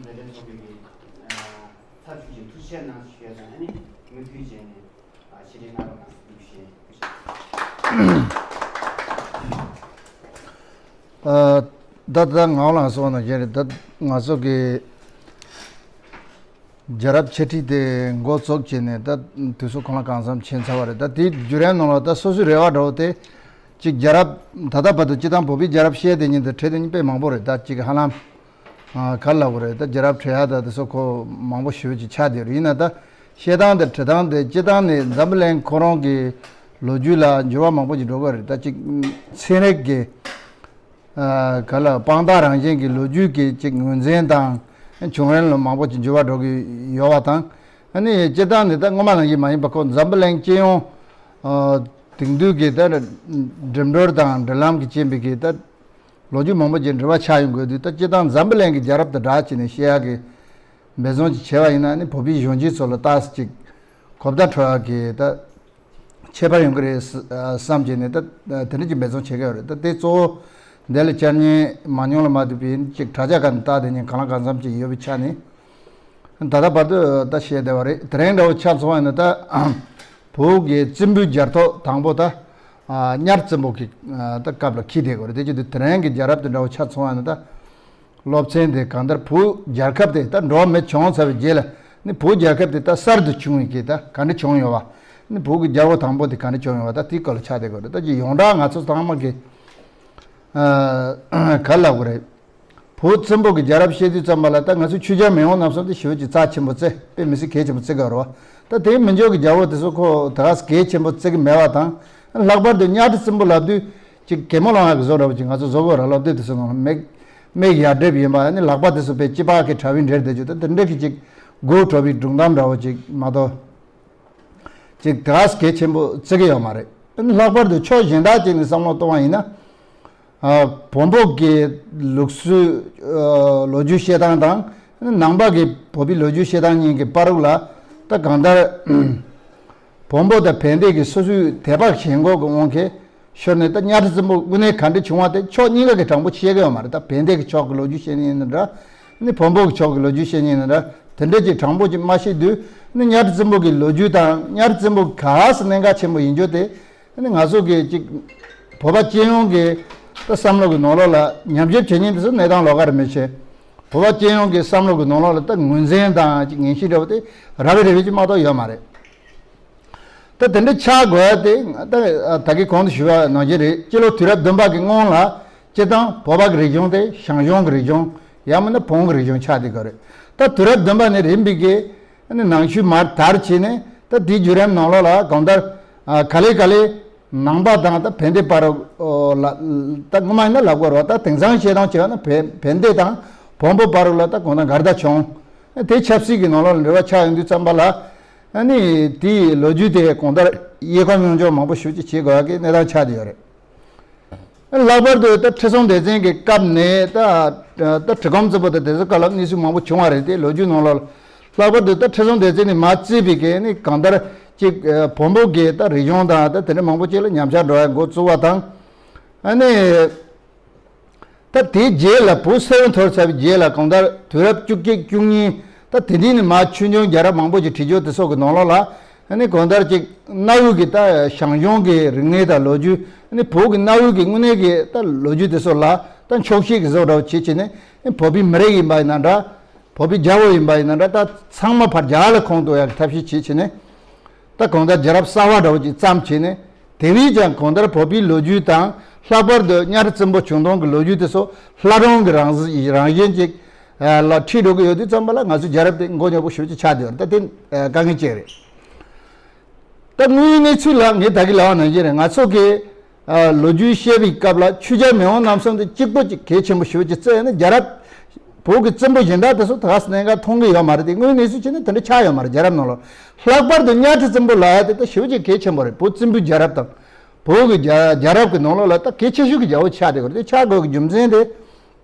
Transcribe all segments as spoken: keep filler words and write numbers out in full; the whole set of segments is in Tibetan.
ལས་དོན་ཚོགས་པའི་གི་ཚབ་ཞུས་ཀྱི་ཐུགས་རྗེ་ཆེ་གནང་ཞུ་ཡ་ཙམ་ཨ་ནི་མུ་མཐུད་བྱས་ནས་ཕྱི་དྲིལ་གནང་རོགས་གནང་ཞུ་ཞུ། ད་ད་ང་ལ་སོང་ན་ཁྱེད་རེད། ད་ང་ཚོ་གི་རྒྱལ་རབས་འཆད་ཁྲིད་དེ་འགོ་བཙུགས་བྱས་ནས་ད་དུས་ཚོད་གང་ལ་གང་འཚམ་ཕྱིན་ཚར་བ་རེད། ད་དེའི་བརྒྱུད་རིམ་ནང་ལ་ད་སོ་སོའི་རེ་བ་འདྲ་བོ་དེ་གཅིག་རྒྱལ་རབས་ད་ལྟ་བར་དུ་སྤྱི་བཏང་བོད་པའི་རྒྱལ་རབས་བཤད་དེ་ཉིན་དུ་བྲིས་དེ་ཉིན་དཔེ་མང་པོ་རེད། ད་གཅིག་ཧ་ལམ་ག་རེ་ལབ་དགོས་རེད། ད་རྒྱལ་རབས་བྲིས་ཡ་ད་དེ་ཚོ་ཁོ་མང་པོ་ཞེ་པོ་ཅིག་ཆགས་བསྡད་རེད། ཡིན་ན་ད་བཤད་སྟངས་དེ་བྲིས་སྟངས་དེ་སྤྱི་བཏང་ནས་འཛམ་བུ་གླིང་ཁོ་རང་གི་ལོ་རྒྱུས་ལ་འགྱུར་བ་མང་པོ་ཅིག་འགྲོ་གི་རེད། ད་གཅིག་ཚན་རིག་གི་ག་ལ་དཔང་རྟགས་རང་བཞིན་གྱི་ལོ་རྒྱུས་ཀྱི་ཅིག་ངོས་འཛིན་དང་བྱུང་རིམ་ལ་མང་པོ་ཅིག་འགྱུར་བ་འགྲོ་གི་ཡོད་པ་དང་། ཨ་ནི་སྤྱིར་བཏང་ནི་ད་སྔོན་མ་ནང་བཞིན་མ་ཡིན་པ་ཁོ་འཛམ་བུ་གླིང་སྤྱི་ཡོངས་དེང་དུས་ཀྱི་ད་འགྲིམ་འགྲུལ་དང་འབྲེལ་ལམ་གྱི་རྐྱེན་པས་ཀྱི་ད་ལོ་རྒྱུས་མང་པོ་ཅིག་འབྲེལ་བ་ཆགས་ཡོང་དགོས་དུས། ད་སྤྱིར་བཏང་འཛམ་བུ་གླིང་གི་རྒྱལ་རབས་དང་སྦྲགས་བྱས་ནས་བཤད་ཡག་གི་འབད་བརྩོན་ཅིག་བྱས་པ་ཡིན་ན་ནི་བོད་པའི་གཞོན་སྐྱེས་ཚོ་ལ་ཏོག་ཙམ་ཅིག་གོ་བརྡ་འཕྲོད་ཡག་གི་ད་ཁྱད་པར་ཡོང་གི་རེད་བསམ་བྱས་ནས་ད་དེ་འདྲ་ཅིག་འབད་བརྩོན་བྱེད་ཀྱི་ཡོད་རེད། ད་དེ་གཙོ་བོ་འདི་ལ་བཅར་མཁན་མང་ཉུང་ལ་མ་ལྟོས་པའི་ཅིག་དྲ་རྒྱ་སྒང་ནས་ལྟ་བསྡད་མཁན་གང་ལ་གང་འཚམ་ཅིག་ཡོད་པའི་ཆ་ནས། ད་ལྟ་བར་དུ་ད་བཤད་བསྡད་པ་རེད། དེ་རིང་འདྲ་བོ་ཆ་མཚོན་པ་ཡིན་ན་ད་བོད་ཀྱི་བཙན་པོའི་རྒྱལ་ཐོ་དང་པོ་ད་གཉའ་ཁྲི་བཙན་པོ་གི་ད་སྐབས་ལ་འཁེལ་བསྡད་ཡོད་རེད། དེ་བྱེད་དུས་དེ་རིང་གི་རྒྱལ་རབས་དེ་འདྲ་བོ་ཆ་མཚོན་པ་ཡིན་ན་ད་སློབ་ཚན་དེ་གང་ལྟར་བོད་རྒྱལ་ཁབ་དེ་ད་འགྲོ་བ་མི་བྱུང་ཚར་བའི་རྗེས་ལ་ནི་བོད་རྒྱལ་ཁབ་དེ་ད་གསར་དུ་བྱུང་བའི་གི་ད་ག་འདྲ་བྱུང་ཡོད་པ། ནི་བོད་ཀྱི་རྒྱལ་པོ་དང་པོ་དེ་ག་འདྲ་བྱུང་ཡོད་པ་ད་དེའི་སྐོར་ལ་ཆ་བསྡད་དགོས་རེད། ད་ཀྱི་ཡོངས་གྲགས་ང་ཚོ་ཚང་མ་གི་ག་ལབ་དགོས་རེད། བོད་བཙན་པོ་གི་རྒྱལ་རབས་བཤད་དུས་ཙམ་པ་ལ་ད་ང་ཚོ་ཆོས་རྒྱལ་མེས་དབོན་རྣམ་གསུམ་དེ་ཞེ་པོ་ཅིག་རྩ་ཆེན་པོ་བརྩི། དཔེ་མི་སྲིད་གལ་ཆེན་པོ་བརྩི་གི་ཡོད་རེད་བ། ད་དེའི་མི་འཇོག་གི་རྒྱལ་པོ་དེ་ཚོ་ཁོ་ད་ག་ས་གལ་ཆེན་པོ་བརྩི་གི་མེད་པ་དང་། ལྷག་པར་དུ་གཉའ་ཁྲི་བཙན་པོ་ལབ་དུས་ཅིག་གད་མོ་ལངས་ཡག་གི་བཟོ་འདྲ་བོ་ཅིག་ང་ཚོ་བཟོ་གི་ཡོད་རེད། སློབ་དེབ་དེ་ཚོ་ནང་ལ་མིག་མིག་ཡར་སྒྲིབ་ཡིན་པ་ནི་ལག་པ་དེ་ཚོ་དཔེ་སྐྱི་པགས་ཀྱི་དྲ་བས་འབྲེལ་བསྡད་རྒྱུ་ད་དེ་འདྲ་གི་ཅིག་དགོད་བྲོ་བའི་སྒྲུང་གཏམ་འདྲ་བོ་ཅིག་མ་གཏོགས། ཅིག་དེ་ག་ས་གལ་ཆེན་པོ་བརྩི་གི་ཡོད་མ་རེད། ལྷག་པར་དུ་ཕྱོགས་གཞན་དག་ཅིག་ནས་བསམ་བློ་གཏོང་བ་ཡིན་ན། ཨ་བོན་པོ་གི་ལུགས་སྲོལ་ཨ་ལོ་རྒྱུས་བཤད་སྟངས་དང་ནང་པ་གི་བོད་པའི་ལོ་རྒྱུས་བཤད་སྟངས་གཉིས་ཀྱི་བར་དུ་ལ་ད་གང་ལྟར་བོན་པོ་དང་བན་དེ་གི་སོ་སོའི་དད་པ་ཞེན་ཁོག་གི་དབང་གིས། ཞོར་ནས་ད་གཉའ་ཁྲི་བཙན་པོ་དངོས་གནས་ག་འདྲ་བྱུང་བ་དེ་ཕྱོགས་གཉིས་ཀ་གི་དྲང་པོ་བཤད་གི་ཡོད་མ་རེད། ད་བན་དེ་གི་ཕྱོགས་ཀྱི་ལོ་རྒྱུས་བཤད་ནི་ཡིན་ན་འདྲ། ནི་བོན་པོ་གི་ཕྱོགས་ཀྱི་ལོ་རྒྱུས་བཤད་ནི་ཡིན་ན་འདྲ། དེ་འདྲ་ཅིག་དྲང་པོ་ཅིག་མ་བཤད་དུས་ནི་གཉའ་ཁྲི་བཙན་པོ་གི་ལོ་རྒྱུས་དང་གཉའ་ཁྲི་བཙན་པོ་ག་ས་གནད་འགག་ཆེན་པོ་ཡིན་རྒྱུ་དེ་ནི་ང་ཚོ་གི་ཅིག་བོད་པ་སྤྱི་ཡོངས་ཀྱི་ད་བསམ་བློ་གི་ནང་ལོགས་ལ་ཉམས་ཞིབ་བྱེད་མཁན་དེ་ཚོ་གནས་སྟངས་ལོགས་ཀ་རེད་མི་ཤེས། བོད་པ་སྤྱི་ཡོངས་ཀྱི་བསམ་བློ་གི་ནང་ལོགས་ལ་ད་ངོས་འཛིན་དང་ཅིག་ངེས་ཤེས་འདྲ་བོ་དེ་ར་བའི་རེ་བའི་ཅིག་མ་གཏོགས་ཡོད་མ་རེད། ད་དེ་འདྲ་ཆགས་དགོས་ཡ་དེ་ད་ད་གིན་གོང་དུ་ཞུས་པ་ནང་བཞིན་རེད། སྤྱི་ལོ་དུས་རབས་བདུན་པ་གི་སྔོན་ལ་སྤྱིར་བཏང་བོད་པ་གི་རིག་གཞུང་དེ་ཞང་ཞུང་གི་རིག་གཞུང་ཡང་མིན་ན་བོན་གི་རིག་གཞུང་ཆགས་བསྡད་ཀྱི་རེད། ད་དུས་རབས་བདུན་པ་ནས་རིམ་པས་ཀྱི་ནང་ཆོས་མར་དར་བྱས་ནས་ད་དེའི་བརྒྱུད་རིམ་ནང་ལོགས་ལ་གང་ལྟར་ག་ལེ་ག་ལེ་ནང་པ་དང་ད་བན་དེ་བར་ལ་ད་སྔོན་མ་ཡིན་ན་ལབ་དགོས་རེད་བ། ད་དེང་སང་བཤད་སྟངས་བྱས་པ་ན་བན་བན་དེ་དང་བོན་པོ་བར་ལ་ད་གང་ལྟར་འགལ་ཟླ་བྱུང་། དེ་ཆབ་སྲིད་ཀྱི་ནང་ལོགས་ལ་འབྲེལ་བ་ཆགས་ཡོང་དུས་ཙམ་པ་ལ། ཨ་ནི་དེའི་ལོ་རྒྱུས་དེ་གང་ལྟར་དབྱེ་ཁུངས་སྙོམས་འཇོག་མང་པོ་ཞེ་པོ་ཅིག་བྱེད་དགོས་ཡག་གི་གནས་སྟངས་ཆགས་བསྡད་ཡོད་རེད། ལྷག་པར་དུ་ད་ཁྲི་སྲོང་ལྡེ་བཙན་གྱི་སྐབས་ནས་ད་ད་གྲི་གུམ་བཙན་པོ་དང་དེ་ཚོའི་སྐབས་ལ་གནས་ཚུལ་མང་པོ་བྱུང་བ་རེད་དེ་ལོ་རྒྱུས་ནང་ལོགས་ལ། ལྷག་པར་དུ་ད་ཁྲི་སྲོང་ལྡེ་བཙན་ནས་མར་བརྩིས་པའི་གི་ནི་གང་ལྟར་ཅིག་བོན་པོ་གི་ད་རིག་གཞུང་དང་ད་དེ་འདྲ་མང་པོ་ཅིག་ལ་ཉམས་ཆག་འགྲོ་ཡག་འགོ་བཙུགས་པ་དང་། ཨ་ནི། ད་དེའི་རྗེས་ལ་བོད་སིལ་བུ་འཐོར་ཚར་བའི་རྗེས་ལ་གང་ལྟར་དུས་རབས་བཅུ་གཅིག་བཅུ་གཉིས་ད་དེ་དུས་ནས་མར་ཆོས་འབྱུང་རྒྱལ་རབས་མང་པོ་ཞིག་བྲིས་རྒྱུ་དེ་སོགས་ཀྱི་ནང་ལོགས་ལ་ཨ་ནི་གང་ལྟར་ཅིག་གནའ་བོའི་གི་ད་ཞང་ཞུང་གི་རིག་གནས་དང་ལོ་རྒྱུས་ཨ་ནི་བོད་ཀྱི་གནའ་བོའི་གི་དངོས་གནས་ཀྱི་ད་ལོ་རྒྱུས་དེ་སོགས་ལ་ད་འཁྱོག་བཤད་ཀྱི་བཟོ་འདྲ་བོ་བྱེད་བྱས་ནས་ཨ་ནི་བོད་པའི་མི་རིགས་ཡིན་པ་ཡིན་ན་འདྲ། བོད་པའི་རྒྱལ་པོ་ཡིན་པ་ཡིན་ན་འདྲ་ད་ཚང་མ་ཕར་རྒྱ་གར་ལ་ཁོངས་གཏོགས་ཡག་གི་ཐབས་ཤེས་བྱེད་བྱས་ནས། ད་གང་ལྟར་རྒྱལ་རབས་གསར་པ་འདྲ་བོ་ཅིག་བརྩམས་བྱས་ནས། དེ་བས་ཀྱང་གང་ལྟར་བོད་པའི་ལོ་རྒྱུས་དང་ལྷག་པར་དུ་གཉའ་ཁྲི་བཙན་པོ་བྱུང་སྟངས་ཀྱི་ལོ་རྒྱུས་དེ་ཚོ་ལྷ་སྒྲུང་གི་རང་རང་བཞིན་ཅིག་ལ་ཁྲིད་འགྲོ་གི་ཡོད་དུས་ཙམ་པ་ལ་ང་ཚོའི་རྒྱལ་རབས་དེ་མགོ་རྙོག་པོ་ཞེ་པོ་ཅིག་ཆགས་བསྡད་ཡོད་རེད། ད་དེ་དཀའ་ངལ་ཅིག་རེད། ད་དངོས་ཡོད་གནས་ཚུལ་ལ་ངས་ད་གིན་ལབ་པ་ནང་བཞིན་རེད། ང་ཚོ་གི་ཨ་ལོ་རྒྱུས་བཤད་པའི་སྐབས་ལ་ཆོས་རྒྱལ་མེས་དབོན་རྣམ་གསུམ་དེ་གཅིག་པོ་གཅིག་གལ་ཆེན་པོ་ཞེ་པོ་ཅིག་བརྩི་ཡ་ནི་རྒྱལ་རབས་བོད་ཀྱི་བཙན་པོ་གཞན་དག་དེ་ཚོ་ད་ག་ས་གནད་འགག་མཐོང་གི་ཡོད་མ་རེད་དེ། དངོས་ཡོད་གནས་ཚུལ་བྱས་ན་དེ་འདྲ་ཆགས་ཡོད་མ་རེད། རྒྱལ་རབས་ནང་ལོགས་ལྷག་པར་དུ་གཉའ་ཁྲི་བཙན་པོ་ལབ་ཡ་དེ་ད་ཞེ་པོ་ཅིག་གལ་ཆེན་པོ་རེད། བོད་བཙན་པོའི་རྒྱལ་རབས་དང་བོད་ཀྱི་རྒྱལ་རྒྱལ་རབས་ཀྱི་ནང་ལོགས་ལ་ད་གལ་ཆེ་ཤོས་ཀྱི་རྒྱལ་པོ་ཆགས་བསྡད་ཡོད་རེད། དེ་ཆགས་དགོས་ཀྱི་རྒྱུ་མཚན་དེ།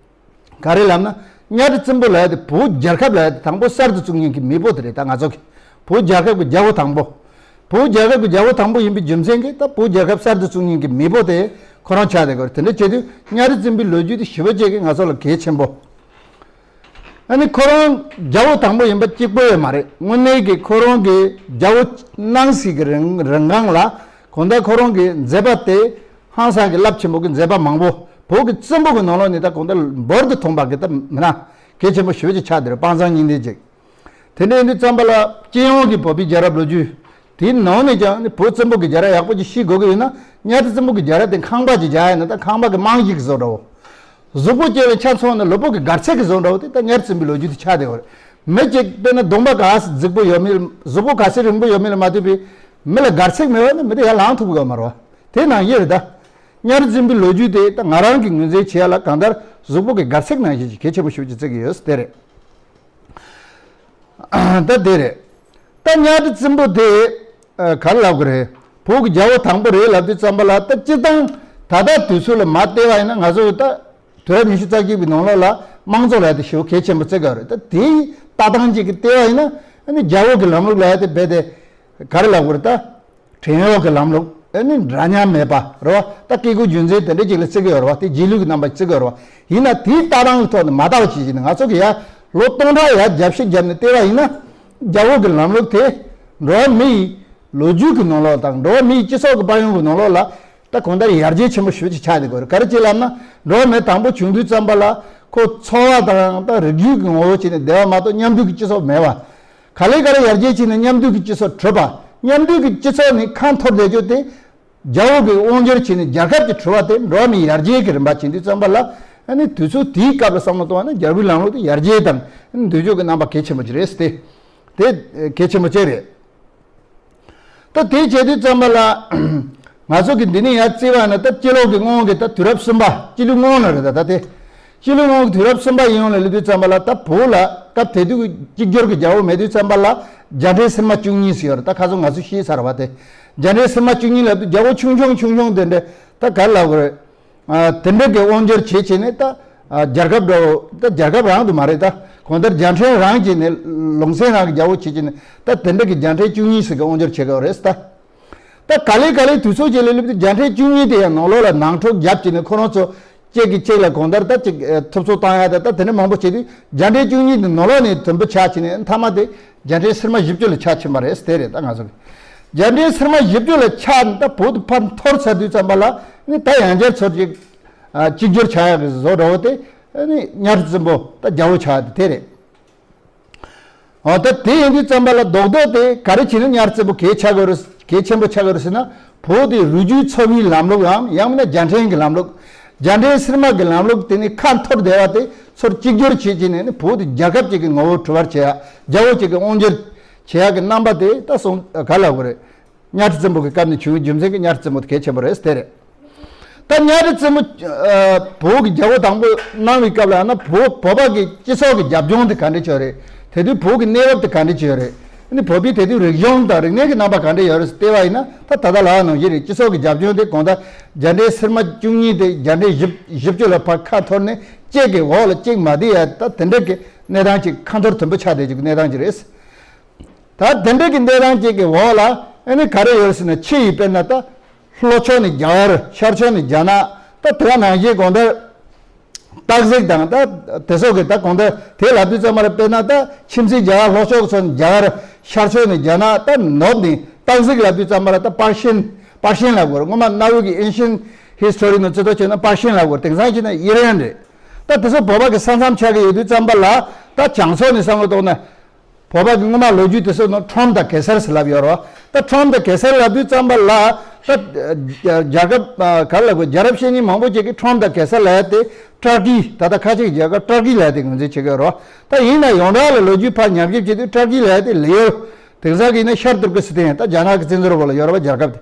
ག་རེ་ལབ་ན། གཉའ་ཁྲི་བཙན་པོ་ལབ་ཡ་དེ་བོད་རྒྱལ་ཁབ་ལབ་ཡ་དེ་དང་པོ་གསར་དུ་བཙུགས་མཁན་གྱི་མེས་པོ་དེ་རེད། ད་ང་ཚོ་གི་བོད་རྒྱལ་ཁབ་ཀྱི་རྒྱལ་པོ་དང་པོ། བོད་རྒྱལ་ཁབ་ཀྱི་རྒྱལ་པོ་དང་པོ་ཡིན་པའི་རྒྱུ་མཚན་གྱིས་ད་བོད་རྒྱལ་ཁབ་གསར་དུ་བཙུགས་མཁན་གྱི་མེས་པོ་དེ་ཁོ་རང་ཆགས་བསྡད་ཡོད་རེད། དེ་འདྲ་བྱེད་དུས་གཉའ་ཁྲི་བཙན་པོའི་ལོ་རྒྱུས་དེ་ཞེ་པོ་ཅིག་གི་ང་ཚོ་ལ་གལ་ཆེན་པོ། ཨ་ནི་ཁོ་རང་རྒྱལ་པོ་དང་པོ་ཡིན་པ་གཅིག་པོ་ཡོད་མ་རེད། དངོས་གནས་ཀྱི་ཁོ་རང་གི་རྒྱལ་པོ་གནང་སྲིད་ཀྱི་རིང་རིང་གང་ལ་གང་ལྟར་ཁོ་རང་གི་མཛད་པ་དེ་ཧང་སང་གི་རླབས་ཆེན་པོ་གི་མཛད་པ་མང་པོ། བོད་ཀྱི་བཙན་པོ་གི་ནང་ལོགས་ནས་ད་གང་ལྟར་འབུར་དུ་ཐོན་པ་གི་ད་མི་སྣ་གལ་ཆེན་པོ་ཞེ་པོ་ཅིག་ཆགས་བསྡད་རེད། དཔའ་མཛངས་སྙིང་ལྡན་ཅིག་དེ་འདྲ་ཡིན་དུས་ཙམ་པ་ལ་སྤྱི་ཡོངས་ཀྱི་བོད་པའི་རྒྱལ་རབས་ལོ་རྒྱུས་དེའི་ནང་ནས་ཀྱང་ནི་བོད་བཙན་པོ་གི་རྒྱལ་རབས་ཡག་པོ་ཅིག་ཤེས་དགོས་ཀྱི་ཡོད་ན། གཉའ་ཁྲི་བཙན་པོ་གི་རྒྱལ་རབས་དེ་ཁང་པ་ཅིག་རྒྱག་ཡ་ན་ད་ཁང་པ་གི་རྨང་གཞི་གི་བཟོ་འདྲ་བོ། གཟུགས་པོ་བཅས་པའི་ཆ་མཚོན་ན་ལུས་པོ་གི་སྒལ་ཚིགས་ཀྱི་བཟོ་འདྲ་བོ་དེ་ད་གཉའ་ཁྲི་བཙན་པོའི་ལོ་རྒྱུས་དེ་ཆགས་བསྡད་ཡོད་རེད། མི་གཅིག་དཔེར་ན་གདོང་པ་ག་ཚོད་རྫིག་པོ་ཡོད་མེད། གཟུགས་པོ་ག་ཚོད་རིང་པོ་ཡོད་མེད་ལ་མ་ལྟོས་པའི་མི་ལ་སྒལ་ཚིགས་མེད་པ་ན་མི་དེ་ཡར་ལངས་ཐུབ་ཀྱི་ཡོད་མ་རེད་བ། དེ་ནང་བཞིན་རེད་ད། གཉའ་ཁྲི་བཙན་པོའི་ལོ་རྒྱུས་དེ་ད་ང་རང་གི་ངོས་འཛིན་བྱེད་ཡ་ལ་གང་ལྟར་གཟུགས་པོ་གི་སྒལ་ཚིགས་ནང་བཞིན་གྱི་གལ་ཆེན་པོ་ཞེ་པོ་ཅིག་བརྩི་གི་ཡོད། དེ་རེད། ད་དེ་རེད། ད་གཉའ་ཁྲི་བཙན་པོ་དེ་ཨ་ག་རེ་ལབ་དགོས་རེད། བོད་ཀྱི་རྒྱལ་པོ་དང་པོ་རེད་ལབ་དུས་ཙམ་པ་ལ་ད་སྤྱིར་བཏང་ད་ལྟ་དུས་ཚོད་ལ་མ་བལྟས་པ་ཡིན་ན་ང་ཚོ་ད་དུས་རབས་ཉི་ཤུ་རྩ་གཅིག་པའི་ནང་ལོགས་ལ་དམངས་གཙོ་ལབ་ཡ་དེ་ཞེ་པོ་གལ་ཆེན་པོ་བརྩི་དགོས་རེད། ད་དེའི་ལྟ་སྟངས་ཅིག་གིས་བལྟས་པ་ཡིན་ན་ཨ་ནི་རྒྱལ་པོ་གི་ལམ་ལུགས་ལབ་ཡ་དེ་རྦད་དེ་ག་རེ་ལབ་དགོས་རེད་ད། བྲན་གཡོག་གི་ལམ་ལུགས་ཨ་ནི་འདྲ་མཉམ་མེད་པ་རེད་བ། ད་སྐྱེ་དགུའི་རྒྱུ་མཚན་དེ་འདྲ་ཅིག་ལ་བརྩི་གི་ཡོད་རེད་བ། དེ་རྗེས་ལུས་ཀྱི་རྣམ་པ་བརྩི་གི་ཡོད་རེད་བ། ཡིན་ན་དེའི་ལྟ་སྟངས་ཀྱི་ཐོག་ནས་མ་ལྟ་བ་བྱེད་ཀྱི་ནི་ང་ཚོ་གི་ཡ་ལོ་སྟོང་ཕྲག་ཡ་རྒྱབ་ཤིག་རྒྱབ་ནས་བལྟས་པ་ཡིན་ན་རྒྱལ་པོ་གི་ལམ་ལུགས་དེ་འགྲོ་བ་མི་ཡི་ལོ་རྒྱུས་ཀྱི་ནང་ལོགས་དང་འགྲོ་བ་མི་ཡི་སྤྱི་ཚོགས་ཀྱི་དཔལ་ཡོན་གྱི་ནང་ལོགས་ལ་ད་གང་ལྟར་ཡར་རྒྱས་ཆེན་པོ་ཞེ་པོ་ཅིག་ཆགས་བསྡད་ཀྱི་ཡོད་རེད། ག་རེ་བྱས་ལབ་ན་འགྲོ་བ་མི་དང་པོ་བྱུང་དུས་ཙམ་པ་ལ་ཁོ་འཚོ་བ་དང་ད་རིགས་རྒྱུད་ཀྱི་ངོ་བོ་བྱས་ནས་བསྡད་པ་མ་གཏོགས་མཉམ་འདུས་ཀྱི་སྤྱི་ཚོགས་མེད་པ། ག་ལེ་ག་ལེ་ཡར་རྒྱས་ཕྱིན་ནས་མཉམ་འདུས་ཀྱི་སྤྱི་ཚོགས་གྲུབ་པ། མཉམ་འདུས་ཀྱི་སྤྱི་ཚོགས་ནས་ཁ་འཐོར་བསྡད་རྒྱུ་དེ་རྒྱལ་པོ་གི་དབང་སྒྱུར་བྱས་ནས་རྒྱལ་ཁབ་ཀྱི་གྲུབ་པ་དེ་འགྲོ་བ་མིའི་ཡར་རྒྱས་ཀྱི་རིམ་པ་ཕྱིན་དུས་ཙམ་པ་ལ་ཨ་ནི་དུས་ཚོད་དེའི་སྐབས་ལ་བསམ་བློ་གཏོང་བ་ན་རྒྱལ་པོའི་ལམ་ལུགས་དེ་ཡར་རྒྱས་དང་ཨ་ནི་མདུན་སྐྱོད་ཀྱི་རྣམ་པ་གལ་ཆེན་པོ་ཅིག་རེད་ཟེར་ཏེ། དེ་གལ་ཆེན་པོ་གཅིག་རེད། ད་དེ་བྱེད་དུས་ཙམ་པ་ལ་ང་ཚོ་གི་འདི་ནས་ཡར་བརྩིས་པ་ན་ད་སྤྱི་ལོ་གི་སྔོན་གྱི་ད་དུས་རབས་གསུམ་པ་སྤྱི་ལོའི་སྔོན་ལ་རེད། ད་ད་དེ་སྤྱི་ལོའི་སྔོན་གྱི་དུས་རབས་གསུམ་པ་ཡིན་ཡོང་ལ་སླེབས་དུས་ཙམ་པ་ལ་ད་བོད་ལ་སྐབས་དེ་དུས་ཀྱི་གཅིག་གྱུར་གྱི་རྒྱལ་པོ་མེད་དུས་ཙམ་པ་ལ་རྒྱ་བྲན་སིལ་མ་བཅུ་གཉིས་ཟེར་ཡོད་རེད། ད་ཁ་སང་ང་ཚོ་ཤེས་ཚར་བ་དེ་རྒྱ་བྲན་སིལ་མ་བཅུ་གཉིས་ལབ་དུས་རྒྱལ་པོ་ཆུང་ཆུང་ཆུང་ཆུང་དེ་འདྲ་ད་ག་རེ་ལབ་དགོས་རེད། ཨ་དེ་འདྲ་གི་དབང་སྒྱུར་བྱེད་བྱས་ནས་ད་ཨ་རྒྱལ་ཁབ་འདྲ་བོ་ད་རྒྱལ་ཁབ་རང་དུ་མ་རེད། ད་གང་ལྟར་རྒྱ་ཕྲན་རང་བྱས་ནས་ལུང་ཚན་རང་གི་རྒྱལ་པོ་བྱེད་བྱས་ནས་ད་དེ་འདྲ་གི་རྒྱ་ཕྲན་བཅུ་གཉིས་ཟེར་གི་དབང་སྒྱུར་བྱེད་གི་རེད་ད། ད་ག་ལེ་ག་ལེ་དུས་ཚོད་ཅིག་ལ་སླེབས་དུས་རྒྱ་ཕྲན་བཅུ་གཉིས་དེ་ཡང་ནང་ལོགས་ལ་ནང་འཁྲུག་བརྒྱབ་བྱས་ནས་ཁོ་རང་ཚོ་གཅིག་གིས་གཅིག་ལ་གང་ལྟར་ད་ཅིག་ཨ་ཐུབ་ཚོད་བཏང་ཡ་ད་ད་དེ་འདྲ་མང་པོ་བྱས་དུས་རྒྱ་ཕྲན་བཅུ་གཉིས་དེ་ནང་ལོགས་ནས་དུམ་བུ་ཆགས་བྱས་ནས་མཐའ་མ་དེ་རྒྱ་ཕྲན་སིལ་མ་བཞི་བཅུ་ལ་ཆགས་ཕྱིན་པ་རེད། དེ་རེད་ད་ང་ཚོ་གི་རྒྱ་ཕྲན་སིལ་མ་བཞི་བཅུ་ལ་ཆགས་ནས་ད་བོད་དུ་ཕར་འཐོར་ཚར་དུས་ཙམ་པ་ལ་ནི་ད་ཡང་བསྐྱར་ཚུར་ཅིག་ཨ་གཅིག་གྱུར་ཆགས་ཡག་གི་བཟོ་འདྲ་བོ་དེ་ནི་གཉའ་ཁྲི་བཙན་པོ་ད་རྒྱལ་པོ་ཆགས་དེ་དེ་རེད། འོ་ད་དེ་ཡིན་དུས་ཙམ་པ་ལ་རྡོག་རྡོག་དེ་ག་རེ་བྱས་ནས་གཉའ་ཁྲི་བཙན་པོ་གལ་ཆགས་དགོས་རེད། གལ་ཆེན་པོ་ཆགས་དགོས་རེད་ཟེར་ན་བོད་དེ་རུས་རྒྱུད་འཚོ་བའི་ལམ་ལུགས་ཡང་ཡང་མིན་ན་རྒྱ་ཕྲན་གྱི་ལམ་ལུགས། རྒྱ་ཕྲན་སིལ་མ་གི་ལམ་ལུགས་དེ་ནི་ཁ་འཐོར་བསྡད་པ་དེ་ཚུར་གཅིག་གྱུར་བྱེད་ཀྱི་ནས་ནི་བོད་དེ་རྒྱལ་ཁབ་ཅིག་གི་ངོ་བོ་གྲུབ་པར་བྱེད་ཡ་རྒྱལ་པོ་ཅིག་གི་དབང་སྒྱུར་བྱེད་ཡ་གི་རྣམ་པ་དེ་ད་སོང་ག་ལ་དགོས་རེད། གཉའ་ཁྲི་བཙན་པོ་གི་སྐབས་ནས་བྱུང་བའི་རྒྱུ་མཚན་གྱིས་གཉའ་ཁྲི་བཙན་པོ་དེ་གལ་ཆེན་པོ་རེད་དེ་རེད། ད་གཉའ་ཁྲི་བཙན་པོ་ཨ་བོད་ཀྱི་རྒྱལ་པོ་དང་པོ་གནང་བའི་སྐབས་ལ་ཡང་ན་བོད་བོད་པ་གི་སྤྱི་ཚོགས་ཀྱི་རྒྱབ་ལྗོངས་དེ་ག་འདྲ་ཅིག་ཡོད་རེད། དེ་དུས་བོད་ཀྱི་གནས་བབ་དེ་ག་འདྲ་ཅིག་ཡོད་རེད། ཨ་ནི་བོད་པའི་དེ་དུས་རིག་གཞུང་དང་རིག་གནས་ཀྱི་རྣམ་པ་ག་འདྲ་ཡོད་རེད་ཟེར་བལྟས་པ་ཡིན་ན་ད་ད་ལྟ་ལབ་པ་ནང་བཞིན་རེད། སྤྱི་ཚོགས་ཀྱི་རྒྱབ་ལྗོངས་དེ་གང་ལྟར་རྒྱ་ཕྲན་སིལ་མ་བཅུ་གཉིས་དེ་རྒྱ་ཕྲན་བཞི་བཞི་བཅུ་ལ་ཕར་ཁ་འཐོར་ནས་གཅིག་གི་འོག་ལ་གཅིག་མ་བསྡད་ཡ་ད་དེ་འདྲ་གི་གནས་སྟངས་ཅིག་ཁ་འཐོར་དུམ་བུ་ཆགས་བསྡད་ཀྱི་གནས་སྟངས་ཅིག་རེད། ད་དེ་འདྲ་གི་གནས་སྟངས་ཅིག་གི་འོག་ལ་ཨ་ནི་ག་རེ་ཡོད་ཟེར་ན་ཕྱི་ཡི་དཔེར་ན་ད་ལྷོ་ཕྱོགས་ནས་རྒྱ་གར། ཤར་ཕྱོགས་ནས་རྒྱ་ནག། ད་དེ་ག་ནང་བཞིན་གང་ལྟར་སྟག་གཟིག་དང་ད་དེ་སོགས་ཀྱི་ད་གང་ལྟར་དེ་ལབ་དུས་ཙམ་པ་ལ་དཔེར་ན་ད་ཁྱིམ་མཚེས་རྒྱ་གར་ལྷོ་ཕྱོགས་ཚོ་ནས་རྒྱ་གར། ཤར་ཕྱོགས་ནས་རྒྱ་ནག། ད་ནུབ་ནས་སྟག་གཟིག་ལབ་དུས་ཙམ་པ་ལ་ད་པར་ཤིན། པར་ཤིན་ལབ་དགོས་རེད། སྔོན་མ་གནའ་བོའི་གི་ཨེན་ཤན་ཧི་སི་ཊོ་རི་ནང་རྩིས་ཐོ་བྱས་ན་པར་ཤིན་ལབ་དགོས་རེད། དེང་སང་བྱས་ན་ཨི་རན་རེད། ད་དེ་ཚོ་བོད་པ་གི་ས་མཚམས་ཆགས་ཀྱི་ཡོད་དུས་ཙམ་པ་ལ་ད་བྱང་ཕྱོགས་ནས་བསམ་བློ་གཏོང་ན། བོད་པ་གི་སྔོན་མ་ལོ་རྒྱུས་དེ་ཚོ་ནང་ཁྲོམ་དང་གེ་སར་ཟེར་ལབ་ཡོད་རེད་བ། ད་ཁྲོམ་དང་གེ་སར་ལབ་དུས་ཙམ་པ་ལ་ད་རྒྱལ་ཁབ་ག་རེ་ལབ་དགོས། རྒྱལ་རབས་བཤད་མཁན་མང་པོ་ཅིག་གིས་ཁྲོམ་དང་གེ་སར་ལབ་ཡ་དེ་ཏར་ཀི། ད་ལྟ་ཁ་ཆེ་གི་རྒྱལ་ཁབ་ཏར་ཀི་ལབ་ཡ་དེ་ངོས་འཛིན་བྱེད་ཀྱི་ཡོད་རེད་བ། ད་ཡིན་ན་ཡོངས་གྲགས་ལ་ལོ་རྒྱུས་ཕར་ཉམས་ཞིབ་བྱེད་དུས་ཏར་ཀི་ལབ་ཡ་དེ་ལེའུ། དེང་སང་གི་ཡིན་ན་ཤར་ཏུར་ཀི་སི་ཐན། ད་རྒྱ་ནག་གི་བཙན་འཛུལ་འོག་ལ་ཡོད་རེད་བ་རྒྱལ་ཁབ་དེ།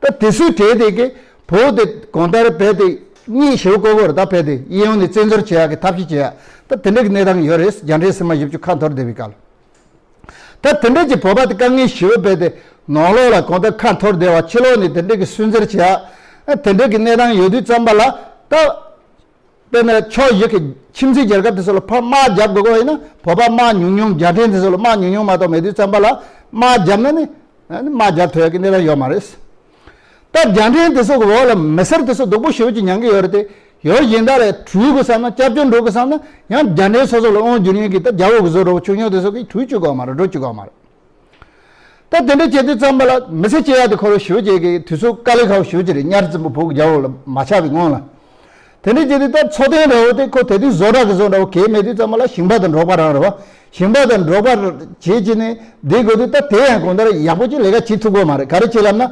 ད་དེ་ཚོའི་གྲས་དེ་གི་བོད་དེ་གང་ལྟར་བོད་དེ་གཉིད་ཞེ་པོ་ཁུག་གི་རེད། ད་བོད་དེ་གཡས་གཡོན་ནས་བཙན་འཛུལ་བྱེད་ཡག་གི་ཐབས་ཤེས་བྱེད་ཡག་ད་དེ་འདྲ་གི་གནས་སྟངས་ཡོད་རེད། རྒྱ་ཕྲན་སིལ་མ་བཞི་བཅུ་ཁ་འཐོར་བསྡད་པའི་སྐབས་ལ། ད་དེ་འདྲ་གི་བོད་པ་དེ་དཀའ་ངལ་ཞེ་པོ་བོད་དེ་ནང་ལོགས་ལ་གང་ལྟར་ཁ་འཐོར་བསྡད་པ། ཕྱི་ལོགས་ནས་དེ་འདྲ་གི་སུན་གཙེར་བྱེད་ཡག་དེ་འདྲ་གི་གནས་སྟངས་ཡོད་དུས་ཙམ་པ་ལ་ད། དཔེར་ན་ཕྱོགས་བཞི་གི་ཁྱིམ་མཚེས་རྒྱལ་ཁབ་དེ་ཚོ་ལ་ཕར་དམག་རྒྱབ་དགོས་ཀྱི་ཡིན་ན་བོད་པ་དམག་ཉུང་ཉུང་། རྒྱ་ཕྲན་དེ་ཚོ་ལ་དམག་ཉུང་ཉུང་མ་གཏོགས་མེད་དུས་ཙམ་པ་ལ་དམག་རྒྱབ་ན་ནི་ཨ་ནི་དམག་རྒྱབ་ཐུབ་ཡག་གི་གནས་སྟངས་ཡོད་མ་རེད། ད་རྒྱ་ཕྲན་དེ་ཚོ་གི་འོག་ལ་མི་སེར་དེ་ཚོ་སྡུག་པོ་ཞེ་པོ་ཅིག་མྱང་གི་ཡོད་རེད་དེ། ཡོད་གཞན་དག་ལ་གྲོས་དགོས་བསམ་ན། སྐྱབས་བཅོལ་འགྲོ་དགོས་བསམ་ན། ཡང་རྒྱ་འདྲེ་སོ་སོ་ལ་དབང་བསྒྱུར་མཁན་གྱི་ད་རྒྱལ་པོ་གི་བཟོ་འདྲ་བོ་ཆོས་སྐྱོང་དེ་ཚོ་གིས་གྲོས་བཅུག་གི་ཡོད་མ་རེད། འགྲོ་བཅུག་གི་ཡོད་མ་རེད། ད་དེ་འདྲ་བྱེད་དུས་ཙམ་པ་ལ་མི་ཚེ་སྐྱེལ་ཡག་དེ་ཁོ་རང་ཞེ་པོ་ཅིག་གི་དུས་ཚོད་དཀའ་ལས་ཁག་པོ་ཞེ་པོ་ཅིག་རེད། གཉའ་ཁྲི་བཙན་པོ་བོད་ཀྱི་རྒྱལ་པོ་ལ་མ་ཆགས་པའི་སྔོན་ལ། དེ་འདྲ་བྱེད་དུས་ད་འཚོ་རྟེན་འདྲ་བོ་དེ་ཁོ་དེ་དུས་བཟོ་གྲྭ་གི་བཟོ་འདྲ་བོ་གང་ཡང་མེད་དུས་ཙམ་པ་ལ་ཞིང་པ་དང་འབྲོག་པ་རང་རེད་བ། ཞིང་པ་དང་འབྲོག་པ་བྱེད་བྱས་ནས་བསྡད་དགོས་དུས། ད་དེ་ཡང་གང་ལྟར་ཡག་པོ་ཅིག་ལས་ཀ་བྱེད་ཐུབ་ཀྱི་ཡོད་མ་རེད། ག་རེ་བྱེད་ལབ་ན།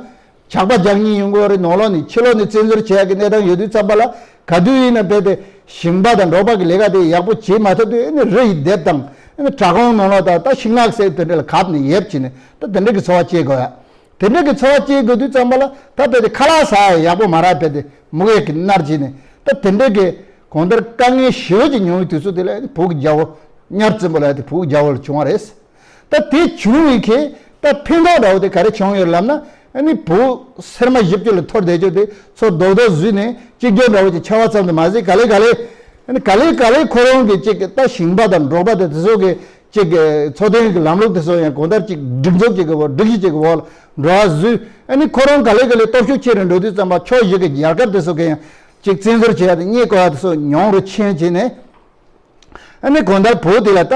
ཇག་པ་རྒྱག་མཁན་ཡོང་གི་ཡོད་རེད། ནང་ལོགས་ནས་ཕྱི་ལོགས་ནས་བཙན་འཛུལ་བྱེད་ཡག་གི་གནས་སྟངས་ཡོད་དུས་ཙམ་པ་ལ། ག་དུས་ཡིན་ན་རྦད་དེ་ཞིང་པ་དང་འབྲོག་པ་གི་ལས་ཀ་དེ་ཡག་པོ་བྱེད་མ་ཐུབ་དུས། ཨ་ནི་རི་ཡི་ལྡེབས་དང་། ཨ་ནི་བྲག་ཁུང་ནང་ལོགས་དང་། ད་ཤིང་ནགས་ཟེར་དེ་འདྲ་ལ་གབ་ནས་ཡོད་བྱས་ནས། ད་དེ་འདྲ་གི་འཚོ་བ་སྐྱེལ་དགོས་ཡ། དེ་འདྲ་གི་འཚོ་བ་སྐྱེལ་དགོས་དུས་ཙམ་པ་ལ། ད་རྦད་དེ་ཁ་ལག་ཟ་ཡག་ཡག་པོ་མ་རག་རྦད་དེ་མུ་གེ་གིས་མནར་བྱས་ནས། ད་དེ་འདྲ་གི་གང་ལྟར་དཀའ་ངལ་ཞེ་པོ་ཅིག་མྱོང་བའི་དུས་ཚོད་དེ་ལ། ཨ་ནི་བོད་ཀྱི་རྒྱལ་པོ་གཉའ་ཁྲི་བཙན་པོ་ལབ་ཡ་དེ་བོད་ཀྱི་རྒྱལ་པོ་ལ་བྱུང་བ་རེད། ད་དེ་བྱུང་བའི་ཁེ་ད་ཕན་ཐོགས་འདྲ་བོ་དེ་ག་རེ་བྱུང་ཡོད་ལབ་ན། ཨ་ནི་བོད་སེར་མ་བཞི་བཅུ་ལ་འཐོར་བསྡད་རྒྱུ་དེ་ཚོ་རྡོག་རྡོག་བཟོས་ནས་གཅིག་གྱུར་འདྲ་བོ་ཅིག་ཆགས་པ་ཙམ་དུ་མ་ཟད། ག་ལེ་ག་ལེ། ཨ་ནི་ག་ལེ་ག་ལེ་ཁོ་རང་གི་ཅིག་ད་ཞིང་པ་དང་འབྲོག་པ་དེ་དེ་ཚོ་གི་ཅིག་གི་འཚོ་རྟེན་གྱི་ལམ་ལུགས་དེ་ཚོ་ཡང་གང་ལྟར་ཅིག་སྒྲིག་འཛུགས་ཅིག་གི་འོག་སྒྲིག་གཞི་ཅིག་གི་འོག་ལ་འགྲོ་བ་བཟོས། ཨ་ནི་ཁོ་རང་ག་ལེ་ག་ལེ་སྟོབས་ཤུགས་ཆེ་རུ་འགྲོ་དུས་ཙམ་པ་ཕྱོགས་བཞི་གི་རྒྱལ་ཁབ་དེ་ཚོ་གི་ཡང་ཅིག་བཙན་འཛུལ་བྱེད་ཡ་དང་རྙེད་དགོས་ཡ་དེ་ཚོ་ཉུང་རུ་ཕྱིན་བྱས་ནས། ཨ་ནི་གང་ལྟར་བོད་དེ་ལ་ད་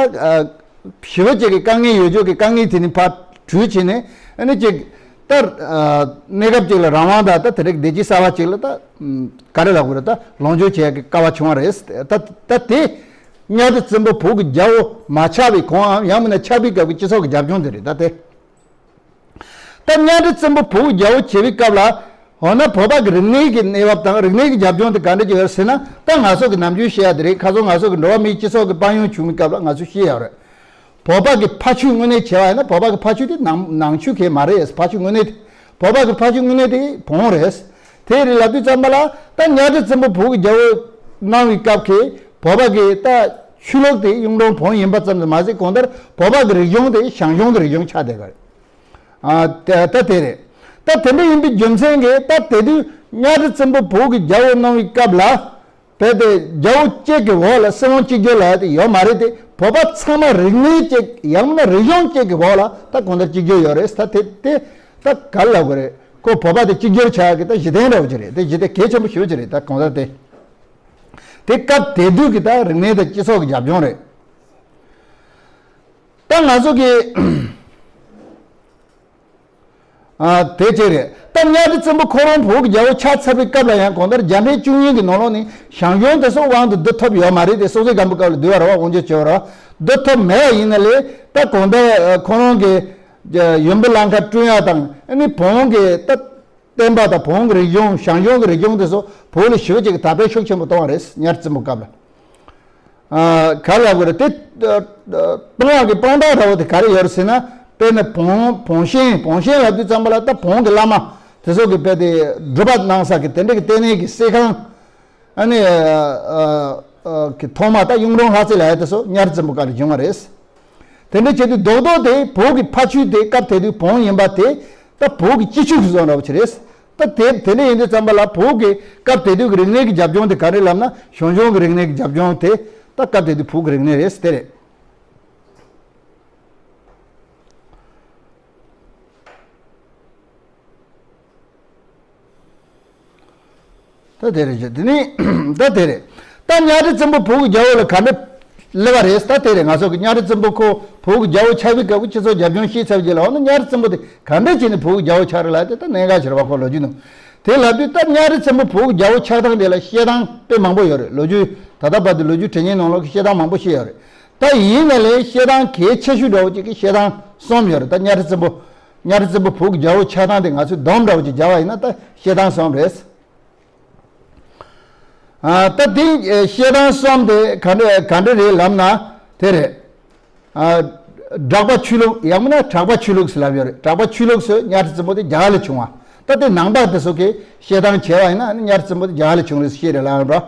ཞེ་པོ་ཅིག་གི་དཀའ་ངལ་ཡོད་རྒྱུ་གི་དཀའ་ངལ་དེ་ནི་ཕར་བྲོས་བྱས་ནས། ཨ་ནི་ཅིག་ད་གནས་སྐབས་ཅིག་ལ་རང་དབང་དང་། ད་དེ་རིགས་བདེ་སྐྱིད་གསར་པ་ཅིག་ལ་ད་ག་རེ་ལབ་དགོས་རེད། ད་ལོངས་སྤྱོད་བྱེད་ཡ་གི་སྐལ་བ་བྱུང་བ་རེད། ད་ད་དེ་གཉའ་ཁྲི་བཙན་པོ་བོད་ཀྱི་རྒྱལ་པོ་མ་ཆགས་པའི་གོང་ཨང་། ཡང་མིན་ན་ཆགས་པའི་སྐབས་ཀྱི་སྤྱི་ཚོགས་ཀྱི་རྒྱབ་ལྗོངས་དེ་རེད། ད་དེ། ད་གཉའ་ཁྲི་བཙན་པོ་བོད་རྒྱལ་པོ་བྱེད་པའི་སྐབས་ལ། འོ་ན་བོད་པ་གི་རིག་གནས་ཀྱི་གནས་བབ་དང་རིག་གནས་ཀྱི་རྒྱབ་ལྗོངས་དེ་ག་འདྲ་ཅིག་ཡོད་ཟེར་ན། ད་ང་ཚོ་གི་ནམ་རྒྱུན་བཤད་ཡ་དེ་རེད། ཁ་སང་ང་ཚོ་གི་འགྲོ་བ་མིའི་སྤྱི་ཚོགས་ཀྱི་དཔལ་ཡོན་བྱུང་བའི་སྐབས་ལ་ང་ཚོས་བཤད་ཡ་རེད། བོད་པ་གི་ཕ་ཆོས་དངོས་གནས་བྱས་པ་ཡིན་ན། བོད་པ་གི་ཕ་ཆོས་དེ་ནང་ནང་ཆོས་གང་ཡང་མ་རེད། ཕ་ཆོས་དངོས་གནས་དེ། བོད་པ་གི་ཕ་ཆོས་དངོས་གནས་དེ་བོན་རེད། དེ་རེད་ལབ་དུས་ཙམ་པ་ལ། ད་གཉའ་ཁྲི་བཙན་པོ་བོད་ཀྱི་རྒྱལ་པོ་གནང་བའི་སྐབས་ཀྱི་བོད་པ་གི་ད་ཆོས་ལུགས་དེ་གཡུང་དྲུང་བོན་ཡིན་པ་ཙམ་དུ་མ་ཟད། གང་ལྟར་བོད་པ་གི་རིག་གཞུང་དེ་ཞང་ཞུང་གི་རིག་གཞུང་ཆགས་བསྡད་པ་རེད། ཨ། ད་ད་དེ་རེད། ད་དེ་འདྲ་ཡིན་པའི་རྒྱུ་མཚན་གྱིས། ད་དེ་དུས་གཉའ་ཁྲི་བཙན་པོ་བོད་ཀྱི་རྒྱལ་པོ་གནང་བའི་སྐབས་ལ། རྦད་དེ་རྒྱལ་པོ་གཅིག་གི་འོག་ལ་སྲིད་དབང་གཅིག་གྱུར་ལབ་ཡ་དེ་ཡོད་མ་རེད་དེ། བོད་པ་ཚང་མ་རིག་གནས་གཅིག་ཡང་ན་རིག་གཞུང་གཅིག་གི་འོག་ལ་ད་གང་ལྟར་གཅིག་གྱུར་ཡོད་རེད། ད་དེ་དེ་ད་ག་རེ་ལབ་དགོས་རེད། ཁོ་བོད་པ་དེ་གཅིག་གྱུར་ཆགས་ཡ་གི་ད་གཞི་རྟེན་འདྲ་བོ་ཅིག་རེད། དེ་གཞི་རྟེན་གལ་ཆེན་པོ་ཞེ་པོ་ཅིག་རེད། ད་གང་ལྟར་དེ་དེ་སྐབས་དེ་དུས་ཀྱི་ད་རིག་གནས་དང་སྤྱི་ཚོགས་ཀྱི་རྒྱབ་ལྗོངས་རེད། ད་ང་ཚོ་གི། ཨ། དེ་གཅིག་རེད། ད་གཉའ་ཁྲི་བཙན་པོ་ཁོ་རང་བོད་ཀྱི་རྒྱལ་པོ་ཆགས་ཚར་བའི་སྐབས་ལ་ཡང་གང་ལྟར་རྒྱ་འབྲས་བཅུ་གཉིས་ཀྱི་ནང་ལོགས་ནས་ཞང་ཞུང་དེ་ཚོ་དབང་དུ་བསྡུ་ཐུབ་ཡོད་མ་རེད་དེ། སྲོང་བཙན་སྒམ་པོའི་སྐབས་ལ་བསྡུ་བ་རེད་བ། དབང་སྒྱུར་བྱས་པ་རེད་བ། བསྡུ་ཐུབ་མེད་པ་ཡིན་ན་ལས། ད་གང་ལྟར་ཁོ་རང་གི་ཡུམ་བུ་བླ་མཁར་བསྐྲུན་ཡ་དང་། ཨ་ནི་བོན་གྱི་ད་བསྟན་པ་དང་བོན་གྱི་རིག་གཞུང་། ཞང་ཞུང་གི་རིག་གཞུང་དེ་ཚོ་བོད་ལ་ཞེ་པོ་ཅིག་གི་དར་སྤེལ་ཤུགས་ཆེན་པོ་གཏོང་བ་རེད། གཉའ་ཁྲི་བཙན་པོའི་སྐབས་ལ། ཨ། ག་རེ་ལབ་དགོས་རེད། དེ་གཏོང་བ་གི་དཔང་རྟགས་འདྲ་བོ་དེ་ག་རེ་ཡོད་རེད་ཟེར་ན། དཔེར་ན་བོན། བོན་གཤེན། བོན་གཤེན་ལབ་དུས་ཙམ་པ་ལ་ད་བོན་གྱི་བླ་མ་དེ་ཚོ་གི་རྦད་དེ་སྒྲུབ་པ་གནང་ས་གི་དེ་འདྲ་གི་ལྟེ་གནས་ཀྱི་གསས་ཁང་། ཨ་ནི་ཨ་ཨ་གི་ཐོག་མ་ད་གཡུང་དྲུང་ལྷ་རྩེ་ལབ་ཡ་དེ་ཚོ་གཉའ་ཁྲི་བཙན་པོའི་སྐབས་ལ་བྱུང་བ་རེད། དེ་འདྲ་བྱས་དུས་རྡོག་རྡོག་དེ་བོད་ཀྱི་ཕ་ཆོས་དེ་སྐབས་དེ་དུས་བོན་ཡིན་པ་དེ། ད་བོད་ཀྱི་སྤྱི་ཆོས་ཀྱི་བཟོ་འདྲ་བོ་ཅིག་རེད། ད་དེ་དེ་འདྲ་ཡིན་དུས་ཙམ་པ་ལ་བོད་ཀྱི་སྐབས་དེ་དུས་ཀྱི་རིག་གནས་ཀྱི་རྒྱབ་ལྗོངས་དེ་ག་རེ་ལབ་ན། ཞང་ཞུང་གི་རིག་གནས་ཀྱི་རྒྱབ་ལྗོངས་དེ། ད་སྐབས་དེ་དུས་བོད་ཀྱི་རིག་གནས་རེད། དེ་རེད། ད་དེ་རེད། དེ་ནི་ད་དེ་རེད། ད་གཉའ་ཁྲི་བཙན་པོ་བོད་ཀྱི་རྒྱལ་པོ་ལ་ག་འདྲ་སླེབས་པ་རེད། ད་དེ་རེད། ང་ཚོ་གི་གཉའ་ཁྲི་བཙན་པོ་ཁོ་བོད་ཀྱི་རྒྱལ་པོ་ཆགས་པའི་སྐབས་ཀྱི་སྤྱི་ཚོགས་རྒྱབ་ལྗོངས་ཤེས་ཚར་རྗེས་ལ། འོ་ན་གཉའ་ཁྲི་བཙན་པོ་དེ་ག་འདྲ་བྱས་ནས་བོད་ཀྱི་རྒྱལ་པོ་ཆགས་རེད་ལབ་དེ་ད་གནད་འགག་ཆེ་རེད་བ། ཁོ་ལོ་རྒྱུས་ནང་དེ་ལབ་དུས། ད་གཉའ་ཁྲི་བཙན་པོ་བོད་ཀྱི་རྒྱལ་པོ་ཆགས་སྟངས་དེ་ལ་བཤད་སྟངས་དཔེ་མང་པོ་ཡོད་རེད། ལོ་རྒྱུས་ད་ལྟ་བར་དུ་ལོ་རྒྱུས་དྲན་མཁན་ནང་ལོགས་ཀྱི་བཤད་སྟངས་མང་པོ་ཞིག་ཡོད་རེད། ད་ཡིན་ན་ལས་བཤད་སྟངས་གལ་ཆེ་ཤོས་འདྲ་བོ་ཅིག་གི་བཤད་སྟངས་གསུམ་ཡོད་རེད། ད་གཉའ་ཁྲི་བཙན་པོ་གཉའ་ཁྲི་བཙན་པོ་བོད་ཀྱི་རྒྱལ་པོ་ཆགས་སྟངས་དེ་ང་ཚོས་སྡོམ་འདྲ་བོ་ཅིག་བརྒྱབ་པ་ཡིན་ན། ད་བཤད་སྟངས་གསུམ་རེད། ཨ། ད་དེ་བཤད་སྟངས་གསུམ་དེ་ག་འདྲ་ག་འདྲ་རེད་ལབ་ན། དེ་རེད། ཨ། གྲགས་པ་ཆོས་ལུགས། ཡང་མིན་ན་གྲགས་པ་ཆོས་ལུགས་ཟེར་ལབ་ཡོད་རེད། གྲགས་པ་ཆོས་ལུགས་སུ་གཉའ་ཁྲི་བཙན་པོ་དེ་རྒྱ་གར་ལ་བྱུང་བ། ད་དེ་ནང་པ་དེ་ཚོ་གིས་བཤད་སྟངས་བྱས་པ་ཡིན་ན། གཉའ་ཁྲི་བཙན་པོ་དེ་རྒྱ་གར་ལ་བྱུང་རེད་ཟེར་བཤད་རེད་ལབ་ཡོད་རེད།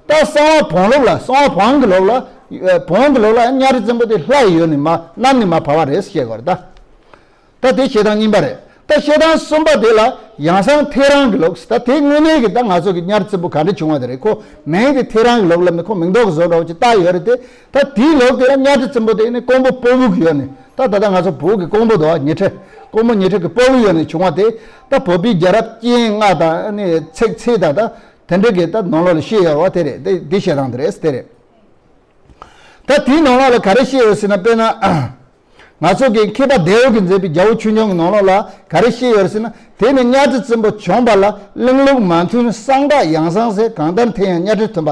ད་གསང་བ་བོན་ལུགས་ལ། གསང་བ་བོན་གྱི་ལུགས་ལ། བོན་གྱི་ལུགས་ལ་གཉའ་ཁྲི་བཙན་པོ་དེ་ལྷ་ཡི་ཡུལ་ནས་མར་གནམ་ནས་མར་བབས་པ་རེད་ཟེར་བཤད་ཀྱི་ཡོད་རེད་ད། ད་དེ་བཤད་སྟངས་གཉིས་པ་རེད། ད་བཤད་སྟངས་གསུམ་པ་དེ་ལ་ཡང་སང་ཐེའུ་རང་གི་ལུགས། ད་དེ་དངོས་གནས་ཀྱི་ད་ང་ཚོ་གི་གཉའ་ཁྲི་བཙན་པོ་ག་འདྲ་བྱུང་བ་དེ་རེད། ཁོ་མིང་དེ་ཐེའུ་རང་གི་ལུགས་ལབ་ནས་ཁོ་མིང་འདོགས་ཀྱི་བཟོ་འདྲ་བོ་ཅིག་བཏགས་ཡོད་རེད་དེ། ད་དེའི་ལུགས་དེ་ལ་གཉའ་ཁྲི་བཙན་པོ་དེ་ནི་ཀོང་པོ་སྤོ་བོ་གི་ཡུལ་ནས། ད་ད་ལྟ་ང་ཚོ་བོད་ཀྱི་ཀོང་པོ་འདུག་བ། ཉི་ཁྲི། ཀོང་པོ་ཉི་ཁྲི་གི་སྤོ་བོའི་ཡུལ་ནས་བྱུང་བ་དེ། ད་བོད་པའི་རྒྱལ་རབས་རྐྱེན་ལྔ་དང་། ཨ་ནི་ཚེག་ཚད་དང་། ད་ དེ་འདྲ་གི་ད་ནང་ལོགས་ལ་བཤད་ཡོད་རེད་བ། དེ་རེད། དེ་དེ་བཤད་སྟངས་དེ་རེད། དེ་རེད། ད་དེའི་ནང་ལོགས་ལ་ག་རེ་བཤད་ཡོད་ཟེར་ན། དཔེར་ན། ང་ཚོ་གི་མཁས་པ་དེ་བོ་གིས་མཛད་པའི་རྒྱལ་པོ་ཆོས་འབྱུང་གི་ནང་ལོགས་ལ་ག་རེ་བཤད་ཡོད་ཟེར་ན། དེ་ནི་གཉའ་ཁྲི་བཙན་པོ་བྱོན་པ་ལ་གླིང་ལུགས་མ་མཐུན་གསང་བདག་ཡང་གསང་ཟེར། གང་ལྟར་དེ་ཡང་གཉའ་ཁྲི་མཐུན་པ་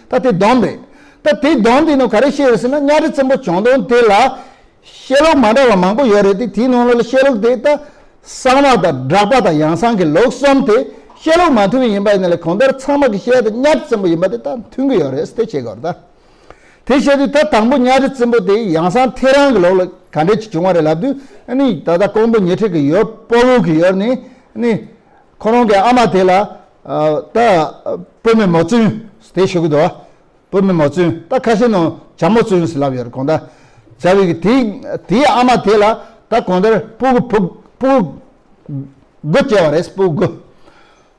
སྟེ། ད་དེ་སྡོམ་རེད། ད་དེ་སྡོམ་དེ་ནང་ག་རེ་བཤད་ཡོད་ཟེར་ན། གཉའ་ཁྲི་བཙན་པོ་བྱོན་དོན་དེ་ལ་བཤད་ལུགས་མ་འདྲ་བ་མང་པོ་ཡོད་རེད་དེ། དེའི་ནང་ལོགས་ལ་བཤད་ལུགས་དེ་ད་གསང་བ་དང་སྦྲགས་པ་དང་ཡང་གསང་གི་ལུགས་གསུམ་དེ་བཤད་ལུགས་མ་མཐུན་པ་ཡིན་པ་ཡིན་ན་ལས་གང་ལྟར་ཚང་མ་གི་བཤད་དེ་གཉའ་ཁྲི་བཙན་པོ་ཡིན་པ་དེ་ད་མཐུན་གི་ཡོད་རེད། དེ་བཤད་དགོས་རེད་ད། དེ་བཤད་དུས་ད་དང་པོ་གཉའ་ཁྲི་བཙན་པོ་དེ་ཡང་གསང་ཐེའུ་རང་གི་ལུགས་ལ་ག་འདྲས་ཅིག་བྱུང་བ་རེད་ལབ་དུས། ཨ་ནི་ད་ལྟ་ཀོང་པོ་ཉི་ཁྲི་གི་ཡུལ་སྤོ་བོ་གི་ཡུལ་ནས། ཨ་ནི་ཁོ་རང་གི་ཨ་མ་དེ་ལ་ཨ་ད་བུད་མེད་མོ་བཙུན་དེ་ཞུ་གི་འདུག་བ། བུད་མེད་མོ་བཙུན། ད་ཁ་ཤས་ནང་བྱ་མོ་བཙུན་ཟེར་ལབ་ཡོད་རེད། གང་ལྟར་བྱ་བའི་གི་དེའི་དེའི་ཨ་མ་དེ་ལ་ད་གང་ལྟར་སྤུ་གུ་བུ་སྤུ་གུ་དགུ་སྐྱེ་བ་རེད། སྤུ་གུ་དགུ།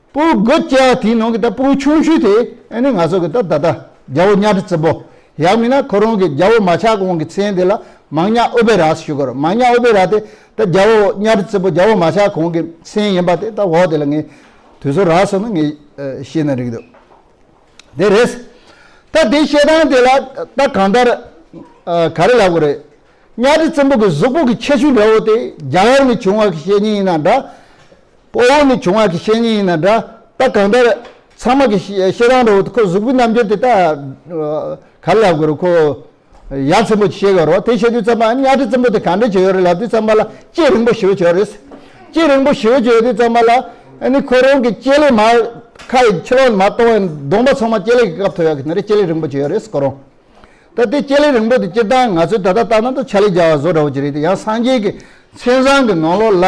སྤུ་གུ་དགུ་སྐྱེ་བ་དེའི་ནང་གི་ད་སྤུ་གུ་ཆུང་ཤོས་དེ་ཨ་ནི་ང་ཚོ་གི་ད་ད་ལྟ་རྒྱལ་པོ་གཉའ་ཁྲི་བཙན་པོ། ཡང་མིན་ན་ཁོ་རང་གི་རྒྱལ་པོ་མ་ཆགས་གོང་གི་མཚན་དེ་ལ་མང་ཉག་ཨུ་བེ་ར་ཞུ་དགོས་རེད། མང་ཉག་ཨུ་བེ་ར་དེ་ད་རྒྱལ་པོ་གཉའ་ཁྲི་བཙན་པོ་རྒྱལ་པོ་མ་ཆགས་གོང་གི་མཚན་ཡིན་པ་དེ། ད་འོ་དེ་ལ་ངས་དུས་ཚོད་རག་སོང་ན་ངས་ཨ་བཤད་ན་འགྲིག་འདུག་དེ་རེད། ད་དེ་བཤད་སྟངས་དེ་ལ་ད་གང་ལྟར་ཨ་ག་རེ་ལབ་དགོས་རེད། གཉའ་ཁྲི་བཙན་པོ་གི་གཟུགས་པོ་གི་ཁྱད་ཆོས་འདྲ་བོ་དེ་རྒྱ་གར་ནས་བྱུང་བ་གི་བཤད་མཁན་ཡིན་ན་འདྲ། སྤོ་བོ་ནས་བྱུང་བ་གི་བཤད་མཁན་ཡིན་ན་འདྲ། ད་གང་ལྟར་ཚང་མ་གི་བཤད་བཤད་སྟངས་འདྲ་བོ་དེ། ཁོ་གཟུགས་པོའི་རྣམ་འགྱུར་དེ་ད་ཨ་ག་རེ་ལབ་དགོས་རེད། ཁོ་ཡ་མཚན་པོ་ཅིག་བཤད་དགོས་རེད་བ། དེ་བཤད་དུས་ཙམ་པ་གཉའ་ཁྲི་བཙན་པོ་དེ་ག་འདྲ་ཅིག་ཡོད་རེད་ལབ་དུས་ཙམ་པ་ལ་ལྕེ་རིང་པོ་ཞེ་པོ་ཅིག་ཡོད་རེད། ལྕེ་རིང་པོ་ཞེ་པོ་ཅིག་ཡོད་དུས་ཙམ་པ་ལ་ཨ་ནི་ཁོ་རང་གི་ལྕེ་ལེ་མར་ཁ་ཡི་ཕྱི་ལོགས་ནས་མར་གཏོང་བའི་གདོང་པ་ཚང་མ་ལྕེ་ལེ་གིས་བཀབ་ཐུབ་ཡག་གི་ནི་རེད། ལྕེ་ལེ་རིང་པོ་ཅིག་ཡོད་རེད་ཁོ་རང་། ད་དེ་ལྕེ་ལེ་རིང་པོ་དེ་སྤྱིར་བཏང་ང་ཚོའི་ད་ལྟ་ལྟ་ན་ད་ཕྱག་ལེན་རྒྱག་པ་བཟོ་འདྲ་བོ་ཅིག་རེད་དེ། ཡང་སངས་རྒྱས་ཀྱི་མཚན་བཟང་གི་ནང་ལོགས་ལ་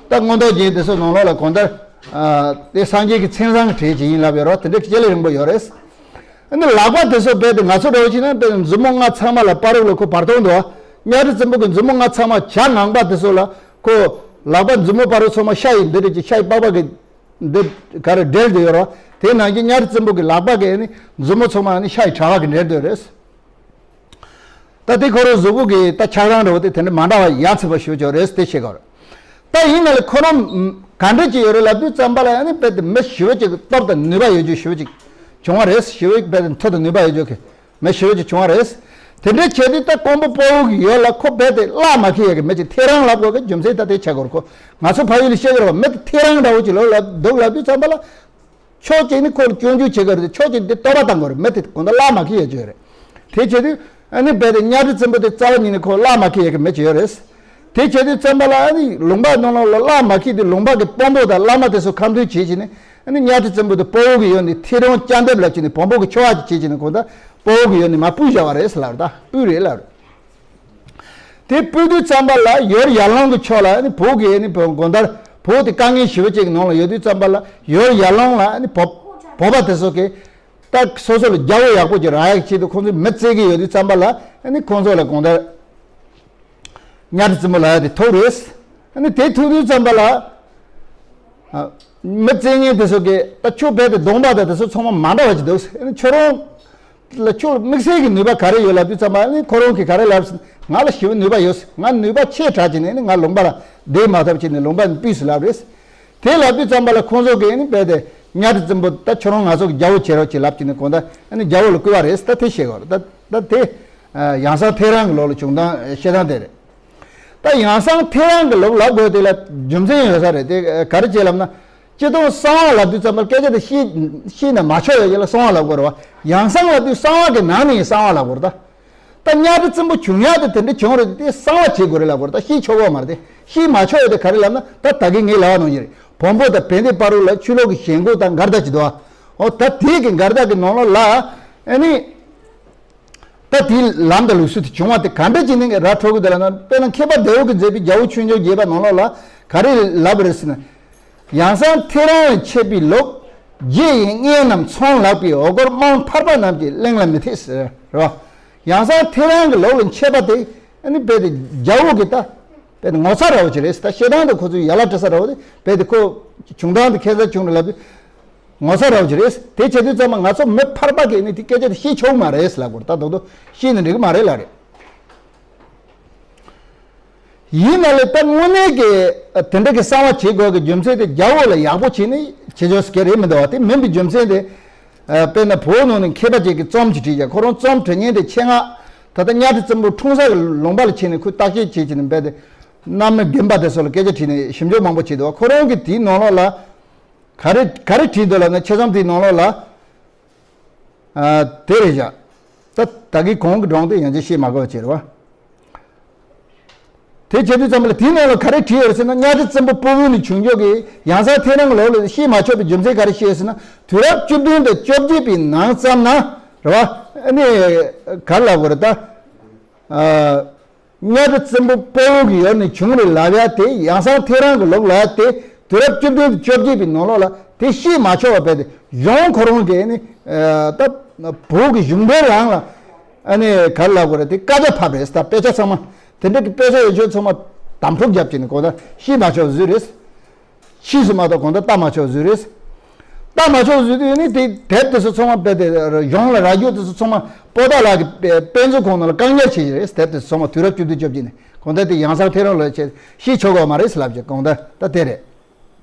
ད་མངོན་རྟོགས་རྒྱན་དེ་ཚོ་ནང་ལོགས་ལ་གང་ལྟར་ཨ་དེ་སངས་རྒྱས་ཀྱི་མཚན་བཟང་གི་གྲས་ཅིག་ཡིན་ལབ་ཡོད་རེད་བ། དེ་འདྲའི་ལྕེ་ལེ་རིང་པོ་ཡོད་རེད། ཨ་ནི་ལག་པ་དེ་ཚོ་རྦད་དེ་ང་ཚོ་འདྲ་བོ་བྱས་ན་རྦད་དེ་མཛུབ་མོ་ལྔ་ཚང་མ་ལ་བར་དུ་ལ་ཁོ་བར་སྟོང་འདུག་བ། གཉའ་ཁྲི་བཙན་པོ་གི་མཛུབ་མོ་ལྔ་ཚང་མ་བྱ་ངང་པ་དེ་ཚོ་ལ་ཁོ་ལག་པ་མཛུབ་མོ་བར་དུ་ཚང་མ་ཤ་ཡི་འདི་འདྲ་ཅིག་ཤ་ཡི་པགས་པ་གི་འདི་ག་རེ་འབྲེལ་བསྡད་ཡོད་རེད་བ། དེ་ནང་བཞིན་གཉའ་ཁྲི་བཙན་པོ་གི་ལག་པ་གི་ཨ་ནི་མཛུབ་མོ་ཚང་མ་ཨ་ནི་ཤ་ཡི་དྲ་བ་གི་འབྲེལ་བསྡད་ཡོད་རེད། ད་དེ་ཁོ་རང་གཟུགས་པོ་གི་ད་ཆགས་སྟངས་འདྲ་བོ་དེ་དེ་འདྲ་མ་འདྲ་བ་ཡ་མཚན་པོ་ཞེ་པོ་ཅིག་ཡོད་རེད། དེ་བཤད་དགོས་རེད། ད་ཡིན་ན་ལས་ཁོ་རང་ག་འདྲ་ཅིག་ཡོད་རེད་ལབ་དུས་ཙམ་པ་ལ་ཨ་ནི་རྦད་དེ་མི་ཞེ་པོ་ཅིག་གི་སྟོབས་དང་ནུས་པ་ཡོད་རྒྱུ་ཞེ་པོ་ཅིག་བྱུང་བ་རེད། ཞེ་པོ་རྦད་དེ་མཐུ་དང་ནུས་པ་ཡོད་རྒྱུ་གི་མི་ཞེ་པོ་ཅིག་བྱུང་བ་རེད། དེ་འདྲ་བྱས་དུས་ད་ཀོང་པོ་སྤོ་བོ་གི་ཡུལ་ལ་ཁོ་རྦད་དེ་གླགས་མ་ཁེལ་ཡག་གི་མི་ཅིག་ཐེའུ་རང་ལབ་དགོས་གི་རྒྱུ་མཚན་ད་དེ་ཆགས་དགོས་རེད། ཁོ་ང་ཚོ་ཕ་ཡུལ་ལ་བཤད་ཀྱི་རེད་བ། མི་དེ་ཐེའུ་རང་འདྲ་བོ་ཅིག་ལོ་ལ་འདུག་ལབ་དུས་ཙམ་པ་ལ། ཕྱོགས་གཅིག་ནི་ཁོ་ལ་སྐྱོན་བརྗོད་བྱེད་ཀྱི་རེད། ཕྱོགས་གཅིག་འདི་བསྟོད་པ་བཏང་དགོས་རེད། མི་དེ་གང་ལྟར་གླགས་མ་ཁེལ་ཡ་བྱོས་རེད། དེ་བྱེད་དུས་ཨ་ནི་རྦད་དེ་གཉའ་ཁྲི་བཙན་པོ་དེ་རྩ་བ་ཉིད་ནས་ཁོ་གླགས་མ་ཁེལ་ཡ་གི་མི་ཅིག་ཡོད་རེད། དེ་བྱེད་དུས་ཙམ་པ་ལ་ཨ་ནི་ལུང་པ་ནང་ལོགས་ལ་གླགས་མ་ཁེལ་དུས་ལུང་པ་གི་དཔོན་པོ་དང་བླ་མ་དེ་ཚོ་ཁ་འདོན་བྱེད་བྱས་ནས། ཨ་ནི་གཉའ་ཁྲི་བཙན་པོ་དེ་སྤོ་བོ་གི་ཡུལ་ནས་ཐེའུ་རང་སྐྱབས་འདེབས་ལབ་བྱས་ནས་བོན་པོ་གི་ཆོ་ག་ཅིག་བྱེད་བྱས་ནས་གང་ལྟར་སྤོ་བོ་གི་ཡུལ་ནས་མར་སྤོས་བཞག་པ་རེད་ལབ་རེད། ད་སྤོས་རེད་ལབ་རེད། དེ་སྤོས་དུས་ཙམ་པ་ལ་ཡུལ་ཡར་ལུང་གི་ཕྱོགས་ལ་ཨ་ནི་བོད་ཀྱི་ཨ་ནི་བོད་གང་ལྟར་བོད་དེ་དཀའ་ངལ་ཞེ་པོ་ཅིག་གི་ནང་ལ་ཡོད་དུས་ཙམ་པ་ལ་ཡུལ་ཡར་ལུང་ལ་ཨ་ནི་བོད་བོད་པ་དེ་ཚོ་གིས་ད་སོ་སོ་ལ་རྒྱལ་པོ་ཡག་པོ་ཅིག་རག་ཡག་ཆེད་དུ་ཁོང་ཚོས་མི་བཙལ་གྱི་ཡོད་དུས་ཙམ་པ་ལ་ཨ་ནི་ཁོང་ཚོ་ལ་གང་ལྟར་གཉའ་ཁྲི་བཙན་པོ་ལབ་ཡག་དེ་ཐུག་རེད། ཨ་ནི་དེ་ཐུག་དུས་ཙམ་པ་ལ། ཨ། མི་བཙལ་མཁན་དེ་ཚོ་གིས་ད་ཁྱོད་རྦད་དེ་གདོང་པ་དང་དེ་ཚོ་ཚང་མ་མ་འདྲ་བ་ཅིག་འདུག་ཨ་ནི་ཁྱོད་རང་ལ་ཁྱོད་དམིགས་བསལ་གྱི་ནུས་པ་ག་རེ་ཡོད་ལབ་དུས་ཙམ་པ། ཨ་ནི་ཁོ་རང་གིས་ག་རེ་ལབ་ཟེར་ན། ང་ལ་ཞེ་པོ་ནུས་པ་ཡོད། ང་ནུས་པ་ཆེ་དྲགས་བྱས་ནས་ཨ་ནི་ང་ལུང་པ་ལ་བསྡད་མ་ཐུབ་བྱས་ནས་ལུང་པ་ནས་སྤོས་སོང་ལབ་རེད། དེ་ལབ་དུས་ཙམ་པ་ལ་ཁོང་ཚོ་གིས་ཨ་ནི་རྦད་དེ་གཉའ་ཁྲི་བཙན་པོ་ད་ཁྱོད་རང་ང་ཚོ་གི་རྒྱལ་པོ་བྱེད་རོགས་བྱེད་ལབ་བྱས་ནས་གང་ལྟར་ཨ་ནི་རྒྱལ་པོ་ལ་བསྐོས་པ་རེད། ད་དེ་བཤད་དགོས་རེད། ད་ད་དེ་ཡང་གསང་ཐེའུ་རང་གི་ལོ་ལ་བྱུང་སྟངས་བཤད་སྟངས་དེ་རེད། ད་ཡང་གསང་ཐེའུ་རང་གི་ལུགས་ལབ་དགོས་དེ་ལ་རྒྱུ་མཚན་ཡོད་ས་རེད། དེ་ག་རེ་བྱས་ལབ་ན། སྤྱིར་བཏང་གསང་བ་ལབ་དུས་ཙམ་པར་སྐད་ཆ་དེ་ཤེས་ཤེས་ན་མ་ཆོག་ཡོད་ཀྱི་ལ་གསང་བ་ལབ་དགོས་རེད་བ། ཡང་གསང་ལབ་དུས་གསང་བ་གི་ནང་ནས་གསང་བ་ལབ་དགོས་རེད་ད། ད་གཉའ་ཁྲི་བཙན་པོ་བྱུང་ཡག་དེ་དེ་འདྲ་བྱུང་རེད་དེ། གསང་བ་བྱེད་དགོས་རེད་ལབ་དགོས་རེད་ད། ཤེས་ཆོག་གོ་མ་རེད་དེ། ཤེས་མ་ཆོག་ཡོད་དེ་ག་རེ་ལབ་ན། ད་ད་གིན་ངས་ལབ་པ་ནང་བཞིན་རེད། བོན་པོ་དང་བན་དེ་བར་དུ་ལ་ཆོས་ལུགས་ཀྱི་ཞེན་ཁོག་དང་འགལ་ཟླ་བྱེད་དོ། འོ་ད་དེ་གི་འགལ་ཟླ་གི་ནང་ལོགས་ལ་ཨ་ནི། ད་དེའི་ལམ་དང་ལུགས་སྲོལ་དེ་བྱུང་བ་དེ་ག་འདྲ་ཅིག་ནས་ར་འཕྲོད་ཀྱི་འདུག་ལབ་ན། དཔེར་ན་མཁས་པ་ལྡེའུ་གིས་མཛད་པའི་རྒྱལ་པོ་ཆོས་འབྱུང་རྒྱས་པ་ནང་ལོགས་ལ་ག་རེ་ལབ་པ་རེད་ཟེར་ན། ཡང་གསང་ཐེའུ་རང་ལས་མཆེད་པའི་ལུགས། རྗེ་ཡི་མངལ་རྣམས་ཚོང་ལགས་པའི། འོ་སྐོལ་དམངས་ཐར་པ་རྣམས་ཀྱི་གླེང་ལ་མི་འཐད་ཟེར་རེད་བ། ཡང་གསང་ཐེའུ་རང་གི་ལུགས་ལ་མཆེད་པ་དེ་ཨ་ནི་རྦད་དེ་རྒྱལ་པོ་གི་ད་རྦད་དེ་ངོ་ཚ་འདྲ་བོ་ཅིག་རེད་ཟེར། ད་བཤད་སྟངས་དེ་ཁོ་ཚོས་ཡ་ལ་སྤྲད་ས་འདྲ་བོ་དེ་རྦད་དེ་ཁོ་བྱུང་སྟངས་དེ་ཁྱད་མཚར་བྱུང་རེད་ལབ་དུས། ངོ་ཚ་འདྲ་བོ་ཅིག་རེད། དེ་བྱེད་དུས་ཙམ་པ་ང་ཚོ་མི་ཕལ་པ་གིས་ནི་དེ་སྐད་ཆ་དེ་ཤེས་ཆོག་མ་རེད་ལབ་དགོས་རེད། ད་རྡོག་རྡོག་ཤེས་ནི་འགྲིག་གི་མ་རེད་ལབ་རེད། ཡིན་ན་ལས་ད་དངོས་གནས་ཀྱི་དེ་འདྲ་གི་གསང་བ་བྱེད་དགོས་ཀྱི་རྒྱུ་མཚན་དེ་རྒྱལ་པོ་ལ་ཡག་པོ་བྱས་ནས་བྱེད་ཆོག་ཟེར་གྱི་རེད་མི་འདུག་བ། དེ་མིན་པའི་རྒྱུ་མཚན་དེ་ དཔེར་ན་བོད་ནང་ནས་མཁས་པ་ཅིག་གིས་རྩོམ་ཅིག་བྲིས་ཀྱང་ཁོ་རང་རྩོམ་འབྲི་མཁན་དེ་ཆེད་མངགས་ད་ལྟ་གཉའ་ཁྲི་བཙན་པོ་འཁྲུངས་ས་གི་ལུང་པ་ལ་ཕྱིན་ནས་ཁོས་བརྟག་དཔྱད་བྱེད་བྱས་ནས་རྦད་དེ་གནམ་མེད་དགོན་པ་དེ་སོགས་ལ་སྐད་ཆ་དྲིས་ནས་ཞིབ་འཇུག་མང་པོ་བྱས་འདུག་བ། ཁོ་རང་གིས་དེའི་ནང་ལོགས་ལ་ག་རེ་ག་རེ་བྲིས་འདུག་ལབ་ན་ཆེད་རྩོམ་དེའི་ནང་ལོགས་ལ། ཨ། དེ་རེད་བཞག་ད་ད་གིན་གོང་གི་སྒྲུང་དེ་ཡང་ཅིག་བཤད་མ་དགོས་པ་བྱས་རེད་བ། དེ་བྱེད་དུས་ཙམ་པ་ལ་དེའི་ནང་ལ་ག་རེ་བྲིས་ཡོད་ཟེར་ན། གཉའ་ཁྲི་བཙན་པོ་སྤོ་བོ་ནས་བྱུང་ཆོག་གི་ཡང་སང་ཐལ་རང་གི་ལོག་ལ་བཤད་མ་ཆོག་པའི་རྒྱུ་མཚན་ག་རེ་བཤད་ཡོད་ཟེར་ན། དུས་རབས་བཅུ་བདུན་དང་བཅོ་བརྒྱད་པའི་ནང་ཙམ་ན་རེད་བ། ཨ་ནི་ག་རེ་ལབ་དགོས་རེད་ད། ཨ། གཉའ་ཁྲི་བཙན་པོ་སྤོ་བོ་གི་ཡུལ་ནས་བྱུང་རེད་ལབ་ཡ་དེ་ཡང་སང་ཐལ་རང་གི་ལོག་ལབ་ཡ་དེ་དུས་རབས་བཅུ་བདུན་དང་བཅོ་བརྒྱད་པའི་ནང་ལོགས་ལ་དེ་བཤད་མ་ཆོག་པ་རྦད་དེ་གཞུང་ཁོ་རང་གིས་ནི་ད་བོད་ཀྱི་གཞུང་འབྲེལ་རང་ལ་ཨ་ནི་ག་རེ་ལབ་དགོས་རེད། དེ་བཀའ་རྒྱ་ཕབ་རེད་ད། དཔེ་ཆ་ཚང་མ་དེ་འདྲ་གི་དཔེ་ཆ་ཡོད་ཆོག་ཚང་མ་དམ་ཕྲུག་རྒྱབ་ཀྱི་ནི་གོ་ད་བཤད་མ་ཆོག་བཟོས་རེད། ཕྱིས་སུ་མ་གཏོགས་གང་ལྟར་ལྟ་མ་ཆོག་བཟོས་རེད། ལྟ་མ་ཆོག་བཟོས་དུས་ནི་དེ་དེབ་དེ་ཚོ་ཚང་མ་རྦད་དེ་གཞུང་ལ་རག་རྒྱུ་དེ་ཚོ་ཚང་མ་པོ་ཏཱ་ལ་གི་དཔེ་དཔེ་མཛོད་ཁང་ནང་ལ་བཀག་ཉར་བྱས་རེད། དེབ་དེ་ཚོ་ཚང་མ་དུས་རབས་བཅུ་བདུན་བཅོ་བརྒྱད་ནས་གང་ལྟར་དེ་ཡང་སང་ཐལ་རང་ལོག་བྱས་ཤེས་ཆོག་གི་མ་རེད་ལབ་ཀྱི་གང་ལྟར་ད་དེ་རེད།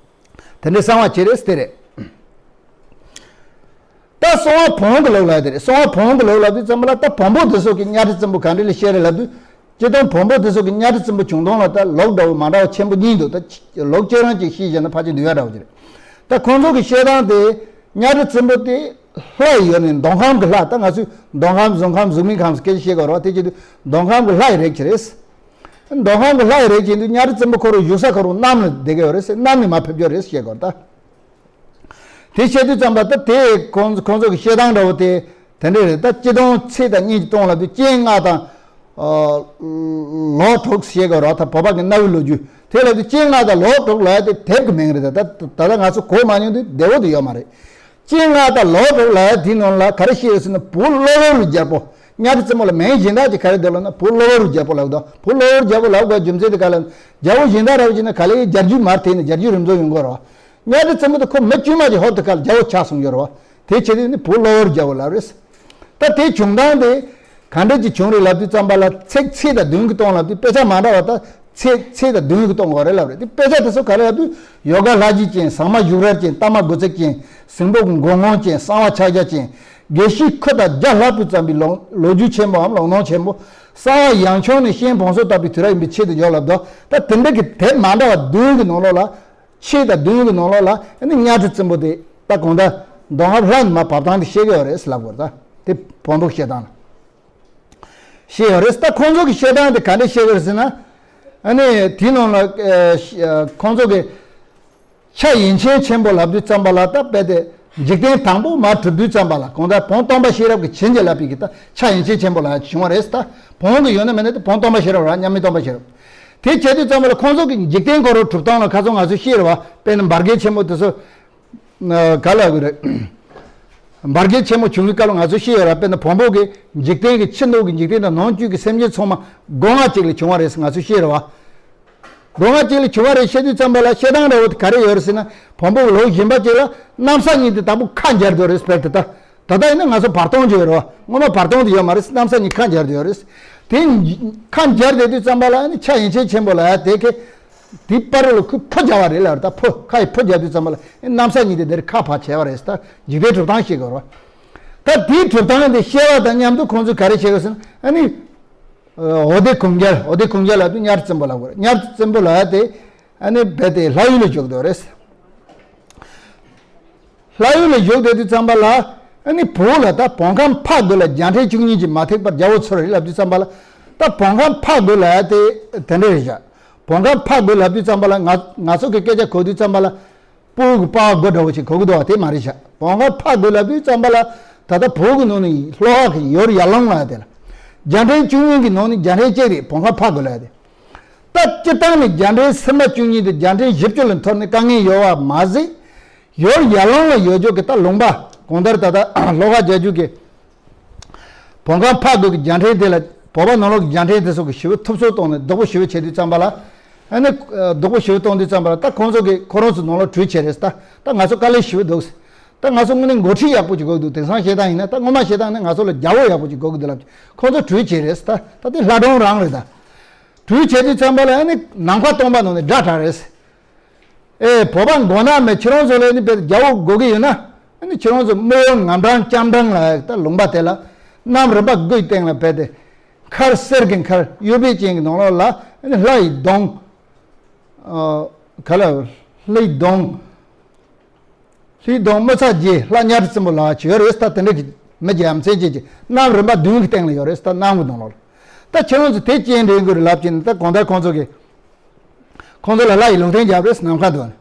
དེ་འདྲའི་གསང་བ་བྱས་རེད་དེ་རེད། ད་སོང་བ་བོན་གྱི་ལུགས་ལ་དེ་རེད། སོང་བ་བོན་གྱི་ལུགས་ལབ་དུས་ཙམ་པ་ལ་ད་བོན་པོ་དེ་ཚོ་གི་གཉའ་ཁྲི་བཙན་པོ་ག་འདྲ་ལ་བཤད་རེད་ལབ་དུས། སྤྱིར་བཏང་བོན་པོ་དེ་ཚོ་གི་གཉའ་ཁྲི་བཙན་པོ་བྱུང་སྟངས་ལ་ད་ལུགས་འདྲ་བོ་མ་འདྲ་བ་ཆེན་པོ་གཉིས་འདུག་ད་ལུགས་ཁྱེད་རང་གིས་ཤེས་བྱས་ན་ཕལ་ཆེར་འདུལ་བ་འདྲ་བོ་ཅིག་རེད། ད་ཁོང་ཚོ་གི་བཤད་སྟངས་དེ་གཉའ་ཁྲི་བཙན་པོ་དེ་ལྷ་ཡི་ཡུལ་ནས་མདོ་ཁམས་ཀྱི་ལྷ། ད་ང་ཚོས་མདོ་ཁམས་གཟིམ་ཁམས་གཟིགས་མིག་ཁམས་སུ་སྐད་ཆ་བཤད་དགོས་རེད་བ། དེ་བྱེད་དུས་མདོ་ཁམས་ཀྱི་ལྷ་ཡི་རིགས་ཅིག་རེད། མདོ་ཁམས་ཀྱི་ལྷ་ཡི་རིགས་ཅིག་ཡིན་དུས་གཉའ་ཁྲི་བཙན་པོ་ཁོ་རང་བཞུགས་ས་ཁོ་རང་གནམ་ལ་བསྡད་ཀྱི་ཡོད་རེད་ཟེར། གནམ་ནས་མར་ཕེབས་རྒྱུ་རེད་ཟེར་བཤད་དགོས་རེད་ད། དེ་བཤད་དུས་ཙམ་པ་ད་དེ་ཁོང་ཁོང་ཚོ་གི་བཤད་སྟངས་འདྲ་བོ་དེ་དེ་འདྲ་རེད། ད་སྤྱིར་བཏང་ཚེས་དང་གཉིས་ཀྱི་སྟེང་ལ་དུས་སྤྱན་སྔ་དང་ལོ་དྲུག་ཟེར་དགོས་རེད་ད། བོད་པ་གི་གནའ་བོའི་ལོ་རྒྱུས་དེ་ལ་དུས་སྤྱན་སྔ་དང་ལོ་དྲུག་ལབ་ཡ་དེ་དེབ་ཀྱི་མིང་རེད་ད། ད་ད་ལྟ་ང་ཚོ་གོ་མ་མྱོང་དུས་བདེ་བོ་དུ་ཡོད་མ་རེད། སྤྱན་སྔ་དང་ལོ་དྲུག་ལབ་ཡ་དེའི་ནང་ལ་ག་རེ་བཤད་ཡོད་ཟེར་ན། བོད་གློ་བུར་རྒྱལ་པོ། གཉའ་ཁྲི་བཙན་པོ་ལ་མིང་གཞན་དག་ཅིག་ག་རེ་འདུག་ལབ་ན་བོད་གློ་བུར་རྒྱལ་པོ་ལབ་འདུག་བོད་གློ་བུར་རྒྱལ་པོ་ལབ་དགོས་རྒྱུ་མཚན་དེ་ག་ལ་རྒྱལ་པོ་གཞན་དག་ར་བ་བྱས་ན་ག་ལེར་རྒྱལ་རྒྱུད་མར་དེད་ནས་རྒྱལ་རྒྱུད་རིམ་འཛེགས་ཡོང་གི་རེད་བ། གཉའ་ཁྲི་བཙན་པོ་དེ་ཁོ་མི་དཀྱུས་མ་ཅིག་ཧོབ་ཏེ་ཁ་ལ་རྒྱལ་པོ་ཆགས་སོང་ཡོད་རེད་བ། དེ་བྱས་དུས་ནི་བོད་གློ་བུར་རྒྱལ་པོ་ལབ་རེད། ད་དེ་བྱུང་སྟངས་དེ་ག་འདྲ་ཅིག་བྱུང་རེད་ལབ་དུས་ཙམ་པ་ལ་ཚེས་ཚེས་དང་བདུན་གྱི་སྟེང་ལབ་དུས་དཔེ་ཆ་མ་འདྲ་བ་ད་ཚེས་ཚེས་དང་བདུན་གྱི་སྟེང་གོ་རེད་ལབ་རེད། དེ་དཔེ་ཆ་དེ་ཚོ་ག་རེ་ལབ་དུས་ཡོ་ག་ལྷ་རྗེ་ཅན། ཟངས་མ་བཞུགས་གྲལ་ཅན། རྟ་མ་དགུ་ཚིགས་ཅན། ཟིང་འབུ་མགོ་སྔོན་ཅན། གསང་བ་ཕྱག་རྒྱ་ཅན། དགེ་བཤེས་ཁུ་དང་བརྒྱ་ལྷག་པོས་བརྩམས་པའི་ལོ་ལོ་རྒྱུས་ཆེན་པོའམ་ལོ་ནང་ཆེན་པོ། གསང་བ་ཡང་ཆུང་ནས་གཤེན་བོང་སོ་ལྟ་བུའི་དུས་རབས་ཡིན་པའི་ཆེད་དུ་ཡོད་ལབ་འདུག་ད་དེ་འདྲ་གི་དེབ་མ་འདྲ་བ་བདུན་གྱི་ནང་ལོགས་ལ། ཆེད་དང་བདུན་གྱི་ནང་ལོགས་ལ་ཨ་ནི་གཉའ་ཁྲི་བཙན་པོ་དེ་ད་གང་ལྟར་མདོ་སྔགས་ལྷ་ནས་མར་བབས་སྟངས་དེ་བཤད་ཀྱི་ཡོད་རེད་ལབ་དགོས་རེད་ད། དེ་བོན་པོ་བཤད་སྟངས་ལ་བཤད་ཡོད་རེད། ད་ཁོང་ཚོ་གི་བཤད་སྟངས་དེ་ག་འདྲ་བཤད་ཀྱི་རེད་ཟེར་ན། ཨ་ནི་དེའི་ནང་ལ་ཨ་ཤ་ཁོང་ཚོ་གི་ཕྱྭ་ཡན་ཆད་ཆེན་པོ་ལབ་དུས་ཙམ་པ་ལ་ད་རྦད་དེ་འཇིག་རྟེན་དང་པོ་མར་གྲུབ་དུས་ཙམ་པ་ལ་གང་ལྟར་བོན་སྟོན་པ་ཤེས་རབ་ཀྱིས་བྱིན་གྱིས་བརླབས་པའི་གི་ད་ཕྱྭ་ཡན་ཆད་ཆེན་པོ་ལབ་ཡ་བྱུང་བ་རེད་ད། བོན་གྱི་ཡོད་ན་མེད་ན་ད་བོན་སྟོན་པ་ཤེས་རབ་ར་མཉམ་མེད་སྟོན་པ་ཤེས་རབ། དེ་བྱས་དུས་ཙམ་པ་ལ་ཁོང་ཚོ་གི་འཇིག་རྟེན་ཁོ་རང་གྲུབ་སྟངས་ལ་ཁ་སང་ང་ཚོས་ཤེས་རེད་བ། དཔེར་ན་འབར་གས་ཆེན་མོ་དེ་ཚོ་ག་ལ་གི་རེད། འབར་གས་ཆེན་མོ་བྱུང་བའི་སྐབས་ལ་ང་ཚོས་ཤེས་ཡོད་ར། དཔེར་ན་བོན་པོ་གི་འཇིག་རྟེན་གྱི་ཕྱི་ནང་གི་འཇིག་རྟེན་དང་ནང་བཅུད་ཀྱི་སེམས་ཅན་ཚང་མ་སྒོ་ང་གཅིག་ལས་བྱུང་བ་རེད་ཟེར་ང་ཚོས་ཤེས་རེད་བ། སྒོ་ང་གཅིག་ལས་བྱུང་བ་རེད་བཤད་དུས་ཙམ་པ་ལ་བཤད་སྟངས་འདྲ་བོ་དེ་ག་རེ་ཡོད་རེད་ཟེར་ན། བོན་པོ་གི་ལུགས་གཞན་པ་གཅིག་ལ་གནམ་ས་གཉིས་དེ་དང་པོ་ཁ་འབྱར་དུས་རེད་དཔེར་ན་ད། ད་ལྟ་ཡིན་ན་ང་ཚོ་བར་སྟོང་ཅིག་ཡོད་རེད་བ། སྔོན་མ་བར་སྟོང་དེ་ཡོད་མ་རེད། གནམ་ས་གཉིས་ཁ་འབྱར་དུ་ཡོད་རེད། དེ་ཁ་འབྱར་བསྡད་དུས་ཙམ་པ་ལ་ཨ་ནི་ཕྱྭ་ཡན་ཆད་ཆེན་པོ་ལ་ཡ་དེ་གི་དེའི་བར་རོ་ལ་ཁོས་ཕོ་སྦྱར་བ་རེད་ལབ་རེད། ད་ཕོ་ཁ་ཡི་ཕོ་སྦྱར་དུས་ཙམ་པ་ལ་ཨ་ནི་གནམ་ས་གཉིས་དེ་དེར་ཁ་ཕར་བྱས་པ་རེད། ད་འཇིག་རྟེན་གྲུབ་སྟངས་ཤེས་དགོས་རེད་བ། ད་དེའི་གྲུབ་སྟངས་དེ་བཤད་པ་དང་མཉམ་དུ་ཁོང་ཚོས་ག་རེ་བྱས་ཡོད་ཟེར་ན་ཨ་ནི། འོ་དེ་གུང་རྒྱལ། འོ་དེ་གུང་རྒྱལ་ལབ་དུས་གཉའ་ཁྲི་བཙན་པོ་ལབ་དགོས་རེད། གཉའ་ཁྲི་བཙན་པོ་ལབ་ཡ་དེ་ཨ་ནི་རྦད་དེ་ལྷ་ཡུལ་ལ་བཞུགས་བསྡད་རེད། ལྷ་ཡུལ་ལ་བཞུགས་བསྡད་དུས་ཙམ་པ་ལ། ཨ་ནི་བོད་ལ་ད་བོད་ཁམས་ཕག་རྒོད་ལ་རྒྱལ་ཕྲན་བཅུ་གཉིས་ཀྱིས་མ་ཐེག་པར་རྒྱལ་པོ་ཚུར་རེད་ལབ་དུས་ཙམ་པ་ལ། ད་བོད་ཁམས་ཕག་རྒོད་ལབ་ཡ་དེ་དེ་འདྲ་རེད་བཞག་བོད་ཁམས་ཕག་རྒོད་ལབ་དུས་ཙམ་པ་ལ་ང་ང་ཚོ་གི་སྐད་ཆ་གོ་དུས་ཙམ་པ་ལ། སྤོ་བོ་གི་པ་རྒོད་འདྲ་བོ་ཞིག་གོ་གི་འདུག་བ། དེ་མ་རེད་བཞག་བོད་ཁམས་ཕག་རྒོད་ལབ་དུས་ཙམ་པ་ལ། ད་ལྟ་བོད་ཀྱི་ནང་ནས་ལྷོ་ཁ་གི་ཡུལ་ཡར་ཀླུང་ལབ་ཡ་དེ་ལ། རྒྱལ་ཕྲན་བཅུ་གཉིས་ཀྱི་ནང་ནས་རྒྱལ་ཕྲན་གཅིག་རེད། བོད་ཁམས་ཕག་རྒོད་ལབ་ཡ་དེ། ད་སྤྱིར་བཏང་ནས་རྒྱལ་ཕྲན་སིལ་མ་བཅུ་གཉིས་དེ་རྒྱལ་ཕྲན་བཞི་བཅུ་ལ་འཐོར་ནས་དཀའ་ངལ་ཡོད་པ་མ་ཟད། ཡུལ་ཡར་ཀླུང་ལ་ཡོད་ཆོག་གི་ད་ལུང་པ་གང་ལྟར་ད་ལྟ་ལྷོ་ཁ་རྒྱལ་རྒྱུད་ཀྱི་བོད་ཁམས་ཕག་རྒོད་ཀྱི་རྒྱལ་ཕྲན་དེ་ལ་བོད་པ་ནང་ལོགས་ཀྱི་རྒྱལ་ཕྲན་དེ་ཚོ་གི་ཞི་བའི་ཐུབ་ཚོད་བཏང་ནས་སྡུག་པོ་ཞི་བ་བྱེད་དུས་ཙམ་པ་ལ། ཨ་ནི་སྡུག་པོ་ཞི་བ་བཏང་དུས་ཙམ་པ་ལ་ད་ཁོང་ཚོ་གི་ཁོ་རང་ཚོ་ནང་ལོགས་གྲོས་བྱས་རེད་ད། ད་ང་ཚོ་དཀའ་ལས་ཞི་བ་འདུག་ད་ང་ཚོ་དངོས་གནས་འགོ་ཁྲིད་ཡག་པོ་ཅིག་དགོས་འདུག་དེང་སང་བཤད་སྟངས་ཡིན་ན་ད་སྔོན་མ་བཤད་སྟངས་ནི་ང་ཚོ་ལ་རྒྱལ་པོ་ཡག་པོ་ཅིག་དགོས་ཀྱི་འདུག་ལབ་ཁོང་ཚོ་གྲོས་བྱས་རེད་ད། ད་དེ་ལྷ་སྒྲུང་རང་རེད་ད། གྲོས་བྱས་དུས་ཙམ་པ་ལ་ཨ་ནི་ནམ་མཁའ་སྟོང་པ་ནང་ནས་སྒྲ་གྲགས་རེད། ཨེ་བོད་པ་མགོ་ནག་མེད་ཁྱེད་རང་ཚོ་ལ་ནི་དཔེ་རྒྱལ་པོ་དགོས་ཀྱི་ཡོད་ན། ནི་ཁྱེད་རང་ཚོ་དམུ་ཡོར་ངམ་གྲངས་ལྕམ་གྲངས་ལ་ད་ལུང་པ་དེ་ལ་གནམ་རིམ་པ་དགུའི་སྟེང་ལ་བལ་ཏེ། མཁར་གསེར་གྱི་མཁར་གཡུ་བལ་ཅན་གྱི་ནང་ལོགས་ལ་ནི་ལྷ་ཡི་གདོང་། ཨ། ག་ལ། ལྷའི་གདོང་། ལྷའི་གདོང་དམུ་ཚ་རྒྱལ་ལྷ་གཉའ་ཁྲི་བཙན་པོ་ལགས་ཀྱི་ཡོད་རེད་ད། དེ་འདྲ་གི་མི་རྒྱལ་ཡ་མཚན་ཅན་གྱི་གནམ་རིམ་པ་བདུན་གྱི་སྟེང་ལ་ཡོད་རེད་ད། གནམ་གྱི་ནང་ལོགས་ལ། ད་ཁྱེད་རང་ཚོ་དེ་སྐྱེལ་འདྲེན་དགོས་རེད་ལབ་ཀྱི་ནི་ད་གང་ལྟར་ཁོང་ཚོ་གི། ཁོང་ཚོ་ལ་ལྷ་ཡི་ལུང་བསྟན་རྒྱབ་རེད་ནམ་མཁའ་དུ།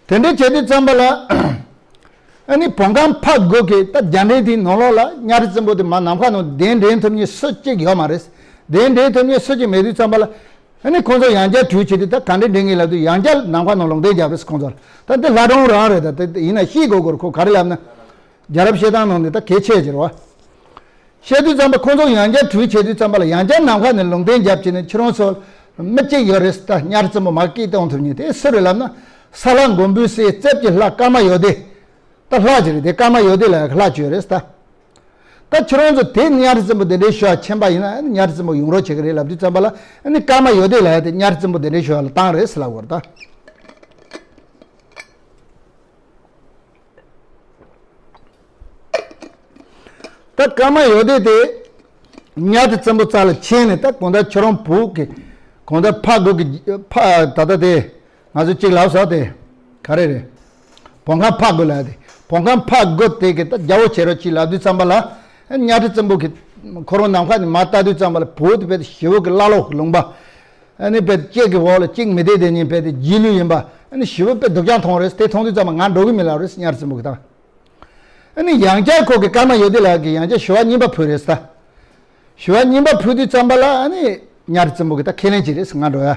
དེ་འདྲ་བྱེད་དུས་ཙམ་པ་ལ། ཨ་ནི་བོད་ཁམས་ཕ་དགུ་གི་ད་རྒྱ་འདྲེན་དེའི་ནང་ལོགས་ལ་གཉའ་ཁྲི་བཙན་པོ་དེ་མ་ནམ་མཁའ་ནང་གདན་འདྲེན་ཐུབ་མཁན་སུ་གཅིག་ཡོད་མ་རེད། གདན་འདྲེན་ཐུབ་མཁན་སུ་གཅིག་མེད་དུས་ཙམ་པ་ལ། ཨ་ནི་ཁོང་ཚོ་ཡང་བསྐྱར་གྲོས་བྱེད་དུས་ད་ག་འདྲ་འདྲེན་གྱི་ལབ་དུས་ཡང་བསྐྱར་ནམ་མཁའ་ནང་ལུང་བསྟན་རྒྱབ་རེད་ཁོང་ཚོ་ལ། ད་འདི་ལྷ་སྒྲུང་རང་རེད་ད། དེ་ཡིན་ན་ཤེས་དགོས་དགོས་རེད། ཁོ་ག་རེ་ལབ་ན། རྒྱལ་རབས་བཤད་སྟངས་ནང་ནས་ད་གལ་ཆེ་ཆེ་རེད་བ། བཤད་དུས་ཙམ་པ་ཁོང་ཚོ་ཡང་བསྐྱར་གྲོས་བྱེད་དུས་ཙམ་པ་ལ་ཡང་བསྐྱར་ནམ་མཁའ་ནས་ལུང་བསྟན་རྒྱབ་བྱས་ནས་ཁྱེད་རང་ཚོ་མི་གཅིག་ཡོད་རེད་ད། གཉའ་ཁྲི་བཙན་པོ་མར་སྐད་གཏོང་ཐུབ་མཁན་དེ་སུ་རེད་ལབ་ན། ས་ལ་མགོན་པོའི་སྲས་རྩེ་གི་ལྷ་ཀརྨ་ཡོ་དེ། ད་ལྷ་ཅིག་རེད་དེ། ཀརྨ་ཡོ་དེ་ལ་ལྷ་ཅིག་ཡོད་རེད་ད། ད་ཁྱེད་རང་ཚོ་དེ་གཉའ་ཁྲི་བཙན་པོ་དེ་འདྲའི་ཞུ་བ་མཁྱེན་པ་ཡིན་ན་གཉའ་ཁྲི་བཙན་པོ་ཡོང་རོགས་བྱེད་ཀྱི་རེད་ལབ་དུས་ཙམ་པ་ལ། ཨ་ནི་ཀརྨ་ཡོ་དེ་ལ་དེ་གཉའ་ཁྲི་བཙན་པོ་དེ་འདྲའི་ཞུ་བ་ལ་བཏང་རེད་ཟེར་ལབ་དགོས་རེད་ད། ད་ཀརྨ་ཡོ་དེ་དེ་གཉའ་ཁྲི་བཙན་པོ་རྩ་ལ་ཆེན་ནས་ད་གང་ལྟར་ཁྱོད་རང་བོད་ཀྱི་གང་ལྟར་ཕ་དགུ་གི་ཕ་ད་ལྟ་དེ་ང་ཚོ་གཅིག་ལབ་ས་དེ་ག་རེ་རེད། བོད་ཁམས་ཕ་དགུ་ལབ་དེ། བོད་ཁམས་ཕ་དགུ་དེ་གི་ད་རྒྱལ་པོ་བྱེད་རོགས་གྱིས་ལབ་དུས་ཙམ་པ་ལ། གཉའ་ཁྲི་བཙན་པོ་གི་ཁོ་རང་ནམ་མཁའ་ནས་མར་ལྟ་དུས་ཙམ་པ་ལ་བོད་དེ་བས་ཞེ་བོ་གི་བླ་ལོག་གི་ལུང་པ། ཨ་ནི་དཔེ་གཅིག་གི་འོག་ལ་གཅིག་མི་བསྡད་དེ་ཉིན་དཔེ་དེ་རྗེས་ལུས་ཡིན་པ། ཨ་ནི་ཞི་བ་དཔེ་སྡུག་ཅག་མཐོང་རེད། དེ་མཐོང་དུས་ཙམ་པ་ང་འགྲོ་གི་མིན་ལབ་རེད་གཉའ་ཁྲི་བཙན་པོ་གི་ད། ཨ་ནི་ཡང་བསྐྱར་ཁོ་གི་ཀརྨ་ཡོ་དེ་ལགས་ཀྱིས་ཡང་བསྐྱར་ཞུ་བ་གཉིས་པ་ཕུལ་རེད་ད། ཞུ་བ་གཉིས་པ་ཕུལ་དུས་ཙམ་པ་ལ་ཨ་ནི་གཉའ་ཁྲི་བཙན་པོ་གི་ད་ཁས་ལེན་བྱེད་རེད་ང་འགྲོ་ཡ།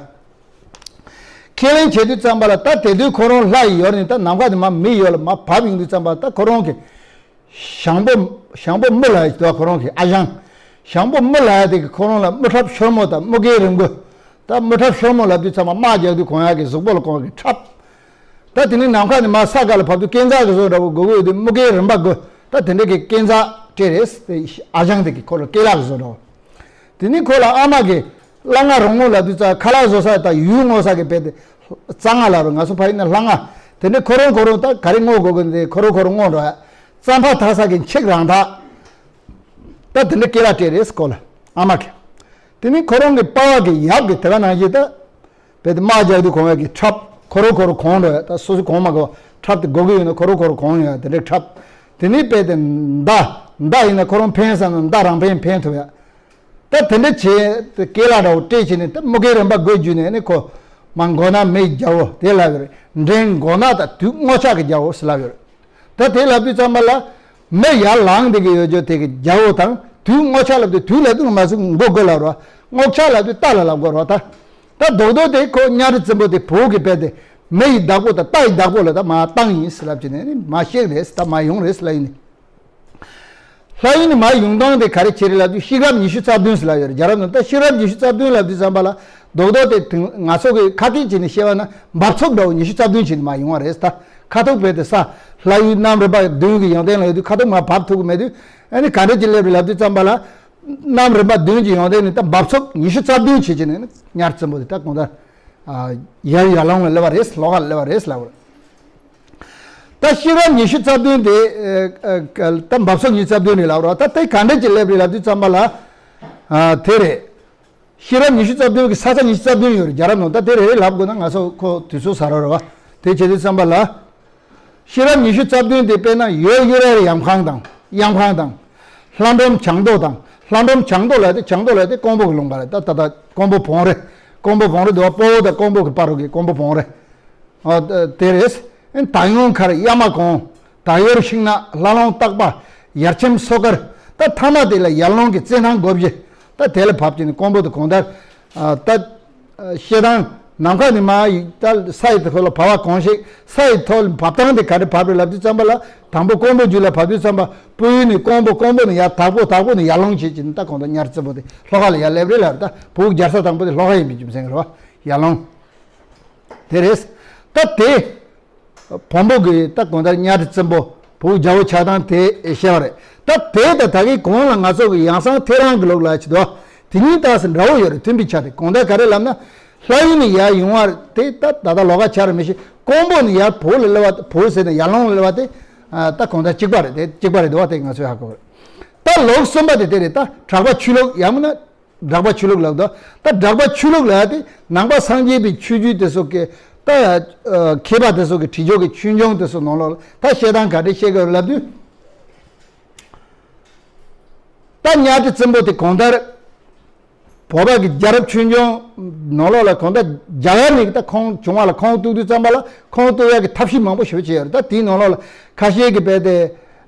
ཁས་ལེན་བྱེད་དུས་ཙམ་པ་ལ་ད་དེ་དུས་ཁོ་རང་ལྷ་ཡི་ཡུལ་ནས་ད་ནམ་མཁའ་དེ་མ་མི་ཡུལ་ལ་མ་བབས་ཡོང་དུས་ཙམ་པ་ད་ཁོ་རང་གི། ཞང་པོ། ཞང་པོ་དམུ་ལ་ཡ་ཞིག་འདུག་ཁོ་རང་གི་ཨ་ཞང་། ཞང་པོ་དམུ་ལ་ཡ་དེ་གི་ཁོ་རང་ལ་དམུ་ཁྲབ་ཤོར་མོ་དང་དམུ་སྐེ་རིང་པོ། ད་དམུ་ཁྲབ་ཤོར་མོ་ལབ་དུས་ཚང་མ་དམག་རྒྱག་དུས་གོན་ཡག་གི་གཟུགས་པོ་ལ་གོན་ཡག་གི་ཁྲབ། ད་དེ་ནས་ནམ་མཁའ་ནས་མར་ས་ག་ལ་བབས་དུས་སྐས་འཛེག་གི་བཟོ་འདྲ་བོ་དགོས་ཀྱི་ཡོད་དུས་དམུ་སྐེ་རིང་པ་དགོས། ད་དེ་འདྲ་གི་སྐས་འཛེག་སྤྲད་རེད་དེ་ཨ་ཞང་དེ་གི་ཁོ་ལ་སྐེ་ལག་གི་བཟོ་འདྲ་བོ། དེ་ནས་ཁོ་ལ་ཨ་མ་གི་ལྷ་རྔ་རང་ངོ་ལབ་དུས་ཙང་ཁ་ལག་བཟོ་ས་དང་ཡུལ་སྔོག་ས་གི་དཔེ་དེ་རྩ་རྔ་ལབ་རེད། ང་ཚོ་ཕ་ཡིན་ན་ལྷ་རྔ། དེ་འདྲ་ཁོ་རང་ཁོ་རང་ད་ག་རེ་སྔོག་དགོས་ཀྱི་འདི་ཁོ་རང་ཁོ་རང་སྔོག་འགྲོ་ཡ། རྩམ་པ་འཐག་ས་གི་མཆེག་རང་འཐག་ད་དེ་འདྲ་སྐེ་ལག་སྤྲད་རེད་ཁོ་ལ་ཨ་མ་གི། དེ་ནས་ཁོ་རང་གི་པ་ཕ་གི་ཡབ་གི་དེ་ག་ནང་བཞིན་ད། དཔེ་དེ་དམག་རྒྱག་དུས་གོན་ཡག་གི་ཁྲབ་ཁོ་རང་ཁོ་རང་གོན་འགྲོ་ཡ། ད་སོ་སོ་གོན་མ་དགོས་པ་ཁྲབ་དེ་དགོས་ཀྱི་ཡོད་ན་ཁོ་རང་ཁོ་རང་གོན་ཡ་དེ་འདྲའི་ཁྲབ། དེ་ནས་དཔེ་དེ་མདའ། མདའ་ཡིན་ན་ཁོ་རང་འཕེན་ས་ན་མདའ་རང་འཕེན་འཕེན་ཐུབ་ཡ། ད་དེ་འདྲ་བྱས་ཏེ་སྐེ་ལག་འདྲ་བོ་སྤྲད་བྱས་ནས་ད་དམུ་སྐེ་རིང་པ་དགོས་བརྒྱུད་ནས་ནི་ཁོ། མ་མགོ་ནག་མི་ཡི་རྒྱལ་པོ་དེ་ལབ་ཡོད་རེད། འདྲེན་མགོ་ནག་དང་དུག་སྔོ་ཆག་གི་རྒྱལ་པོ་ཟེར་ལབ་ཡོད་རེད། ད་དེ་ལབ་དུས་ཙམ་པ་ལ། མི་ཡར་ལངས་བསྡད་ཀྱི་ཡོད་རྒྱུ་དེ་གི་རྒྱལ་པོ་དང་དུག་སྔོ་ཆག་ལབ་དུས་དུག་ལབ་དུས་མ་ཟིག་མགོ་དགོས་ལབ་རོ། སྔོ་ཆག་ལབ་དུས་རྟ་ལ་ལབ་དགོས་རོ་ད། ད་རྡོག་རྡོག་དེ་ཁོ་གཉའ་ཁྲི་བཙན་པོ་དེ་བོད་ཀྱི་དཔེ་དེ། མི་ཡི་བདག་པོ་དང་རྟ་ཡི་བདག་པོ་ལ་ད་མ་བཏང་ཡིན་ཟེར་ལབ་ཀྱི་ནས་ནི་མ་གཤེགས་རེད་ད་མ་ཡོང་རེད་ཟེར་ལབ་ཡིན་ནི། ལྷ་ཡུལ་ནས་མར་ཡོང་སྟངས་དེ་ག་རེ་བྱེད་རེད་ལབ་དུས་ཤེས་རབ་ཉི་ཤུ་རྩ་བདུན་ཟེར་ལབ་ཡོད་རེད། རྒྱལ་རབས་ནང་ད་ཤེས་རབ་ཉི་ཤུ་རྩ་བདུན་ལབ་དུས་ཙམ་པ་ལ་རྡོག་རྡོག་དེ་དེང་ང་ཚོ་གི་ཁ་སྐད་བྱས་ནས་བཤད་པ་ན་འབབ་ཚུགས་འདྲ་བོ་ཉི་ཤུ་རྩ་བདུན་བྱས་ནས་མར་ཡོང་བ་རེད་ད། ཁ་ཐུག་བོད་དེ་ས་ལྷ་ཡུལ་གནམ་རིམ་པ་བདུན་གྱི་ཡོན་ཏན་ལ་ཡོད་དུས་ཁ་ཐུག་མར་བབས་ཐུབ་ཀྱི་མེད་དུས་ཨ་ནི་ག་འདྲ་ཅིག་སླེབས་རེད་ལབ་དུས་ཙམ་པ་ལ་གནམ་རིམ་པ་བདུན་གྱི་ཡོན་ཏན་ནི་ད་འབབ་ཚུགས་ཉི་ཤུ་རྩ་བདུན་བྱས་བྱས་ནས་ནི་གཉའ་ཁྲི་བཙན་པོ་དེ་ད་གང་ལྟར་ཡར་ཡར་ལུང་ལ་སླེབས་པ་རེད། ལྷོ་ཁ་ལ་སླེབས་པ་རེད་ལབ་པ་རེད། ད་ཤེས་རབ་ཉི་ཤུ་རྩ་བདུན་དེ། ཨ། ཨ། ད་འབབ་ཚུགས་ཉི་ཤུ་རྩ་བདུན་རེད་ལབ་རོགས། ད་དེ་ག་འདྲ་ཅིག་སླེབས་རེད་ལབ་དུས་ཙམ་པ་ལ། ཨ། དེ་རེད། ཤེས་རབ་ཉི་ཤུ་རྩ་བདུན་གྱི་ས་ཆ་ཉི་ཤུ་རྩ་བདུན་ཡོད་རེད་རྒྱལ་རབས་ནང་། ད་དེ་རེ་རེ་ལབ་དགོས་ན་ང་ཚོ་ཁོ་དུས་ཚོད་ཟ་རོགས་རེད་བ། དེ་བྱེད་དུས་ཙམ་པ་ལ། ཤེས་རབ་ཉི་ཤུ་རྩ་བདུན་དེ་དཔེར་ན་ཡོད་ཡོད་རེ་རེ་ཡམ་ཁང་དང་གཡམ་ཁང་དང་། ལྷ་འབྲོམ་བྱང་རྡོ་དང་། ལྷ་འབྲོམ་བྱང་རྡོ་ལ་དེ་བྱང་རྡོ་ལ་དེ་ཀོང་པོ་གི་ལུང་པ་རེད། ད་ད་ད་ཀོང་པོ་བོང་རི། ཀོང་པོ་བོང་རི་འདུག་བ། སྤོ་བོ་དང་ཀོང་པོ་གི་བར་རུ་གི་ཀོང་པོ་བོང་རི། ཨ། དེ་རེད། ཨེ། དར་ཡོང་མཁར། གཡའ་མ་གོང་། དར་ཡོལ་ཤིང་ནགས། ལྷ་ལུང་སྟག་པ། ཡར་ཁྱིམ་སོ་དཀར། ད་མཐའ་མ་དེ་ལ་ཡར་ལུང་གི་རྩེད་ཐང་སྒོ་བཞི། ད་དེ་ལ་བབས་ཀྱི་ནི་ཀོང་པོ་དང་གང་ལྟར། ཨ། ད་བཤད་སྟངས་ནམ་མཁའ་ནས་མར་ད་ས་ཡི་ཐོག་ལ་བབས་པ་གང་ཞིག་ས་ཡི་ཐོག་ལ་བབས་སྟངས་དེ་ག་རེ་བབས་རེད་ལབ་དུས་ཙམ་པ་ལ། དང་པོ་ཀོང་པོ་རྒྱུད་ལ་བབས་དུས་ཙམ་པ་སྤོ་བོ་ནས་ཀོང་པོ། ཀོང་པོ་ནས་ཡར་དྭགས་པོ། དྭགས་པོ་ནས་ཡར་ལུང་བྱེད་ཀྱི་ནི་ད་གང་ལྟར་གཉའ་ཁྲི་བཙན་པོ་དེ་ལྷོ་ཁ་ལ་ཡར་སླེབས་རེད་ལབ་རེད། ད་བོད་རྒྱལ་ས་དང་པོ་དེ་ལྷོ་ཁ་ཡིན་པའི་རྒྱུ་མཚན་རེད་བ། ཡར་ལུང་། དེ་རེད། ད་དེ། བོན་པོ་གི་ད་གང་ལྟར་གཉའ་ཁྲི་བཙན་པོ་བོད་རྒྱལ་པོ་ཆགས་སྟངས་དེ་བཤད་པ་རེད། ད་དེ་ད་ད་གའི་གོང་ལ་ང་ཚོ་གི་ཡང་གསང་ཐེའུ་རང་གི་ལུགས་ལ་ཅི་དོ། དེ་གཉིས་ད་སེ་འདྲ་བོ་ཡོད་རེད། མཐུན་པའི་ཆ་དེ་གང་ལྟར་ག་རེ་ལབ་ན། ལྷ་ཡུལ་ནས་ཡར་ཡོང་བ་དེ་ད་ད་ལྟ་ལོགས་ཀ་ཆགས་རེད་མི་ཤེས། ཀོང་པོ་ནས་ཡར་བོད་ལ་སླེབས་པ། བོད་ཟེར་ནས་ཡར་ཀླུང་ལ་སླེབས་པ་དེ་ད་གང་ལྟར་གཅིག་པ་རེད། དེ་གཅིག་པ་རེད་འདུག་བ། དེ་ང་ཚོས་ཧ་གོ་རེད། ད་ལོགས་གསུམ་པ་དེ་དེ་རེད། ད་གྲགས་པ་ཆོས་ལུགས་ཡང་མིན་ན་སྦྲགས་པ་ཆོས་ལུགས་ལབ་འདུག་ད་སྦྲགས་པ་ཆོས་ལུགས་ལབ་དེ་ནང་པ་སངས་རྒྱས་པའི་ཆོས་བརྒྱུད་དེ་ཚོ་གི་ད་མཁས་པ་དེ་ཚོ་གི་བྲིས་ཆོས་ཀྱི་ཆོས་འབྱུང་དེ་ཚོ་ནང་ལོགས་ལ་ད་བཤད་སྟངས་ག་འདྲ་བཤད་དགོས་ལབ་དུས། ད་གཉའ་ཁྲི་བཙན་པོ་དེ་གང་ལྟར་བོད་པ་གི་རྒྱལ་རབས་ཆོས་འབྱུང་ནང་ལོགས་ལ་གང་ལྟར་རྒྱ་གར་ནས་ད་ཁོང་བྱུང་བ་ལ་ཁོང་གཏུག་དུས་ཙམ་པ་ལ་ཁོང་གཏུག་ཡག་གི་ཐབས་ཤེས་མང་པོ་ཞེ་པོ་ཅིག་ཡོད་རེད། ད་དེའི་ནང་ལོགས་ལ་ཁ་ཤས་ཀྱིས་རྦད་དེ་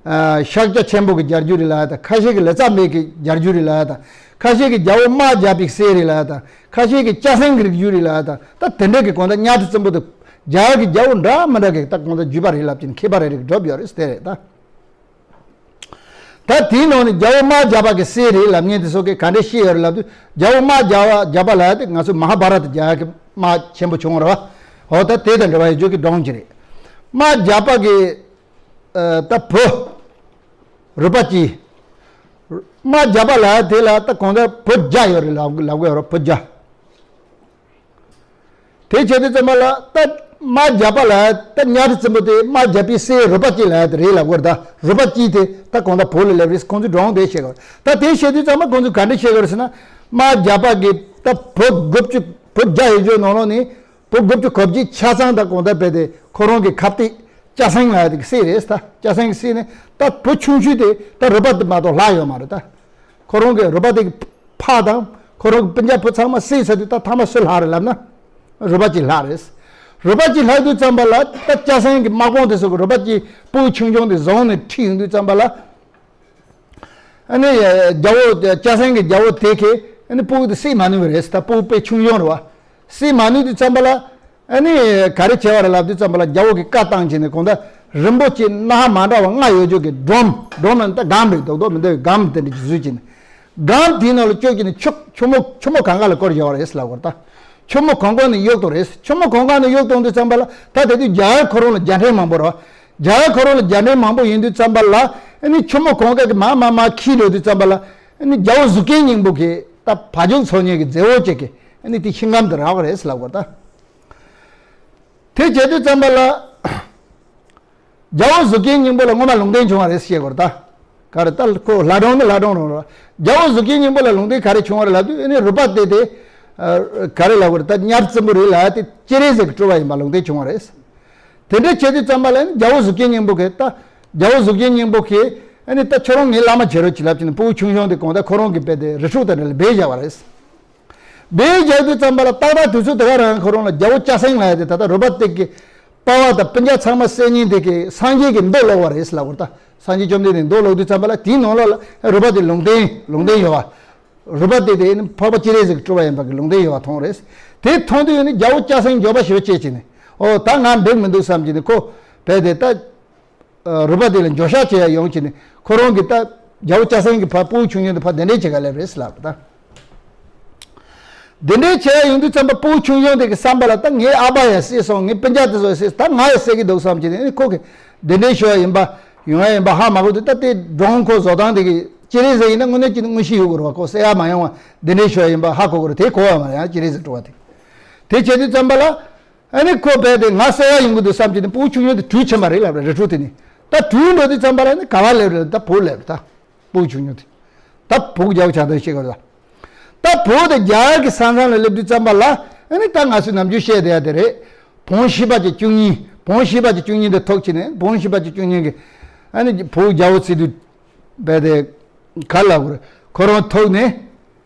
ཤཱཀྱ་ཆེན་པོ་གི་རྒྱལ་རྒྱུད་རེད་ལབ་ཡ་དང་། ཁ་ཤས་ཀྱིས་ལི་ཙ་མིག་གི་རྒྱལ་རྒྱུད་རེད་ལབ་ཡ་དང་། ཁ་ཤས་ཀྱིས་རྒྱལ་པོ་དམག་བརྒྱ་པའི་སྲས་རེད་ལབ་ཡ་དང་། ཁ་ཤས་ཀྱིས་སྐྱ་སེང་གི་རིགས་རྒྱུད་རེད་ལབ་ཡ་དང་། ད་དེ་འདྲ་གི་གང་ལྟར་གཉའ་ཁྲི་བཙན་པོ་དེ་རྒྱ་གར་གྱི་རྒྱལ་པོ་འདྲ་མི་འདྲ་གི་ད་གང་ལྟར་རྒྱུད་པ་རེད་ལབ་ཀྱི་མཁས་པ་རེ་རེ་གིས་སྒྲུབ་ཡོད་རེད། དེ་རེད་ད། ད་དེའི་ནང་ནས་རྒྱལ་པོ་དམག་བརྒྱ་པ་གི་སྲས་རེད་ལབ་མཁན་དེ་ཚོ་གིས་ག་འདྲ་བཤད་ཡོད་རེད་ལབ་དུས། རྒྱལ་པོ་དམག་བརྒྱ་པ་བརྒྱ་པ་ལབ་ཡ་དེ་ང་ཚོ་མ་ཧཱ་བྷ་ར་ཏ་རྒྱལ་ཁབ་དམག་ཆེན་པོ་བྱུང་བ་རེད་བ། འོ་ད་དེ་དང་འབྲེལ་བ་ཡོད་རྒྱུ་གི་སྒྲུང་ཅིག་རེད། དམག་བརྒྱ་པ་གི་ཨ་ད་བུ་རུ་པ་ཅི། དམག་བརྒྱ་པ་ལབ་ཡ་དེ་ལ་ད་གང་ལྟར་བུ་བརྒྱ་ཡོད་རེད་ལབ་ལབ་དགོས་ཡོད་རེད། བུ་བརྒྱ། དེ་བྱས་དུས་ཙམ་པ་ལ་ད་དམག་བརྒྱ་པ་ལ་ད་གཉའ་ཁྲི་བཙན་པོ་དེ་དམག་བརྒྱ་པའི་སྲས་རུ་པ་ཅི་ལབ་ཡ་དེ་རེད་ལབ་དགོས་རེད། ད་རུ་པ་ཅི་དེ་ད་གང་ལྟར་བོད་ལ་སླེབས་རེད། ཁོང་ཚོས་སྒྲུང་དེ་བཤད་དགོས་རེད། ད་དེ་བཤད་དུས་ཙམ་པ་ཁོང་ཚོས་ག་འདྲ་བཤད་དགོས་རེད་ཟེར་ན། དམག་བརྒྱ་པ་གི་ད་བུ་དགུ་བཅུ་བུ་བརྒྱ་ཡོད་རྒྱུ་ནང་ལོགས་ནས་བུ་དགུ་བཅུ་གོ་གཅིག་ཆ་ཚང་ད་གང་ལྟར་རྦད་དེ་ཁོ་རང་གི་ཁ་གཏད་སྐྱ་སེང་ལབ་ཡ་དེ་གི་སྲས་རེད། ད་སྐྱ་སེང་གི་སྲས་ནས་ད་བུ་ཆུང་ཤོས་དེ་ད་རུ་པ་དེ་མ་གཏོགས་ལྷག་ཡོད་མ་རེད། ད་ཁོ་རང་གི་རུ་པ་དེ་གི་ཕ་དང་ཁོ་རང་གི་སྤུན་ཀྱག་བུ་ཚང་མ་བསད་ཚར་དུས་ད་ཐ་མ་སུ་ལྷག་རེད་ལབ་ན། རུ་པ་ཅི་ལྷག་རེད། རུ་པ་ཅི་ལྷག་དུས་ཙམ་པ་ལ་ད་སྐྱ་སེང་གི་དམག་དཔུང་དེ་ཚོ་གིས་རུ་པ་ཅི་སྤུ་གུ་ཆུང་ཆུང་དེ་བཟུང་ནས་ཁྲིད་ཡོང་དུས་ཙམ་པ་ལ། ཨ་ནི་རྒྱལ་པོ་སྐྱ་སེང་གི་རྒྱལ་པོ་དེ་གིས་ཨ་ནི་སྤུ་གུ་དེ་བསད་མ་ནུས་པ་རེད། ད་སྤུ་གུ་དཔེ་ཆུང་ཆུང་རེད་བ། བསད་མ་ནུས་དུས་ཙམ་པ་ལ། ཨ་ནི་ག་རེ་བྱས་པ་རེད་ལབ་དུས་ཙམ་པ་ལ་རྒྱལ་པོ་གིས་བཀའ་བཏང་བྱས་ནས་གང་ལྟར་རིན་པོ་ཆེ་སྣ་ཁ་མ་འདྲ་བ་ལྔ་ཡོད་རྒྱུ་གི་སྒྲོམ། སྒྲོམ་ལ་ད་སྒམ་རེད། རྡོག་རྡོག་མི་འདུག་སྒམ་དེ་འདྲ་ཅིག་བཟོས་བྱས་ནས་སྒམ་དེའི་ནང་ལ་བཅུག་བྱས་ནས་ཆུ་ཆུ་མོ་ཆུ་མོ་གང་ག་ལ་བསྐོར་བཞག་པ་རེད་ལབ་དགོས་རེད། ད་ཆུ་མོ་གང་ག་ནས་གཡུག་བཏང་རེད། ཆུ་མོ་གང་ག་ནས་གཡུག་བཏང་དུས་ཙམ་པ་ལ་ད་དེ་དུས་རྒྱ་གར་ཁོ་རང་ལ་རྒྱལ་ཕྲན་མང་པོ་རེད་བ། རྒྱ་གར་ཁོ་རང་ལ་རྒྱལ་ཕྲན་མང་པོ་ཡིན་དུས་ཙམ་པ་ལ་ཨ་ནི་ཆུ་མོ་གང་ག་གིས་མར་མར་མར་འཁྱིལ་འགྲོ་དུས་ཙམ་པ་ལ་ཨ་ནི་རྒྱལ་པོ་གཟུགས་སྐྱེན་སྙིང་པོ་གིས་ད་བ་ཕྱུགས་འཚོ་མཁན་གྱི་མཛེས་པོ་ཅིག་གིས་ཨ་ནི་དེ་ཤིང་སྒམ་དེ་རག་པ་རེད་ལབ་དགོས་རེད། ད་དེ་བྱས་དུས་ཙམ་པ་ལ། རྒྱལ་པོ་གཟུགས་སྐྱེན་སྙིང་པོ་ལ་སྔོན་མ་ལུང་བསྟན་བྱུང་བ་རེད་ཟེར་དགོས་རེད་ད། ག་རེ་ད་ཁོ་ལྷ་སྒྲུང་ནི་ལྷ་སྒྲུང་རང་རེད། རྒྱལ་པོ་གཟུགས་སྐྱེན་སྙིང་པོ་ལ་ལུང་བསྟན་ག་རེ་བྱུང་བ་རེད་ལབ་དུས་ཨ་ནི་རུ་པ་དེ་དེ། ག་རེ་ལབ་དགོས་རེད། ད་གཉའ་ཁྲི་བཙན་པོ་རེད་ལབ་ཡ་དེ་སྤྱན་རས་གཟིགས་ཀྱི་སྤྲུལ་པ་ཡིན་པ་ལུང་བསྟན་བྱུང་བ་རེད། དེ་འདྲ་བྱས་དུས་ཙམ་པ་ལ་ཨ་ནི་རྒྱལ་པོ་གཟུགས་སྐྱེན་སྙིང་པོ་གིས་ད། རྒྱལ་པོ་གཟུགས་སྐྱེན་སྙིང་པོ་གིས་ཨ་ནི་ད་ཁྱོད་རང་ངའི་བླ་མ་བྱེད་རོགས་གྱིས་ལབ་བྱས་ནས་སྤུ་གུ་ཆུང་ཆུང་དེ་གང་ལྟར་ཁོ་རང་གི་རྦད་དེ་རི་ཕྲུག་དང་འདྲ་ལ་སྦས་བཞག་པ་རེད། སྦས་བཞག་དུས་ཙམ་པ་ལ་ཏག་ཏག་དུས་ཚོད་དེ་ག་རང་ཁོ་རང་ལ་རྒྱལ་པོ་སྐྱ་སེང་ལབ་ཡ་དེ་ད་ལྟ་རུ་པ་དེ་གི་པ་ཕ་དང་སྤུན་ཀྱག་ཚང་མ་བསད་མཁན་དེ་གིས་སངས་རྒྱས་ཀྱི་མདོ་ཀློག་པ་རེད་ལབ་དགོས་རེད་ད། སངས་རྒྱས་བཅོམ་ལྡན་འདས་མདོ་ཀློག་དུས་ཙམ་པ་ལ་དེའི་ནང་ལོགས་ལ་རུ་པ་དེ་ལུང་བསྟན་ལུང་བསྟན་ཡོད་པ། རུ་པ་དེ་དེ་ནི་འཕགས་པ་སྤྱན་རས་གཟིགས་སྤྲུལ་པ་ཡིན་པ་གི་ལུང་བསྟན་ཡོད་པ་མཐོང་རེད། དེ་མཐོང་དུས་ནི་རྒྱལ་པོ་སྐྱ་སེང་འགྱོད་པ་ཞེ་པོ་སྐྱེས་བྱས་ནས་ཨོ་ད་ང་འགྲིག་མི་འདུག་བསམ་གྱི་ནས་ཁོ་རྦད་དེ་ད། རུ་པ་དེ་ལ་འགྱོད་བཤགས་བྱེད་ཡ་ཡོང་བྱས་ནས་ཁོ་རང་གིས་ད་རྒྱལ་པོ་སྐྱ་སེང་གི་ཕར་སྤུ་གུ་ཆུང་ཆུང་དེ་ཕར་གདན་འདྲེན་བྱེད་ག་སླེབས་རེད་ལབ་ད། གདན་འདྲེན་བྱེད་ཡ་ཡོང་དུས་ཙམ་པ་སྤུ་གུ་ཆུང་ཆུང་དེ་གི་བསམ་པ་ལ་ད་ངའི་ཨ་ཕ་ཡ་བསད་སོང་། ངའི་སྤུན་ཀྱག་དེ་ཚོ་ཡ་བསད་སོང་། ད་ང་ཡ་བསད་ཀྱི་འདུག་བསམ་བྱས་ནས་ཁོ་གིས་གདན་འདྲེན་ཞུ་ཡ་ཡིན་པ་ཡོང་ཡ་ཡིན་པ་ཧ་མ་གོ་དུས། ད་དེ་སྒྲུང་ཁོ་བཟོ་སྟངས་དེ་གི་སྤྱན་རས་གཟིགས་ཡིན་ན་དངོས་གནས་ཅི་ནས་དངོས་གཞི་ཡོད་དགོས་རེད་བ། ཁོ་བསད་ཡ་མ་ཡོང་བ་གདན་འདྲེན་ཞུ་ཡ་ཡིན་པ་ཧ་གོ་དགོས་རེད། དེ་གོ་བ་མ་རེད་ཡང་སྤྱན་རས་གཟིགས་སྤྲུལ་པ་དེ། དེ་བྱས་དུས་ཙམ་པ་ལ། ཨ་ནི་ཁོ་རྦད་དེ་ང་བསད་ཡ་ཡོང་གི་འདུག་བསམ་གྱི་ནས་སྤུ་གུ་ཆུང་ཆུང་དེ་དྲུད་ཕྱིན་པ་རེད་ལབ་རེད། རི་ཕྲུག་དེ་ནི། ད་དྲུད་འགྲོ་དུས་ཙམ་པ་ལ་ནི་ག་པར་སླེབས་རེད། ད་བོད་སླེབས་རེད། ད་སྤུ་གུ་ཆུང་ཆུང་དེ། ད་བོད་རྒྱལ་པོ་ཆགས་འདུག་ཤེས་དགོས་རེད། ད་བོད་དེ་རྒྱ་གར་གྱི་ས་མཚམས་ལ་སླེབས་དུས་ཙམ་པ་ལ་ཨ་ནི་ད་ང་ཚོས་ནམ་རྒྱུན་བཤད་བསྡད་ཡ་དེ་རེད། བོན་ཤེས་པ་གྱི་བཅུ་གཉིས། བོན་ཤེས་པ་གྱི་བཅུ་གཉིས་དེ་ཐུག་བྱས་ནས་བོན་ཤེས་པ་གྱི་བཅུ་གཉིས་ཀྱིས་ཨ་ནི་བོད་རྒྱལ་པོ་བརྩི་དུས་རྦད་དེ་ག་ལབ་དགོས་རེད། ཁོ་རང་ཐུག་ནས།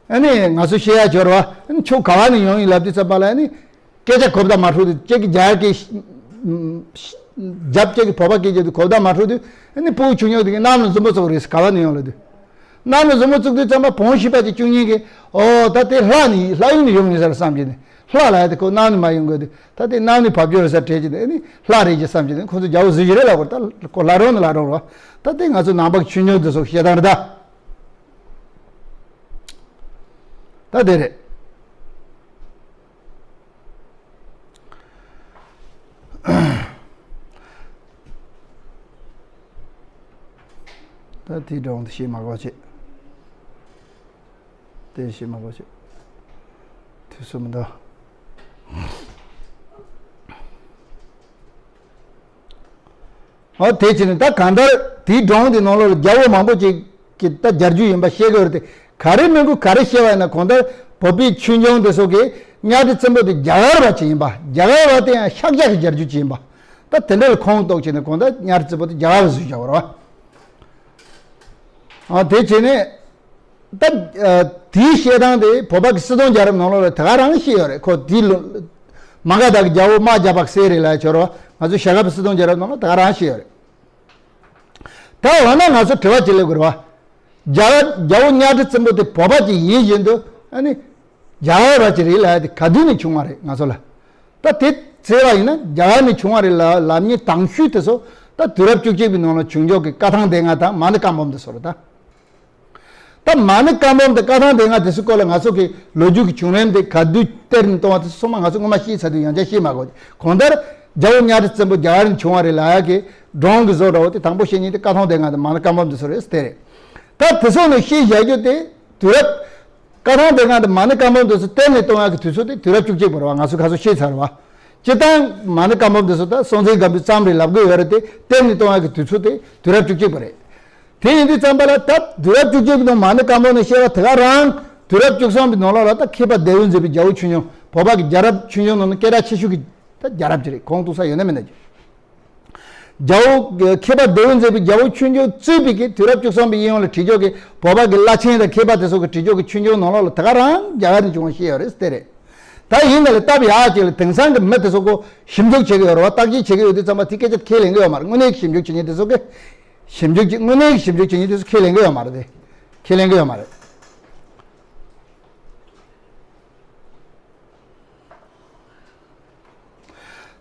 ཨ་ནི་ང་ཚོ་བཤད་ཡ་འབྱོར་བ། ཨ་ནི་ཁྱོད་ག་པ་ནས་ཡོང་ཡིན་ལབ་དུས་ཙམ་པ་ལ་ཨ་ནི་སྐད་ཆ་གོ་བརྡ་མ་འཕྲོད་དུས་ཁྱེད་ཀྱི་རྒྱ་གར་གྱི་རྒྱབ་ཁྱེད་ཀྱི་བོད་པ་སྐད་ཆ་དུས་གོ་བརྡ་མ་འཕྲོད་དུས་ཨ་ནི་སྤུ་གུ་ཆུང་ཆུང་དེ་གིས་གནམ་ལ་འཛུམ་པ་བཙུགས་རེད། ག་པ་ནས་ཡོང་ལབ་དུས། གནམ་ལ་འཛུམ་པ་བཙུགས་དུས་ཙམ་པ་བོན་ཤེས་པ་གྱི་བཅུ་གཉིས་ཀྱིས་ཨོ་ད་དེ་ལྷ་ནས་ལྷ་ཡུལ་ནས་ཡོང་ཡིན་ས་རེད་བསམ་གྱི་ནས་ལྷ་ལ་ཡ་དེ་ཁོ་གནམ་ནས་མ་ཡོང་དགོས་དུས་ད་དེ་གནམ་ནས་བབས་ཡོད་རེད་ས་དྲན་གྱི་ནས་ཨ་ནི་ལྷ་རེད་ཅེས་བསམ་གྱི་ནས་ཁོ་ཚོ་རྒྱལ་པོ་བཟོས་ཀྱི་རེད་ལབ་དགོས་རེད། ད་ཁོ་ལྷ་སྒྲུང་ནི་ལྷ་སྒྲུང་རེད། ད་དེ་ང་ཚོ་ནང་པ་གི་ཆོས་འབྱུང་དེ་ཚོ་བཤད་སྟངས་རེད་ད། ད་དེ་རེད། ད་དེའི་སྒྲུང་དེ་བཤད་མ་དགོས་བྱས། དེ་བཤད་མ་དགོས་བྱས། དུས་ཚོད་མི་འདུག་ཨོ་དེ་བྱས་ནས་ད་གང་ལྟར་དེའི་སྒྲུང་དེ་ནང་ལོགས་ལ་རྒྱལ་པོ་མང་པོ་ཅིག་གིས་ད་མཇལ་རྒྱུ་ཡིན་པ་བཤད་ཀྱི་ཡོད་རེད་དེ། ག་རེ་མིན་དགོས་ག་རེ་བཤད་པ་ཡིན་ན། གང་ལྟར་བོད་པའི་ཆོས་འབྱུང་དེ་ཚོ་གིས་གཉའ་ཁྲི་བཙན་པོ་དེ་རྒྱ་གར་བ་ཅིག་ཡིན་པ། རྒྱ་གར་བ་དེ་ཡང་ཤཱཀྱ་གི་རྒྱལ་རྒྱུད་ཅིག་ཡིན་པ། ད་དེ་འདྲ་ལ་ཁོང་རྟོགས་བྱས་ནས་གང་ལྟར་གཉའ་ཁྲི་བཙན་པོ་དེ་རྒྱ་གར་བ་བཟོས་བཞག་པ་རེད་བ། ཨ་དེ་བྱས་ནས་ད་ཨ་དེའི་བཤད་སྟངས་དེ་བོད་པ་གི་སིལ་སྡོང་རྒྱལ་རབས་ནང་ལོགས་ལ་དེ་ག་རང་བཤད་ཡོད་རེད། ཁོ་དེའི་ལོ་མ་ག་དྷ་གི་རྒྱལ་པོ་དམག་རྒྱག་པ་གི་སྲས་རེད་ལབ་ཡ་ཆོག་རེད་བ། ང་ཚོ་ཞྭ་སྒབ་པའི་སིལ་སྡོང་རྒྱལ་རབས་ནང་ལ་དེ་ག་རང་བཤད་ཡོད་རེད། ད་འོ་ན་ང་ཚོ་དྲི་བ་ཅིག་སླེབས་དགོས་རེད་བ། རྒྱ་རྒྱལ་པོ་གཉའ་ཁྲི་བཙན་པོ་དེ་བོད་པ་ཅིག་ཡིན་བཞིན་དུ་ཨ་ནི་རྒྱ་གར་བ་ཅིག་རེད་ལབ་ཡ་དེ་ག་དུས་ནས་བྱུང་བ་རེད། ང་ཚོ་ལ་ད་དེ་བཙལ་བ་ཡིན་ན་རྒྱ་གར་ནས་བྱུང་བ་རེད་ལབ་ལབ་མཁན་དང་ཤོས་དེ་ཚོ་ད་དུས་རབས་བཅུ་གཅིག་པའི་ནང་ལ་བྱུང་ཕྱོགས་ཀྱི་བཀའ་ཐང་སྡེ་ལྔ་དང་མ་ཎི་བཀའ་འབུམ་དེ་ཚོ་རེད་ད། ད་མ་ཎི་བཀའ་འབུམ་དང་བཀའ་ཐང་སྡེ་ལྔ་དེ་ཚོའི་སྐོར་ལ་ང་ཚོ་གི་ལོ་རྒྱུས་ཀྱི་བྱུང་རིམ་དེ་ག་དུས་གཏེར་ནས་གཏོང་བ་དེ་ཚོ་ཚང་མ་ང་ཚོ་སྔོན་མ་ཤེས་ཚར་དུས་ཡང་བསྐྱར་ཤེས་མ་དགོས། གང་ལྟར་རྒྱལ་པོ་གཉའ་ཁྲི་བཙན་པོ་རྒྱ་གར་ནས་བྱུང་བ་རེད་ལབ་ཡ་གི་སྒྲུང་གི་བཟོ་འདྲ་བོ་དེ་དང་པོ་བཤད་མཁན་དེ་བཀའ་ཐང་སྡེ་ལྔ་དང་མ་ཎི་བཀའ་འབུམ་དེ་ཚོ་རེད་དེ་རེད། ད་དེ་ཚོ་ནས་ཤེས་བཞག་རྒྱུ་དེ་དུས་རབས་བཀའ་ཐང་སྡེ་ལྔ་དང་མ་ཎི་བཀའ་འབུམ་དེ་ཚོ་གཏེར་ནས་གཏོང་ཡག་གི་དུས་ཚོད་དེ་དུས་རབས་བཅུ་གཅིག་པ་རེད་བ། ང་ཚོ་ཁ་སང་ཤེས་ཚར་བ། སྤྱིར་བཏང་མ་ཎི་བཀའ་འབུམ་དེ་ཚོ་ད་སྲོང་བཙན་སྒམ་པོས་བརྩམས་རེད་ལབ་དགོས་ཡོད་རེད་དེ། གཏེར་ནས་གཏོང་ཡག་གི་དུས་ཚོད་དེ་དུས་རབས་བཅུ་གཅིག་པ་རེད། དེ་ཡིན་དུས་ཙམ་པ་ལ་ད་དུས་རབས་བཅུ་གཅིག་པའི་ནང་མ་ཎི་བཀའ་འབུམ་ནས་བཤད་པ་དེ་ག་རང་དུས་རབས་བཅུ་གསུམ་པའི་ནང་ལོགས་ལ་ད་མཁས་པ་ལྡེའུ་མཛེས་པའི་རྒྱལ་པོ་ཆོས་འབྱུང་། བོད་པ་གི་རྒྱལ་རབས་ཆོས་འབྱུང་ནང་ནས་སྐད་གྲགས་ཆེ་ཤོས་ཀྱི་ད་རྒྱལ་རབས་ཅིག་རེད། ཁོང་གཏུགས་ས་ཡོད་ན་མེད་ན་ཅིག་རྒྱལ་པོ་མཁས་པ་ལྡེའུ་མཛེས་པའི་རྒྱལ་པོ་ཆོས་འབྱུང་གཙོས་པའི་གི་དུས་རབས་བཅུ་གསུམ་པའི་དབྱིན་ཡོངས་ལ་བྲིས་ཕྱོགས་ཀྱི་བོད་པ་གི་བླ་ཆེན་དང་མཁས་པ་དེ་ཚོ་གི་བྲིས་ཕྱོགས་ཀྱི་ཆོས་འབྱུང་ནང་ལོགས་ལ་དེ་ག་རང་རྒྱ་གར་ནས་བྱུང་བ་ཤེས་ཡོད་རེད་དེ་རེད། ད་ཡིན་ན་ལས་སྟབས་ཡག་ཅིག་ལ་དེང་སང་གི་མི་དེ་ཚོ་ཁོ་ཞིབ་འཇུག་བྱེད་ཀྱི་ཡོད་རེད་བ། བརྟག་དཔྱད་བྱེད་ཀྱི་ཡོད་དུས་ཙམ་པ་དེ་སྐད་ཆ་ཁས་ལེན་གྱི་ཡོད་མ་རེད། དངོས་གནས་ཀྱི་ཞིབ་འཇུག་བྱེད་མཁན་དེ་ཚོ་གི་ཞིབ་འཇུག་ཅིག་དངོས་གནས་ཀྱི་ཞིབ་འཇུག་བྱེད་མཁན་དེ་ཚོ་ཁས་ལེན་གྱི་ཡོད་མ་རེད་དེ། ཁས་ལེན་གྱི་ཡོད་མ་རེད།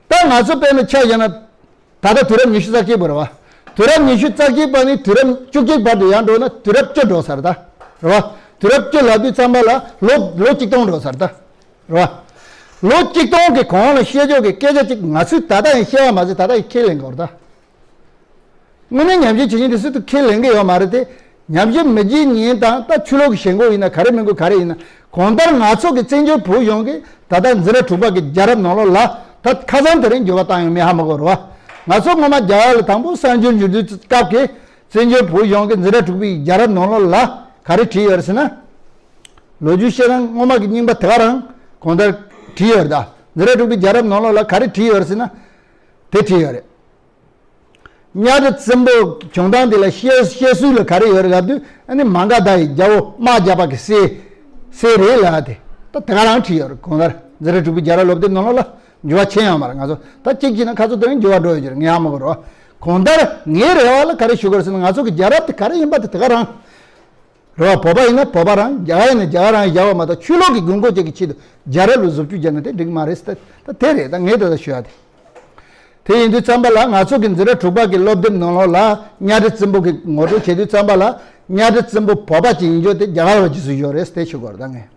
ད་ང་ཚོ་དཔེར་ན་ཆ་བཞག་ན་ད་ལྟ་དུས་རབས་ཉི་ཤུ་རྩ་གཅིག་པ་རེད་བ། དུས་རབས་ཉི་ཤུ་རྩ་གཅིག་པ་ནས་དུས་རབས་བཅུ་གཅིག་བར་དུ་ཡར་འགྲོ་ན་དུས་རབས་བཅུ་འགྲོ་ས་རེད་ད། རེད་བ། དུས་རབས་བཅུ་ལབ་དུས་ཙམ་པ་ལ་ལོ་ལོ་གཅིག་སྟོང་འགྲོ་ས་རེད་ད། རེད་བ། ལོ་གཅིག་སྟོང་གི་གོང་ལ་བཤད་ཕྱོགས་ཀྱི་སྐད་ཆ་ཅིག་ང་ཚོས་ད་ལྟ་ཡང་བཤད་པ་མ་ཟད་ད་ལྟ་ཡང་ཁས་ལེན་དགོས་རེད་ད། དངོས་གནས་ཉམས་ཞིབ་བྱེད་མཁན་དེ་སུ་དང་ཁས་ལེན་གྱི་ཡོད་མ་རེད་དེ། ཉམས་ཞིབ་མི་བྱེད་མཁན་དང་ད་ཆོས་ལུགས་ཀྱི་ཞེན་ཁོག་ཡིན་ན་ག་རེ་མིན་དགོས་ག་རེ་ཡིན་ན། གང་ལྟར་ང་ཚོ་གི་བཙན་བྱོལ་བོད་གཞུང་གིས་ད་ལྟ་འཛིན་གྲྭ་དྲུག་པ་གི་རྒྱལ་རབས་ནང་ལོགས་ལ་ད་ཁ་སང་དེ་རིང་འགྱུར་བ་བཏང་ཡོད་མེད་ཧ་མ་གོ་རེད་བ། ང་ཚོ་སྔོན་མ་རྒྱ་གར་ལ་དང་པོ་གསར་འབྱོར་འབྱོར་དུས་སྐབས་ཀྱི་བཙན་བྱོལ་བོད་གཞུང་གི་འཛིན་གྲྭ་དྲུག་པའི་རྒྱལ་རབས་ནང་ལོགས་ལ་ག་རེ་བྲིས་ཡོད་རེད་ཟེར་ན། ལོ་རྒྱུས་བཤད་སྟངས་སྔོན་མ་གི་རྙིང་པ་དེ་ག་རང་གང་ལྟར་བྲིས་ཡོད་རེད་ད། འཛིན་གྲྭ་དྲུག་པའི་རྒྱལ་རབས་ནང་ལོགས་ལ་ག་རེ་བྲིས་ཡོད་རེད་ཟེར་ན། དེ་བྲིས་ཡོད་རེད། གཉའ་ཁྲི་བཙན་པོ་བྱུང་སྟངས་དེ་ལ་བཤད་བཤད་སྲོལ་ལ་ག་རེ་ཡོད་རེད་ལབ་དུས་ཨ་ནི་མ་ག་དྷ་ཡི་རྒྱལ་པོ་དམག་རྒྱག་པ་གི་སྲས་སྲས་རེད་ལབ་དེ་ད་དེ་ག་རང་བྲིས་ཡོད་རེད། གང་ལྟར་འཛིན་གྲྭ་དྲུག་པའི་རྒྱལ་རབས་སློབ་དེབ་ནང་ལོགས་ལ་འགྱུར་བ་ཕྱིན་ཡོད་མ་རེད། ང་ཚོ་ད་གཅིག་བྱས་ན་ཁ་ཚོ་དེ་རིང་འགྱུར་བ་འགྲོ་ཡོད་ཀྱི་རེད། ངས་ཧ་མ་གོ་རེད་བ། གང་ལྟར་ངའི་རེ་བ་ལ་ག་རེ་ཞུ་དགོས་རེད་ཟེར་ན་ང་ཚོ་གི་རྒྱལ་རབས་དེ་ག་རེ་ཡིན་པ་དེ་དེ་ག་རང་། རེད་བ། བོད་པ་ཡིན་ན་བོད་པ་རང་རྒྱ་གར་ཡིན་ན་རྒྱ་གར་རང་བཞག་པ་མ་གཏོགས་ཆོས་ལུགས་ཀྱི་དགོས་མཁོ་ཅིག་གི་ཆེད་དུ་རྒྱལ་རབས་ལ་བཟོ་བཅོས་བརྒྱབ་ན་དེ་འགྲིག་མ་རེད་ཟེར། ད་དེ་རེད། ད་ངས་ད་ལྟ་ཞུ་ཡ་དེ། དེ་ཡིན་དུས་ཙམ་པ་ལ་ང་ཚོ་གི་འཛིན་གྲྭ་དྲུག་པ་གི་སློབ་དེབ་ནང་ལོགས་ལ་གཉའ་ཁྲི་བཙན་པོ་གི་ངོ་སྤྲོད་བྱེད་དུས་ཙམ་པ་ལ་གཉའ་ཁྲི་བཙན་པོ་བོད་པ་ཅིག་ཡིན་ཆོག་དེ་རྒྱ་གར་བ་ཅིག་བཟོས་ཡོད་རེད་ཟེར་དེ་ཞུ་དགོས་རེད་ད་ངས།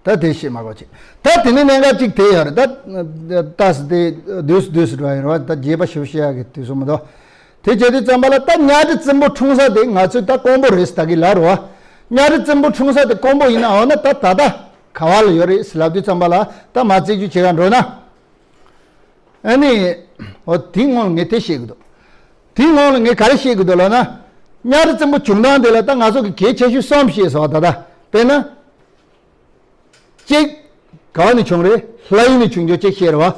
ད་དེ་བཤད་མ་དགོས་ཅིག་ད་དེ་ནས་གནད་འགག་ཅིག་དེ་ཡོད་རེད། ད་ད་སི་དེ་དུས་སུ་དུས་སུ་འགྲོ་ཡིན་རེད་བ། ད་རྒྱས་པ་ཞིབ་བཤད་ཡག་གི་དུས་སུ་མི་འདུག་དེ་བྱེད་དུས་ཙམ་པ་ལ་ད་གཉའ་ཁྲི་བཙན་པོ་འཁྲུངས་ས་དེ་ང་ཚོས་ད་ཀོང་པོ་རེད་ཟེར་ད་གི་ལབ་རེད་བ། གཉའ་ཁྲི་བཙན་པོ་འཁྲུངས་ས་དེ་ཀོང་པོ་ཡིན་ན་འོ་ན་ད་ད་ལྟ་ག་བ་ལ་ཡོད་རེད་ཟེར་ལབ་དུས་ཙམ་པ་ལ་ད་མ་རྩད་གཅོད་བྱེད་ག་འགྲོ་ན། ཨ་ནི། འོ་དེའི་སྔོན་ལ་ངས་དེ་བཤད་གི་འདུག་དེའི་སྔོན་ལ་ངས་ག་རེ་བཤད་གི་འདུག་ལབ་ན། གཉའ་ཁྲི་བཙན་པོ་བྱུང་སྟངས་དེ་ལ་ད་ང་ཚོ་གི་གལ་ཆེ་ཤོས་གསུམ་བཤད་སོང་བ། ད་ལྟ་དཔེར་ན། གཅིག་ག་བ་ནས་བྱུང་རེད། ལྷ་ཡུལ་ནས་བྱུང་རྒྱུ་གཅིག་བཤད་རེད་བ།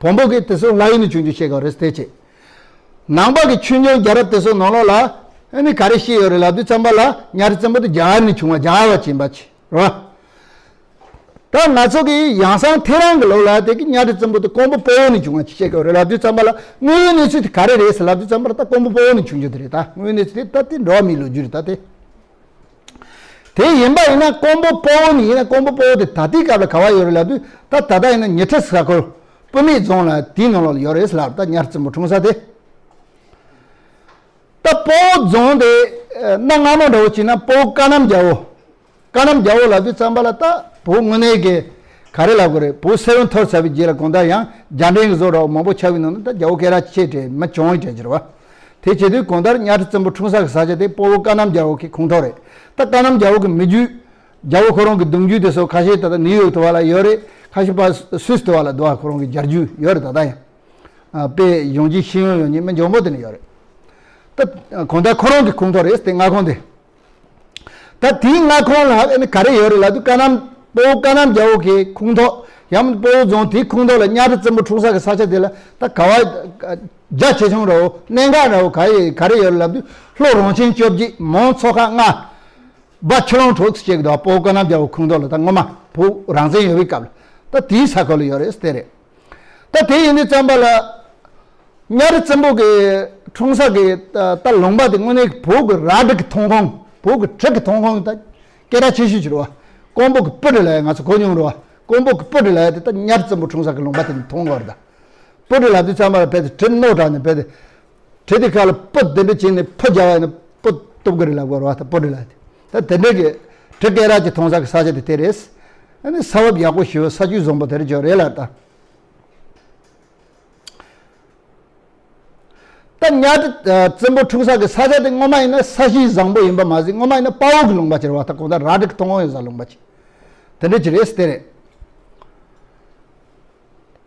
བོན་པོ་གི་དེ་ཚོ་ལྷ་ཡུལ་ནས་བྱུང་རྒྱུ་བཤད་གི་རེད་དེ་བྱས། ནང་པ་གི་ཆོས་འབྱུང་རྒྱལ་རབས་དེ་ཚོ་ནང་ལོགས་ལ་ཨ་ནི་ག་རེ་བཤད་ཡོད་རེད་ལབ་དུས་ཙམ་པ་ལ་གཉའ་ཁྲི་བཙན་པོ་དེ་རྒྱ་གར་ནས་བྱུང་བ་རྒྱ་གར་བ་ཅིག་ཡིན་པ་ཅིག་རེད་བ། ད་ང་ཚོ་གི་ཡང་སང་ཐེ་རང་གི་ལོ་ལ་དེ་གི་གཉའ་ཁྲི་བཙན་པོ་དེ་ཀོང་པོ་སྤོ་བོ་ནས་བྱུང་བ་ཅིག་བཤད་ཀྱི་རེད་ལབ་དུས་ཙམ་པ་ལ་དངོས་ཡོད་གནས་ཚུལ་དེ་ག་རེ་རེད་ཟེར་ལབ་དུས་ཙམ་པ་ལ་ད་ཀོང་པོ་སྤོ་བོ་ནས་བྱུང་རྒྱུ་དེ་རེད། ད་དངོས་ཡོད་གནས་ཚུལ་དེ་ད་དེ་འགྲོ་བ་མིའི་ལོ་རྒྱུས་རེད་ད་དེ། དེ་ཡིན་པ་ཡིན་ན་ཀོང་པོ་སྤོ་བོ་ནས་ཡིན་ན་ཀོང་པོ་སྤོ་བོ་དེ་ད་ལྟའི་སྐབས་ལ་ག་བ་ཡོད་རེད་ལབ་དུས་ད་ད་ལྟ་ཡིན་ན་ཉི་ཁྲི་ས་ཁུལ་སྤུ་མེད་རྫོང་ལ་དེའི་ནང་ལོགས་ལ་ཡོད་རེད་ཟེར་ལབ། ད་གཉའ་ཁྲི་བཙན་པོ་འཁྲུངས་ས་དེ། ད་སྤོ་བོ་རྫོང་དེ་གནའ་སྔ་མོ་འདྲ་བོ་བྱས་ན་སྤོ་བོ་ཀ་གནམ་རྒྱལ་པོ། ཀ་གནམ་རྒྱལ་པོ་ལབ་དུས་ཙམ་པ་ལ་ད་བོད་དངོས་གནས་ཀྱི་ག་རེ་ལབ་དགོས་རེད། བོད་སྲིད་དབང་ཐོབ་ཚར་བའི་རྗེས་ལ་གང་ལྟར་ཡང་རྒྱ་འབྲིང་གི་བཟོ་འདྲ་བོ་མང་པོ་ཆགས་པའི་ནང་ནས་ད་རྒྱལ་པོ་སྐད་གྲགས་ཆེ་གྲས་མི་བྱུང་བའི་གྲས་ཅིག་རེད་བ། དེ་བྱེད་དུས་གང་ལྟར་གཉའ་ཁྲི་བཙན་པོ་འཁྲུངས་ས་གི་ས་ཆ་དེ་དཔའ་བོ་ཀ་ནམ་རྒྱལ་པོ་གི་ཁོངས་གཏོགས་རེད། ད་ཀ་ནམ་རྒྱལ་པོ་གི་མི་རྒྱུད། རྒྱལ་པོ་ཁོ་རང་གི་གདུང་རྒྱུད་དེ་ཚོ་ཁ་ཤས་ད་ལྟ་ནིའུ་ཡོག་དེ་བ་ལ་ཡོད་རེད། ཁ་ཤས་པ་སུད་སི་དེ་བ་ལ་དེ་བ་ཁོ་རང་གི་རྒྱལ་རྒྱུད་ཡོད་རེད། ད་ལྟ་ཡང་། ཨ། དཔེ་ཡོང་རྒྱུའི་ཤེས་ཡོན་ཡོད་མཁན་མི་འཇོན་པོ་དེ་ནི་ཡོད་རེད། ད་གང་ལྟར་ཁོ་རང་གི་ཁོངས་གཏོགས་རེད། དེ་མངའ་ཁོངས་དེ། ད་དེའི་མངའ་ཁོངས་ལ་ཨ་ནི་ག་རེ་ཡོད་རེད་ལབ་དུས་ཀ་ནམ། དཔའ་བོ་ཀ་ནམ་རྒྱལ་པོ་གི་ཁོངས་གཏོགས། ཡང་དཔའ་བོ་རྫོང་དེའི་ཁོངས་གཏོགས་ལ་གཉའ་ཁྲི་བཙན་པོ་འཁྲུངས་ས་གི་ས་ཆ་དེ་ལ་ད་ག་བ། རྒྱ་ཆེ་ཆུང་རོ། གནད་འགག་རོ། ག་ཡི་ག་རེ་ཡོད་རེད་ལབ་དུས་ལྷོ་རོང་ཆེན་བཅོ་བརྒྱད། མོན་མཚོ་ཁ་ལྔ། སྦ་ཆུ་ལོང་དྲུག་ཅེས་གི་དོ། དཔའ་བོ་ཀ་ནམ་རྒྱལ་པོ་ཁོངས་གཏོགས་ལ་ད་སྔོན་མ་བོད་རང་བཙན་ཡོད་པའི་སྐབས་ལ་ད་དེའི་ས་ཁུལ་ལ་ཡོད་རེད་ཟེར་དེ་རེད། ད་དེ་ཡིན་དུས་ཙམ་པ་ལ། གཉའ་ཁྲི་བཙན་པོ་གི་འཁྲུངས་ས་གི་ད་ད་ལུང་པ་དེ་དངོས་གནས་བོད་ཀྱི་རལ་གྲི་གི་མཐོང་ཁུངས། བོད་ཀྱི་གྲི་གི་མཐོང་ཁུངས་ད་སྐད་གྲགས་ཆེ་ཤོས་ཅིག་རེད་བ། ཀོང་པོ་གི་སྤུ་གྲི་ལབ་ཡ་ང་ཚོ་གོ་མྱོང་རེད་བ། ཀོང་པོ་གི་སྤུ་གྲི་ལབ་ཡ་དེ་ད་གཉའ་ཁྲི་བཙན་པོ་འཁྲུངས་ས་གི་ལུང་པ་དེ་ནས་མཐོང་གི་ཡོད་རེད་ད། སྤུ་གྲི་ལབ་དུས་ཙམ་པ་ལ་རྦད་དེ་གྲི་རྣོ་དྲགས་ནས་རྦད་དེ། གྲི་དེ་ཁ་ལ་སྤུ་དེ་འདྲ་བྱས་ནས་ཕུ་རྒྱག་པ་ཡིན་ན་སྤུ་གཏུབ་གི་རེད་ལབ་དགོས་རེད་བ། ད་སྤུ་གྲི་ལབ་དེ། ད་དེ་འདྲ་གི་གྲི་སྐད་གྲགས་ཅིག་མཐོང་ས་གི་ས་ཆ་དེ་དེ་རེད། ཨ་ནི་ས་བབ་ཡག་པོ་ཞེ་པོ་ས་རྒྱུས་བཟང་པོ་དེ་རེད་ཅོ་རེད་ལབ་ད། ད་གཉའ་ཁྲི་བཙན་པོ་འཁྲུངས་ས་གི་ས་ཆ་དེ་སྔོན་མ་ཡིན་ན་ས་གཞི་བཟང་པོ་ཡིན་པ་མ་ཟད་སྔོན་མ་ཡིན་ན་དཔའ་བོ་གི་ལུང་པ་ཅིག་རེད་བ། ད་གང་ལྟར་རལ་གྲི་གི་མཐོང་ཁུངས་ཡོད་ས་ལུང་པ་ཅིག་དེ་འདྲ་ཅིག་རེད་དེ་རེད།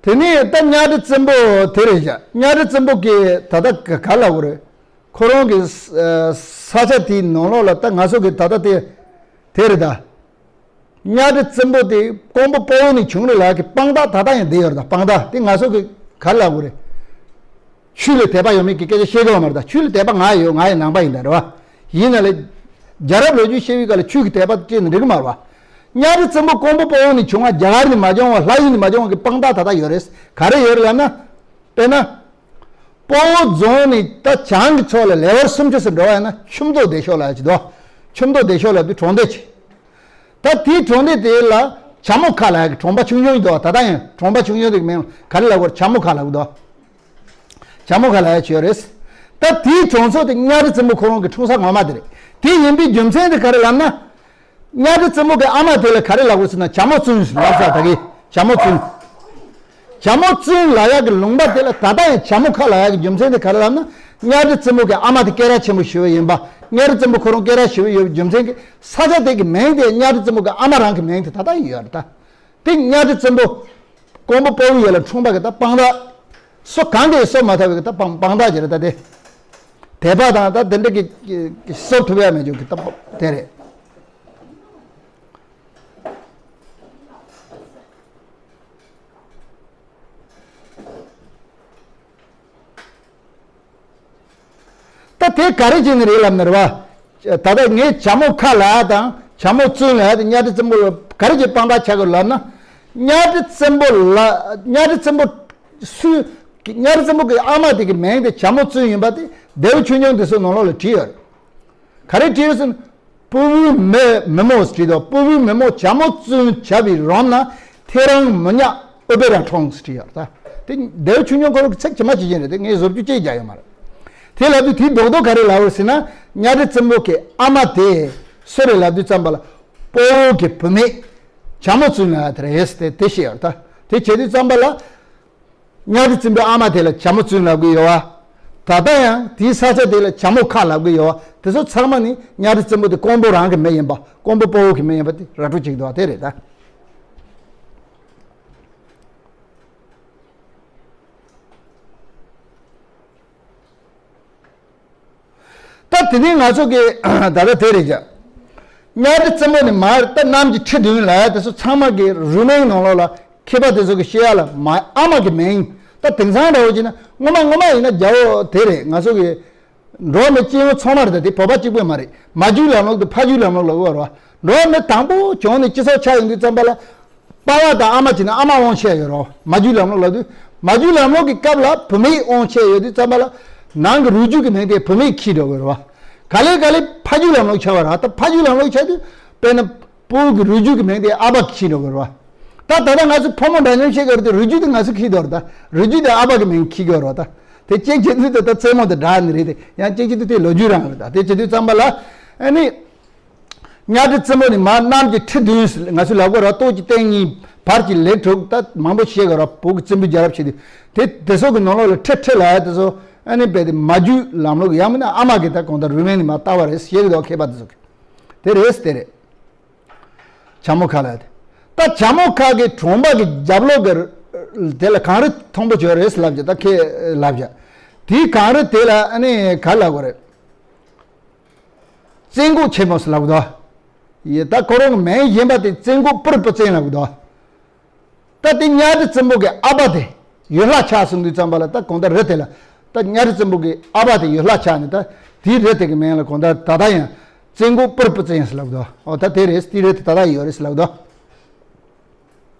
དེ་ནས་ད་གཉའ་ཁྲི་བཙན་པོ་དེ་རེད་བཞག་གཉའ་ཁྲི་བཙན་པོ་གི་ད་ལྟ་ག་ག་ལབ་དགོས་རེད། ཁོ་རང་གི་ས་ཆ་དེའི་ནང་ལོགས་ལ་ད་ང་ཚོ་གི་ད་ལྟ་དེ་དེ་རེད་ད། གཉའ་ཁྲི་བཙན་པོ་དེ་ཀོང་པོ་དཔའ་བོ་ནས་བྱུང་རེད་ལབ་ཀྱི་དཔང་རྟགས་ད་ལྟ་ཡང་བསྡད་ཡོད་རེད་ད། དཔང་རྟགས་དེ་ང་ཚོ་གི་ག་ལབ་དགོས་རེད། ཆོས་ལ་དད་པ་ཡོད་མེད་ཀྱི་སྐད་ཆ་བཤད་གི་ཡོད་མ་རེད་ད། ཆོས་ལ་དད་པ་ང་ཡོད། ང་ཡི་ནང་པ་ཡིན་ད་རེད་བ། ཡིན་ན་ལས། རྒྱལ་རབས་ལོ་རྒྱུས་བཤད་པའི་སྐབས་ལ་ཆོས་ཀྱི་དད་པ་སྐྱེས་ནས་འགྲིག་གི་མ་རེད་བ། གཉའ་ཁྲི་བཙན་པོ་ཀོང་པོ་དཔའ་བོ་ནས་བྱུང་བ་རྒྱ་གར་ནས་མ་བྱུང་བ་ལྷ་ཡུལ་ནས་མ་བྱུང་བ་གི་དཔང་རྟགས་ད་ལྟ་ཡོད་རེད། ག་རེ་ཡོད་རེད་ལབ་ན། དཔེར་ན། དཔའ་བོ་རྫོང་ནས་ད་བྱང་གི་ཕྱོགས་ལ་ལེ་དབར་སུམ་ཅུ་ཙམ་འགྲོ་བ་ཡིན་ན་ཆུ་མདོ་སྡེ་གཤོག་ལབ་ཡ་ཅིག་འདུག་ཆུ་མདོ་སྡེ་གཤོག་ལབ་དུས་གྲོང་སྡེ་ཅིག་ད་དེའི་གྲོང་སྡེ་དེ་ལ་བྱ་མོ་ཁ་ལབ་ཡ་གི་གྲོང་པ་ཆུང་ཆུང་ཅིག་འདུག་ད་ལྟ་ཡང་གྲོང་པ་ཆུང་ཆུང་དེ་གི་མིང་ག་རེ་ལབ་དགོས་རེད། བྱ་མོ་ཁ་ལབ་གི་འདུག་བྱ་མོ་ཁ་ལབ་ཡ་ཅིག་ཡོད་རེད། ད་དེའི་གྲོང་ཚོ་དེ་གཉའ་ཁྲི་བཙན་པོ་ཁོ་རང་གི་འཁྲུངས་ས་ངོ་མ་དེ་རེད། དེ་ཡིན་པའི་རྒྱུ་མཚན་དེ་ག་རེ་ལབ་ན། གཉའ་ཁྲི་བཙན་པོ་གི་ཨ་མ་དེ་ལ་ག་རེ་ལབ་དགོས་ཟེར་ན་བྱ་མོ་བཙུན་ལབ་ས་ད་གི་བྱ་མོ་བཙུན། བྱ་མོ་བཙུན་ལབ་ཡག་གི་ལུང་པ་དེ་ལ་ད་ལྟ་ཡང་བྱ་མོ་ཁ་ལབ་ཡག་གི་རྒྱུ་མཚན་དེ་ག་རེ་ལབ་ན། གཉའ་ཁྲི་བཙན་པོ་གི་ཨ་མ་དེ་སྐད་གྲགས་ཆེན་པོ་ཞེ་པོ་ཡིན་པ། གཉའ་ཁྲི་བཙན་པོ་ཁོ་རང་སྐད་གྲགས་ཞེ་པོ་ཡོད་པའི་རྒྱུ་མཚན་གྱིས་ས་ཆ་དེ་གི་མིང་དེ་གཉའ་ཁྲི་བཙན་པོ་གི་ཨ་མ་རང་གི་མིང་དེ་ད་ལྟ་ཡང་ཡོད་རེད་ད། དེ་གཉའ་ཁྲི་བཙན་པོ། ཀོང་པོ་དཔའ་བོ་ཡུལ་ལ་འཁྲུངས་པ་གི་ད་དཔང་རྟགས། སོ་གང་གིས་གསོ་མ་ཐུབ་པའི་གི་ད་དཔང་དཔང་རྟགས་ཅིག་རེད་ད་དེ། དད་པ་དང་ད་དེ་འདྲ་གི་གི་གི་གསོ་ཐུབ་ཡ་མེད་རྒྱུ་གི་ད་དཔང་དེ་རེད། ད་དེ་ག་རེ་བྱས་ནས་རེད་ལབ་ན་རེད་བ། ད་ལྟ་ངས་བྱ་མོ་ཁ་ལབ་ཡ་དང་བྱ་མོ་བཙུན་ལབ་ཡ་དེ་གཉའ་ཁྲི་བཙན་པོ་ལ་ག་རེ་བྱས་དཔང་རྟགས་ཆགས་དགོས་ལབ་ན། གཉའ་ཁྲི་བཙན་པོ་ལ། གཉའ་ཁྲི་བཙན་པོ་སུས། གཉའ་ཁྲི་བཙན་པོ་གི་ཨ་མ་དེ་གི་མིང་དེ་བྱ་མོ་བཙུན་ཡིན་པ་དེ་ལྡེའུ་ཆོས་འབྱུང་དེ་ཚོ་ནང་ལོགས་ལ་བྲིས་ཡོད་རེད། ག་རེ་བྲིས་ཡོད་ཟེར་ན། སྤུ་བོའི་མི་མི་མོ་ཟེར་བྲིས་འདུག་སྤུ་བོའི་མི་མོ་བྱ་མོ་བཙུན་བྱ་བའི་རོང་ན་ཐེ་རང་མི་ཉག་ཨུ་པེ་ར་འཁྲུངས་ཟེར་བྲིས་ཡོད་རེད་ད། དེ་ལྡེའུ་ཆོས་འབྱུང་ཁོ་རང་གི་ཚིག་ཇི་མ་ཇི་བཞིན་རེད་དེ་ངས་བཟོ་བཅོས་ཅི་རྒྱག་ཡོད་མ་རེད། དེ་ལབ་དུས་དེའི་རྡོག་རྡོག་ག་རེ་ལབ་ཡོད་ཟེར་ན། གཉའ་ཁྲི་བཙན་པོ་གི་ཨ་མ་དེ་སུ་རེད་ལབ་དུས་ཙམ་པ་ལ། སྤོ་བོ་གི་བུད་མེད། བྱ་མོ་བཙུན་ལབ་ཡ་དེ་རེད་ཟེར་ཏེ་དེ་བཤད་ཡོད་རེད་ད། དེ་བྱེད་དུས་ཙམ་པ་ལ། གཉའ་ཁྲི་བཙན་པོའི་ཨ་མ་དེ་ལ་བྱ་མོ་བཙུན་ལབ་གི་ཡོད་བ། ད་ལྟ་ཡང་དེའི་ས་ཆ་དེ་ལ་བྱ་མོ་ཁ་ལབ་གི་ཡོད་བ། དེ་ཚོ་ཚང་མ་ནི་གཉའ་ཁྲི་བཙན་པོ་དེ་ཀོང་པོ་རང་གི་མི་ཡིན་པ། ཀོང་པོ་དཔའ་བོ་གི་མི་ཡིན་པ་དེ་ར་སྤྲོད་བྱེད་ཀྱི་འདུག་བ་དེ་རེད་ད། ད་དེ་ནས་ང་ཚོ་གི་ད་ལྟ་དེ་རེད་ཀྱ། གཉའ་ཁྲི་བཙན་པོ་ནི་མར་ད་གནམ་གྱི་ཁྲི་བདུན་ལ་དེ་ཚོ་ཚང་མ་གི་རུས་མིང་ནང་ལོགས་ལ་མཁས་པ་དེ་ཚོ་གི་བཤད་ཡ་ལ་མ་ཨ་མ་གི་མིང་ད་དེང་སང་འདྲ་བོ་བྱས་ན་སྔོན་མ་སྔོན་མ་ཡིན་ན་རྒྱལ་པོ་དེ་རེད་ང་ཚོ་གི་འགྲོ་བ་མི་སྐྱེ་བོ་ཚང་མ་རེད་ད་དེ་བོད་པ་གཅིག་པོ་མ་རེད། མ་རྒྱུད་ལམ་ལུགས་དེ་ཕ་རྒྱུད་ལམ་ལུགས་ལ་དབོར་བ། འགྲོ་བ་མི་དང་པོ་བྱུང་ནས་སྤྱི་ཚོགས་ཆགས་ཡོང་དུས་ཙམ་པ་ལ། པ་ཕ་དང་ཨ་མ་བྱས་ན་ཨ་མ་དབང་ཆེ་ཡོད་རོ། མ་རྒྱུད་ལམ་ལུགས་ལབ་དུས་མ་རྒྱུད་ལམ་ལུགས་ཀྱི་སྐབས་ལ་བུད་མེད་དབང་ཆེ་ཡོད་དུས་ཙམ་པ་ལ། ནང་གི་རུས་རྒྱུད་ཀྱི་མིང་དེ་བུད་མེད་འཁྱེར་འགྲོ་དགོས་རོ། ག་ལེ་ག་ལེ་ཕ་རྒྱུད་ལམ་ལུགས་ཆགས་པ་ར། ད་ཕ་རྒྱུད་ལམ་ལུགས་ཆགས་དུས་དཔེར་ན་སྤོ་བོ་གི་རུས་རྒྱུད་ཀྱི་མིང་དེ་ཨ་ཕ་འཁྱེར་འགྲོ་དགོས་རོ། ད་ད་ལྟ་ང་ཚོ་ཕོ་མོ་འདྲ་མཉམ་བཤད་དགོས་རེད་དེ་རུས་རྒྱུད་དེ་ང་ཚོ་འཁྱེར་འགྲོ་རེད་ད། རུས་རྒྱུད་དེ་ཨ་ཕ་གི་མིང་འཁྱེར་དགོས་རོ་ད། དེ་གཅིག་བྱེད་དུས་ད་ད་རྩེད་མོ་དེ་འདྲ་ནི་རེད་དེ་ཡང་གཅིག་བྱེད་དུས་དེ་ལོ་རྒྱུས་རང་རེད་ད། དེ་བྱེད་དུས་ཙམ་པ་ལ་ཨ་ནི། གཉའ་ཁྲི་བཙན་པོ་ནི་མར་གནམ་གྱི་ཁྲི་བདུན་ཟེར་ང་ཚོས་ལབ་དགོས་ར། སྟོད་ཀྱི་སྟེང་གཉིས་བར་གྱི་ལེགས་དྲུག་ད་མང་པོ་བཤད་དགོས་ར། བོད་ཀྱི་བཙན་པོའི་རྒྱལ་རབས་བྱེད་དུས་དེ་དེ་ཚོ་གི་ནང་ལོགས་ལ་ཁྲི་ཁྲི་ལབ་ཡ་དེ་ཚོ་ ཨ་ནི་རྦད་དེ་མ་རྒྱུད་ལམ་ལུགས། ཡང་མིན་ན་ཨ་མ་གིས་ད་གང་ལྟར་རུས་མིང་ནས་མར་བཏགས་པ་རེད་ཟེར་གྱི་འདུག་མཁས་པ་དེ་ཚོ་གིས། དེ་རེད་དེ་རེད། བྱ་མོ་ཁ་ལབ་དེ། ད་བྱ་མོ་ཁ་གི་གྲོང་པ་གི་རྒྱབ་ལོགས་གི་དེ་ལ་གངས་རི་མཐོན་པོ་ཅིག་ཡོད་རེད་ལབ་ཀྱི། ད་ཁས་ལབ་ཀྱི། དེའི་གངས་རི་དེ་ལ་ཨ་ནི་ག་ལབ་དགོས་རེད། བཙན་སྒོག་ཆེན་མོ་ཟེར་ལབ་གི་འདུག་ཡེ་ད་ཁོ་རང་གི་མིང་གཞན་པ་དེ་བཙན་སྒོག་པུར་བུ་བཙན་ལབ་གི་འདུག་ད་དེ་གཉའ་ཁྲི་བཙན་པོ་གི་ཨ་ཕ་དེ་ཡུལ་ལྷ་ཆགས་སོང་དུས་ཙམ་པ་ལ། ད་གང་ལྟར་རི་དེ་ལ། ད་གཉའ་ཁྲི་བཙན་པོ་གི་ཨ་ཕ་དེ་ཡུལ་ལྷ་ཆགས་ནས། ད་དེའི་རི་དེ་གི་མིང་ལ་གང་ལྟར་ད་ལྟ་ཡང་བཙན་སྒོག་པུར་བུ་བཙན་ཟེར་ལབ་གི་འདུག་ཨོ་ད་དེ་རེད། དེའི་རི་དེ་ད་ལྟ་ཡོད་རེད་ཟེར་ལབ་གི་འདུག་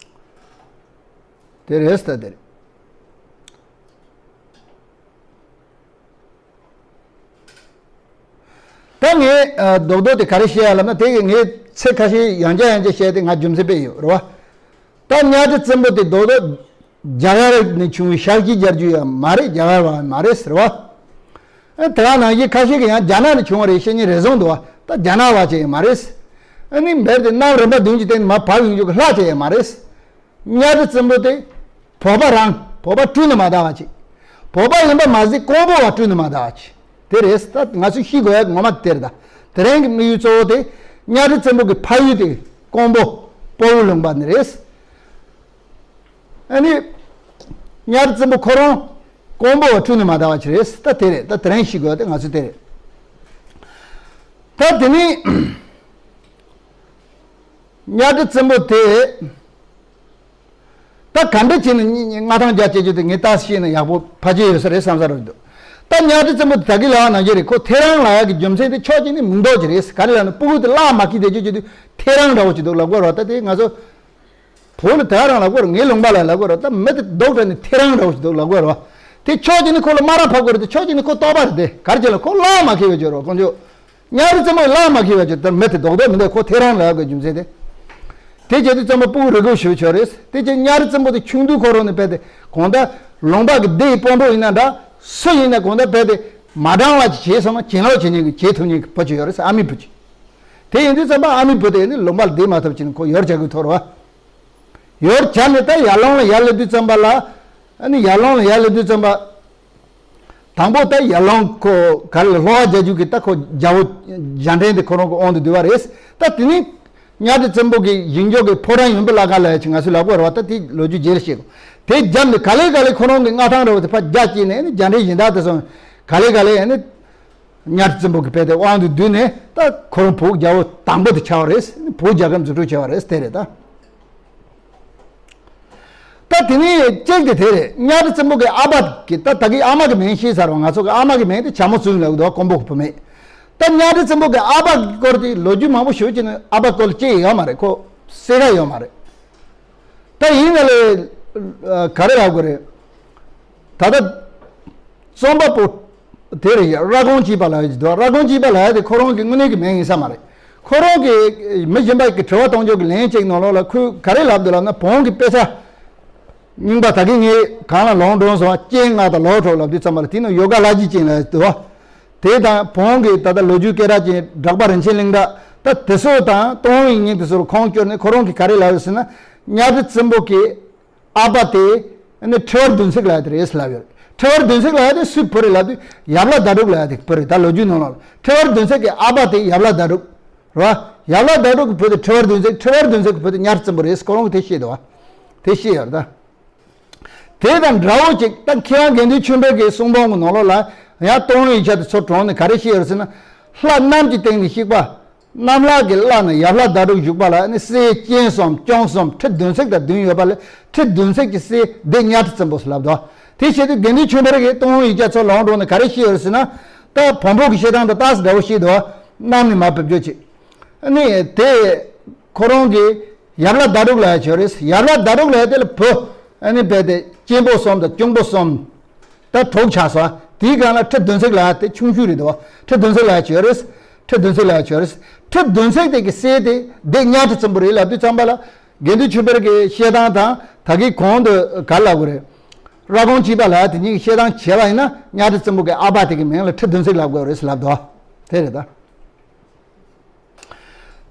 དེ་རེད། ད་དེ་རེད། ད་ངས་ཨ་རྡོག་རྡོག་དེ་ག་རེ་བཤད་ཡ་ལབ་ན། དེ་གི་ངས་ཚིག་ཁ་ཤས་ཡང་བསྐྱར་ཡང་བསྐྱར་བཤད་དེ་ང་རྒྱུ་མཚན་དཔེ་ཡོད་རེད་བ། ད་གཉའ་ཁྲི་བཙན་པོ་དེ་རྡོག་རྡོག་རྒྱ་གར་ནས་བྱུང་བའི་ཤར་གྱི་རྒྱལ་རྒྱུད་ཡང་མ་རེད། རྒྱ་གར་བ་མ་རེད་ཟེར་བ། ཨ་དེ་ག་ནང་བཞིན་ཁ་ཤས་ཀྱིས་ཡང་རྒྱ་ནག་ནས་བྱུང་བ་རེད་བཤད་མཁན་རེ་ཟུང་འདུག་བ། ད་རྒྱ་ནག་བ་ཅིག་ཡང་མ་རེད། ཨ་ནི་རྦད་དེ་གནམ་རིམ་པ་བདུན་གྱི་སྟེང་ནས་མར་བབས་ཡོང་རྒྱུ་གི་ལྷ་ཅིག་ཡང་མ་རེད། གཉའ་ཁྲི་བཙན་པོ་དེ་བོད་པ་རང་། བོད་པ་སྤྲུལ་ནས་མ་བཏགས་པ་ཅིག་བོད་པ་ཡིན་པ་མ་ཟད་ཀོང་པོ་བ་སྤྲུལ་ནས་མ་བཏགས་པ་ཅིག་དེ་རེད། ད་ང་ཚོས་ཤེས་དགོས་ཡ་ངོ་མ་དེ་རེད། ད་དེ་རིང་གི་དམིགས་ཡུལ་གཙོ་བོ་དེ་གཉའ་ཁྲི་བཙན་པོ་གི་ཕ་ཡུལ་དེ་ཀོང་པོ་སྤོ་བོ་ལུང་པ་ནས་རེད། ཨ་ནི་གཉའ་ཁྲི་བཙན་པོ་ཁོ་རང་ཀོང་པོ་བ་སྤྲུལ་ནས་མ་བཏགས་པ་ཅིག་རེད། ད་དེ་རེད། ད་དེ་རིང་ཤེས་དགོས་ཡ་དེ་ང་ཚོས་དེ་རེད། ད་དེ་ནི་གཉའ་ཁྲི་བཙན་པོ་དེ། ད་ག་འདྲ་བྱས་ནས་མངའ་ཐང་རྒྱ་བསྐྱེད་རྒྱུ་དེ་ངས་ད་ཤེས་ན་ཡག་པོ་ཕལ་ཆེར་ཡོད་ས་རེད་བསམ་ས་རེད་འདུག་ད་གཉའ་ཁྲི་བཙན་པོ་དེ་ད་གིན་ལབ་པ་ནང་བཞིན་རེད། ཁོ་ཐེ་རང་ལབ་ཡག་གི་རྒྱུ་མཚན་དེ་ཕྱོགས་གཅིག་ནས་མིང་འདོགས་ཀྱི་རེད། ག་རེ་ལབ་ན་སྤུ་གུ་དེ་བརླག་མ་ཁེལ་བསྡད་རྒྱུ་བྱེད་དུས་ཐེ་རང་འདྲ་བོ་ཅིག་འདུག་ལབ་དགོས་རེད་བ། ད་དེ་ང་ཚོ་བོད་ལ་ད་རང་ལབ་དགོས་རེད། ངའི་ལུང་པ་ལ་ལབ་དགོས་རེད་བ། ད་མི་དེ་རྡོག་བྲལ་ནས་ཐེ་རང་འདྲ་བོ་ཅིག་འདུག་ལབ་དགོས་རེད་བ། དེ་ཕྱོགས་གཅིག་ནས་ཁོ་ལ་སྨ་ར་ཕབ་དགོས་རེད་དེ། ཕྱོགས་གཅིག་ནས་ཁོ་རྟོགས་པ་རེད་དེ། ག་རེ་བྱས་ལ་ཁོ་བརླག་མ་ཁེལ་བའི་ཕྱོགས་རེད་བ། དཀོན་མཆོག་གཉའ་ཁྲི་བཙན་པོ་བརླག་མ་ཁེལ་བའི་ཕྱོགས་དེར་མི་དེ་རྡོག་རྡོག་མི་འདུག་ཁོ་ཐེ་རང་ལབ་དགོས་རྒྱུ་མཚན་དེ། དེ་བྱས་དུས་ཙམ་པ་སྤུ་གུ་རེ་སྐུལ་ཞུ་ཆོག་རེད། དེ་བྱས་གཉའ་ཁྲི་བཙན་པོ་དེ་ཆུང་དུས་ཁོ་རང་ནས་རྦད་དེ་གང་ལྟར་ལུང་པ་གི་སྡེ་ཡི་དཔོན་པོ་ཡིན་ན་འདྲ། སུ་ཡིན་ན་གང་ལྟར་རྦད་དེ་མ་འགྲང་བ་ཅིག་བྱས་སོང་ན་གྱེན་ལོག་བྱེད་མཁན་གྱི་བྱེད་ཐུབ་མཁན་གྱི་བུ་ཅིག་ཡོད་རེད་ཟེར། ཨ་མའི་བུ་ཅིག་དེ་ཡིན་དུས་ཙམ་པ་ཨ་མའི་བུ་དེ་ནི་ལུང་པ་ལ་བསྡད་མ་ཐུབ་ཅིག་ནས་ཁོ་ཡར་བྱ་དགོས་ཐོར་བ། ཡར་བྱ་ནས་ད་ཡར་ལུང་ལ་ཡར་སླེབས་དུས་ཙམ་པ་ལ། ཨ་ནི་ཡར་ལུང་ལ་ཡར་སླེབས་དུས་ཙམ་པ། དང་པོ་ད་ཡར་ལུང་ཁོ་ག་རེ་ལ་ལྷོ་བ་རྒྱ་རྒྱུད་ཀྱི་ད་ཁོ་རྒྱལ་པོ་རྒྱ་འདྲེན་དེ་ཁོ་རང་གི་དབང་དུ་བསྡུས་པ་རེད། ད་དེ་ནི་གཉའ་ཁྲི་བཙན་པོ་གི་བཞེངས་ཕྱོགས་ཀྱི་ཕོ་བྲང་ཡོན་པོ་བླ་ག་ལ་ཡ་ཅིག་ང་ཚོས་ལབ་དགོས་རེད་བ། ད་དེ་ལོ་རྒྱུས་རྗེས་ལ་བཤད་དགོས། དེ་རྒྱབ་ནས་ག་ལེ་ག་ལེ་ཁོ་རང་གི་མངའ་ཐང་འདྲ་བོ་དེ་ཕར་རྒྱ་བསྐྱེད་ནས་ཨ་ནི་རྒྱ་འདྲེན་གཞན་དག་དེ་སོང་ག་ལེ་ག་ལེ་ཨ་ནི། གཉའ་ཁྲི་བཙན་པོ་གི་རྦད་དེ་དབང་དུ་བསྡུས་ནས་ད་ཁོ་རང་བོད་རྒྱལ་པོ་དང་པོ་དེ་ཆགས་པ་རེད། བོད་རྒྱལ་ཁབ་འཛུགས་སྐྲུན་བྱས་པ་རེད། དེ་རེད་ད། ད་དེ་ནས་གཅིག་དེ་དེ་རེད། གཉའ་ཁྲི་བཙན་པོ་གི་ཨ་ཕ་གི་ད་ད་གི་ཨ་མ་གི་མིང་ཤེས་ཚར་བ། ང་ཚོ་གི་ཨ་མ་གི་མིང་དེ་བྱ་མོ་བཙུན་ལབ་གི་འདུག་ཀོང་པོ་གི་བུད་མེད། ད་གཉའ་ཁྲི་བཙན་པོ་གི་ཨ་ཕ་གི་སྐོར་དེ་ལོ་རྒྱུས་མང་པོ་ཞུ་བྱས་ནས་ཨ་ཕ་སྐོར་ལ་ཅི་ཡོད་མ་རེད། ཁོ་གསལ་ཁ་ཡོད་མ་རེད། ད་ཡིན་ན་ལས་ག་རེ་ལབ་དགོས་རེད། ད་ལྟ་རྩོམ་པ་པོ་དེ་རེད། ར་སྒོང་སྐྱིད་པ་ལབ་ཡ་ཅིག་འདུག་ར་སྒོང་སྐྱིད་པ་ལབ་ཡ་དེ་ཁོ་རང་གི་དངོས་གནས་ཀྱི་མིང་ཡིན་ས་མ་རེད། ཁོ་རང་གི་མི་གཞན་པ་གི་དྲི་བ་གཏོང་ཕྱོགས་ཀྱི་ལན་གཅིག་ནང་ལོགས་ལ་ཁོས་ག་རེ་ལབ་འདུག་ལབ་ན། བོན་གྱི་དཔེ་ཆ་རྙིང་པ་ད་གིན་ངས་གང་ལ་ལོང་འགྲོ་སོང་། སྤྱན་སྔར་དང་ལོག་འགྲོ་ལབ་དུས་ཙམ་པ་ལ་དེ་ནི་ཡོ་ག་ལྷ་རྗེ་ཅན་ལབ་ཡ་འདུག་དེ་དང་བོན་གྱི་ད་ལྟ་ལོ་རྒྱུས་སྐད་གྲགས་ཅན་གྲགས་པ་རིན་ཆེན་གླིང་གྲགས་ད་དེ་ཚོ་དང་ཏུན་ཧོང་ཡིག་རྙིང་དེ་ཚོར་ཁུངས་བསྐྱུར་ནས་ཁོ་རང་གིས་ག་རེ་ལབ་ཡོད་ཟེར་ན། གཉའ་ཁྲི་བཙན་པོ་གི་ཨ་ཕ་དེ་ནི་ཁྲི་བར་བདུན་ཚིགས་ལབ་ཡ་དེ་རེད་ལབ་ཡོད། ཁྲི་བར་བདུན་ཚིགས་ལབ་ཡ་དེ་སུའི་བུ་རེད་ལབ་དུས་ཡབ་བླ་ཟླ་དྲུག་ལབ་ཡ་དེ་བུ་རེད། ད་ལོ་རྒྱུས་ནང་ལ་ཁྲི་བར་བདུན་ཚིགས་ཀྱི་ཨ་ཕ་དེ་ཡབ་བླ་ཟླ་དྲུག་རེད་བ། ཡབ་བླ་ཟླ་དྲུག་གི་བུ་དེ་ཁྲི་བར་བདུན་ཚིགས། ཁྲི་བར་བདུན་ཚིགས་ཀྱི་བུ་དེ་གཉའ་ཁྲི་བཙན་པོ་རེད། ཁོ་རང་གིས་དེ་བཤད་འདུག་བ། དེ་བཤད་ཡོད་རེད་ད། དེ་དང་འདྲ་བོ་ཅིག་ད་མཁས་དབང་དགེ་འདུན་ཆོས་འཕེལ་གྱི་གསུང་འབུམ་གྱི་ནང་ལོགས་ལ་ཡང་ཏུན་ཧོང་ཡིག་ཆ་དེ་ཚོ་དྲངས་ནས་ག་རེ་བཤད་ཡོད་ཟེར་ན། ལྷ་གནམ་གྱི་སྟེང་ནས་གཤེགས་པ། གནམ་ལྷ་གི་བླ་ན་ཡབ་ལྷ་ཟླ་དྲུག་བཞུགས་པ་ལ་ནི་སྲས་སྤྱན་གསུམ་སྐྱོང་གསུམ་ཁྲི་བདུན་ཚིགས་དང་བདུན་ཡོད་པ་ལས་ཁྲི་བདུན་ཚིགས་ཀྱི་སྲས་དེ་གཉའ་ཁྲི་བཙན་པོ་ཟེར་ལབ་འདུག་དེ་བྱས་ཏེ་དགེ་འདུན་ཆོས་འཕེལ་གྱིས་ཏུན་ཧོང་ཡིག་ཆ་ཚོ་ལོང་འགྲོ་ནས་ག་རེ་བཤད་ཡོད་ཟེར་ན། ད་བོན་པོ་གི་བཤད་སྟངས་དང་ཏོག་ཙམ་འདྲ་བོ་བཤད་འདུག་གནམ་ནས་མར་བབས་རྒྱུ་ཅིག་ནི་དེ་ཁོ་རང་གི་ཡབ་ལྷ་ཟླ་དྲུག་ལབ་ཡ་ཅིག་ཡོད་རེད། ཡབ་ལྷ་ཟླ་དྲུག་ལབ་ཡ་དེ་ལ་བུ་ཨ་ནི་རྦད་དེ་གཅེན་པོ་གསུམ་དང་གཅུང་པོ་གསུམ། ད་དྲུག་ཆགས་སོང་། དེའི་སྒང་ལ་ཁྲི་བདུན་ཚིགས་ལབ་ཡ་དེ་ཆུང་ཤོས་རེད་འདུག་ཁྲི་བདུན་ཚིགས་ལབ་ཡ་ཅིག་ཡོད་རེད། ཁྲི་བདུན་ཚིགས་ལབ་ཡ་ཅིག་ཡོད་རེད། ཁྲི་བདུན་ཚིགས་དེ་གི་སྲས་དེ་དེ་གཉའ་ཁྲི་བཙན་པོ་རེད་ལབ་དུས་ཙམ་པ་ལ། དགེ་འདུན་ཆོས་འཕེལ་གྱི་བཤད་སྟངས་དང་ད་གིན་གོང་དུ་ག་རེ་ལབ་དགོས་རེད། ར་སྒོང་སྐྱིད་པ་ལབ་ཡ་དེ་གཉིས་ཀྱི་བཤད་སྟངས་བྱས་པ་ཡིན་ན་གཉའ་ཁྲི་བཙན་པོ་གི་ཨ་ཕ་དེ་གི་མིང་ལ་ཁྲི་བདུན་ཚིགས་ལབ་དགོས་རེད་ཟེར་ལབ་འདུག་དེ་རེད་ད།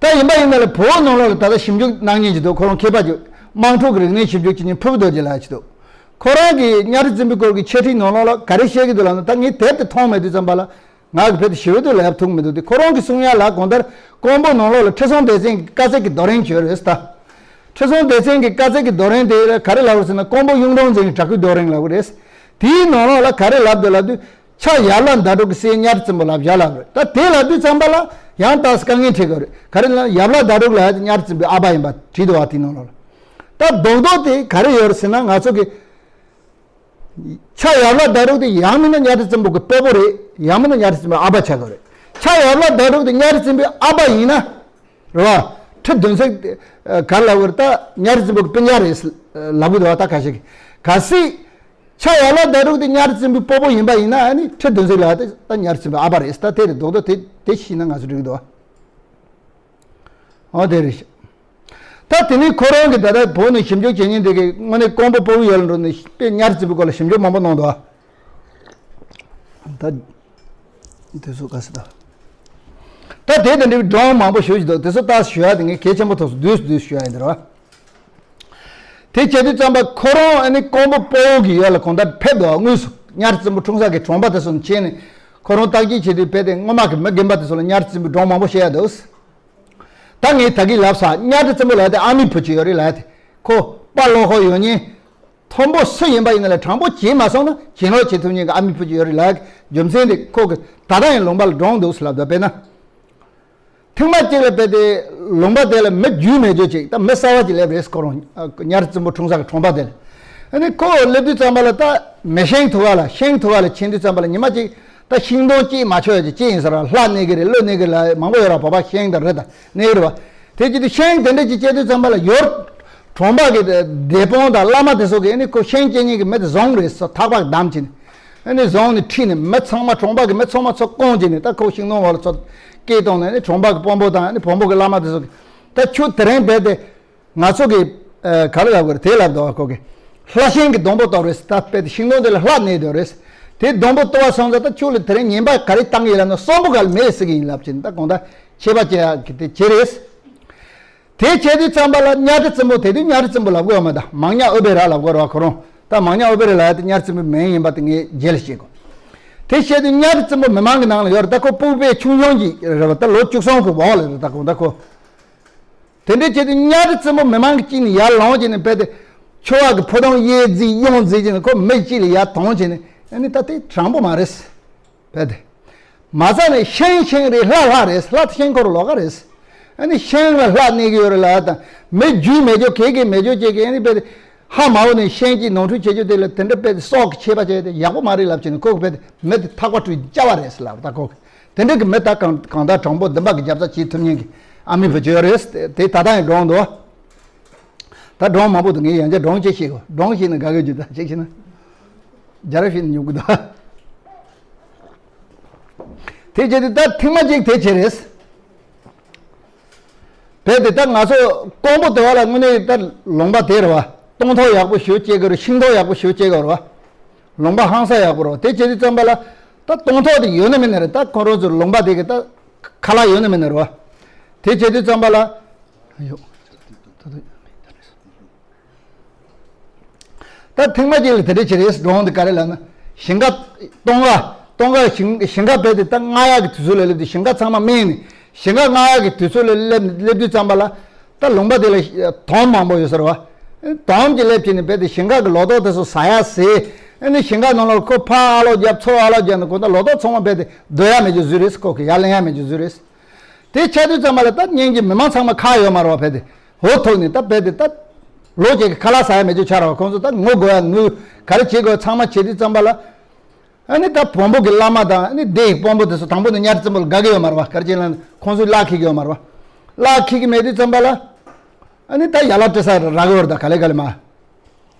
ད་ཡིན་པ་ཡིན་ན་ལ་བོད་ནང་ལོགས་ལ་ད་ལྟ་ཞིབ་འཇུག་གནང་མཁན་ཅིག་འདུག་ཁོ་རང་མཁས་པ་ཅིག་དམངས་ཁྲོད་ཀྱི་རིག་གནས་ཞིབ་འཇུག་བྱེད་མཁན་ཕུར་བུ་རྡོ་རྗེ་ལགས་ཅིག་འདུག་ཁོ་རང་གིས་གཉའ་ཁྲི་བཙན་པོའི་སྐོར་གྱི་འཆད་ཁྲིད་ནང་ལོགས་ལ་ག་རེ་བཤད་ཀྱི་འདུག་ལབ་ན། ད་ངས་དེབ་དེ་མཐོང་མེད་དུས་ཙམ་པ་ལ། ང་གི་ཕེབས་ཏེ་ཞི་བའི་དུས་ལ་ཡབ་ཐུག་མི་འདུག་སྟེ། ཁོ་རང་གིས་གསུང་ཡ་ལ་གང་ལྟར་ཀོང་པོ་ནང་ལོགས་ལ་ཁྲི་སྲོང་ལྡེ་བཙན་གྱི་བཀའ་སྩལ་གྱི་རྡོ་རིང་བྱོས་རེད་ད། ཁྲི་སྲོང་ལྡེ་བཙན་གྱི་བཀའ་སྩལ་གྱི་རྡོ་རིང་དེ་ག་རེ་ལབ་རེད་ཟེར་ན། ཀོང་པོ་གཡུང་དྲུང་འཛིན་གྱི་བྲག་བརྐོས་རྡོ་རིང་ལབ་ཀྱི་རེད། དེའི་ནང་ལོགས་ལ་ག་རེ་ལབ་འདུག་ལབ་དུས། ཕྱྭ་ཡབ་བླ་ཟླ་གྲོགས་ཀྱི་སྲས་གཉའ་ཁྲི་བཙན་པོ་ལབ་བཞག་ལབ་རེད། ད་དེ་ལབ་དུས་ཙམ་པ་ལ་ཡང་ཏོག་ཙམ་དཀའ་ངལ་འཕྲད་ཀྱི་རེད། ག་རེ་ལབ་ན། ཡབ་བླ་ཟླ་གྲོགས་ལབ་ཡ་དེ་གཉའ་ཁྲི་བཙན་པོའི་ཨ་ཕ་ཡིན་པ་བྲིས་འདུག་བ། དེའི་ནང་ལོགས་ལ། ད་རྡོག་རྡོག་དེ་ག་རེ་ཡོད་རེད་ཟེར་ན། ང་ཚོ་གི་ཕྱྭ་ཡབ་བླ་ཟླ་གྲོགས་དེ་ཡང་མིན་ན་གཉའ་ཁྲི་བཙན་པོ་གི་སྤོ་བོ་རེད། ཡང་མིན་ན་གཉའ་ཁྲི་བཙན་པོའི་ཨ་ཕ་ཆགས་ཀྱི་རེད། ཕྱྭ་ཡབ་བླ་ཟླ་གྲོགས་དེ་གཉའ་ཁྲི་བཙན་པོའི་ཨ་ཕ་ཡིན་ན། རེད་བ། ཁྲི་གདན་སའི་ག་རེ་ལབ་དགོས་རེད། ད་གཉའ་ཁྲི་བཙན་པོ་གི་སྤུན་ཀྱག་རེད་ལབ་གི་འདུག་བ། ད་ཁ་ཤས་ཀྱིས། གལ་སྲིད་ཕྱྭ་ཡབ་བླ་ཟླ་གྲོགས་དེ་གཉའ་ཁྲི་བཙན་པོའི་སྤོ་བོ་ཡིན་པ་ཡིན་ན། ཨ་ནི་ཁྲི་གདན་སའི་ལབ་ཡ་དེ་ད་གཉའ་ཁྲི་བཙན་པོའི་ཨ་ཕ་རེད། ད་དེ་རེད། རྡོག་རྡོག་དེ་དེ་ཤེས་ན་ང་ཚོ་འགྲིག་གི་འདུག་བ། འོ་དེ་རེད་ཤག་ད་དེ་ནས་ཁོ་རང་གིས་ད་ལྟ་བོད་ནས་ཞིབ་འཇུག་བྱེད་མཁན་དེ་གིས་དངོས་གནས་ཀོང་པོ་སྤོ་བོའི་ཡུལ་ལ་འགྲོ་ནས་དཔེ་གཉའ་ཁྲི་བཙན་པོའི་སྐོར་ལ་ཞིབ་འཇུག་མང་པོ་གནང་འདུག་བ། ད་དེ་ཚོ་ག་ཟེར་ད། ད་དེ་དང་འབྲེལ་བའི་སྒྲུང་མང་པོ་ཞེ་པོ་ཅིག་འདུག་དེ་ཚོ་ད་ཞུ་ཡ་དེ་ངས་གལ་ཆེན་པོ་ཐོག་སུ་བསྡུས་སུ་བསྡུས་ཞུ་ཡ་ཡིན་ད་ར། དེ་བྱེད་དུས་ཙམ་པ་ཁོ་རང་ཨ་ནི་ཀོང་པོ་སྤོ་བོ་གི་ཡུལ་ལ་གང་ལྟར་ཕེབས་འདུག་དངོས་སུ་གཉའ་ཁྲི་བཙན་པོ་འཁྲུངས་ས་གི་གྲོང་པ་དེ་ཚོ་ནས་ཕྱིན་ནས། ཁོ་རང་བརྟག་དཔྱད་བྱེད་དུས་དཔེ་དེ་སྔོན་མ་གི་མི་རྒན་པ་དེ་ཚོ་ལ་གཉའ་ཁྲི་བཙན་པོའི་སྒྲུང་མང་པོ་བཤད་ཡ་འདུག་ད་ངས་ད་གིན་ལབ་ས། གཉའ་ཁྲི་བཙན་པོ་ལབ་ཡ་དེ་ཨ་མའི་བུ་ཅིག་ཡོད་རེད་ལབ་ཡ་དེ། ཁོ་དཔའ་བློ་ཁོག་ཡོད་མཁན། མཐོན་པོ་སུ་ཡིན་པ་ཡིན་ན་ལས་དྲང་པོ་བྱེད་མ་སོང་ན་གྱེན་ལོག་བྱེད་ཐུབ་མཁན་གྱི་ཨ་མའི་བུ་ཅིག་ཡོད་རེད་ལབ་ཡ་གི་རྒྱུ་མཚན་དེ་ཁོ་གི་ད་ལྟ་ཡང་ལུང་པ་ལ་སྒྲུང་འདུག་ཟེར་ལབ་འདུག་དཔེར་ན། ཐེངས་མ་གཅིག་ལ་དཔེ་དེ་ལུང་པ་དེ་ལ་མི་རྒྱུས་མེད་རྒྱུ་ཅིག་ད་མི་གསར་བ་ཅིག་སླེབས་རེད། ཁོ་རང་གཉའ་ཁྲི་བཙན་པོ་འཁྲུངས་ས་གི་གྲོང་པ་དེ་ལ། ཨ་ནི་ཁོ་སླེབས་དུས་ཙམ་པ་ལ་ད་མེ་ཤིང་ཐུ་བ་ལ་ཤིང་ཐུ་བ་ལ་ཕྱིན་དུས་ཙམ་པ་ལ་ཉི་མ་གཅིག་ད་ཤིང་སྡོང་སྐྱེས་མ་ཆོག་ཡ་ཅིག་སྐྱེས་ཡིན་ས་ར། ལྷ་གནོད་གི་རེད། ཀླུ་གནོད་གི་རེད་ལབ་མང་པོ་ཡོད་ར། བོད་པ་ཤིང་དང་རི་དང་གནོད་གི་རེད་བ། དེ་བྱེད་དུས་ཤིང་དེ་འདྲ་ཅིག་སྐྱེས་དུས་ཙམ་པ་ལ་ཡུལ་གྲོང་པ་གི་སྡེ་དཔོན་དང་བླ་མ་དེ་ཚོ་གིས་ཨ་ནི་ཁོ་ཤིང་སྐྱེས་མཁན་གྱི་མི་དེ་བཟུང་རེད་ཟེར། ཐག་པ་བསྡམས་བྱས་ནས་ཨ་ནི་བཟུང་ནས་ཁྲིད་ནས་མི་ཚང་མ་གྲོང་པ་གི་མི་ཚང་མ་ཚུར་བསྐོང་བྱས་ནས་ད་ཁོ་ཤིང་སྡོང་འོག་ལ་ཚུར་སྐྱེལ་བཏང་ནས། ཨ་ནི་གྲོང་པ་གི་དཔོན་པོ་དང་ཨ་ནི་བོན་པོ་གི་བླ་མ་དེ་ཚོ་གིས་ད་ཁྱོད་དེ་རིང་རྦད་དེ་ང་ཚོ་གི་ཨ་ག་རེ་ལབ་དགོས་རེད། དེ་ལབ་འདུག་བ། ཁོ་གིས་ལྷ་ཤིང་གི་སྡོང་པོ་གཏོར་རེད་ཟེར། ད་དཔེ་དེ་ཤིང་སྡོང་དེ་ལ་ལྷ་གནོད་འདུག་རེད་ཟེར། དེ་སྡོང་པོ་གཏོར་བ་སོང་ཙང་ད་ཁྱོད་ལ་དེ་རིང་ཉེས་པ་ག་རེ་བཏང་གི་ཡིན་ལབ་ན་གསོན་པོ་ག་ལ་མེད་ཟེར་གི་ཡིན་ལབ་བྱས་ནས། ད་གང་ལྟར་ཆད་པ་བཅད་ཡ་གི་དེ་བྱས་རེད་ཟེར། དེ་བྱས་དུས་ཙམ་པ་ལ་གཉའ་ཁྲི་བཙན་པོ། དེ་དུས་གཉའ་ཁྲི་བཙན་པོ་ལབ་དགོས་ཡོད་མ་རེད། མང་ཉག་ཨུ་བེ་ར་ལབ་དགོས་རེད་བ། ཁོ་རང་ད་མང་ཉག་ཨུ་བེ་ར་ལབ་ཡ་དེ་གཉའ་ཁྲི་བཙན་པོའི་མིང་ཡིན་པ་དེ་ངས་རྗེས་ལ་བཤད་དགོས། དེ་བཤད་དུས་གཉའ་ཁྲི་བཙན་པོ་མི་མང་གི་ནང་ལ་ཡོད་རེད། ད་ཁོ་སྤུ་གུ་དཔེ་ཆུང་ཆུང་ཅིག་རེད་བ། ད་ལོ་བཅུ་གསུམ་གི་འོག་ལ་རེད། ད་གང་ལྟར་ཁོ། དེ་འདྲ་བྱས་ཏེ་གཉའ་ཁྲི་བཙན་པོ་མི་མང་གི་དཀྱིལ་ནས་ཡར་ལངས་བྱས་ནས་རྦད་དེ་ཆོས་པ་གི་ཕོ་བྲང་གཡས་འཛེགས་གཡོན་འཛེགས་བྱས་ནས་ཁོ་མི་གཅིག་ལ་ཡར་ཐོན་བྱས་ནས། ཨ་ནི་ད་དེ་དྲང་པོ་མ་རེད། རྦད་དེ། མ་རྩ་ནས་ཤིང་ཤིང་རེད། ལྷ་ལྷ་རེད། ལྷ་དེ་ཤིང་འཁོར་ལོགས་ཀ་རེད། ཨ་ནི་ཤིང་ལ་ལྷ་གནོད་གི་ཡོད་རེད་ལབ་ཡ་དང་། མི་རྒྱུས་མེད་རྒྱུ་གས་གས་མེད་རྒྱུ་བྱས་གས། ཨ་ནི་རྦད་དེ་ཧ་མ་གོ་ནས་ཤིང་གཅིག་ནོར་འཁྲུལ་བྱེད་རྒྱུ་དེ་ལ་དེ་འདྲ་རྦད་དེ་སྲོག་གི་ཆད་པ་བཅད་དེ་ཡག་པོ་མ་རེད་ལབ་བྱས་ནས། ཁོ་གིས་རྦད་དེ་མི་དེ་ཐག་པ་བཀྲུས་བཅག་པ་རེད་ཟེར་ལབ། ད་ཁོ་གིས། དེ་འདྲ་གི་མི་ད་གང་གང་ལྟར་དྲང་པོ་འདུན་པ་གི་རྒྱབ་རྩ་བྱེད་ཐུབ་མཁན་གྱི་ཨ་མའི་བུ་ཅིག་ཡོད་རེད། དེ་ད་ལྟ་ཡང་སྒྲུང་འདུག་ད་སྒྲུང་མང་པོ་འདུག་ངས་ཡང་བསྐྱར་སྒྲུང་གཅིག་བཤད་དགོས། སྒྲུང་བཤད་ན་དགའ་གི་རྒྱུ་ད་ཅིག་བཤད་ན་རྒྱལ་རབས་བཤད་ན་ཉོབ་གི་འདུག་དེ་བྱས་ཏེ་ད་ཐེངས་མ་གཅིག་དེ་བྱས་རེད། རྦད་དེ་ད་ང་ཚོ་ཀོང་པོ་དེ་བ་ལ་དངོས་གནས་ད་ལུང་པ་དེ་རེད་བ། སྟོང་ཐོག་ཡག་པོ་ཞེ་པོ་སྐྱེ་གི་རེད། ཤིང་ཐོག་ཡག་པོ་ཞེ་པོ་སྐྱེ་གི་རེད་བ། ལུང་པ་ཧང་སང་ཡག་པོ་རེད་བ། དེ་བྱེད་དུས་ཙམ་པ་ལ་ད་སྟོང་ཐོག་དེ་ཡོད་ན་མེད་ན་རེད། ད་ཁོ་རང་ཚོ་ལུང་པ་དེ་གི་ད་ཁ་ལག་ཡོད་ན་མེད་ན་རེད་བ། དེ་བྱེད་དུས་ཙམ་པ་ལ། ད་ཐེངས་མ་གཅིག་ལ་དེ་འདྲ་བྱས་རེད། སྒྲུང་འདི་ག་རེ་ལབ་ན། ཞིང་ཁ་སྟོང་ཁ་སྟོང་ཁ་ཞིང་ཞིང་ཁ་རྦད་དེ་ད་སྔ་ཡག་གི་དུས་ཚོད་ལ་སླེབས་དུས། ཞིང་ཁ་ཚང་མ་སྨིན་ནས་ཞིང་ཁ་སྔ་ཡག་གི་དུས་ཚོད་ལ་སླེབས་སླེབས་དུས་ཙམ་པ་ལ། ད་ལུང་པ་དེ་ལ་དོམ་མང་པོ་ཡོད་ས་རེད་བ། དོམ་གྱིས་སླེབས་བྱས་ནས་རྦད་དེ་ཞིང་ཁ་གི་ལོ་ཏོག་དེ་ཚོ་ཟ་ཡ་ཟེར། ཨ་ནི་ཞིང་ཁ་ནང་ལ་ཁོ་ཕར་ཨ་ལོག་རྒྱབ་ཚུར་ཨ་ལོག་རྒྱབ་ནས་གང་ལྟར་ལོ་ཏོག་ཚང་མ་རྦད་དེ་སྡོད་ཡ་མེད་རྒྱུ་བཟོས་རེད། ཁོ་གིས་ཡར་ལེན་ཡ་མེད་རྒྱུ་བཟོས་རེད། དེ་ཆགས་དུས་ཙམ་པ་ལ་ད་སྔོན་གྱི་མི་མང་ཚང་མ་ཁག་ཡོད་མ་རེད་བ། རྦད་དེ་འུ་ཐུག་ནས་ད་རྦད་དེ་ད་ལོ་གཅིག་གི་ཁ་ལག་ཟ་ཡ་མེད་རྒྱུ་ཆགས་རེད་བ། ཁོང་ཚོ་ད་ངུ་དགོས་ཡ་ངུ། ག་རེ་བྱེད་དགོས་ཚང་མ་བྱེད་དུས་ཙམ་པ་ལ། ཨ་ནི་ད་བོན་པོ་གི་བླ་མ་དང་། ཨ་ནི་སྡེ་ཡི་དཔོན་པོ་དེ་ཚོ་དང་པོ་ནས་གཉའ་ཁྲི་བཙན་པོ་ལ་དགའ་གི་ཡོད་མ་རེད་བ། ག་རེ་བྱས་ལབ་ན་ཁོང་ཚོས་གླགས་འཁེལ་གི་ཡོད་མ་རེད་བ། གླགས་འཁེལ་གི་མེད་དུས་ཙམ་པ་ལ། ཨ་ནི་ད་ཡ་ལ་སྤྲད་ས་རག་གི་ཡོད་རེད། ད་ག་ལེ་ག་ལེ་མ།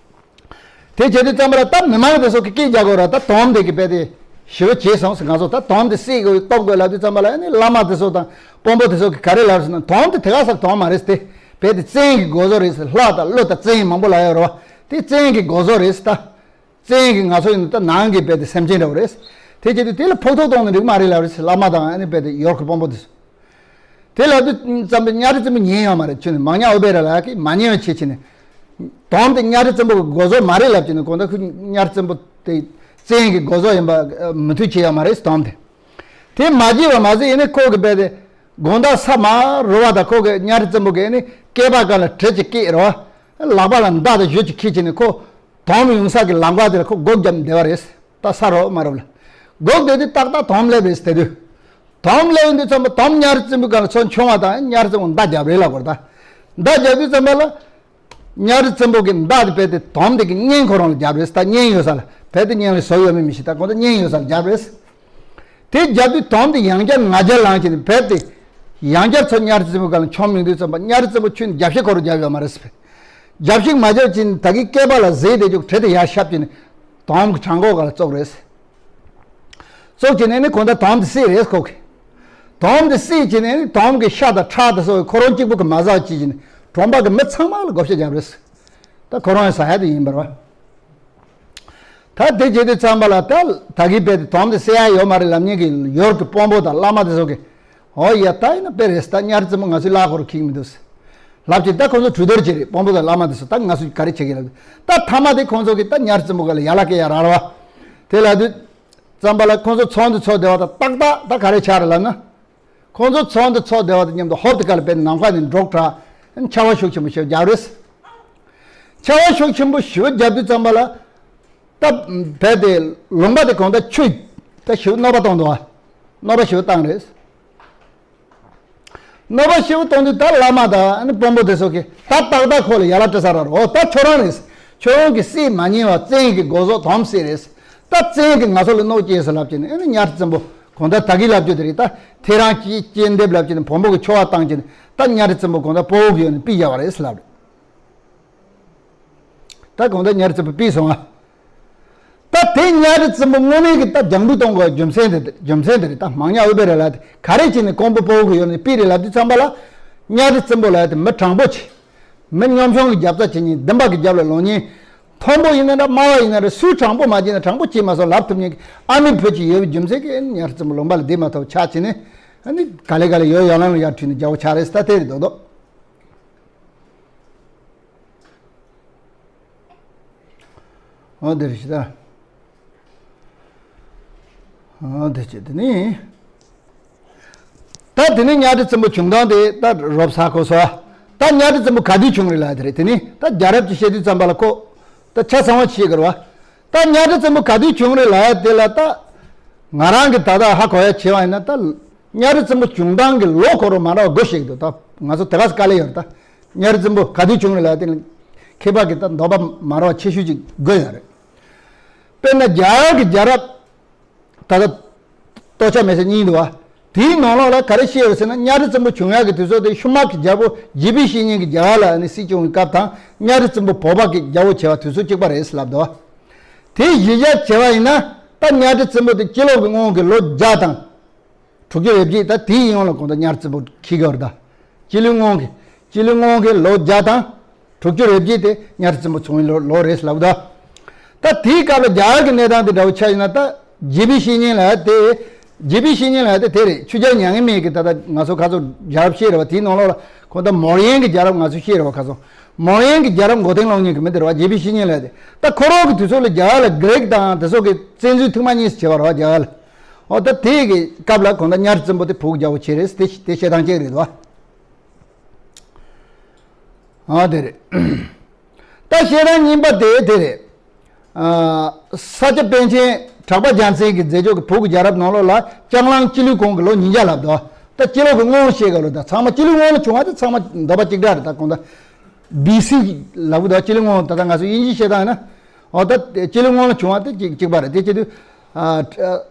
དེ་བྱེད་དུས་ཙམ་པ་ལ་ད་མི་མང་དེ་ཚོ་གིས་སྐད་རྒྱག་གི་ཡོད་རེད། ད་དོམ་དེ་གིས་རྦད་དེ་ཞེ་པོ་བྱས་སོང་ཟེར། ང་ཚོ་ད་དོམ་དེ་བསད་དགོས་གཏུབ་དགོས་ལབ་དུས་ཙམ་པ་ལ། ཨ་ནི་བླ་མ་དེ་ཚོ་དང་དཔོན་པོ་དེ་ཚོ་གིས་ག་རེ་ལབ་ཟེར་ན། དོམ་དེ་དེ་ག་ས་དོམ་མ་རེད་ཟེར། དེ་རྦད་དེ་བཙན་གྱི་འགོ་ཟོག་རེད་ཟེར། ལྷ་དང་ཀླུ་དང་བཙན་མང་པོ་ལབ་ཡོད་རེད་བ། དེ་བཙན་གྱི་འགོ་ཟོག་རེད་ཟེར། ད་བཙན་གྱིས་ང་ཚོ་ཡིན་ན་ད་ནང་གི་རྦད་དེ་སེམས་ཅན་འདྲ་བོ་རེད། དེ་བྱེད་དུས་དེ་ལ་ཕོག་ཐུག་གཏོང་ན་འགྲིག་མ་རེད་ལབ་རེད་ཟེར། བླ་མ་དང་ཨ་ནི་རྦད་དེ་ཡུལ་གྱི་དཔོན་པོ་དེ་ཚོ། དེ་ལབ་དུས་ཙམ་པ་གཉའ་ཁྲི་བཙན་པོ་ཉན་ཡོད་མ་རེད། ཁྱོད་ནི་མང་ཉག་ཨུ་བེ་ར་ལགས་ཀྱིས་མ་ཉན་པ་བྱེད་བྱས་ནས། དོམ་དེ་གཉའ་ཁྲི་བཙན་པོ་གི་སྒོ་ཟོག་མ་རེད་ལབ་ཀྱི་ནི་གང་ལྟར་ཁོ་གཉའ་ཁྲི་བཙན་པོ་དེ་བཙན་གྱི་སྒོ་ཟོག་ཡིན་པ་མོས་མཐུན་བྱེད་ཡ་མ་རེད། དོམ་དེ་དེ་མ་བྱས་པ་མ་ཟད་ཡིན་ནི་ཁོ་གི་རྦད་དེ་དགོང་དག་ས་མ་རུབ་པ་དང་ཁོ་གི་གཉའ་ཁྲི་བཙན་པོ་གི་ནི་སྐེད་པ་སྒང་ལ་གྲི་ཅིག་བཀལ་རོ། ལག་པ་ལ་མདའ་དང་གཞུ་ཅིག་འཁྱེར་བྱས་ནས་ཁོ་དོམ་ཡོང་ས་གི་ལམ་ཁ་དེ་ལ་ཁོ་སྒོ་བརྒྱབ་བསྡད་པ་རེད། ད་ས་རུབ་མ་རུབ་ལ་སྒོ་བརྒྱབ་དུས་ཏག་ཏག་དོམ་སླེབས་རེད། དེ་དུས་དོམ་སླེབས་དུས་ཙམ་པ་དོམ་གཉའ་ཁྲི་བཙན་པོའི་སྒང་ལ་ཚུར་མཆོང་བ་དང་གཉའ་ཁྲི་བཙན་པོ་མདའ་རྒྱབ་རེད་ལབ་དགོས་རེད། ད་མདའ་རྒྱབ་དུས་ཙམ་པ་ལ་གཉའ་ཁྲི་བཙན་པོ་གི་མདའ་དེ་རྦད་དེ་དོམ་དེ་གི་སྙིང་ཁོ་རང་ལ་རྒྱབ་རེད། ད་སྙིང་ཡོད་ས་ལ་རྦད་དེ་སྙིང་ལ་ཟུག་ཡོད་མེད་མི་ཤེས། ད་གང་ལྟར་སྙིང་ཡོད་ས་ལ་རྒྱབ་རེད། དེ་རྒྱབ་དུས་དོམ་དེ་ཡང་བསྐྱར་ང་རྒྱལ་ལངས་བྱས་ནས་རྦད་དེ་ཡང་བསྐྱར་ཚུར་གཉའ་ཁྲི་བཙན་པོའི་སྒང་ལ་མཆོང་མིན་དུས་ཙམ་པ་གཉའ་ཁྲི་བཙན་པོ་ཁྱོན་ནས་རྒྱབ་ཤིག་ཁོ་རང་རྒྱབ་ཡོད་མ་རེད། རྒྱབ་ཤིག་མ་རྒྱབ་ཀྱིན་ད་གིན་སྐེད་པ་ལ་གཟེར་དེ་ཅུག་གྲི་དེ་ཡར་ཤབ་ཀྱིན་དོམ་གྱི་བྲང་ཁོག་སྒང་ལ་བཙུགས་རེད། བཙུགས་ཀྱིན་ནས་ནི་གང་ལྟར་དོམ་དེ་བསད་རེད་ཁོ་གིས། དོམ་དེ་བསད་ཀྱིན་ནས་ནི་དོམ་གྱི་ཤ་དང་ཁྲག་དེ་སོགས་ཁོ་རང་གཅིག་པུ་གིས་མ་ཟ་བྱེད་ཀྱིན་གྲོང་པ་གི་མི་ཚང་མ་ལ་བགོ་བཤའ་རྒྱབ་རེད། ད་ཁོ་རང་ཡང་ཟ་ཡ་དེ་ཡིན་པ་རེད་བ། ད་དེ་བྱེད་དུས་ཙམ་པ་ལ་ད་ད་གིན་རྦད་དེ་དོམ་དེ་བསད་ཡ་ཡོད་མ་རེད་ལབ་མཁན་གྱི་ཡུལ་གྱི་དཔོན་པོ་དང་བླ་མ་དེ་ཚོ་གིས་ཨོ་ཡ་ད་ཡིན་ན་དཔེ་རེད། ད་གཉའ་ཁྲི་བཙན་པོ་ང་ཚོའི་ལག་ཁོ་རང་འཁེལ་གྱི་མི་འདུག་ལབ་ཀྱིན་ད་ཁོང་ཚོ་གྲོས་བསྡུར་བྱེད་རེད། དཔོན་པོ་དང་བླ་མ་དེ་ཚོ་ད་ང་ཚོ་ག་རེ་བྱེད་ཀྱི་ལབ། ད་མཐའ་མ་དེ་ཁོང་ཚོ་གིས་ད་གཉའ་ཁྲི་བཙན་པོ་སྒང་ལ་ཡ་ལ་སྐད་ཡ་རག་རེད་བ། དེ་ལབ་དུས་ཙམ་པ་ལ་ཁོང་ཚོ་ཚོགས་འདུ་ཚོགས་བསྡད་པ་དང་ཏག་ཏག་ད་ག་རེ་ཆགས་རེད་ལབ་ན། ཁོང་ཚོ་ཚོགས་འདུ་ཚོགས་བསྡད་པ་དང་མཉམ་དུ་ཧོབ་ཏེ་ག་ལ་རྦད་ནམ་མཁའ་ནས་འབྲོག་དྲག་ཆར་པ་ཤུགས་ཆེན་པོ་ཞིག་བརྒྱབ་རེད། ཆར་པ་ཤུགས་ཆེན་པོ་ཞིག་བརྒྱབ་དུས་ཙམ་པ་ལ་ད་རྦད་དེ་ལུང་པ་དེ་གང་ལྟར་ཆུ་ད་ཞིག་གནོད་པ་བཏང་འདུག་བ། གནོད་པ་ཞིག་བཏང་རེད། གནོད་པ་ཞིག་བཏང་དུས་ད་བླ་མ་དང་ཨ་ནི་དཔོན་པོ་དེ་ཚོ་གིས་ད་ཏག་ཏག་ཁོ་ལ་ཡ་ལ་སྤྲད་ས་རག་རེད། འོ་ད་ཁྱོད་རང་རེད། ཁྱོད་རང་གིས་བསད་མ་ཉན་པ་བཙན་གྱི་སྒོ་ཟོག་དོམ་བསད་རེད། ད་བཙན་གྱིས་ང་ཚོ་ལ་གནོད་སྐྱེལ་ཟེར་ལབ་ཀྱིན་ཨ་ནི་གཉའ་ཁྲི་བཙན་པོ་གང་ལྟར་ད་གིན་ལབ་རྒྱུ་དེ་རེད། ད་ཐེངས་རང་གཅིག་སྐྱེལ་འདེབས་ལབ་ཀྱིན་བོན་པོ་གི་ཆོ་ག་བཏང་ཀྱིན་ད་གཉའ་ཁྲི་བཙན་པོ་གང་ལྟར་དཔའ་བོ་གི་ཡོད་ནས་ཕུད་བཞག་པ་རེད་ཟེར་ལབ་རེད། ད་གང་ལྟར་གཉའ་ཁྲི་བཙན་པོ་ཕུད་སོང་ང་། ད་དེ་གཉའ་ཁྲི་བཙན་པོ་དངོས་གནས་ཀྱི་ད་རྒྱང་འབུད་གཏོང་དགོས་རྒྱུ་མཚན་དེ་རྒྱུ་མཚན་དེ་རེད། ད་མང་ཉག་ཨུ་པེ་ར་ལ་དེ་ག་རེ་བྱས་ནས་ཀོང་པོ་དཔའ་བོ་གི་ཡོད་ནས་ཕུད་རེད་ལབ་དུས་ཙམ་པ་ལ་གཉའ་ཁྲི་བཙན་པོ་ལ་དེ་མི་དྲང་པོ་བྱས། མི་ཉམ་ཆུང་གི་རྒྱབ་རྩ་བྱེད་མཁན་འདུན་པ་གི་རྒྱབ་ལ་ལངས་མཁན། མཐོན་པོ་ཡིན་ན་འདྲ་དམའ་བ་ཡིན་ན་འདྲ་སུས་དྲང་པོ་མ་བྱས་ན་དྲང་པོ་བྱེད་མ་སོང་ལབ་ཐུབ་མཁན་གྱི་ཨ་མའི་བུ་ཅིག་ཡོད་པའི་རྒྱུ་མཚན་གྱིས་གཉའ་ཁྲི་བཙན་པོ་ལུང་པ་ལ་བསྡད་མ་ཐུབ་ཆགས་བྱས་ནས་ཨ་ནི་ག་ལེ་ག་ལེ་ཡོ་ཡོ་ལང་ལ་ཡར་ཁྲིད་ནས་རྒྱལ་པོ་ཆགས་རེད། ད་དེ་རེད་རྡོག་རྡོག་འོ་དེ་རེད་ཤི་ད། འོ་དེ་བྱས་དེ་ནི། ད་དེ་ནི་གཉའ་ཁྲི་བཙན་པོ་བྱུང་སྟངས་དེ་ད་རོབ་ཚ་ཁོ་སོ། ད་གཉའ་ཁྲི་བཙན་པོ་ག་དུས་བྱུང་རེད་ལབ་དེ་རེད། དེ་ནི་ད་རྒྱལ་རབས་ཀྱི་བཤད་དུས་ཙམ་པ་ལ་ཁོ། ད་ཆ་ཚང་བ་ཤེས་དགོས་རེད་བ། ད་གཉའ་ཁྲི་བཙན་པོ་ག་དུས་བྱུང་རེད་ལབ་དེ་ལ་ད། ང་རང་གི་ད་ལྟ་ཧ་གོ་ཡ་བྱས་པ་ཡིན་ན་ད། གཉའ་ཁྲི་བཙན་པོ་བྱུང་སྟངས་ཀྱི་ལོ་ཁོ་རང་མ་འདྲ་བ་དགོས་ཤེས་ཀྱི་འདུག་ད་ང་ཚོ་དེ་ག་ས་དཀའ་ལས་ཡོད་རེད་ད། གཉའ་ཁྲི་བཙན་པོ་ག་དུས་བྱུང་རེད་ལབ་དེ་ནི། མཁས་པ་གི་ད་འདོད་པ་མ་འདྲ་བ་ཆེ་ཤོས་ཅིག་དགོས་ཡོད་རེད། དཔེར་ན་རྒྱ་གར་གྱི་རྒྱལ་རབས། ད་ལྟ་ལྟོ་ཆས་མེད་ཚད་གཉིས་འདུག་བ། དེའི་ནང་ལོགས་ལ་ག་རེ་བཤད་ཡོད་ཟེར་ན་གཉའ་ཁྲི་བཙན་པོ་བྱུང་ཡག་གི་དུས་ཚོད་དེ་ཤུ་མར་གྱི་རྒྱལ་པོ་རྗེ་བི་བཤེས་གཉེན་གྱི་རྒྱ་གར་ལ་ནི་སྲིད་སྐྱོང་གི་སྐབས་དང་གཉའ་ཁྲི་བཙན་པོ་བོད་པ་གི་རྒྱལ་པོ་བྱས་པ་དུས་ཚོད་གཅིག་པ་རེད་ལབ་འདུག་བ། དེ་གཞི་བཞག་བྱས་པ་ཡིན་ན་ད་གཉའ་ཁྲི་བཙན་པོ་དེ་སྤྱི་ལོ་གི་སྔོན་གྱི་ལོ་བརྒྱ་དང་། དྲུག་ཅུ་རེ་བརྒྱད་ད་དེའི་ཡོངས་ལ་གང་ལྟར་གཉའ་ཁྲི་བཙན་པོ་འཁེལ་གྱི་ཡོད་རེད་ད། སྤྱི་ལོའི་སྔོན་གྱི། སྤྱི་ལོའི་སྔོན་གྱི་ལོ་བརྒྱ་དང་། དྲུག་ཅུ་རེ་བརྒྱད་དེ་གཉའ་ཁྲི་བཙན་པོ་བྱུང་བའི་ལོ་ལོ་རེད་ལབ་ད། ད་དེའི་སྐབས་ལ་རྒྱ་གར་གྱི་གནས་སྟངས་དེ་འདྲ་བོ་ཆགས་ཡིན་ན་ད། རྗེ་བི་བཤེས་གཉེན་ལབ་དེ། རྗེ་བི་བཤེས་གཉེན་ལབ་དེ་དེ་རེད། ཆོས་རྒྱལ་མྱ་ངན་མེད་ཀྱི་ད་ལྟ་ང་ཚོ་ཁ་སང་རྒྱལ་རབས་བཤད་རེད་བ། དེའི་ནང་ལོགས་ལ་ཁོ་ད་མོར་ཡན་གྱི་རྒྱལ་རབས་ང་ཚོ་བཤད་རེད་བ། ཁ་སང་མོར་ཡན་གྱི་རྒྱལ་རབས་མགོ་རྟིང་སློག་མཁན་གྱི་མི་དེ་རེད་བ། རྗེ་བི་བཤེས་གཉེན་ལབ་དེ། ད་ཁོ་རང་གི་དུས་ཚོད་ལ་རྒྱ་གར་ལ་གྷི་རིག་དང་དེ་ཚོ་གི་བཙན་འཛུལ་ཐེངས་མ་གཉིས་སུ་བྱས་པ་རེད་བ་རྒྱ་གར་ལ། འོ་ད་དེ་གི་སྐབས་ལ་གང་ལྟར་གཉའ་ཁྲི་བཙན་པོ་དེ་བོད་ཀྱི་རྒྱལ་པོ་བྱས་རེད། དེ་དེ་བཤད་སྟངས་གཅིག་རེད་བ། ཨ་དེ་རེད། ད་བཤད་སྟངས་གཉིས་པ་དེ་དེ་རེད། ཨ། ས་སྐྱ་པཎ་ཆེན་གྲགས་པ་རྒྱལ་མཚན་གྱི་མཛད་ཕྱོགས་ཀྱི་བོད་ཀྱི་རྒྱལ་རབས་ནང་ལོགས་ལ་ལྕང་གླང་སྤྱི་ལོའི་གོང་གི་ལོ་ཉིས་བརྒྱ་ལབ་འདུག་ད་སྤྱི་ལོ་གི་སྔོན་བཤད་ག་ལོ་ད་ཚང་མ་སྤྱི་ལོའི་སྔོན་ལ་བྱུང་བ་དེ་ཚང་མ་འདོད་པ་གཅིག་སྒྲ་རེད། ད་གང་ལྟར་བི་སི་ལབ་གི་འདུག་སྤྱི་ལོའི་སྔོན་ད་ལྟ་ང་ཚོ་དབྱིན་ཇི་བཤད་སྟངས་ཡིན་ན། འོ་ད་སྤྱི་ལོའི་སྔོན་ལ་བྱུང་བ་དེ་གཅིག་གཅིག་པ་རེད། དེ་བྱེད་དུས། ཨ།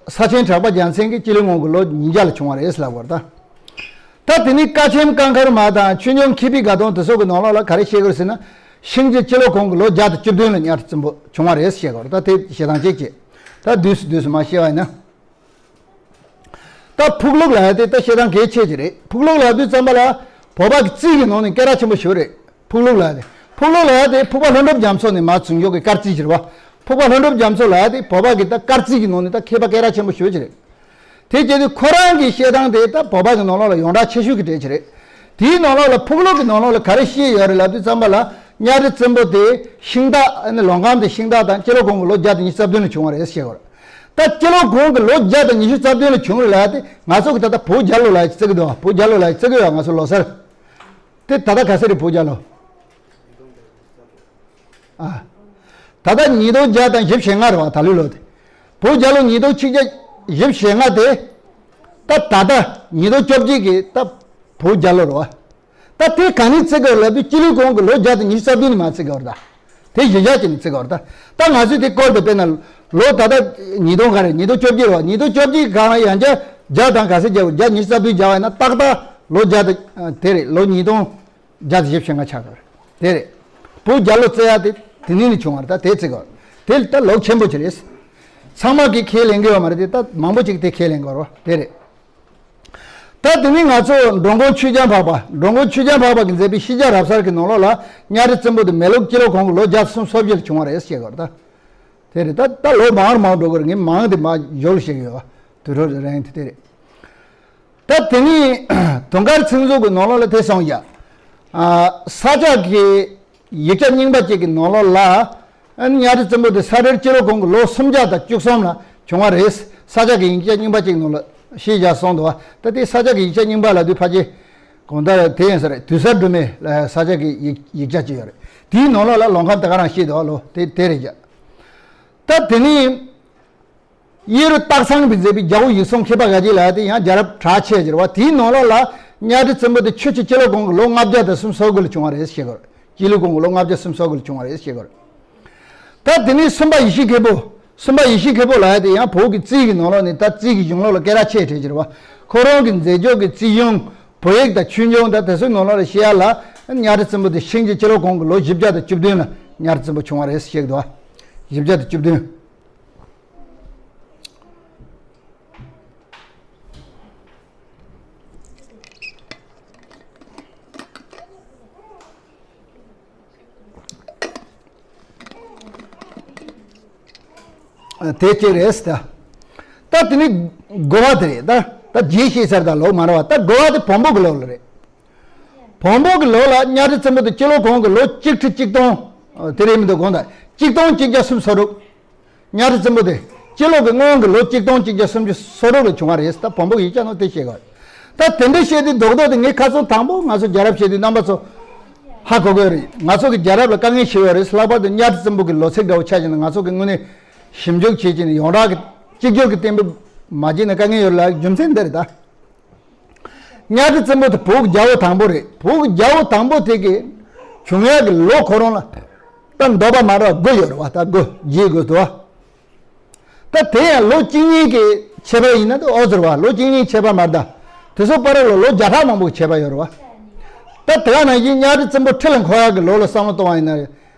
ས་ཆེན་གྲགས་པ་རྒྱལ་མཚན་གྱི་སྤྱི་ལོའི་སྔོན་གྱི་ལོ་ཉིས་བརྒྱ་ལ་བྱུང་བ་རེད་ལབ་པ་རེད་ད། ད་དེ་ནི་ཀ་ཆེན་ཀང་མཁར་མ་དང་ཆོས་འབྱུང་མཁས་པའི་དགའ་སྟོན་དེ་ཚོ་གི་ནང་ལོགས་ལ་ག་རེ་བཤད་ཀྱི་ཡོད་ཟེར་ན། ཤིང་རྗེ་སྤྱི་ལོ་གོང་གི་ལོ་བརྒྱ་དང་བཅུ་བདུན་ལ་གཉའ་ཁྲི་བཙན་པོ་བྱུང་བ་རེད་བཤད་ཀྱི་ཡོད་རེད། ད་དེ་བཤད་སྟངས་གཅིག་བྱས། ད་བསྡུས་སུ་བསྡུས་སུ་མ་བཤད་པ་ཡིན་ན། ད་ཕུག་ལུགས་ལབ་ཡ་དེ་ད་བཤད་སྟངས་གལ་ཆེ་ཅིག་རེད། ཕུག་ལུགས་ལབ་དུས་ཙམ་པ་ལ་བོད་པ་གི་རྩིས་ཀྱི་ནང་ནས་སྐད་གྲགས་ཆེན་པོ་ཞིག་རེད། ཕུག་ལུགས་ལབ་ཡ་དེ། ཕུག་པ་ལྷུན་གྲུབ་རྒྱ་མཚོ་ནས་མར་བྱུང་ཡོད་ཀྱི་སྐར་རྩིས་ཅིག་རེད་བ། ཕུག་པ་ལྷུན་གྲུབ་རྒྱ་མཚོ་ལབ་ཡ་དེ་བོད་པ་གི་ད་སྐར་རྩིས་ཀྱི་ནང་ནས་ད་མཁས་པ་སྐད་གྲགས་ཆེན་པོ་ཞིག་ཅིག་རེད། དེ་བྱས་དུས་ཁོ་རང་གི་བཤད་སྟངས་དེ་ད་བོད་པ་གི་ནང་ལོགས་ལ་ཡོངས་གྲགས་ཆེ་ཤོས་ཀྱི་གྲས་ཅིག་རེད། དེའི་ནང་ལོགས་ལ་ཕུག་ལུགས་ཀྱི་ནང་ལོགས་ལ་ག་རེ་བཤད་ཡོད་རེད་ལབ་དུས་ཙམ་པ་ལ། གཉའ་ཁྲི་བཙན་པོ་དེ་ཤིང་སྟག་ཨ་ནི་ལོ་ཁམས་དེ་ཤིང་སྟག་དང་སྤྱི་ལོ་གོང་གི་ལོ་བརྒྱ་དང་ཉི་ཤུ་རྩ་བདུན་ལ་བྱུང་བ་རེད་ཟེར་བ་རེད། ད་སྤྱི་ལོ་གོང་གི་ལོ་བརྒྱ་དང་ཉི་ཤུ་རྩ་བདུན་ལ་བྱུང་རེད་ལབ་ཡ་དེ་ང་ཚོ་གི་ད་ལྟ་བོད་རྒྱལ་ལོ་ལབ་ཡ་ཅིག་བརྩི་གི་འདུག་བ། བོད་རྒྱལ་ལོ་ལབ་ཡ་ཅིག་བརྩི་གི་ཡོད། ང་ཚོ་ལོ་སར་དེ་ད་ལྟ་ག་ཚོད་རེད། བོད་རྒྱལ་ལོ། ཨ། ད་ལྟ་ཉིས་སྟོང་བརྒྱ་དང་བཞི་བཅུ་ཞེ་ལྔ་རེད་བ། ད་ལོའི་ལོ་དེ། བོད་རྒྱལ་ལོ་ཉིས་སྟོང་ཆིག་བརྒྱ་བཞི་བཅུ་ཞེ་ལྔ་དེ། ད་ད་ལྟ་ཉིས་སྟོང་བཅོ་བརྒྱད་ཀྱི་ད་བོད་རྒྱལ་ལོ་རེད་བ། ད་དེ་ག་ནས་བརྩི་དགོས་ལབ་དུས་སྤྱི་ལོའི་གོང་གི་ལོ་བརྒྱ་དང་ཉི་ཤུ་རྩ་བདུན་ནས་མར་བརྩི་དགོས་རེད་ད། དེ་གཞི་བཞག་བྱས་ནས་བརྩི་དགོས་རེད་ད། ད་ང་ཚོས་དེ་སྐོར་དུ་དཔེར་ན་ལོ་ད་ལྟ་ཉིས་སྟོང་ག་རེད། ཉིས་སྟོང་བཅོ་བརྒྱད་རེད་བ། ཉིས་སྟོང་བཅོ་བརྒྱད་གང་ལ་ཡང་བསྐྱར་བརྒྱ་དང་ག་ཚོད་བརྒྱབ། བརྒྱ་ཉི་ཤུ་རྩ་བདུན་བརྒྱབ་པ་ཡིན་ན་ཏག་ཏག་ལོ་བརྒྱ་དང་དེ་རེད། ལོ་ཉིས་སྟོང་བརྒྱ་དང་བཞི་བཅུ་ཞེ་ལྔ་ཆགས་ཀྱི་རེད། དེ་རེད། བོད་རྒྱལ་ལོ་བརྩི་ཡ་དེ་དེ་ནས་ནི་བྱུང་བ་རེད། ད་དེ་བརྩི་དགོས། དེ་ད་ལོ་ཆེན་པོ་ཅིག་རེད། ཚང་མ་གིས་ཁས་ལེན་གྱི་ཡོད་མ་རེད་དེ། ད་མང་པོ་ཅིག་དེ་ཁས་ལེན་དགོས་རེད། དེ་རེད། ད་དེ་ནས་ང་ཚོ་འགྲོ་མགོན་ཆོས་རྒྱལ་འཕགས་པ། འགྲོ་མགོན་ཆོས་རྒྱལ་འཕགས་པ་གིས་མཛད་པའི་ཤེས་བྱ་རབ་གསལ་གྱི་ནང་ལོགས་ལ་གཉའ་ཁྲི་བཙན་པོ་དེ་མེ་ལོ་སྤྱི་ལོ་གོང་གི་ལོ་བརྒྱ་དང་སུམ་ཅུ་སོ་བརྒྱད་ལ་བྱུང་བ་རེད་ཟེར་གྱི་ཡོད་རེད་ད། དེ་རེད། ད་ད་ལོ་མང་རུ་མང་འགྲོ་གི་རེད། ངས་མང་དེ་མར་ཡོལ་བཤད་ཀྱི་ཡོད། དུས་ཚོད་རིང་དེ་དེ་རེད། ད་དེ་ནས་དུང་དཀར་ཚེ་རིང་གི་ནང་ལོགས་ལ་དེ་གསུངས་ཡ། ཨ། ས་སྐྱ་གི་ཡིག་ཆ་རྙིང་པ་གཅིག་གི་ནང་ལོགས་ལ། ཨ་ནི་གཉའ་ཁྲི་བཙན་པོ་དེ་ས་རལ་སྤྱི་ལོ་གོང་གི་ལོ་སུམ་བརྒྱ་དང་བཅུ་གསུམ་ལ་བྱུང་བ་རེད། ས་སྐྱ་གི་ཡིག་ཆ་རྙིང་པ་གཅིག་ནང་ལ་ཤེས་བྱ་གསུངས་འདུག་བ། ད་དེ་ས་སྐྱ་གི་ཡིག་ཆ་རྙིང་པ་ལབ་དུས་ཕལ་ཆེར་གང་ལྟར་དེ་ཡིན་ས་རེད། དུས་གསར་སྒྲོན་མེ་ལ་ས་སྐྱ་གི་ཡིག་ཡིག་ཆ་གཅིག་ཡོད་རེད། དེའི་ནང་ལོགས་ལ་ལོ་ཁམས་དེ་ག་རང་ཤེས་འདུག་བ། ལོ་དེ་དེ་རེད་ཀྱ། ད་དེ་ནས། གཡས་རུ་སྟག་ཚང་གིས་མཛད་པའི་རྒྱལ་པོ་ཡིག་གསུམ་མཁས་པ་དགའ་སྐྱིད་ལབ་ཡ་དེ་ཡང་རྒྱལ་རབས་གྲགས་ཆེ་ཟེར་བ། དེའི་ནང་ལོགས་ལ་གཉའ་ཁྲི་བཙན་པོ་དེ་ཆོས་རྒྱལ་སྤྱི་ལོ་གོང་གི་ལོ་ལྔ་བརྒྱ་དང་སུམ་ཅུ་སོ་དགུ་ལ་བྱུང་བ་རེད་ཟེར་གྱི་ཡོད་རེད། སྤྱི་ལོ་གོང་གི་ལོ་ལྔ་བརྒྱ་སུམ་ཅུ་སོ་དགུ་ལ་བྱུང་བ་རེད་ཟེར་གྱི་ཡོད་རེད། ད་དེ་ནས་སུམ་པ་ཡེ་ཤེས་མཁས་པོ། སུམ་པ་ཡེ་ཤེས་མཁས་པོ་ལབ་ཡ་དེ་ཡང་བོད་ཀྱི་རྩིས་ཀྱི་ནང་ལོགས་ནས། ད་རྩིས་ཀྱི་གཞུང་ལུགས་ལ་སྐད་གྲགས་ཆེ་གྲས་ཀྱི་རེད་བ། ཁོ་རང་གི་མཛད་སྤྱོད་ཀྱི་རྩིས་གཞུང་། བོད་ཡིག་དང་ཆོས་འབྱུང་དང་དེ་ཚོའི་ནང་ལོགས་ལ་བཤད་ཡ་ལ། གཉའ་ཁྲི་བཙན་པོ་དེ་ཤིང་རྗེ་སྤྱི་ལོ་གོང་གི་ལོ་བཞི་བརྒྱ་དང་བཅུ་བདུན་ལ་གཉའ་ཁྲི་བཙན་པོ་བྱུང་བ་རེད་ཟེར་གྱི་འདུག་བ། བཞི་བརྒྱ་དང་བཅུ་བདུན། དེ་གཅིག་རེད་ད། ད་དེ་ནི་དགུ་པ་དེ་རེད་ད། ད་རྗེས་ཤེས་ཚར་ད་ལོ་མ་རེད་བ། ད་དགུ་པ་དེ་བོན་པོ་གི་ལོ་ལ་རེད། བོན་པོ་གི་ལོ་ལ་གཉའ་ཁྲི་བཙན་པོ་དེ་སྤྱི་ལོ་གོང་གི་ལོ་གཅིག་ཁྲི་གཅིག་སྟོང་། དེ་རེད་མི་འདུག་དགོངས་དག་གཅིག་སྟོང་གཅིག་བརྒྱ་སུམ་ཅུ་སོ་དྲུག་གཉའ་ཁྲི་བཙན་པོ་དེ་སྤྱི་ལོ་གི་སྔོན་གྱི་ལོ་གཅིག་སྟོང་གཅིག་བརྒྱ་སུམ་ཅུ་སོ་དྲུག་ལ་བྱུང་བ་རེད། ད་བོན་པོ་གི་ཡིག་ཆ་ནང་དེ་བཤད་ཡོད། ད་དེ་འདྲ་བཤད་དུས་རྡོག་རྡོག་དེ་ངས་ཁ་སང་དང་པོ་ང་ཚོ་རྒྱལ་རབས་བཤད་དུས་རྣམ་པ་ཚོ་ཧ་གོ་གི་ཡོད་རེད། ང་ཚོ་གི་རྒྱལ་རབས་ལ་དཀའ་ངལ་ཞིག་ཡོད་རེད། ལྷག་པར་དུ་གཉའ་ཁྲི་བཙན་པོ་གི་ལོ་ཚིགས་འདྲ་བོ་ཆ་བཞག་ན་ང་ཚོ་གི་དངོས་གནས་ཞིབ་འཇུག་བྱེད་ཀྱི་ནས་ཡོངས་གྲགས་ཀྱི་གཅིག་གྱུར་གྱི་གཏན་འབེབས་མ་བྱས་ན་དཀའ་ངལ་ཡོད་རེད་ལ། རྒྱུ་མཚན་འདི་རེད་ད། གཉའ་ཁྲི་བཙན་པོ་དེ་བོད་ཀྱི་རྒྱལ་པོ་དང་པོ་རེད། བོད་ཀྱི་རྒྱལ་པོ་དང་པོ་དེ་གི་བྱུང་ཡག་གི་ལོ་ཁོ་རང་ལ་ད་འདོད་པ་མ་རག་དགུ་ཡོད་རེད་བ། ད་དགུ་བརྗེ་དགོས་འདུག་བ། ད་དེ་ཡང་ལོ་གཅིག་གཉིས་ཀྱི་ཁྱད་པར་ཡིན་ན་ད་ཨོ་ཟེར་བ། ལོ་གཅིག་གཉིས་ཁྱད་པར་མ་རེད་ད། དེ་ཚོ་བར་ལ་ལོ་བརྒྱ་ཕྲག་མང་པོ་ཁྱད་པར་ཡོད་རེད་བ། ད་དེ་ག་ནང་བཞིན་གཉའ་ཁྲི་བཙན་པོ་ཁྲི་ལ་འཁོར་ཡག་གི་ལོ་ལ་བསམ་བློ་གཏོང་བ་ཡིན་ན།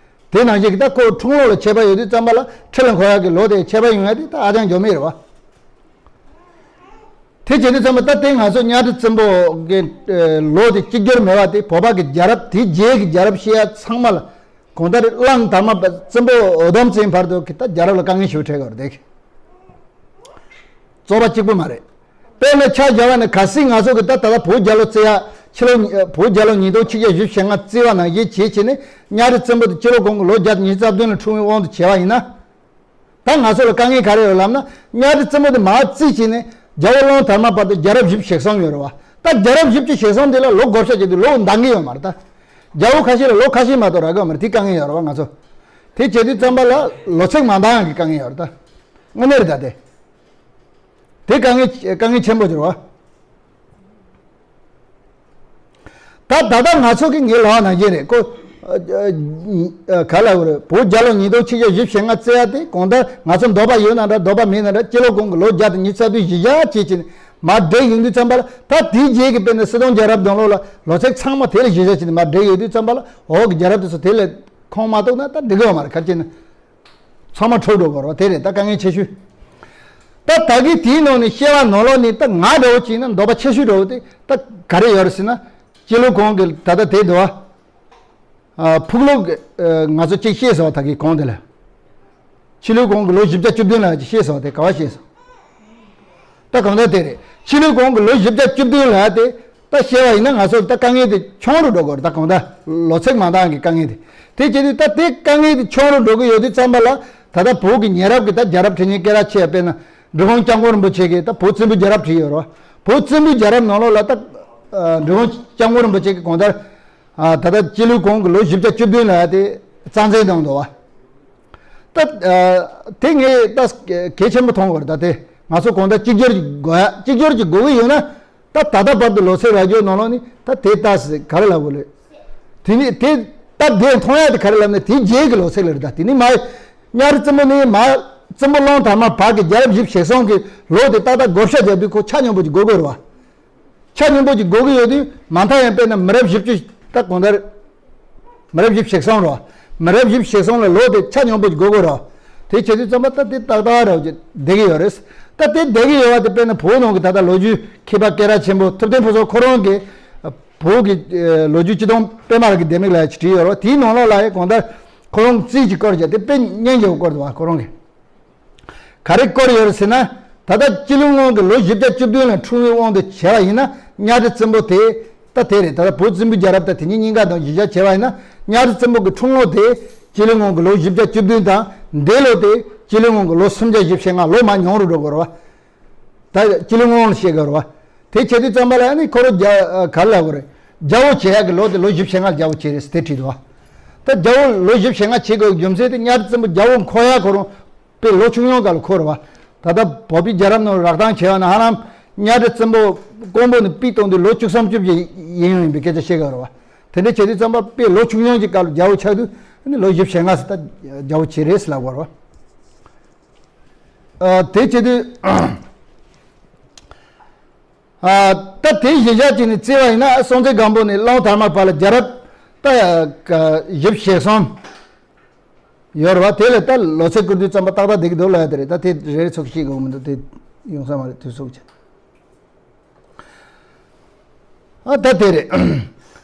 དེ་ནང་བཞིན་གྱི་ད་ཁོ་འཁྲུངས་ལོ་ལ་ཁྱད་པར་ཡོད་དུས་ཙམ་པ་ལ་ཁྲི་ལ་འཁོར་ཡག་གི་ལོ་དེ་ཁྱད་པར་ཡོང་ཡག་དེ་ད་ཧ་ཅང་འགྱོ་མེད་རེད་བ། དེ་བྱེད་དུས་ཙམ་པ་ད་དེ་ང་ཚོ་གཉའ་ཁྲི་བཙན་པོ་གི་ལོ་དེ་གཅིག་གྱུར་མེད་པ་དེ། བོད་པ་གི་རྒྱལ་རབས་དེ་རྗེས་ཀྱི་རྒྱལ་རབས་བཤད་ཡ་ཚང་མ་ལ་གང་ལྟར་གླང་དར་མ་བཙན་པོ་འུ་དུམ་བཙན་བར་དུ་གི་ད་རྒྱལ་རབས་ལ་དཀའ་ངལ་ཞིག་འཕྲད་ཀྱི་ཡོད་རེད་དེ། རྩོད་པ་གཅིག་པུ་མ་རེད། དཔེར་ན་ཆ་བཞག་པ་ན་གལ་སྲིད་ང་ཚོ་གི་ད་ད་ལྟ་བོད་རྒྱལ་ལོ་བརྩི་ཡ་ཕྱི་ལོ་བོད་རྒྱལ་ལོ་ཉིས་སྟོང་ཆིག་བརྒྱ་བཞི་བཅུ་ཞེ་ལྔ་བརྩི་བ་ནང་བཞིན་བྱས་བྱས་ནས་གཉའ་ཁྲི་བཙན་པོ་དེ་སྤྱི་ལོ་གོང་གི་ལོ་བརྒྱ་དང་ཉི་ཤུ་རྩ་བདུན་ལ་འཁྲུངས་པའི་དབང་དུ་བྱས་པ་ཡིན་ན། ད་ང་ཚོ་ལ་དཀའ་ངལ་ག་རེ་ཡོད་ལབ་ན། གཉའ་ཁྲི་བཙན་པོ་དེ་མར་བརྩིས་བྱས་ནས་རྒྱལ་པོ་གླང་དར་མ་བར་དུ་རྒྱལ་རབས་བཞི་བཅུ་ཞེ་གསུམ་ཡོད་རེད་བ། ད་རྒྱལ་རབས་བཞི་བཅུ་ཞེ་གསུམ་དེ་ལ་ལོ་བགོ་བཤའ་བྱེད་དུས་ལོ་འདང་གི་ཡོད་མ་རེད་ད། རྒྱལ་པོ་ཁ་ཤས་ལ་ལོ་ཁ་ཤས་མ་གཏོགས་རག་གི་ཡོད་མ་རེད། དེ་དཀའ་ངལ་ཡོད་རེད་བ་ང་ཚོ། དེ་བྱེད་དུས་ཙམ་པ་ལ་ལོ་ཚིགས་མ་འདང་ཡག་གི་དཀའ་ངལ་ཡོད་རེད་ད། དངོས་གནས་རེད་ད་དེ། དེ་དཀའ་ངལ་དཀའ་ངལ་ཆེན་པོ་ཅིག་རེད་བ། ད་ད་ལྟ་ང་ཚོ་གི་ངའི་ལབ་པ་ནང་བཞིན་རེད་ཁོ། ཨ་ཨ་ག་ལབ་དགོས་རེད། བོད་རྒྱལ་ལོ་ཉིས་སྟོང་ཆིག་བརྒྱ་བཞི་བཅུ་ཞེ་ལྔ་བརྩི་ཡ་དེ་གང་ལྟར་ང་ཚོ་འདོད་པ་ཡོད་ན་འདྲ་འདོད་པ་མེད་ན་འདྲ་སྤྱི་ལོ་གོང་གི་ལོ་བརྒྱ་དང་ཉི་ཤུ་རྩ་བདུན་གཞི་བཞག་བྱས་བྱས་ནས་མར་བསྒྲིགས་ཡོང་དུས་ཙམ་པ་ལ། ད་དེའི་རྗེས་ཀྱི་དཔེར་ན་སྲིད་སྐྱོང་རྒྱལ་རབས་དང་ལོ་ལ་ལོ་ཚིགས་ཚང་མ་དེ་ལ་གཞི་བཞག་བྱས་ནས་མར་བསྒྲིགས་ཡོང་དུས་ཙམ་པ་ལ། འོག་གི་རྒྱལ་རབས་དེ་ཚོ་དེ་ལ་ཁུངས་མ་གཏུགས་ན་ད་འགྲིག་གི་ཡོད་མ་རེད། ག་རེ་བྱས་ན། ཚང་མ་འཁྲུག་འགྲོ་དགོས་རེད་བ། དེ་རེད་ད་དཀའ་ངལ་ཆེ་ཤོས། ད་ད་གི་དེའི་ནང་ནས་བཤད་པ་ནང་ལོགས་ནས་ད་ང་འདྲ་བོ་བྱས་ན་འདོད་པ་ཆེ་ཤོས་འདྲ་བོ་དེ་ད་ག་རེ་ཡོད་རེད་ཟེར་ན། སྤྱི་ལོ་གོང་གི་ད་ལྟ་དེ་འདུག་བ། ཨ་ཕུག་ལོ་གི་ཨ་ང་ཚོ་གཅིག་བཤད་སོང་ད་གི་གོང་དེ་ལ། ཕྱི་ལོ་གོང་གི་ལོ་བཞི་བརྒྱ་བཅུ་བདུན་ལ་བཤད་སོང་དེ་ག་བ་བཤད་སོང་། ད་གང་ལྟར་དེ་རེད། ཕྱི་ལོ་གོང་གི་ལོ་བཞི་བརྒྱ་བཅུ་བདུན་ལ་དེ། ད་བཤད་པ་ཡིན་ན་ང་ཚོ་ད་དཀའ་ངལ་དེ་ཆུང་རུ་འགྲོ་དགོས་རེད། ད་གང་ལྟར་ལོ་ཚིགས་མ་འདང་གི་དཀའ་ངལ་དེ། དེ་བྱེད་དུས་ད་དེ་དཀའ་ངལ་དེ་ཆུང་རུ་འགྲོ་གི་ཡོད་དུས་ཙམ་པ་ལ་ད་ལྟ་བོད་ཀྱི་ཉེ་རབས་ཀྱི་ད་རྒྱལ་རབས་འཕྲིན་ལས་སྐད་གྲགས་ཆེ་བ་དཔེར་ན་འབྲི་གུང་སྐྱབས་མགོན་རིན་པོ་ཆེ་གིས་ད་བོད་བཙན་པོའི་རྒྱལ་རབས་བྲིས་ཡོད་རེད་བ། བོད་བཙན་པོའི་རྒྱལ་རབས་ནང་ལོགས་ལ་ད་འབྲི་གུང་སྐྱབས་མགོན་རིན་པོ་ཆེ་གིས་གང་ལྟར་ད་ལྟ་སྤྱི་ལོའི་གོང་གི་ལོ་བཞི་བརྒྱ་བཅུ་བདུན་ལ་དེ་རྩ་འཛིན་གནང་འདུག་བ། ད་དེ་ངས་ད་གལ་ཆེན་པོ་མཐོང་བར་ད་དེ་ང་ཚོ་གང་ལྟར་གཅིག་གྱུར་གྱི་དགོས་ཡ་གཅིག་གྱུར་གྱི་དགོས་ཀྱི་ཡོད་ན། ད་ད་ལྟ་བར་དུ་ལོ་ཚིགས་རག་རྒྱུ་ནང་ལོགས་ནི་ད་དེ་ལྟ་ཟེར་ག་རེ་ལབ་དགོས་ལེ། དེ་ནི་དེ་སྟབས་བདེ་མཐོང་ཡ་དེ་ག་རེ་ལབ་ན་དེ་རྗེས་ཀྱི་ལོ་ཚིགས་ལ་རེད། ད་དེ་ནི་མ་གཉའ་ཁྲི་བཙན་པོ་ནི་མ་བཙན་པོ་གླང་དར་མ་བར་གྱི་རྒྱལ་རབས་བཞི་བཅུ་ཞེ་གསུམ་གྱི་ལོ་དེ་ཏག་ཏག་བགོ་བཤའ་བརྒྱབ་དུས་ཁོ་ཆ་སྙོམས་པོ་ཅིག་དགོས་དགོས་རེད་བ། ཆ་སྙོམས་པོ་ཅིག་དགོས་ཀྱི་ཡོད་དུས་མ་མཐའ་ཡང་དཔེར་ན་མི་རབས་བཞི་བཅུ་ད་གང་ལྟར། མི་རབས་བཞི་བཅུ་ཞེ་གསུམ་རེད་བ། མི་རབས་བཞི་བཅུ་ཞེ་གསུམ་ལ་ལོ་དེ་ཆ་སྙོམས་པོ་ཅིག་དགོས་དགོས་རེད་བ། དེ་བྱེད་དུས་ཙམ་པ་ད་དེ་ཏག་ཏག་རེད་བ་ཅིག་བསྡད་ཀྱི་ཡོད་རེད། ད་དེ་བསྡད་ཀྱི་ཡོད་བ་དེ་དཔེར་ན་བོད་ནང་གི་ད་ལྟ་ལོ་རྒྱུས་མཁས་པ་སྐད་གྲགས་ཆེན་པོ་ཐུབ་བསྟན་ཕུན་ཚོགས་ཁོ་རང་གིས་བོད་ཀྱི་ལོ་རྒྱུས་སྤྱི་དོན་སྤེལ་མ་ལགས་ཀྱི་ལྡེ་མིག་ལ་ཅིག་བྲིས་ཡོད་རེད་བ། དེའི་ནང་ལོགས་ལ་ཡང་གང་ལྟར་ཁོ་རང་རྩིས་ཀྱི་སྐོར་བྱས་དེ་དཔེ་སྙན་རྒྱ་བོ་སྐོར་འདུག་བ། ཁོ་རང་གིས་ག་རེ་སྐོར་ཡོད་རེད་ཟེར་ན། ད་ལྟ་སྤྱི་ལོའི་སྔོན་གྱི་ལོ་བཞི་བརྒྱ་བཅུ་བདུན་ལ་འཁྲུངས་པའི་དབང་དུ་བྱས་པ་ཡིན་ན་གཉའ་ཁྲི་བཙན་པོ་དེ་ད་དེ་རེད། ད་ལྟ་བོད་བཙན་པོའི་རྒྱལ་རབས་ད་དེ་ཉིད་གཉིས་ཀ་དང་གཞི་བཞག་བྱས་པ་ཡིན་ན་གཉའ་ཁྲི་བཙན་པོ་གི་འཁྲུངས་ལོ་དེ་སྤྱི་ལོའི་སྔོན་གྱི་ལོ་བཞི་བརྒྱ་བཅུ་བདུན་དང་འདས་ལོ་དེ་སྤྱི་ལོའི་སྔོན་གྱི་ལོ་སུམ་བརྒྱ་བཞི་བཅུ་ཞེ་ལྔ། ལོ་མར་ཉུང་རུ་འགྲོ་དགོས་རེད་བ། ད་སྤྱི་ལོའི་སྔོན་ལ་བཤད་དགོས་རེད་བ། དེ་བྱེད་དུས་ཙམ་པ་ལ་ཨ་ནི་ཁོ་རང་རྒྱ་ག་རེ་ལབ་དགོས་རེད། རྒྱལ་པོ་བྱེད་ཡག་གི་ལོ་དེ་ལོ་བཞི་བཅུ་ཞེ་ལྔ་རྒྱལ་པོ་བྱས་རེད་ཟེར་དེ་བྲིས་འདུག་བ། ད་རྒྱལ་པོ་ལོ་བཞི་བཅུ་ཞེ་ལྔ་བྱེད་དགོས་རྒྱུ་མཚན་དེ་གཉའ་ཁྲི་བཙན་པོ་རྒྱལ་པོ་འཁོར་ཡག་ཁོ་རང་དཔེ་ལོ་ཆུང་ཆུང་སྒང་ལ་འཁོར་བ། ད་ལྟ་བོད་པའི་རྒྱལ་རབས་ནང་རགས་བཏང་བྱས་པ་ན་ཧ་ལམ་གཉའ་ཁྲི་བཙན་པོ་ཀོང་པོ་ནས་ཕུད་གཏོང་དུས་ལོ་བཅུ་གསུམ་བཅུ་བཞི་ཡིན་ཡོང་ཡིན་པའི་སྐད་ཆ་བཤད་ཀྱི་ཡོད་རེད་བ། དེ་འདྲ་བྱེད་དུས་ཙམ་པ་དཔེ་ལོ་ཆུང་ཆུང་གི་སྐབས་ལ་རྒྱལ་པོ་ཆགས་དུས་ནི་ལོ་བཞི་བཅུ་ཞེ་ལྔ་ཙམ་ད་རྒྱལ་པོ་བྱས་རེད་ཟེར་ལབ་ཀྱི་ཡོད་རེད་བ། ཨ་དེ་བྱེད་དུས། ཨ་ད་དེ་གཞི་བཞག་བྱས་ནས་བརྩིས་པ་ཡིན་ན་སྲོང་བཙན་སྒམ་པོ་ནས་གླང་དར་མ་བར་ལ་རྒྱལ་རབས་ད་བཞི་བཅུ་ཞེ་གསུམ་ཡོད་རེད་བ། དེ་ལ་ད་ལོ་ཚིགས་བསྐུར་དུས་ཙམ་པ་ཏག་ཏག་བསྡད་ཀྱི་འདུག་ལབ་ཡ་དེ་རེད། ད་དེ་རེ་རེ་ཚོགས་ཤེས་དགོས་མི་འདུག་དེ་ཡོང་ས་མ་རེད། དུས་ཚོད་ཀྱི། ཨ་ད་དེ་རེད།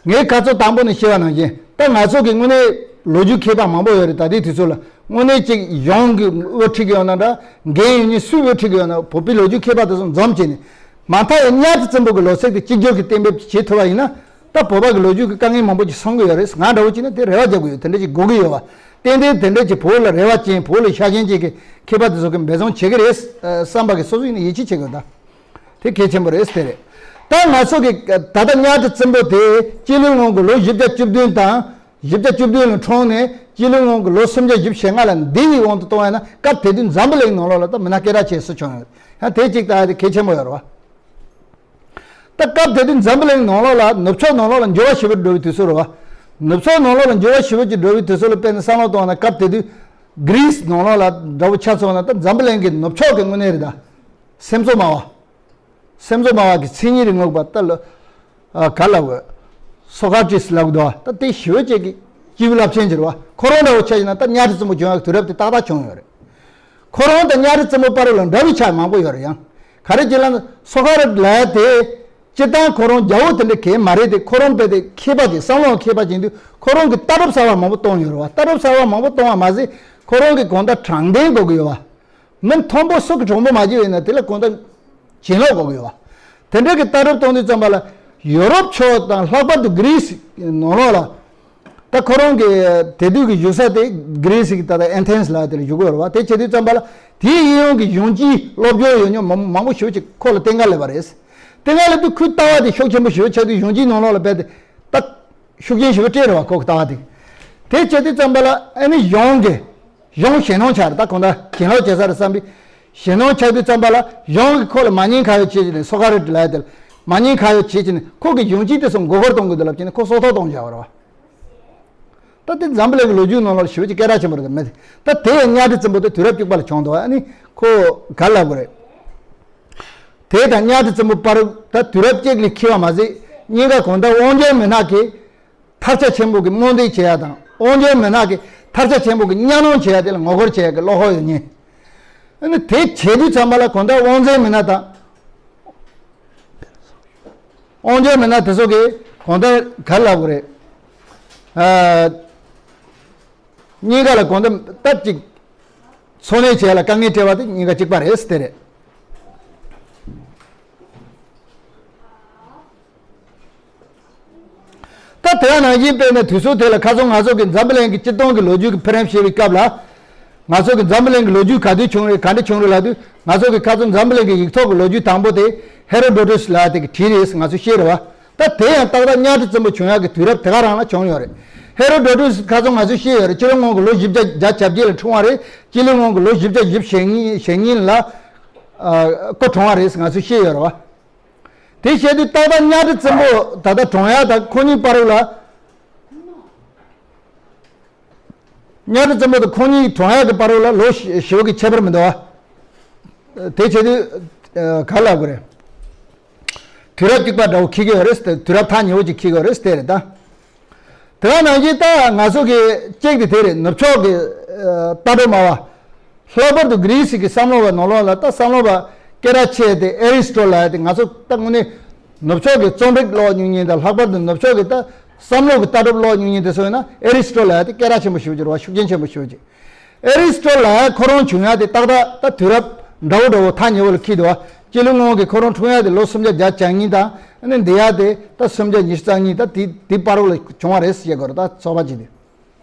ངས་ཁ་ཚོ་དང་པོ་ནས་བཤད་པ་ནང་བཞིན་ད་ང་ཚོ་གི་དངོས་གནས་ལོ་རྒྱུས་མཁས་པ་མང་པོ་ཡོད་རེད། ད་ལྟའི་དུས་ཚོད་ལ་དངོས་གནས་ཅིག་གཞུང་གི་དབུ་ཁྲིད་ཀྱི་ཡོད་ན་འདྲ། འགན་ཡོད་མཁན་སུས་དབུ་ཁྲིད་ཀྱི་ཡོད་ན་བོད་པའི་ལོ་རྒྱུས་མཁས་པ་དེ་ཚོ་འཛོམས་བྱས་ནས་མ་མཐའ་ཡང་གཉའ་ཁྲི་བཙན་པོ་གི་ལོ་ཚིགས་དེ་གཅིག་གྱུར་གྱི་གཏན་འབེབས་བྱེད་ཐུབ་པ་ཡིན་ན་ད་བོད་པ་གི་ལོ་རྒྱུས་ཀྱི་དཀའ་ངལ་མང་པོ་ཅིག་སེལ་གྱི་ཡོད་རེད། ང་འདྲ་བོ་བྱས་ན་དེ་རེ་བ་རྒྱག་གི་ཡོད། དེ་འདྲ་ཅིག་དགོས་ཀྱི་ཡོད་བ། ཏན་ཏན་དེ་འདྲ་ཅིག་བོད་ལ་རེ་བ་ཅན་བོད་ལ་ཤ་ཞེན་ཅན་གྱི་མཁས་པ་དེ་ཚོ་གི་འབད་བརྩོན་བྱེད་ཀྱི་རེད་བསམ་པ་གི་སོ་སོ་ཡིན་ན་ཡིད་ཆེས་བྱེད་དགོས་ད། དེ་གལ་ཆེན་པོ་རེད་ཟེར་རེད། ད་ང་ཚོ་གི་ད་ལྟ་གཉའ་ཁྲི་བཙན་པོ་དེ་སྤྱི་ལོའི་སྔོན་གྱི་ལོ་བཞི་བརྒྱ་བཅུ་བདུན་དང་བཞི་བརྒྱ་བཅུ་བདུན་ལ་འཁྲུངས་ནས་སྤྱི་ལོའི་སྔོན་གྱི་ལོ་སུམ་བརྒྱ་བཞི་བཅུ་ཞེ་ལྔ་ལ་འདས་པའི་དབང་དུ་གཏོང་བ་ཡིན་ན་སྐབས་དེ་དུས་འཛམ་བུ་གླིང་ནང་ལོགས་ལ་ད་མི་སྣ་སྐད་གྲགས་ཆེ་སུ་བྱུང་ཡོད། ཡང་དེ་གཅིག་ད་ཡ་དེ་གལ་ཆེན་པོ་ཡོད་རེད་བ། ད་སྐབས་དེ་དུས་འཛམ་བུ་གླིང་ནང་ལོགས་ལ་ནུབ་ཕྱོགས་ནང་ལོགས་ལ་འགྱུར་བ་ཞེ་པོ་འགྲོ་བའི་དུས་ཚོད་རེད་བ། ནུབ་ཕྱོགས་ནང་ལོགས་ལ་འགྱུར་བ་ཞེ་པོ་ཅིག་འགྲོ་བའི་དུས་ཚོད་ལ་དཔེར་ན་བསམ་བློ་གཏོང་ན་སྐབས་དེ་དུས་གྷི་རིས་ནང་ལོགས་ལ་འདྲ་བོ་ཆ་མཚོན་ན་ད་འཛམ་བུ་གླིང་གི་ནུབ་ཕྱོགས་ཀྱི་དངོས་གནས་རེད་ད། སེམས་གསོ་སྨྲ་བ། སེམས་གསོ་སྨྲ་བ་གི་མཚན་ཉིད་རིག་ངོ་པ་ད་ལ། ཨ་ག་ལབ་དགོས། སོ་ཀ་ཏྲིས་ལབ་དགོས་ད་དེ་ཞི་བའི་ཅིག་གི་སྐྱེས་བུ་རླབས་ཆེན་ཅིག་རེད་བ། ཁོ་རང་འདྲ་བོ་ཆ་བཞག་ན་ད་གཉའ་ཁྲི་བཙན་པོ་བྱུང་ཡག་དུས་རབས་དེ་ཏག་ཏག་བྱུང་ཡོད་རེད། ཁོ་རང་དང་གཉའ་ཁྲི་བཙན་པོ་བར་ལ་འདྲ་བའི་ཆ་མང་པོ་ཡོད་རེད། ཡང་ག་རེ་ཅིག་ལབ་ན་སོ་ཀ་ར་ཏི་ལབ་ཡ་དེ་སྤྱིར་བཏང་ཁོ་རང་རྒྱལ་པོ་དེ་འདྲ་གས་མ་རེད་དེ། ཁོ་རང་དཔེ་དེ་མཁས་པ་ཅིག་བསམ་བློ་མཁས་པ་ཅིག་ཡིན་དུས་ཁོ་རང་གིས་ལྟ་གྲུབ་གསར་བ་མང་པོ་བཏོན་ཡོད་རེད་བ། ལྟ་གྲུབ་གསར་བ་མང་པོ་བཏོན་པ་མ་ཟད་ཁོ་རང་གིས་གང་ལྟར་དྲང་བདེན་དགོས་ཀྱི་ཡོད་བ། མི་མཐོན་པོ་སུ་གིས་དྲང་པོ་མ་བྱས་ཡོད་ན་དེ་ལ་གང་ལྟར་བྱིན་རླབས་དགོས་ཀྱི་ཡོད་བ། དེ་འདྲ་གི་ལྟ་གྲུབ་གཏོང་དུས་ཙམ་པ་ལ་ཡོ་རོབ་ཕྱོགས་དང་ལྷག་པར་དུ་གྷི་རིས་ནང་ལོགས་ལ། ད་ཁོ་རང་གི་དེ་དུས་ཀྱི་བཞུགས་ས་དེ་གྷི་རིས་ཀྱི་ད་ལྟ་ཨེ་ཐེན་ལ་དེར་བཞུགས་ཡོད་རེད་བ། དེ་བྱེད་དུས་ཙམ་པ་ལ་དེའི་གཡས་གཡོན་གྱི་གཞུང་སྤྱིའི་སློབ་སྦྱོང་ཡོད་མྱོང་མང་མང་པོ་ཞེ་པོ་ཅིག་ཁོ་ལ་བསྟེན་ག་སླེབས་པ་རེད། བསྟེན་ག་སླེབས་དུས་ཁོའི་ལྟ་བ་དེ་ཤུགས་ཆེན་པོ་ཞེ་པོ་ཆགས་དུས་གཞུང་སྤྱིའི་ནང་ལོགས་ལ་རྦད་དེ་ད་ཤུགས་རྐྱེན་ཞེ་པོ་སྤྲད་རེད་བ། ཁོ་གི་ལྟ་བ་དེ། དེ་བྱེད་དུས་ཙམ་པ་ལ་ཨ་ནི་གཞུང་གི་གཞུང་ཞེད་སྣང་ཆགས་རེད། ད་གང་ལྟར་བྱིན་རླབས་བྱེད་ས་རེད་བསམ་པའི་ཞེད་སྣང་ཆགས་དུས་ཙམ་པ་ལ་གཞུང་གིས་ཁོ་ལ་མ་ཉེས་ཁ་གཡོགས་བྱེད་ཀྱི་ནས། སོ་ཀ་ར་ཏི་ལབ་ཡ་དེ་ལ་མ་ཉེས་ཁ་གཡོགས་བྱེད་ཀྱི་ནས་ཁོ་གི་གཞུང་སྤྱི་དེ་ཚོ་མགོ་སྐོར་གཏོང་དགོས་འདུག་ལབ་ཀྱི་ནས་ཁོ་སྲོག་ཐོག་གཏོང་བཞག་པ་རེད་བ། ད་དེ་འཛམ་བུ་གླིང་གི་ལོ་རྒྱུས་ནང་ལ་ཞེ་པོ་ཅིག་སྐད་གྲགས་ཆེན་པོ་རེད་མེད། ད་དེ་ཡང་གཉའ་ཁྲི་བཙན་པོ་དེ་དུས་རབས་བཅུ་པ་ལ་བྱུང་འདུག་ཨ་ནི་ཁོ་ག་ལབ་དགོས་རེད། དེ་དང་གཉའ་ཁྲི་བཙན་པོ་བར་ད་དུས་རབས་གཅིག་ལས་འཁེལ་བ་མ་ཟད་གཉིས་ཀ་གང་ལྟར་དབང་ཆེན་མི་སྣ་གིས་མཐར་ཆ་ཆེན་པོ་གི་རྨོངས་དད་བྱེད་ཡ་དང་དབང་ཆེན་མི་སྣ་གིས་མཐར་ཆ་ཆེན་པོ་གི་གཉའ་གནོན་བྱེད་ཡ་དེ་ལ་ངོ་རྒོལ་བྱེད་ཡ་གི་བློ་ཁོག་ཡོད་མཁན། ཨ་ནི་དེ་བྱེད་དུས་ཙམ་པ་ལ་གང་ལྟར་དབང་ཆེན་མི་སྣ་དང་། དབང་ཆེན་མི་སྣ་དེ་ཚོ་གིས་གང་ལྟར་ག་ལབ་དགོས་རེད། ཨ། གཉིས་ཀ་ལ་གང་ལྟར་སྟབས་གཅིག་འཚོ་གནས་བྱེད་ཡ་ལ་དཀའ་ངལ་འཕྲད་པ་དེ་གཉིས་ཀ་གཅིག་པ་རེད་ཟེར་དེ་རེད། དེ་ནང་བཞིན་དཔེར་ན་དུས་ཚོད་དེ་ལ་ཁ་སང་ང་ཚོ་གི་འཛམ་བུ་གླིང་གི་སྤྱིར་བཏང་གི་ལོ་རྒྱུས་ཀྱི་འཕེལ་རིམ་བཤད་པའི་སྐབས་ལ། ང་ཚོ་གི་འཛམ་བུ་གླིང་གི་ལོ་རྒྱུས་ག་དུས་བྱུང་རེད། ག་འདྲ་བྱུང་རེད་ལབ་དུས། ང་ཚོ་གི་ཁ་སང་འཛམ་བུ་གླིང་གི་ཡིག་ཐོག་གི་ལོ་རྒྱུས་དང་པོ་དེ་ཧེ་རོ་ཌོ་ཊུས་ལབ་དེ་གིས་བྲིས་རེད་ཟེར་ང་ཚོས་བཤད་རེད་བ། ད་དེ་ཡང་ཏག་ཏག་གཉའ་ཁྲི་བཙན་པོ་བྱུང་ཡག་གི་དུས་རབས་དེ་ག་རང་ལ་བྱུང་ཡོད་རེད། ཧེ་རོ་ཌོ་ཊུས་ཁ་སང་ང་ཚོས་བཤད་ཡོད་རེད། སྤྱི་ལོ་སྔོན་གྱི་ལོ་བཞི་བརྒྱ་བརྒྱ་གྱ་བརྒྱད་ལ་འཁྲུངས་པ་རེད། སྤྱི་ལོ་སྔོན་གྱི་ལོ་བཞི་བརྒྱ་བཞི་བཅུ་ཞེ་གཉིས་ཞེ་གཉིས་ལ་ཨ་སྐུ་གྲོངས་པ་རེད་ཟེར་ང་ཚོས་བཤད་ཡོད་རེད་བ། དེ་བཤད་དུས་ཏག་ཏག་གཉའ་ཁྲི་བཙན་པོ་ད་ལྟ་གྲོངས་ཡག་དང་ཁོ་གཉིས་བར་ལ། གཉའ་ཁྲི་བཙན་པོ་དང་ཁོ་གཉིས་གྲོངས་ཡག་གི་བར་ལ་ལོ་ཞེ་པོ་གི་ཁྱད་པར་མི་འདུག་བ། དེ་བྱེད་དུས་ཨ་ག་ལབ་དགོས་རེད། དུས་རབས་གཅིག་པ་འདྲ་བོ་འཁེལ་གྱི་ཡོད་རེད། དུས་རབས་ཐག་ཉེ་བོ་ཅིག་འཁེལ་གྱི་ཡོད་རེད་དེ་རེད་ད། དེ་ག་ནང་བཞིན་ད་ང་ཚོ་གི་གཅིག་དེ་དེ་རེད། ནུབ་ཕྱོགས་ཀྱི་ཨ་ལྟ་གྲུབ་སྨྲ་བ། ལྷག་པར་དུ་གྷི་རི་སི་གི་བསམ་བློ་བ་ནང་ལོགས་ལ་ད་བསམ་བློ་བ་སྐད་གྲགས་ཆེ་དེ་ཨེ་རི་སི་ཊོ་ཊལ་ལབ་ཡག་དེ། ང་ཚོ་ད་དངོས་གནས་ནུབ་ཕྱོགས་ཀྱི་རྩོམ་རིག་ཀློག་མྱོང་མཁན་དང་། ལྷག་པར་དུ་ནུབ་ཕྱོགས་ཀྱི་ད་བསམ་བློ་གི་ལྟ་གྲུབ་ཀློག་མྱོང་མཁན་དེ་ཚོ་ཡིན་ན་ཨེ་རི་སི་ཊོ་ཊལ་ལབ་ཡག་དེ་སྐད་གྲགས་ཆེན་པོ་ཞེ་པོ་ཅིག་རེད་བ། ཤུགས་རྐྱེན་ཆེན་པོ་ཞེ་པོ་ཅིག་ཨེ་རི་སི་ཊོ་ཊལ་ལ་ཁོ་རང་བྱུང་ཡག་དེ་ཏག་ཏག་ད་དུས་རབས་འདྲ་བོ་འདྲ་བོ་ཐག་ཉེ་བོ་ལ་འཁེལ་འདུག་བ། སྤྱི་ལོ་སྔོན་གྱི་ཁོ་རང་འཁྲུངས་ཡག་དེ་ལོ་སུམ་བརྒྱ་བརྒྱད་ཅུ་གྱ་གཉིས་དང་། ཨ་ནི་འདས་ཡག་དེ་ད་སུམ་བརྒྱ་ཉི་ཤུ་རྩ་གཉིས། ད་དེ་དེའི་བར་རོ་ལ་བྱུང་བ་རེད་ཟེར་དགོས་རེད། ད་ཚོད་དཔག་བྱེད་དུས།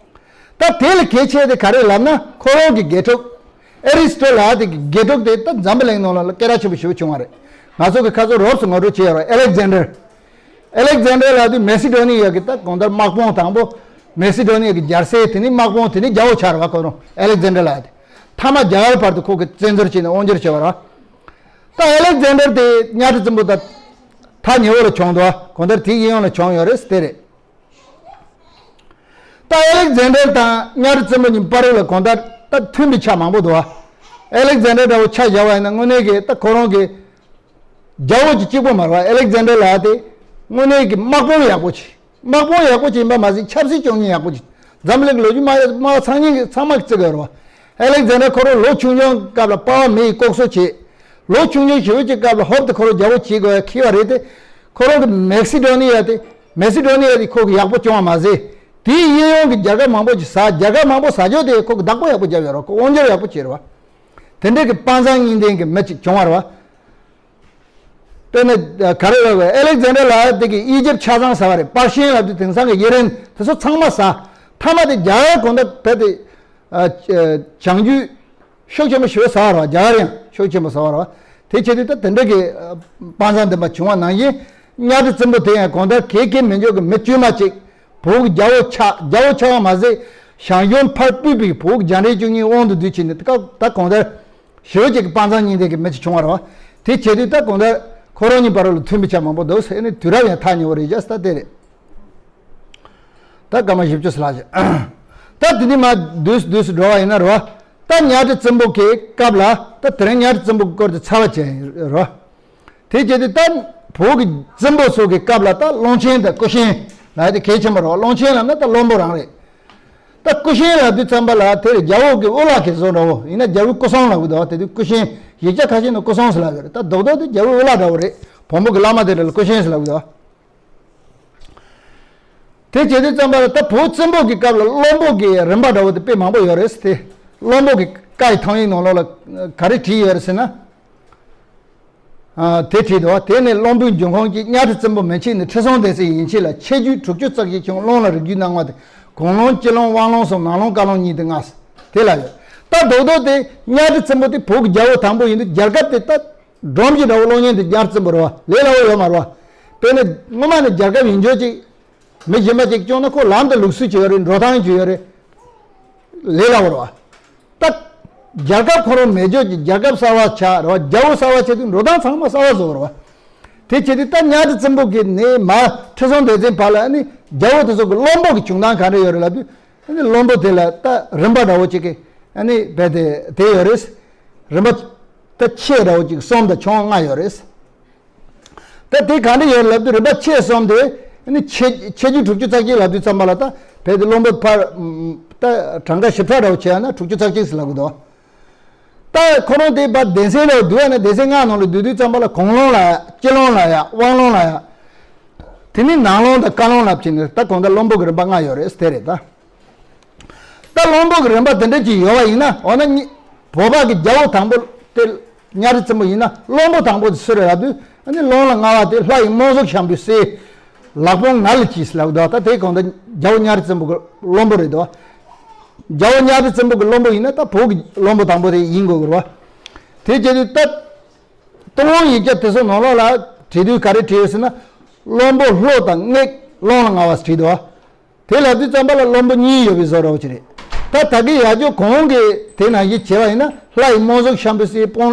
ད་དེ་ལ་གལ་ཆེ་དེ་ག་རེ་ལབ་ན། ཁོ་རང་གི་དགེ་ཕྲུག་ཨེ་རི་སི་ཊོ་ཊལ་ལབ་ཡག་དེ་གི་དགེ་ཕྲུག་དེ་ད་འཛམ་བུ་གླིང་ནང་ལ་སྐད་གྲགས་ཆེན་པོ་ཞེ་པོ་བྱུང་བ་རེད། ང་ཚོ་གི་ཁ་སང་རོབ་ཙམ་ངོ་སྤྲོད་བྱས་ཡོད་རེད། ཨེ་ལེག་ཛན་ཌར། ཨེ་ལེག་ཛན་ཌར་ལབ་དུས་མེ་སི་ཌོ་ནི་ཡ་གི་ད་གང་ལྟར་དམག་དཔུང་དང་པོ། མེ་སི་ཌོ་ནི་ཡ་གི་རྒྱལ་སྲས། དེ་ནས་དམག་དཔུང་། དེ་ནས་རྒྱལ་པོ་ཆགས་རེད་བ། ཁོ་རང་ཨེ་ལེག་ཛན་ཌར་ལབ་ཡག་དེ། མཐའ་མ་རྒྱ་གར་བར་དུ་ཁོ་གིས་བཙན་འཛུལ་བྱས་ནས་དབང་སྒྱུར་བྱས་པ་རེད་བ། ད་ཨེ་ལེག་ཛན་ཌར་དེ་གཉའ་ཁྲི་བཙན་པོ་དང་ཐག་ཉེ་བོ་ལ་བྱུང་འདུག་བ། གང་ལྟར་དེའི་གཡས་གཡོན་ལ་བྱུང་ཡོད་རེད་དེ་རེད། ད་ཨེ་ལེག་ཛན་ཌར་དང་གཉའ་ཁྲི་བཙན་པོ་གཉིས་བར་ལ་གང་ལྟར་ད་མཐུན་པའི་ཆ་མང་པོ་འདུག་བ། ཨེ་ལེག་ཛན་ཌར་འདྲ་བོ་ཆ་བཞག་པ་ཡིན་ན་དངོས་གནས་ཀྱི་ད་ཁོ་རང་གི་རྒྱལ་པོ་གཅིག་གཅིག་པོ་མ་རེད་བ། ཨེ་ལེག་ཛན་ཌར་ལབ་ཡག་དེ་དངོས་གནས་ཀྱི་དམག་དཔུང་ཡག་པོ་ཅིག་དམག་དཔུང་ཡག་པོ་ཅིག་ཡིན་པ་མ་ཟད་ཆབ་སྲིད་སྐྱོང་མཁན་ཡག་པོ་ཅིག་འཛམ་གླིང་གི་ལོ་རྒྱུས་སྨྲ་སྨྲ་བ་ཚང་མས་ཚང་མས་བརྩི་གི་ཡོད་རེད་བ། ཨེ་ལེག་ཛན་ཌར་ཁོ་རང་ལོ་ཆུང་ཆུང་སྐབས་ལ་དཔའ་བ་མི་ཡི་ལྐོག་གསོད་བྱས། ལོ་ཆུང་ཆུང་ཞེ་པོ་ཅིག་སྐབས་ལ་ཧོབ་ཏེ་ཁོ་རང་རྒྱལ་པོ་བྱེད་དགོས་ཡག་འཁེལ་བ་རེད་དེ། ཁོ་རང་གི་མེ་སི་ཌོ་ནི་ཡ་དེ། མེ་སི་ཌོ་ནི་ཡ་དེ་ཁོ་གི་ཡག་པོ་བྱུང་བ་མ་ཟད། དེའི་གཡས་གཡོན་གྱི་རྒྱལ་ཁབ་མང་པོ་ཅིག་ཟ། རྒྱལ་ཁབ་མང་པོ་ཟ་རྒྱུ་དེ་ཁོ་གི་བདག་པོ་ཡག་པོ་བརྒྱབ་ཡོད་རེད། ཁོ་དབང་སྒྱུར་ཡག་པོ་བྱས་རེད་བ། དེ་འདྲའི་གི་དཔའ་མཛངས་གཉིས་ལྡན་གྱི་མི་ཅིག་བྱུང་བ་རེད་བ། དཔེར་ན་ག་རེ་ལབ་དགོས། ཨེ་ལེག་ཛན་ཌར་ལབ་ཡག་དེ་གིས་ཨི་ཇིབ་ཆ་ཚང་ཟ་བ་རེད། པར་ཤན་ལབ་དུས་དེང་སང་གི་ཨི་རན་དེ་ཚོ་ཚང་མ་ཟ། མཐའ་མ་དེ་རྒྱ་གར་གང་ལྟར་བོད་དེ་ཨ་བྱང་རྒྱུད་ཤུགས་ཆེན་པོ་ཞེ་པོ་ཟ་བ་རེད་བ། རྒྱ་གར་ཡང་ཤུགས་ཆེན་པོ་ཟ་བ་རེད་བ། དེ་བྱེད་དུས་ད་དེ་འདྲ་གི་ཨ་དཔའ་མཛངས་ལྡན་པ་བྱུང་བ་ནང་བཞིན། གཉའ་ཁྲི་བཙན་པོ་དེ་ཡང་གང་ལྟར་གལ་གལ་མི་འཇོག་གི་མི་དཀྱུས་མ་ཅིག་བོད་ཀྱི་རྒྱལ་པོ་ཆགས། རྒྱལ་པོ་ཆགས་པ་མ་ཟད། ཞང་ཞུང་ཕར་སྤོས་པའི་བོད་ཀྱི་རྒྱ་འབྲས་བཅུ་གཉིས་དབང་དུ་བསྡུས་བྱས་ནས། ད་ད་གང་ལྟར་ཞེ་པོ་ཅིག་གི་དཔའ་མཛངས་གཉིས་ལྡན་གྱི་མི་ཅིག་བྱུང་བ་རེད་བ། དེ་བྱེད་དུས་ད་གང་ལྟར་ཁོ་རང་གཉིས་བར་ལ་མཐུན་པའི་ཆ་མང་པོ་འདུག་ཟེར་ནས། དུས་རབས་ཡང་ཐག་ཉེ་བོ་རེད་བཞག་ས་དེ་རེད། ད་སྐར་མ་བཞི་བཅུ་ཙམ་ལྷག་ཅིག་ད་དེ་ནས་མར་བསྡུས་སུ་བསྡུས་སུ་འགྲོ་བ་ཡིན་ན་རེད་བ། ད་གཉའ་ཁྲི་བཙན་པོ་གི་སྐབས་ལ། ད་དེ་རིང་གཉའ་ཁྲི་བཙན་པོ་གི་སྐོར་དེ་ཚར་བ་བྱས་རེད་བ། དེ་བྱས་ཏེ་ད་བོད་ཀྱི་བཙན་པོ་ཚོ་གི་སྐབས་ལ་ད་བློན་ཆེན་དང་སྐུ་གཤེན་ལབ་ཡག་དེ་གལ་ཆེན་པོ་རེད་བ། བློན་ཆེན་ལབ་ན་ད་བློན་པོ་རང་རེད། ད་སྐུ་གཤེན་ལབ་དུས་ཙམ་པ་ལ་དེར་རྒྱལ་པོ་གི་དབུ་བླ་གི་བཟོ་འདྲ་བོ་ཡིན་ན། རྒྱལ་པོའི་སྐུ་སྲུང་ལབ་གི་འདུག་བ། དེ་དུས་སྐུ་གཤེན་ཡིག་ཆ་ཁ་ཤས་ནང་སྐུ་སྲུང་ཟེར་ལབ་ཡོད་རེད། ད་རྡོག་རྡོག་དེ་རྒྱལ་པོའི་དབུ་བླ་འདྲ་བོ་རེད། བོན་པོ་གི་བླ་མ་དེ་འདྲ་ལ་སྐུ་གཤེན་ཟེར་ལབ་གི་འདུག་བ། དེ་བྱེད་དུས་ཙམ་པ་ལ་ད་བོད་བཙན་པོ་གི་སྐབས་ལ་བློན་པོ་གི་རིམ་པ་འདྲ་བོ་དེ་དཔེ་མང་པོ་ཡོད་རེད་དེ། བློན་པོ་གི་བཀའ་ཡི་ཐང་ཡིག་ནང་ལོགས་ལ་ག་རེ་བྲིས་ཡོད་རེད་ཟེར་ན། ཨ་དེ་བྲིས་འདུག་བ། དེ་ནས་བློན་པོའི་འབྱུང་ཁུངས་ཀྱིས། གཉའ་ཁྲི་བཙན་པོ་མན་ཆད་ནས། ཁྲི་སྲོང་ལྡེ་བཙན་ཡན་ཆད་ལ། ཆེ་རྒྱུད་དྲུག་ཅུ་རྩ་གཅིག་བྱུང་། བློན་ལ་རིགས་རྒྱུད་སྣ་ལྔ་སྟེ། གོང་བློན་སྤྱི་བློན་དབང་བློན་སོགས། ནང་བློན་བཀའ་བློན་གཉིས་ཏེ་ལྔ། དེ་ལ་ཡོད། ད་རྡོག་རྡོག་དེ་གཉའ་ཁྲི་བཙན་པོ་དེ་བོད་ཀྱི་རྒྱལ་པོ་དང་པོ་ཡིན་དུས། རྒྱལ་ཁབ་དེ་ད་སྒྲོམ་གྱི་འདྲ་བོ་སློང་མཁན་དེ་གཉའ་ཁྲི་བཙན་པོ་རེད་བ། ལས་སླ་བོ་ཡོད་མ་རེད་བ། དཔེར་ན་སྔོན་མ་ནས་རྒྱལ་ཁབ་ཡིན་རྒྱུ་ཅིག་མི་གཞན་པ་ཅིག་སྐྱོང་ན་ཁོ་ལམ་དང་ལུགས་སྲོལ་ཅིག་ཡོད་རེད། འགྲོ་སྟངས་ཅིག་ཡོད་རེད། ལས་སླ་བོ་རེད་བ། ད་རྒྱལ་ཁབ་ཁོ་རང་མེད་རྒྱུ་ཅིག་རྒྱལ་ཁབ་གསར་པ་ཆགས་རེད་བ། རྒྱལ་པོ་གསར་པ་ཆགས་དུས་འགྲོ་སྟངས་ཚང་མ་གསར་པ་བཟོ་དགོས་རེད་བ། དེ་བྱེད་དུས་ད་གཉའ་ཁྲི་བཙན་པོ་གི་ནས་མར་ཁྲི་སྲོང་ལྡེ་བཙན་བར་ལ་ཨ་ནི་རྒྱལ་པོ་དེ་ཚོ་གི་བློན་པོ་གི་བྱུང་སྟངས་ག་འདྲ་ཡོད་རེད་ལབ་དུས། ཨ་ནི་བློན་པོ་དེ་ལ་ད་རིམ་པ་འདྲ་བོ་ཅིག་གི་ཨ་ནི་རྦད་དེ་དེ་ཡོད་རེད། རིམ་པ་ད་ཆེ་འདྲ་བོ་ཅིག་གསུམ་དང་ཆུང་ལྔ་ཡོད་རེད། ད་དེ་ག་འདྲ་ཡོད་ལབ་དུས། རིམ་པ་ཆེ་གསུམ་དེ་ཨ་ནི་ཆེ་ཆེ་རྒྱུད་དྲུག་ཅུ་རྩ་གཅིག་ལབ་དུས་ཙམ་པ་ལ། ད་རྦད་དེ་བློན་པོ་ཕར་ད་གྲངས་ཀ་ཞིབ་ཕྲ་འདྲ་བོ་བྱས་ན་དྲུག་ཅུ་རྩ་གཅིག་ཟེར་ལབ་གི་འདུག་ད་ཁོ་རང་དེ་བར་སྡེ་ཚན་ལ་བསྡུས་ཡ་ན། སྡེ་ཚན་ལྔ་ནང་ལ་བསྡུས་དུས་ཙམ་པ་ལ་གོང་བློན་ལབ་ཡ། སྤྱི་བློན་ལབ་ཡ། དབང་བློན་ལབ་ཡ། དེ་ནས་ནང་བློན་དང་བཀའ་བློན་ལབ་བྱས་ནས། ད་གང་ལྟར་བློན་པོ་གི་རིམ་པ་ལྔ་ཡོད་རེད་དེ་རེད་ད། ད་བློན་པོ་གི་རིམ་པ་དེ་འདྲ་ཅིག་ཡོད་པ་ཡིན་ན། འོ་ན་གཉིས་བོད་པ་གི་རྒྱལ་པོ་དང་པོ་དེ་གཉའ་ཁྲི་བཙན་པོ་ཡིན་ན། བློན་པོ་དང་པོ་དེ་སུ་རེད་ལབ་དུས། ཨ་ནི་བློན་ལ་ལྔ་པ་དེ་ལྷ་ཡི་རྨོ་ཟོག་ཤམ་པའི་སྲས། ལག་པོང་ང་ལ་གྱིས་ལབ་འདུག་ད་དེ་གང་ལྟར་རྒྱལ་པོ་གཉའ་ཁྲི་བཙན་པོ་གི་བློན་པོ་རེད་འདུག་རྒྱལ་པོ་གཉའ་ཁྲི་བཙན་པོ་གི་བློན་པོ་ཡིན་ན་ད་བོད་ཀྱི་བློན་པོ་དང་པོ་དེ་ཡིན་དགོས་ཀྱི་རེད་བ། དེ་བྱས་དུས་ད་སྟོད་ལུང་ཡིག་བརྒྱ་དེ་ཚོ་ནང་ལོགས་ལ་བྲིས་དུས་ག་རེ་བྲིས་ཡོད་ཟེར་ན། བློན་པོ་བློ་དང་མངལ་བློན་ལ་མངའ་བ་ཟེར་བྲིས་འདུག་བ། དེ་ལབ་དུས་ཙམ་པ་ལ་བློན་པོ་གཉིས་ཡོད་པའི་བཟོ་འདྲ་བོ་ཅིག་རེད། ད་ད་གི་ཡ་ཇོ་གོང་གི་དེ་ནང་བཞིན་བྱས་པ་ཡིན་ན། ལྷ་ཡི་རྨོ་ཟོག་ཤམ་བུའི་སའི་པང་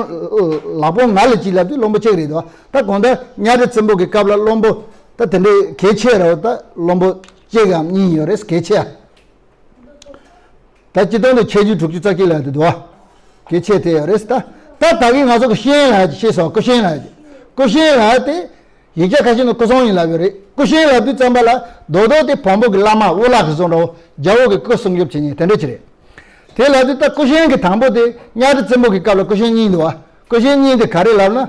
ལག་པོང་ང་ལ་གྱིས་ལབ་དུས་བློན་པོ་གཅིག་རེད་འདུག་ད་གང་ལྟར་གཉའ་ཁྲི་བཙན་པོ་གི་སྐབས་ལ་བློན་པོ་ད་དེ་འདྲའི་གལ་ཆེ་ར་བ། ད་བློན་པོ་གཅིག་གམ་གཉིས་ཡོད་རེད། གལ་ཆེ་ཡ། ད་སྤྱི་དོན་དུ་ཁྱད་ཆོས་དྲུག་ཅུ་རྩ་གཅིག་ལ་དེ་འདུག་བ། གལ་ཆེ་དེ་ཡོད་རེད། ད་ད་ད་གི་ང་ཚོ་གི་སྐུ་ཤན་ལ་ཡ་ཅིག་ཤེས་སོང་། སྐུ་ཤན་ལ་ཡ་ཅིག་སྐུ་ཤན་ལ་ཡ་དེ། ཡིག་ཆ་ཁ་ཤས་ནང་སྐུ་སྲུང་ཡིན་ལབ་ཡོད་རེད། སྐུ་ཤན་ལབ་དུས་ཙམ་པ་ལ་རྡོག་རྡོག་དེ་བོན་པོ་གི་བླ་མ་དབུ་བླ་གི་བཟོ་འདྲ་བོ། རྒྱལ་པོ་གི་སྐུ་སྲུང་སྐྱོབ་བྱེད་མཁན་དེ་འདྲ་ཅིག་རེད། དེ་ལབ་དུས་ད་སྐུ་ཤན་གི་དང་པོ་དེ་གཉའ་ཁྲི་བཙན་པོ་གི་སྐབས་ལ་སྐུ་ཤན་གཉིས་འདུག་བ། སྐུ་ཤན་གཉིས་དེ་ག་རེ་ལབ་ན།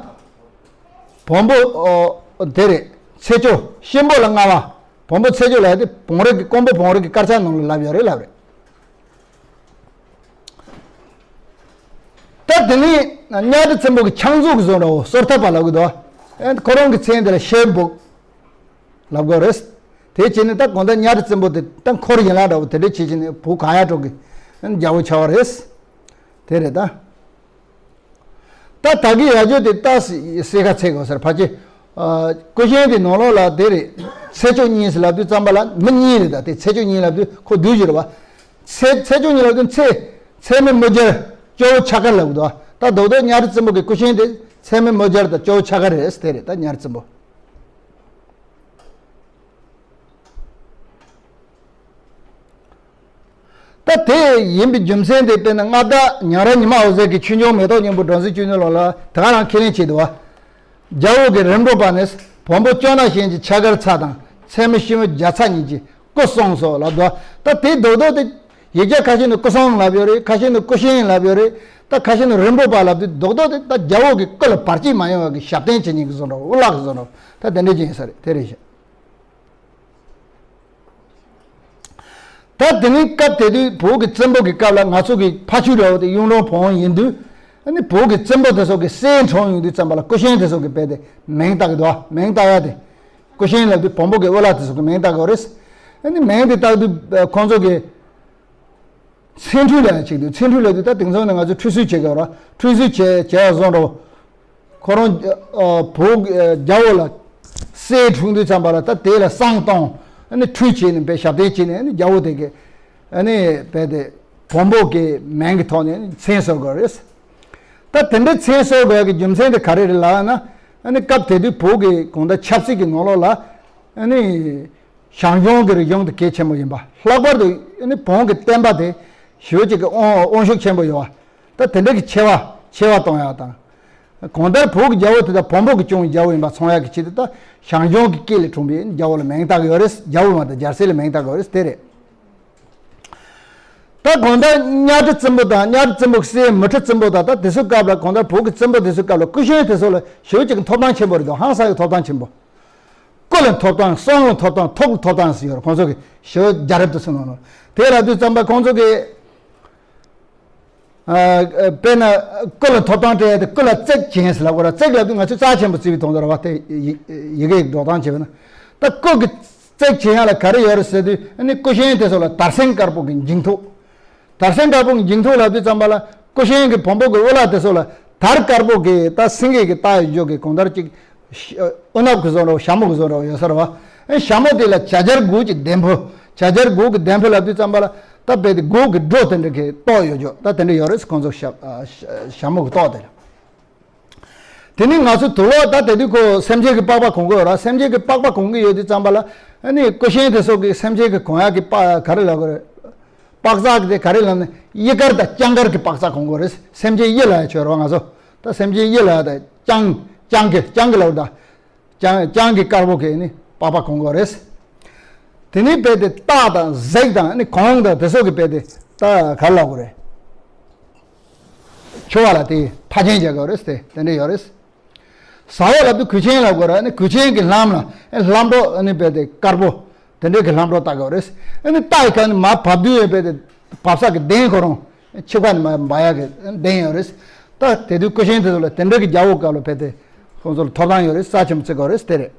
བོན་པོ་ཨོ་དེ་རེད། ཚེས་བཅུ་གཤིན་པོ་ལ་མངའ་བ། བོན་པོ་ཚེས་བཅུ་ལབ་ཡ་དེ་བོན་རིགས་ཀྱི་ཀོང་པོ་བོན་རིགས་ཀྱི་དཀར་ཆག་ནང་ལ་ལབ་ཡོད་རེད་ལབ་རེད། ད་དེ་ནས་གཉའ་ཁྲི་བཙན་པོ་གི་ཕྱག་མཛུབ་ཀྱི་བཟོ་འདྲ་བོ་གསོལ་ཐབ་པ་ལབ་གི་འདུག་ཨེ་ཁོ་རང་གི་མཚན་དེ་ལ་ཤེལ་སྦུག་ལབ་དགོས་རེད། དེ་བྱས་ནས་ད་གང་ལྟར་གཉའ་ཁྲི་བཙན་པོ་དེ་ད་འཁོར་ཡན་ལག་འདྲ་བོ་དེ་འདྲ་བྱེད་བྱས་ནས་བོད་གང་ཡག་འགྲོ་གི་ཨེ་རྒྱལ་པོ་ཆགས་པ་རེད། དེ་རེད་ད། ད་ད་གི་ཡ་ཇོ་དེ་ད་སི་སི་ཁ་ཚེ་གོ་སར་ཕ་ཅེ། སྐུ་ཤན་དེ་ནང་ལོགས་ལ་དེ་རེད། ཚེས་བཅུ་གཉིས་སུ་ལབ་དུས་ཙམ་པ་ལ་མི་གཉིས་རེད། ད་དེ་ཚེས་བཅུ་གཉིས་ལབ་དུས་ཁོ་བསྡུས་ཀྱི་རེད་བ། ཚེས་ཚེས་བཅུ་གཉིས་ལབ་དུས་ཚེ་ཚེ་མི་མི་སྦྱར་ཇོ་བོ་ཆ་ཀར་ལབ་གི་འདུག་ད་རྡོག་རྡོག་གཉའ་ཁྲི་བཙན་པོ་གི་སྐུ་ཤན་དེ་ཚེ་མི་མི་སྦྱར་དང་ཇོ་བོ་ཆ་ཀར་རེད། དེ་རེད་ད་གཉའ་ཁྲི་བཙན་པོ། ད་དེ་ཡིན་པའི་རྒྱུ་མཚན་དེ་དཔེར་ན་མངའ་བདག་ཉང་རལ་ཉི་མ་འོད་ཟེར་གྱིས་ཆོས་འབྱུང་མེ་ཏོག་སྙིང་པོ་སྒྲོན་གསལ་བཅུ་གཉིས་ལོ་ལ་དེ་ག་རང་ཁས་ལེན་བྱས་འདུག་བ། རྒྱལ་པོ་གི་རིམ་གྲོ་པ་ནི་བོན་པོ་ཅོ་ན་གཞན་གྱི་ཆ་གར་ཚ་དང་ཚད་མེད་ཤི་མོ་བརྒྱ་ཚ་གཉིས་ཀྱི་སྐུ་གསུངས་སོ་ལབ་འདུག་ད་དེ་རྡོག་རྡོག་དེ་ཡིག་ཆ་ཁ་ཤས་ནི་སྐུ་གསུང་ལབ་ཡོད་རེད། ཁ་ཤས་ནི་སྐུ་ཤན་ལབ་ཡོད་རེད། ད་ཁ་ཤས་ནི་རིམ་གྲོ་པ་ལབ་དུས་རྡོག་རྡོག་དེ་ད་རྒྱལ་པོ་གི་སྐུ་ལ་བར་ཆད་མ་ཡོང་བ་གི་ཞབས་བརྟན་བྱེད་མཁན་གྱི་བཟོ་འདྲ་དབུ་བླ་གི་བཟོ་འདྲ་ད་དེ་འདྲ་ཅིག་ཡིན་ས་རེད། དེ་རེད་ཤག་ད་དེ་ནས་སྐབས་དེ་དུས་བོད་ཀྱི་བཙན་པོ་གི་སྐབས་ལ་ང་ཚོ་གི་ཕ་ཆོས་འདྲ་བོ་དེ་གཡུང་དྲུང་བོན་ཡིན་དུས། ཨ་ནི་བོད་ཀྱི་བཙན་པོ་དེ་ཚོ་གི་སྲས་འཁྲུངས་ཡོང་དུས་ཙམ་པ་ལ་སྐུ་ཤན་དེ་ཚོ་གི་དཔེ་དེ་མིང་བཏགས་ཀྱི་འདུག་མིང་བཏགས་ཡ་དེ། སྐུ་ཤན་ལབ་དུས་བོན་པོ་གི་དབུ་བླ་དེ་ཚོ་གི་མིང་བཏགས་ཀྱི་རེད། ཨ་ནི་མིང་དེ་བཏགས་དུས་ཁོང་ཚོ་གི་མཚན་འཁྲུལ་ལ་ཡང་ཆིག་འདུག་མཚན་འཁྲུལ་ལབ་དུས་ད་དེང་སང་ནས་ང་ཚོས་འཁྲུལ་སྲོལ་བྱེད་དགོས་ར། འཁྲུལ་སྲོལ་བྱེད་བྱེད་ཡ་བཟོ་འདྲ་བོ། ཁོ་རང་ཨ་བོད་ཨ་རྒྱལ་པོ་ལ་སྲས་འཁྲུངས་དུས་ཙམ་པ་ལ་ད་དེ་ལ་བསང་གཏོང་། ཨ་ནི་ཁྲུས་བྱས་ནས་དཔེ་ཞབས་བརྟན་བྱས་ནས། ཨ་ནི་རྒྱལ་པོ་དེ་གི་ཨ་ནི་དཔེ་དེ་བོན་པོ་གི་མིང་གི་ཐོག་ནས་མཚན་གསོལ་དགོས་རེད། ད་དེ་འདྲའི་མཚན་གསོལ་དགོས་ཡ་གི་རྒྱུ་མཚན་དེ་ག་རེ་རེད་ལབ་ན། ཨ་ནི་སྐབས་དེ་དུས་བོད་ཀྱི་གང་ལྟར་ཆབ་སྲིད་ཀྱི་ནང་ལོགས་ལ་ཨ་ནི། ཞང་ཞུང་གི་རིག་གཞུང་དེ་གལ་ཆེན་པོ་ཡིན་པ། ལྷག་པར་དུ་ཨ་ནི་བོན་གྱི་བསྟན་པ་དེ་ཞེ་པོ་ཅིག་གི་དབང་དབང་ཤུགས་ཆེན་པོ་ཡོད་པ། ད་དེ་འདྲ་གི་ཆེ་བ་ཆེ་བ་གཏོང་ཡག་དང་། གང་ལྟར་བོད་ཀྱི་རྒྱལ་པོ་དེ་དག་བོན་པོ་གིས་སྐྱོང་བའི་རྒྱལ་པོ་ཡིན་པ་མཚོན་ཡག་གི་ཆེད་དུ། ད་ཞང་ཞུང་གི་སྐད་ལས་འཁྲུངས་པའི་རྒྱལ་པོ་ལ་མིང་བཏགས་ཀྱི་ཡོད་རེད། རྒྱལ་པོ་མ་གཏོགས་རྒྱལ་སྲས་ལ་མིང་བཏགས་ཀྱི་ཡོད་རེད། དེ་རེད། ད་གང་ལྟར་གཉའ་ཁྲི་བཙན་པོ་དང་། གཉའ་ཁྲི་བཙན་པོ་གི་སྲས་མུ་ཁྲི་བཙན་པོ་དང་། ད་དེ་ཚོའི་སྐབས་ལ་གང་ལྟར་བོད་ཀྱི་བཙན་པོ་དེ་ཚོའི་སྐབས་ལ་སྐུ་ཤན་དེ་ཚོ་ལ་ཞེ་པོ་ཅིག་གི་ཐོབ་ཐང་ཆེན་པོ་རེད་འདུག་ཧང་སང་གི་ཐོབ་ཐང་ཆེན་པོ། སྐུ་ལ་ཐོབ་ཐང་། གསུང་ལ་ཐོབ་ཐང་། ཐུགས་ལ་ཐོབ་ཐང་ཟེར་ཡོད་རེད། ཁོང་ཚོ་གིས་ཞེ་པོ་རྒྱལ་རབས་དུ་གསུངས་གནང་ནོ། དེ་ལབ་དུས་ཙམ་པ་ཁོང་ཚོ་གིས་ཨ་ཨ་དཔེར་ན་སྐུ་ལ་ཐོབ་ཐང་སྤྲད་ཡ་དེ་སྐུ་ལ་གཙིགས་བྱིན་ཟེར་ལབ་དགོས་ར། གཙིགས་ལབ་དུས་ང་ཚོས་རྩ་ཆེན་པོ་བརྩི་བའི་དོན་དག་རེད་བ། དེ་ཡི་ཡི་གེ་ཡིག་འགྲོ་སྟངས་བྱས་པ་ན། ད་སྐུ་གི་གཙིགས་བྱིན་ཡ་ལ་ག་རེ་ཡོད་རེད་ཟེར་དུས། ཨ་ནི་སྐུ་ཤན་དེ་ཚོ་ལ་དར་སེང་དཀར་པོ་གི་འགྱིང་ཐུག་དར་སེང་དཀར་པོ་གི་འགྱིང་ཐུག་ལབ་དུས་ཙམ་པ་ལ་སྐུ་ཤན་གྱི་བོན་པོ་གི་དབུ་བླ་དེ་ཚོ་ལ་དར་དཀར་པོ་གི་ད་སེང་གེ་གི་རྟ་ཡི་རྒྱུག་གི་གང་ལྟར་ཅིག་ཨུ་ནག་གི་བཟོ་འདྲ་བོ། ཞྭ་མོ་གི་བཟོ་འདྲ་བོ་ཡོད་ས་རེད་བ། ཨེ་ཞྭ་མོ་དེ་ལ་བྱ་རྒྱལ་གུག་གི་ལྡེམ་པོ། བྱ་རྒྱལ་གུག་གི་ལྡེམ་པོ་ལབ་དུས་ཙམ་པ་ལ་ད་དཔེ་དེ་གུག་གི་སྒྲོ་དེ་འདྲ་གི་བཏོག་ཡོད་རྒྱུ། ད་དེ་འདྲ་ཡོད་རེད། ཁོང་ཚོ་ཞྭ་ཨ་ཞྭ་ཞྭ་མོ་གི་ཏོག་དེ་ལ། དེ་ནི་ང་ཚོ་དུག་ལོག་ད་དེ་དུས་ཁོ་སེམས་ཅན་གྱི་པགས་པ་གོན་གི་ཡོད་ར། སེམས་ཅན་གྱི་པགས་པ་གོན་གི་ཡོད་དུས་ཙམ་པ་ལ། ཨ་ནི་སྐུ་ཤན་དེ་ཚོ་གི་སེམས་ཅན་གྱི་གོན་ཡག་གི་པ་ག་རེ་ལབ་དགོས་རེད། པགས་རྩ་དེ་ག་རེ་ལབ་ན་གཡི་དཀར་དང་སྤྱང་དཀར་གྱི་པགས་རྩ་གོན་གི་ཡོད་རེད། སེམས་ཅན་གཡི་ལབ་ཡ་ཆོས་ར་ང་ཚོ། ད་སེམས་ཅན་གཡི་ལབ་ཡ་ད་སྤྱང་སྤྱང་གི་སྤྱང་གི་ལབ་ད། སྤྱང་སྤྱང་གི་དཀར་པོ་གི་ནི་པགས་པ་གོན་གི་ཡོད་རེད། དེ་ནི་དཔེ་དེ་སྟག་དང་གཟིག་དང་ནི་གོང་དང་དེ་ཚོ་གི་དཔེ་དེ་ད་ག་རེ་ལབ་དགོས་རེད། ཆོ་བ་ལ་དེ་ཕ་ཆེན་རྒྱག་གི་ཡོད་རེད། དེ་དེ་འདྲ་ཡོད་རེད། ཟ་འོག་ལ་དེ་གོས་ཆེན་ལབ་དགོས་རེད། ནི་གོས་ཆེན་གི་ལྷམ་ལ་ཨེ་ལྷམ་སྒྲོག་ནི་དཔེ་དེ་དཀར་པོ་དེ་འདྲའི་གི་ལྷམ་སྒྲོག་བཏགས་གི་ཡོད་རེད། ཨེ་ནི་སྟག་གི་ཁ་ནི་མར་བབས་དུས་ཨེ་དཔེ་དེ་བབས་ས་གི་གདན་ཁོ་རང་ཕྱི་ཁ་ནི་མར་འབབ་ཡག་གི་གདན་ཡོད་རེད། ད་དེ་དུས་སྐུ་ཤན་དེ་ཚོ་ལ་དེ་འདྲའི་གི་རྒྱལ་པོ་སྐབས་ལ་དཔེ་དེ་ཁོང་ཚོ་ལ་ཐོབ་ཐང་ཡོད་རེད། རྩ་ཆེན་པོ་བརྩི་གི་ཡོད་རེད། དེ་རེད།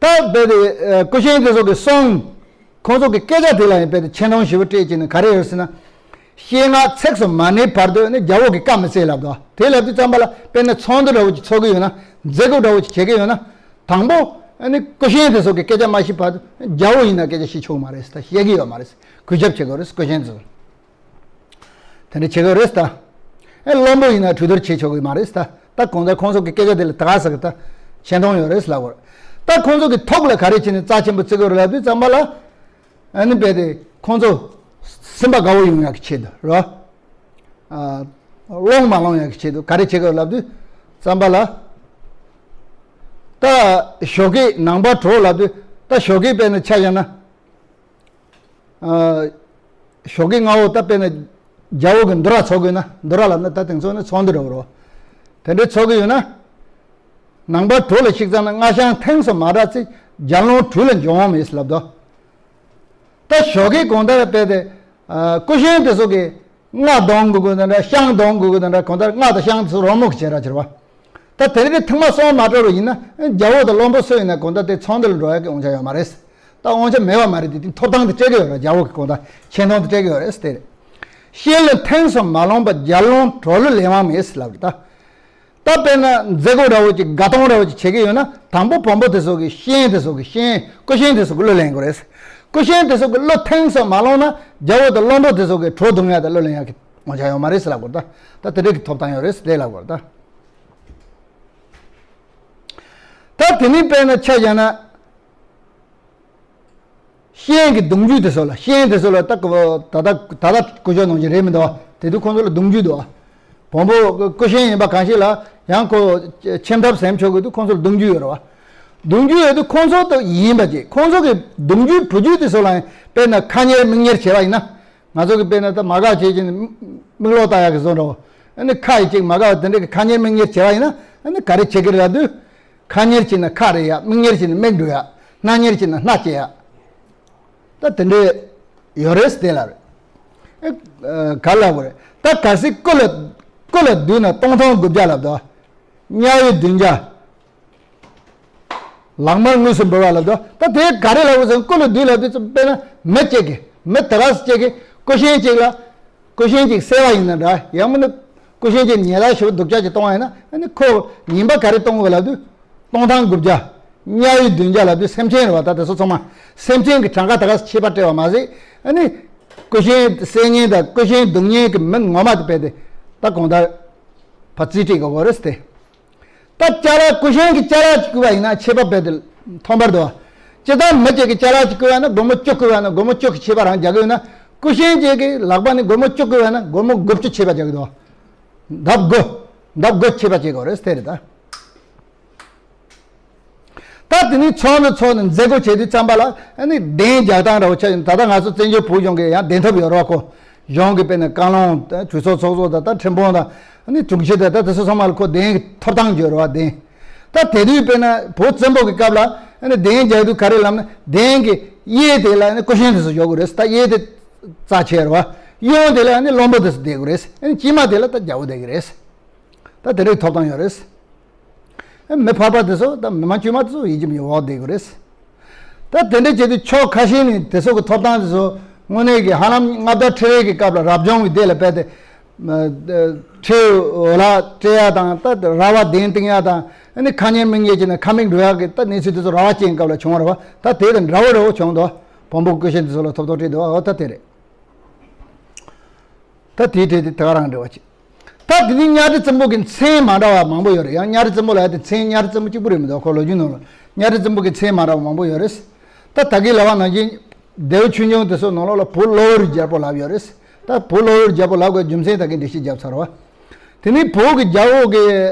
ད་དེ་དེ་སྐུ་གཤེན་དེ་ཚོ་གི་གསུང་། ཁོང་ཚོ་གི་སྐད་ཆ་དེ་ལ་ཡང་དཔེ་དེ་ཆེ་མཐོང་ཞེ་པོ་སྤྲད་ཀྱི་ནི་ག་རེ་ཡོད་ཟེར་ན། བཤད་ངག་ཚིགས་སུ་མ་ནས་བར་དུ་ནི་རྒྱལ་པོ་གི་བཀའ་མི་སྩལ་ལབ་འདུག་དེ་ལབ་དུས་ཙམ་པ་ལ་དཔེར་ན་ཚོགས་འདུ་འདྲ་བོ་ཅིག་ཚོགས་ཀྱི་ཡོད་ན། མཛད་སྒོ་འདྲ་བོ་ཅིག་བྱེད་ཀྱི་ཡོད་ན། དང་པོ་ཨ་ནི་སྐུ་གཤེན་དེ་ཚོ་གི་སྐད་ཆ་མ་བཤད་བར་དུ་རྒྱལ་པོ་ཡིན་ན་སྐད་ཆ་བཤད་ཆོག་མ་རེད་ཟེར། ད་བཤད་ཀྱི་ཡོད་མ་རེད་ཟེར། གུས་ཞབས་བྱེད་དགོས་རེད། སྐུ་གཤེན་དེ་ཚོ་དེ་འདྲ་བྱེད་དགོས་རེད་ཟེར། ད་ཨེ་བློན་པོ་ཡིན་ན་གྲོས་བསྡུར་བྱེད་ཆོག་གི་མ་རེད་ཟེར། ད་གང་ལྟར་ཁོང་ཚོ་གི་སྐད་ཆ་དེ་ལ་ད་ག་ཟེར་གི་ད་ཆེ་མཐོང་ཡོད་རེད་ཟེར་ལབ་དགོས་རེད། ད་ཁོང་ཚོ་གི་ཐུགས་ལ་ག་རེ་བྱས་ནས་རྩ་ཆེན་པོ་བརྩི་དགོས་རེད་ལབ་དུས་ཙམ་པ་ལ། ཨ་ནི་རྦད་དེ་ཁོང་ཚོ་སེམས་པ་དགའ་བོ་ཡོང་ཡག་གི་ཆེད་དུ་རོ། ཨ། བློང་མ་བློང་ཡག་གི་ཆེད་དུ་ག་རེ་བྱེད་དགོས་ལབ་དུས་ཙམ་པ་ལ། ད་ཞོགས་ཀས་ནང་པ་གྲོགས་ལབ་དུས་ད་ཞོགས་ཀས་དཔེར་ན་ཆ་བཞག་ན། ཨ། ཞོགས་ཀས་སྔ་པོ་ད་དཔེར་ན་རྒྱལ་པོ་གི་འདུ་ར་ཚོགས་དགོས་ན། འདུ་ར་ལབ་ན་ད་དེང་སང་ནི་ཚོགས་འདུ་འདྲ་བོ་རོ། དེ་འདྲའི་ཚོགས་ཀྱི་ཡོད་ན། ནང་པ་གྲོགས་ལ་གཤེགས་ཙམ་ན་སྔ་ཞག་ཐེངས་སུ་མ་རག་ཚེ་རྒྱལ་བློན་གྲོས་ལ་འབྱུང་བ་མེད་ལབ་དོ། ད་ཞོགས་ཀས་གང་ལྟར་དཔེ་དེ། ཨ། སྐུ་གཤེན་དེ་ཚོ་གིས་སྔགས་གཏོང་དགོས་དགོས་དང་འདྲ། ཤངས་གཏོང་དགོས་དགོས་དང་འདྲ། གང་ལྟར་སྔགས་དང་ཤངས་དེ་ཚོ་རོལ་མོ་གི་བྱེད་ར་བྱེད་པ། ད་དེ་རིང་ཐེངས་མ་གསུམ་མ་གྲོལ་བ་ཡིན་ན་རྒྱལ་པོ་དང་བློན་པོ་སུ་ཡིན་ན་གང་ལྟར་དེ་ཚོགས་འདུ་ལ་འགྲོ་ཡག་གི་དབང་ཆ་ཡོད་མ་རེད། ད་དབང་ཆ་མེད་པ་མ་རེད། དེ་དེ་ཐོབ་ཐང་དེ་སྤྲད་ཀྱི་ཡོད་ར། རྒྱལ་པོ་གི་གང་ལྟར་ཆེ་མཐོང་དེ་སྤྲད་ཀྱི་ཡོད་རེད་དེ། གཤེན་ལ་ཐེངས་སུ་མ་ལོངས་པ་རྒྱལ་བློན་གྲོགས་ལུ་ལེན་དབང་མེད་ལབ་རེད་ད། ད་དཔེར་ན་མཛད་སྒོ་འདྲ་བོ་ཅིག་དགའ་སྟོན་འདྲ་བོ་ཅིག་བྱེད་ཀྱི་ཡོད་ན། དང་པོ་བོན་པོ་དེ་ཚོ་གི་གཤེན་དེ་ཚོ་གི་གཤེན་སྐུ་གཤེན་དེ་ཚོ་གི་བློ་ལེན་དགོས་རེད། སྐུ་གཤེན་དེ་ཚོ་གི་བློ་ཐེངས་སུ་མ་ལོངས་ན་རྒྱལ་པོ་དང་བློན་པོ་དེ་ཚོ་གི་གྲོས་བསྡུར་ཡག་དང་བློ་ལེན་ཡག་གི་དབང་ཆ་ཡོད་མ་རེད་ཟེར་ལབ་དགོས་རེད་ད། ད་དེ་འདྲ་གི་ཐོབ་ཐང་ཡོད་རེད་ཟེར་ལབ་དགོས་རེད་ད། ད་དེ་ནས་དཔེར་ན་ཆ་བཞག་ན། གཤེན་གྱི་གདུང་རྒྱུད་དེ་ཚོ་ལ། གཤེན་དེ་ཚོ་ལ་ད་ག་ད་ད་ད་ད་སྐུ་ཞབས་ནང་བཞིན་རེད་མི་འདུག་བ། དེ་དུས་ཁོང་ཚོ་ལ་གདུང་རྒྱུད་འདུག་བ། བོན་པོ་སྐུ་གཤེན་ཡིན་པ་གང་ཞིག་ལ་ཡང་ཁོ་ཁྱིམ་ཐབ་སེམས་ཆོག་གི་དུས་ཁོང་ཚོ་ལ་གདུང་རྒྱུད་ཡོད་རེད་བ། གདུང་རྒྱུད་ཡོད་དུས་ཁོང་ཚོ་ད་ཡིན་པ་ཅིག་ཁོང་ཚོ་གི་གདུང་རྒྱུད་བུ་རྒྱུད་དེ་ཚོ་ལ་ཡང་དཔེར་ན་ཁ་གཉེར་མིག་གཉེར་བྱས་པ་ཡིན་ན། ང་ཚོ་གི་དཔེར་ན་ད་མ་དགའ་བྱེད་ཀྱིན་མིག་ལོག་ལྟ་ཡག་གི་བཟོ་འདྲ་བོ། ཨ་ནི་ཁ་ཡི་ཅིག་མ་དགའ་བ་དེ་འདྲ་གི་ཁ་གཉེར་མིག་གཉེར་བྱས་པ་ཡིན་ན། ཨ་ནི་ག་རེ་བྱེད་ཀྱི་རེད་ལབ་དུས། ཁ་གཉེར་བྱས་ན་ཁ་རེག་ཡག་མིག་གཉེར་བྱས་ན་མིག་འགྲོ་ཡག་སྣ་གཉེར་བྱས་ན་སྣ་བཅད་ཡག་ད་དེ་འདྲས་ཡོད་རེད་དེ་ལ་རེད། ཨེ། ག་ལ་བ་རེད། ད་གལ་སྲིད་སྐུ་ལ་སྐུ་ལ་བསྡུས་ན་སྟོང་ཐུང་དགུ་བརྒྱ་ལབ་དོ། དམྱལ་བའི་བདུན་བརྒྱ། ལག་དམར་དངོས་སུ་འབུལ་བ་ལབ་དོ། ད་དེ་ག་རེ་ལབ་དགོས་ཟེར་ན་སྐུ་ལ་བསྡུས་ལབ་དུས་ཙམ་དཔེར་ན་མི་གཅིག་གིས་མི་དེ་ག་ཚོད་གཅིག་གིས་སྐུ་གཤེན་གཅིག་ལ། སྐུ་གཤེན་གཅིག་གསལ་བ་ཡིན་ན་འདྲ། ཡང་མིན་ན་སྐུ་གཤེན་གཅིག་ཉེས་ལ་ཞེ་པོ་སྡུག་ཅག་ཅིག་གཏོང་བ་ཡིན་ན། ཨ་ནི་ཁོ་ཉེས་པ་ག་རེ་གཏོང་དགོས་ལབ་དུས། སྟོང་ཐུང་དགུ་བརྒྱ། དམྱལ་བའི་བདུན་བརྒྱ་ལབ་དུས་སེམས་ཅན་རེད་བ། ད་དེ་ཚོ་ཚང་མ་སེམས་ཅན་གྱི་གྲངས་ཀ་ད་ག་ཚོད་ཆད་པ་སྤྲད་པ་མ་ཟད། ཨ་ནི་སྐུ་གཤེན་གསད་མཁན་དང་སྐུ་གཤེན་རྡུང་མཁན་གྱི་མི་ངོ་མ་དེ་དཔེ་དེ་ད་གང་ལྟར་ཕར་རྩིས་སྤྲད་དགོས་རེད་དེ། ད་ཅ་ལག་སྐུ་གཤེན་གྱི་ཅ་ལག་ཅིག་བརྐུས་པ་ཡིན་ན་ཆད་པ་རྦད་དེ་ཐོན་པར་འདུག་བ། སྤྱིར་བཏང་མི་གཅིག་གིས་ཅ་ལག་ཅིག་བརྐུས་པ་ན་སྒོར་མོ་བཅུ་བརྐུས་པ་ན་སྒོར་མོ་བཅུ་གི་ཆད་པ་རང་རྒྱག་གི་ཡོད་ན། སྐུ་གཤེན་གཅིག་གི་ལག་པ་ནས་སྒོར་མོ་བཅུ་བརྐུས་པ་ན་སྒོར་མོ་དགུ་བཅུ་ཆད་པ་རྒྱག་གི་འདུག་ལྡབ་དགུ། ལྡབ་དགུ་ཆད་པ་བཅད་དགོས་རེད་དེ་རེད་ད། ད་དེ་ནས་ཚོགས་འདུ་ཚོགས་ནས་མཛད་སྒོ་བྱེད་དུས་ཙམ་པ་ལ་ཨ་ནི་གདན་རྒྱག་སྟངས་འདྲ་བོ་ཆགས་ཡོང་། ད་ལྟ་ང་ཚོ་བཙན་བྱོལ་བོད་གཞུང་གི་ཡང་གདན་ཐོབ་ཡོད་རེད་བ་ཁོ། གཞུང་གི་དཔེར་ན་བཀའ་བློན་དང་གྲོས་ཚོགས་ཚོགས་གཙོ་དང་ད་ཁྲིམས་དཔོན་དང་ཨ་ནི་དྲུང་ཆེ་དང་ད་དེ་ཚོ་ཚང་མ་ལ་ཁོ་གདན་གྱི་ཐོབ་ཐང་ཡོད་རེད་བ། གདན། ད་དེ་དུས་དཔེར་ན་བོད་བཙན་པོ་གི་སྐབས་ལ་ཨ་ནི་གདན་རྒྱག་དུས་ག་རེ་ལབ་ན། གདན་གྱི་གཡས་དེ་ལ་ཨ་ནི་སྐུ་གཤེན་དེ་ཚོ་འཇོག་གི་རེད། ད་གཡས་དེ་རྩ་ཆེ་རེད་བ། གཡོན་དེ་ལ་ཨ་ནི་བློན་པོ་དེ་ཚོ་བསྡད་དགོས་རེད། ཨ་ནི་དཀྱིལ་མ་དེ་ལ་ད་རྒྱལ་པོ་བསྡད་ཀྱི་རེད། ད་དེ་འདྲའི་ཐོབ་ཐང་ཡོད་རེད། མི་ཕལ་པ་དེ་ཚོ་ད་མི་མང་དཀྱུས་མ་དེ་ཚོ་ཡིད་ཀྱི་མི་འོག་བསྡད་དགོས་རེད། ད་དེ་འདྲ་བྱེད་དུས་ཕྱོགས་ཁ་ཤས་ནས་དེ་ཚོ་གི་ཐོབ་ཐང་དེ་ཚོ་དངོས་གནས་ཀྱི་ཧ་ལམ་མངའ་བདག་ཁྲི་རལ་གྱི་སྐབས་ལ་རབ་བྱུང་གི་སྡེ་ལ་རྦད་དེ། ཁྲིའི་འོག་ལ་སྤྲད་ཡག་དང་ད་ར་བ་གདན་བཏིང་ཡག་དང་། ཨ་ནི་ཁ་གཉེར་མིག་གཉེར་བྱས་ནས་ཁ་མིག་འགྲོ་ཡག་གི་ད་གནས་ཚུལ་དེ་ཚོ་ར་བ་ཅན་སྐབས་ལ་བྱུང་བ་རེད་བ། ད་དེ་དང་འདྲ་བོ་འདྲ་བོ་བྱུང་འདུག་བོན་པོ་སྐུ་གཤེན་དེ་ཚོ་ལ་ཐོབ་ཐང་སྤྲད་འདུག་འོ་ད་དེ་རེད། ད་དེའི་གྲས་དེ་དེ་ག་རང་འབྲེལ་བ་བྱེད། ད་དེ་ནས་གཉའ་ཁྲི་བཙན་པོ་གི་མཚན་མ་འདྲ་བ་མང་པོ་ཡོད་རེད། ཡང་གཉའ་ཁྲི་བཙན་པོ་ལབ་ཡག་དེ་མཚན་གཉའ་ཁྲི་བཙན་པོ་གཅིག་པུ་རེད་མི་འདུག་ཁོ་ལོ་རྒྱུས་ནང་ལ་གཉའ་ཁྲི་བཙན་པོ་གི་མཚན་མ་འདྲ་བ་མང་པོ་ཡོད་རེད། ད་ད་གིན་ལབ་པ་ནང་བཞིན་ལྡེའུ་ཆོས་འབྱུང་དེ་ཚོ་ནང་ལོགས་ལ་བོད་གློ་བུར་རྒྱལ་པོ་ལབ་ཡོད་རེད། ད་བོད་གློ་བུར་རྒྱལ་པོ་ལབ་དགོས་རྒྱུ་མཚན་ད་གིན་འགྲེལ་བཤད་བརྒྱབ་ཚར་བ། དེ་ནས་བོད་ཀྱི་རྒྱལ་པོ་གི་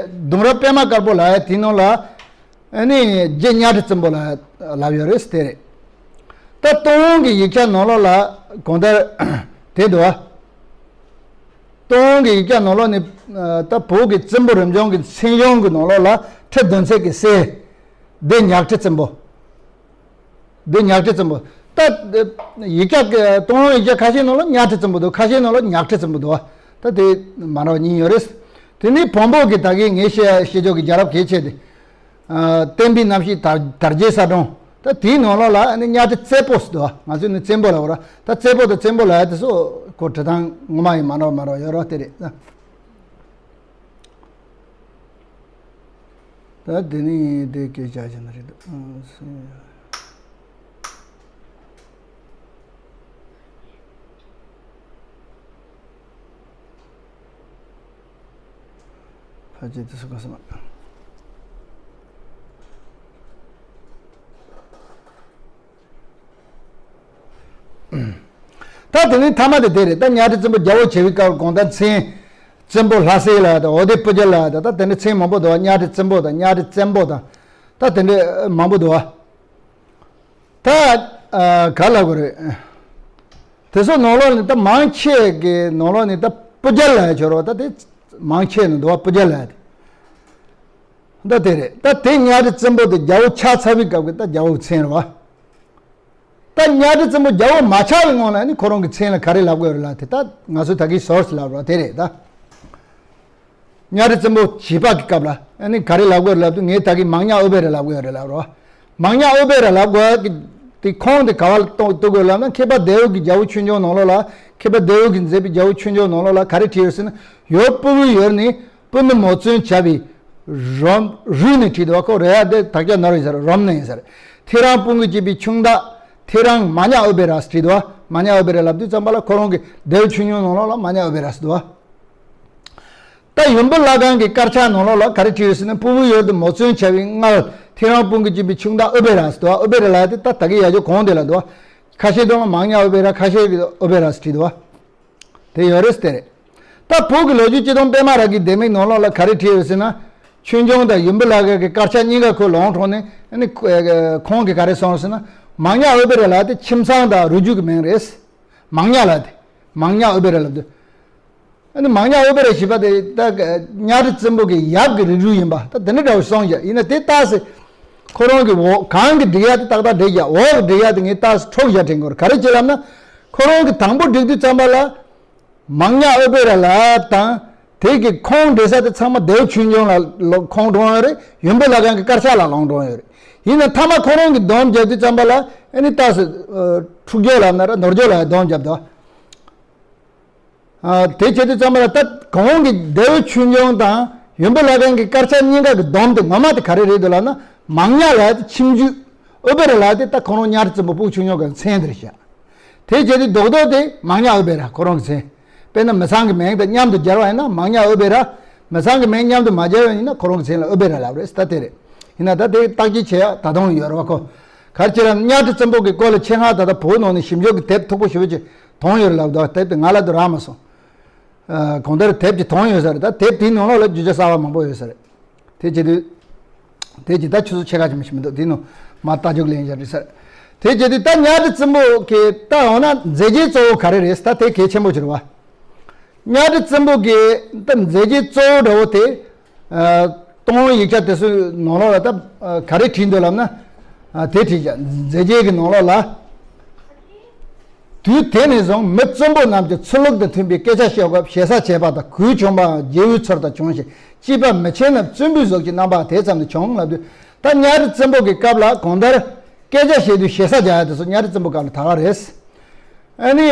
གདུང་རབས་པད་མ་དཀར་པོ་ལབ་ཡག་དེ་ནང་ལ། ཨ་ནི་རྗེ་གཉའ་ཁྲི་བཙན་པོ་ལ་ལབ་ཡོད་རེད་དེ་རེད། ད་ཏུན་ཧོང་གི་ཡིག་ཆ་ནང་ལོགས་ལ་གང་ལྟར་དེ་འདུག་བ། ཏུན་ཧོང་གི་ཡིག་ཆ་ནང་ལོགས་ནས་ད་བོད་ཀྱི་བཙན་པོ་རིམ་བྱོན་གྱི་མཚན་གཞུང་གི་ནང་ལོགས་ལ་ཁྲི་བདུན་ཚད་ཀྱི་སྲས་སྡེ་གཉའ་ཁྲི་བཙན་པོ། སྡེ་གཉའ་ཁྲི་བཙན་པོ། ད་ཡིག་ཆ་ཏུན་ཧོང་ཡིག་ཆ་ཁ་ཤས་ནང་ལོགས་གཉའ་ཁྲི་བཙན་པོ་འདུག་ཁ་ཤས་ནང་ལོགས་གཉག་ཁྲི་བཙན་པོ་འདུག་བ། ད་དེ་མ་འདྲ་བ་གཉིས་ཡོད་རེད། དེ་ནས་བོན་པོ་གི་ད་གིན་ངས་བཤད་བཤད་ཕྱོགས་ཀྱི་རྒྱལ་རབས་གལ་ཆེ་དེ། ཨ། བསྟན་པའི་རྣམ་ཤེས་དར་དར་རྒྱས་གསལ་སྒྲོན། ད་དེའི་ནང་ལོགས་ལ་ཨ་ནི་གཉའ་ཁྲི་བཙན་པོ་ཟེར་འདུག་ང་ཚོས་ནི་བཙན་པོ་ལབ་ར། ད་བཙན་པོ་དང་བཙན་པོ་ལབ་ཡ་དེ་ཚོ་ཁོ་འབྲི་སྟངས་ངོ་མ་ཡིན་མ་འདྲ་བ་མ་འདྲ་བ་ཡོད་ར། དེ་རེད་ད། ད་དེ་ནི་དེ་སྐད་ཆ་བྱས་ན་རེད་འདུག་ཕལ་ཆེར་དེ་སུ་ག་སུ་མ། ད་དེ་ནི་མཐའ་མ་དེ་དེ་རེད། ད་གཉའ་ཁྲི་བཙན་པོ་རྒྱལ་པོ་བྱེད་པའི་སྐབས་གོང་ད་མཚན་བཙན་པོ་ལྷ་སྲས་ལ་ད་འོ་དེ་སྤུ་རྒྱལ་ལ་ད་ད་དེ་འདྲའི་མཚན་མང་པོ་འདུག་བ། གཉའ་ཁྲི་བཙན་པོ་དང་གཉའ་ཁྲི་བཙན་པོ་དང་ད་དེ་འདྲའི་མང་པོ་འདུག་བ། ད་ཨ་ག་ལབ་དགོས་རེད། དེ་ཚོ་ནང་ལོགས་ནས་ད་མང་ཆེ་གི་ནང་ལོགས་ནས་ད་སྤུ་རྒྱལ་ལ་ཡ་ཆོག་རོགས། ད་དེ་མང་ཆེ་ནས་འདུག་བ། སྤུ་རྒྱལ་ལ་ཡ་དེ་ད་དེ་རེད། ད་དེ་གཉའ་ཁྲི་བཙན་པོ་དེ་རྒྱལ་པོ་ཆགས་ཚར་བའི་སྐབས་ཀྱི་ད་རྒྱལ་པོའི་མཚན་རེད་བ། ད་གཉའ་ཁྲི་བཙན་པོ་རྒྱལ་པོ་མ་ཆགས་པའི་སྔོན་ལ་ནི་ཁོ་རང་གི་མཚན་ལ་ག་རེ་ལབ་དགོས་རེད་ལབ་དེ་ད་ང་ཚོས་ད་གིན་སོར་སི་ལབ་རོགས་དེ་རེད་ད། གཉའ་ཁྲི་བཙན་པོ་བྱིས་པ་གི་སྐབས་ལ་ཨ་ནི་ག་རེ་ལབ་དགོས་རེད་ལབ་དུས་ངས་ད་གིན་མང་ཉག་ཨུ་བེ་ར་ལབ་དགོས་རེད་ལབ་རོགས། མང་ཉག་ཨུ་བེ་ར་ལབ་དགོས་ཀྱི་དེ་ཁུངས་དེ་ག་བ་ལ་གཏོང་གཏོང་དགོས་ལབ་ན། མཁས་པ་ལྡེའུ་གི་རྒྱལ་པོ་ཆོས་འབྱུང་ནང་ལོགས་ལ། མཁས་པ་ལྡེའུ་གིས་མཛད་པའི་རྒྱལ་པོ་ཆོས་འབྱུང་ནང་ལོགས་ལ་ག་རེ་བྲིས་ཡོད་ཟེར་ན། ཡོ་པུ་བུ་ཡོར་ནི་པུ་ནུ་མོ་བཙུན་བྱ་བའི་རོམ་རུས་ནས་བྲིས་འདུག་བ། ཁོ་རེ་ཡ་དེ་དག་ཆ་ནོར་ཡིན་ཟེར། རོམ་ནས་ཡིན་ཟེར། ཐེ་རང་སྤུན་དགུ་སྐྱེས་པའི་ཁྱུང་བདག་ཐེ་རང་མ་ཉག་ཨུ་བེ་ར་ཟེར་བྲིས་འདུག་བ། མ་ཉག་ཨུ་བེ་ར་ལབ་དུས་ཙམ་པ་ལ་ཁོ་རང་གི་ལྡེའུ་ཆོས་འབྱུང་ནང་ལོགས་ལ་མ་ཉག་ཨུ་བེ་ར་ཟེར་འདུག་བ། ད་ཡུམ་བུ་བླ་སྒང་གི་དཀར་ཆག་ནང་ལོགས་ལ་ག་རེ་བྲིས་ཡོད་ཟེར་ན། སྤུ་བུ་ཡོར་དུ་མོ་བཙུན་བྱ་བའི་མངལ་ཐེ་རང་སྤུན་དགུ་སྐྱེས་པའི་ཁྱུང་བདག་ཨུ་བེ་ར་ཟེར་འདུག་བ། ཨུ་བེ་ར་ལབ་དེ་ད་ད་གིན་ཡ་ཇོ་གོང་དེ་ལ་འདུག་བ། ཁ་ཤས་དང་མང་ཉག་ཨུ་བེ་ར། ཁ་ཤས་ཀྱིས་ཨུ་བེ་ར་ཟེར་བྲིས་འདུག་བ། དེ་ཡོད་རེད་ཟེར་དེ་རེད། ད་བོད་ཀྱི་ལོ་རྒྱུས་སྤྱི་དོན་པད་མ་ར་གི་ལྡེ་མིག་ནང་ལོགས་ལ་ག་རེ་བྲིས་ཡོད་ཟེར་ན། ཆོས་འབྱུང་དང་ཡུམ་བུ་བླ་སྒང་གི་དཀར་ཆག་གཉིས་ཀ་ཁོ་ལོང་གྲོང་ནས་ཨ་ནི་ཁོ་ཨེ་ཁོང་གིས་ག་རེ་གསུངས་ཟེར་ན། མང་ཉག་ཨུ་བེ་ར་ལབ་དེ་ཁྱིམ་ཚང་དང་རུས་རྒྱུད་ཀྱི་མིང་རེད། མང་ཉག་ལབ་དེ། མང་ཉག་ཨུ་བེ་ར་ལབ་དེ། ཨ་ནི་མང་ཉག་ཨུ་བེ་ར་བྱིས་པ་དེ་ད་ག་གཉའ་ཁྲི་བཙན་པོ་གི་ཡབ་ཀྱི་རིགས་རུས་ཡིན་པ་ད་དེ་འདྲ་འདྲ་བོ་གསུངས་བཞག་ཡིན་ན་དེ་ཏག་ཙམ་ཁོ་རང་གི་འོག་གང་གི་སྒྲིག་ཡ་དེ་ཏག་ཏག་སྒྲིག་བཞག་འོག་གི་སྒྲིག་ཡ་དེ་ངས་ཏག་ཙམ་འཕྲོ་བཞག་དྲན་དགོས་རེད། ག་རེ་བྱེད་ལབ་ན། ཁོ་རང་གི་དང་པོ་སྒྲིག་དུས་ཙམ་པ་ལ། མང་ཉག་ཨུ་བེ་ར་ལ་དང་། དེ་གི་ཁུངས་འདྲེས་ས་དེ་ཚང་མ་ལྡེའུ་ཆོས་འབྱུང་ལ་ལོ་ཁུངས་དྲངས་ཡོད་རེད། ཡུམ་བུ་བླ་སྒང་གི་དཀར་ཆག་ལ་ལོང་དྲངས་ཡོད་རེད། ཡིན་ན་མཐའ་མ་ཁོ་རང་གི་སྡོམ་བརྒྱབ་དུས་ཙམ་པ་ལ་ཨ་ནི་ཏག་ཙམ་འཁྲུག་སྦྱོར་ལབ་ན་ར་ནོར་སྦྱོར་ལ་སྡོམ་བརྒྱབ་འདུག་ཨ། དེ་བྱེད་དུས་ཙམ་པ་ལ་ད་གོང་གི་ལྡེའུ་ཆོས་འབྱུང་དང་ཡུམ་བུ་བླ་སྒང་གི་དཀར་ཆག་གཉིས་ཀ་གི་སྡོམ་དེ་ངོ་མ་དེ་ག་རེ་རེད་འདུག་ལབ་ན། མང་ཉག་ལབ་དེ་ཁྱིམ་རྒྱུད། ཨུ་བེ་ར་ལབ་དེ་ད་ཁོ་རང་གཉའ་ཁྲི་བཙན་པོ་སྤུ་གུ་ཆུང་ཆུང་གི་མཚན་དེ་རེད་ཤག་དེ་བྱེད་དུས་རྡོག་རྡོག་དེ་མང་ཉག་ཨུ་བེ་ར་ཁོ་རང་གི་མཚན། དཔེར་ན་མི་ཚང་གི་མིང་དང་མཉམ་དུ་སྦྱར་བ་ཡིན་ན་མང་ཉག་ཨུ་བེ་ར། མི་ཚང་གི་མིང་མཉམ་དུ་མ་སྦྱར་བ་ཡིན་ན་ཁོ་རང་གི་མཚན་ལ་ཨུ་བེ་ར་ལབ་རེད། ད་དེ་རེད། ཡིན་ན་ད་དེ་བརྟག་དཔྱད་བྱེད་ཡ་ད་དུང་ཡོད་རེད་བ་ཁོ། ག་རེ་བྱེད་ལབ་ན་གཉའ་ཁྲི་བཙན་པོ་གི་སྐོར་ལ་ཆེད་མངགས་ད་ལྟ་བོད་ནང་ནས་ཞིབ་འཇུག་གི་དེབ་མཐུག་པོ་ཞེ་པོ་ཅིག་དོན་ཡོད་རེད་ལབ་འདུག་དེབ་དེ་ང་ལ་དུ་རག་མ་སོང་། ཨ། གང་ལྟར་དེབ་ཅིག་དོན་ཡོད་ས་རེད། ད་དེབ་དེའི་ནང་ལོགས་ལ་རྒྱུ་ཆ་གསར་པ་མང་པོ་ཡོད་ས་རེད། དེ་བྱེད་དུས། དེ་བྱེད་ད་ཆུ་ཚོད་ཕྱེད་ཀ་ཅིག་མ་ཞིག་མི་འདུག་དེའི་ནང་མ་རྟ་རྒྱུག་ལེན་བཞག་རེད་ས་རེད། དེ་བྱེད་དུས་ད་གཉའ་ཁྲི་བཙན་པོ་གི་ད་འོ་ན་མཛད་རྗེས་གཙོ་བོ་ག་རེ་རེད་ད་དེ་གལ་ཆེན་པོ་ཅིག་རེད་བ། གཉའ་ཁྲི་བཙན་པོ་གི་ད་མཛད་རྗེས་གཙོ་བོ་འདྲ་བོ་དེ། ཨ། གཏོང་ཡིག་ཆ་དེ་ཚོའི་ནང་ལོགས་ལ་ད་ཨ་ག་རེ་བྲིས་འདུག་ལབ་ན། ཨ། དེ་བྲིས་བཞག་མཛད་རྗེས་ཀྱི་ནང་ལོགས་ལ། དུས་དེ་ནས་བཟུང་མི་བཙུན་པོ་རྣམས་ཀྱི་ཚུལ་ལུགས་དང་མཐུན་པའི་སྐད་ཆ་བཤད་སྐབས་ཞེ་ས་བྱས་པ་དང་གུས་བྱུང་བའམ་རྒྱལ་བོའི་ཚུལ་དུ་བྱུང་ཞིང་གཅེས་པ་མི་ཆེན་རྣམས་བཙུན་པོའི་གཟུགས་ཀྱི་རྣམ་པ་དེ་ཙམ་དུ་བྱུང་ལབ་དུས། ད་གཉའ་ཁྲི་བཙན་པོ་གི་སྐབས་ལ་གང་ལྟར་སྐད་ཆ་བཤད་དུས་ཞེ་ས་རྒྱག་ཡ་དེ་ཚོ་གཉའ་ཁྲི་བཙན་པོ་སྐབས་ལ་ད་ག་རེད། ཨ་ནི་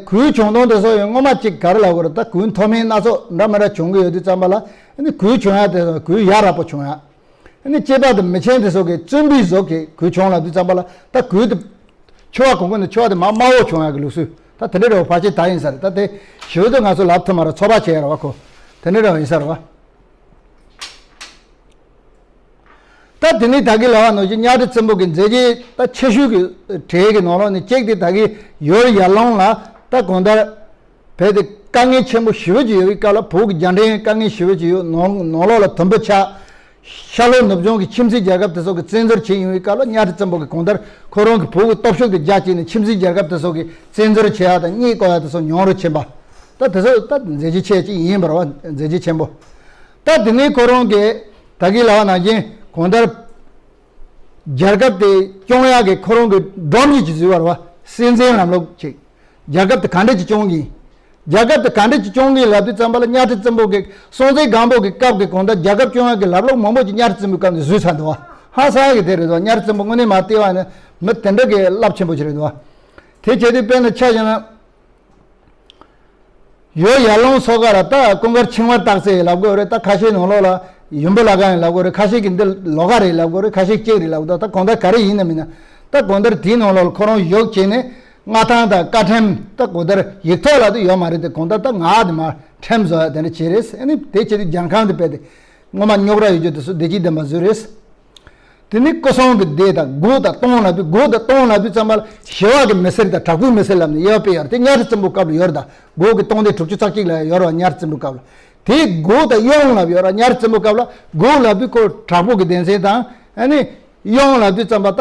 གུས་བྱུང་སྟངས་དེ་ཚོ་ཡང་སྔོན་མ་གཅིག་ག་རེ་ལབ་དགོས་རེད། ད་གུས་མཐོ་དམན་སྣ་ཚོགས་འདྲ་མི་འདྲ་བྱུང་གི་ཡོད་དུས་ཙམ་པ་ལ་ཨ་ནི་གུས་བྱུང་ཡ་དེ་ཚོ་གུས་ཡ་རབས་པོ་བྱུང་ཡ། ཨ་ནི་གཅེས་པ་དང་མི་ཆེན་དེ་ཚོ་གིས་བཙུན་པོའི་གཟུགས་ཀྱི་གུས་བྱུང་ལབ་དུས་ཙམ་པ་ལ་ད་གུས་དེ། ཕྱུ་པ་གོང་གུན་ནས་ཕྱུ་པ་དེ་མར་དམའ་བོ་བྱུང་ཡ་གི་ལུགས་སྲོལ་ད་དེ་འདྲ་འདྲ་བོ་ཕལ་ཆེར་ད་ཡིན་ས་རེད། ད་དེ་ཞེ་པོ་ད་ང་ཚོ་ལབ་ཐུབ་མ་རེད། ཚོགས་པ་བྱས་ཡ་རེད་བ་ཁོ། དེ་འདྲ་འདྲ་བོ་ཡིན་ས་རེད་བ། ད་དེ་ནས་ད་གིན་ལབ་པ་ནང་བཞིན་གཉའ་ཁྲི་བཙན་པོ་གི་མཛད་རྗེས་ད་ཆེ་ཤོས་ཀྱི་གྲས་ཀྱི་ནང་ལོགས་ནས་གཅིག་དེ་ད་གིན་ཡོལ་ཡར་ལུང་ལ་ད་གང་ལྟར་བོད་དེ་དཀའ་ངལ་ཆེན་པོ་ཞེ་པོ་ཅིག་ཡོད་པའི་སྐབས་ལ། བོད་ཀྱི་རྒྱལ་ཕྲན་དཀའ་ངལ་ཞེ་པོ་ཅིག་ཡོད། ནང་ནང་ལོགས་ལ་དུམ་བུ་ཆགས། ཤར་ལྷོ་ནུབ་བྱང་གི་ཁྱིམ་མཚེས་རྒྱལ་ཁབ་དེ་ཚོ་གི་བཙན་འཛུལ་བྱས་ཡོང་བའི་སྐབས་ལ་གཉའ་ཁྲི་བཙན་པོ་གི་གང་ལྟར་ཁོ་རང་གི་བོད་ཀྱི་སྟོབས་ཤུགས་དེ་རྒྱ་བསྐྱེད་ནས་ཁྱིམ་མཚེས་རྒྱལ་ཁབ་དེ་ཚོ་གི་བཙན་འཛུལ་བྱེད་ཡ་དང་རྙེད་བཀོག་ཡ་དེ་ཚོ་ཉུང་རུ་ཕྱིན་པ། ད་དེ་ཚོ་ད་མཛད་རྗེས་ཆེ་ཅིག་ཡིན་པ་རེད་བ། མཛད་རྗེས་ཆེན་པོ། ད་དེ་ནས་ཁོ་རང་གིས་ད་གིན་ལབ་པ་ནང་བཞིན་གང་ལྟར་རྒྱལ་ཁབ་དེ་སྐྱོང་ཡག་གི་ཁོ་རང་གི་སྒྲོམ་གཞི་ཅིག་བཟོས་པ་རེད་བ། སྲིད་འཛིན་ལམ་ལུགས་ཅིག་རྒྱལ་ཁབ་དེ་ག་འདྲ་ཅིག་སྐྱོང་གི་ཡིན། རྒྱལ་ཁབ་དེ་ག་འདྲ་ཅིག་སྐྱོང་གི་ཡིན་ལབ་དུས་ཙམ་པ་ལ་གཉའ་ཁྲི་བཙན་པོ་གི་སྲོང་བཙན་སྒམ་པོ་གི་སྐབས་ཀྱི་གང་ལྟར་རྒྱལ་ཁབ་སྐྱོང་ཡག་གི་ལམ་ལུགས་མང་པོ་ཅིག་གཉའ་ཁྲི་བཙན་པོའི་སྐབས་ནས་བཟོས་ཚར་འདུག་བ། ཧ་ས་གི་དེ་རེད་དོ། གཉའ་ཁྲི་བཙན་པོ་དངོས་གནས་མ་བལྟས་པ་ཡིན་ན་མི་དེ་འདྲ་གི་རླབས་ཆེན་པོ་ཅིག་རེད་དོ། དེ་བྱས་དུས་དཔེར་ན་ཆ་བཞག་ན། ཡོ་ཡར་ཀླུང་མཚོ་ཁ་ལ་ད་ཀུན་དགའ་ཆིང་ཝར་སྟག་རྩེ་ཡིན་ལབ་དགོས་རེད། ད་ཁ་ཤས་ནང་ལོགས་ལ་ཡུམ་བུ་ལ་གང་ཡིན་ལབ་དགོས་རེད། ཁ་ཤས་ཀྱིས་འདི་ལོ་ག་རེད་ལབ་དགོས་རེད། ཁ་ཤས་གཅིག་རེད་ལབ་དགོས། ད་གང་ལྟར་ག་རེ་ཡིན་ནམ་ཡིན་ན། ད་གང་ལྟར་དེའི་ནང་ལོགས་ལ་ཁོ་རང་བཞུགས་བྱས་ནས་མངའ་ཐང་དང་བཀའ་ཁྲིམས་ད་གང་ལྟར་ཡིག་ཐོག་ལ་དུ་ཡོད་མ་རེད་དེ། གང་ལྟར་ད་ངག་དེ་མར་ཁྲིམས་བཟོ་ཡ་དེ་འདྲ་བྱས་རེད། ཨ་ནི་དེ་བྱས་དུས་རྒྱལ་ཁམས་དེ་དཔེ་དེ། སྔོན་མ་རྙོག་དྲ་ཡོད་རྒྱུ་དེ་ཚོ་བདེ་སྐྱིད་ལྡན་པ་བཟོས་རེད། དེ་ནི་སྐུ་སྲུང་གི་སྡེ་དང་སྒོ་དང་སྟོང་ལབ་དུས། སྒོ་དང་སྟོང་ལབ་དུས་ཙམ་པ་ལ་ཞི་བ་གི་མི་སེར་དང་དྲག་པོའི་མི་སེར་ལབ་ནས་དབྱེ་བ་སྤེལ་ཡོད་རེད། དེ་གཉའ་ཁྲི་བཙན་པོའི་སྐབས་ལ་ཡོད་རེད། ད་སྒོ་གི་སྟོང་སྡེ་དྲུག་ཅུ་རྩ་གཅིག་ལ་ཡོད་རེད་བ། གཉའ་ཁྲི་བཙན་པོའི་སྐབས་ལ། དེ་སྒོ་དང་གཡོན་ལབ་ཡོད་རེད། གཉའ་ཁྲི་བཙན་པོའི་སྐབས་ལ་སྒོ་ལབ་དུས་ཁོ་དྲག་པོ་གི་སྡེ་ཚན་དང་། ཨ་ནི་གཡོན་ལབ་དུས་ཙམ་པ་ད་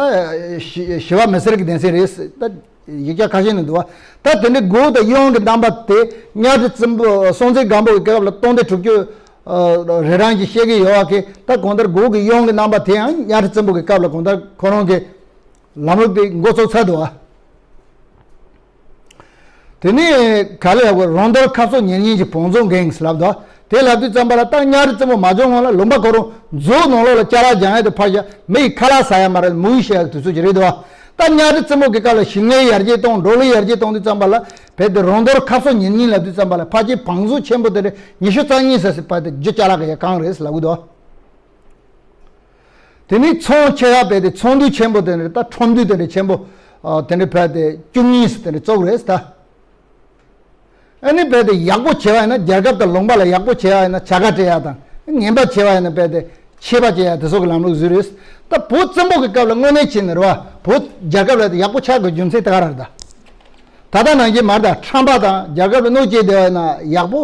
ཞི་ཞི་བ་མི་སེར་གི་སྡེ་ཚན་རེད། ད་ཡིག་ཆ་ཁ་ཤས་ནས་འདུག་བ། ད་དེ་འདྲའི་སྒོ་དང་གཡོན་གྱི་རྣམ་པ་དེ་གཉའ་ཁྲི་བཙན་པོ་སྲོང་བཙན་སྒམ་པོ་གི་སྐབས་ལ་སྟོང་སྡེ་དྲུག་ཅུ་རེ་གྲངས་ཀྱི་བཤད་ཀྱི་ཡོད་བ་གི། ད་གང་ལྟར་སྒོ་གི་གཡོན་གྱི་རྣམ་པ་དེ་ཡང་གཉའ་ཁྲི་བཙན་པོ་གི་སྐབས་ལ་གང་ལྟར་ཁོ་རང་གི་ལམ་ལུགས་དེ་འགོ་ཚུགས་ཚར་འདུག་བ། དེ་ནས་ག་ལ་ཡག་པོ་རོང་རྡོར་ཁ་བཟོ་ཉེར་གཉིས་ཀྱི་བང་མཛོད་འགེངས་ལབ་འདུག་དེ་ལབ་དུས་ཙམ་པ་ལ་ད་གཉའ་ཁྲི་བཙན་པོ་མ་བྱུང་སྔོན་ལ་ལུང་པ་ཁོ་རང་མཛོད་ནང་ལོགས་ལ་ཅ་ལག་སྦྱང་ཡ་དེ་ཕར་བཞག་མི་ཡི་ཁ་ལག་ཟ་ཡ་མ་རེད། མུ་ཡི་བཤད་ཡ་དུས་ཚོད་ཅིག་རེད་འདུག་ད་གཉའ་ཁྲི་བཙན་པོ་གི་སྐབས་ལ་ཞིང་ལས་ཡར་རྒྱས་གཏོང་། འབྲོག་གླུ་ཡར་རྒྱས་གཏོང་དུས་ཙམ་པ་ལ་བལ་དེ་རོང་རྡོར་ཁ་བཟོ་ཉེར་གཉིས་ལབ་དུས་ཙམ་པ་ལ་ཕལ་ཆེར་བང་མཛོད་ཆེན་པོ་དེ་རེད། ཉི་ཤུ་རྩ་གཉིས་ཟེར་སྲིད་པ་དེ་རྒྱུ་ཅ་ལག་གི་ཡ་གང་རེད་ལབ་གི་འདུག་དེ་ནས་ཚོང་ཆེ་ཡག་བལ་དེ་ཚོང་འདུས་ཆེན་པོ་དེ་འདྲ། ད་ཁྲོམ་འདུས་དེ་འདྲ་ཆེན་པོ་དེ་འདྲ་བལ་དེ་བཅུ་གཉིས་དེ་འདྲ་བཙུགས་རེད་ད། ཨ་ནི་བལ་དེ་ཡག་པོ་བྱས་པ་ཡིན་ན། རྒྱལ་ཁབ་དང་ལུང་པ་ལ་ཡག་པོ་བྱས་པ་ཡིན་ན་བྱ་དགའ་སྤྲད་ཡག་དང་། ངན་པ་བྱས་པ་ཡིན་ན་བལ་དེ་ཆད་པ་བཅད་ཡག་དེ་སོགས་ཀྱི་ལམ་ལུགས་བཟོས་རེད། ད་བོད་བཙན་པོ་གི་སྐབས་ལ་དངོས་གནས་བྱས་ན་རེད་བ། བོད་རྒྱལ་ཁབ་ལ་དེ་ཡག་པོ་ཆགས་དགོས་རྒྱུ་མཚན་དེ་ག་རེ་རེད་ད། ད་ལྟ་ནང་བཞིན་མ་རེད་ད། ཁྲམ་པ་དང་རྒྱལ་ཁབ་ལ་གནོད་བྱས་བསྡད་པ་ཡིན་ན་ཡག་པོ།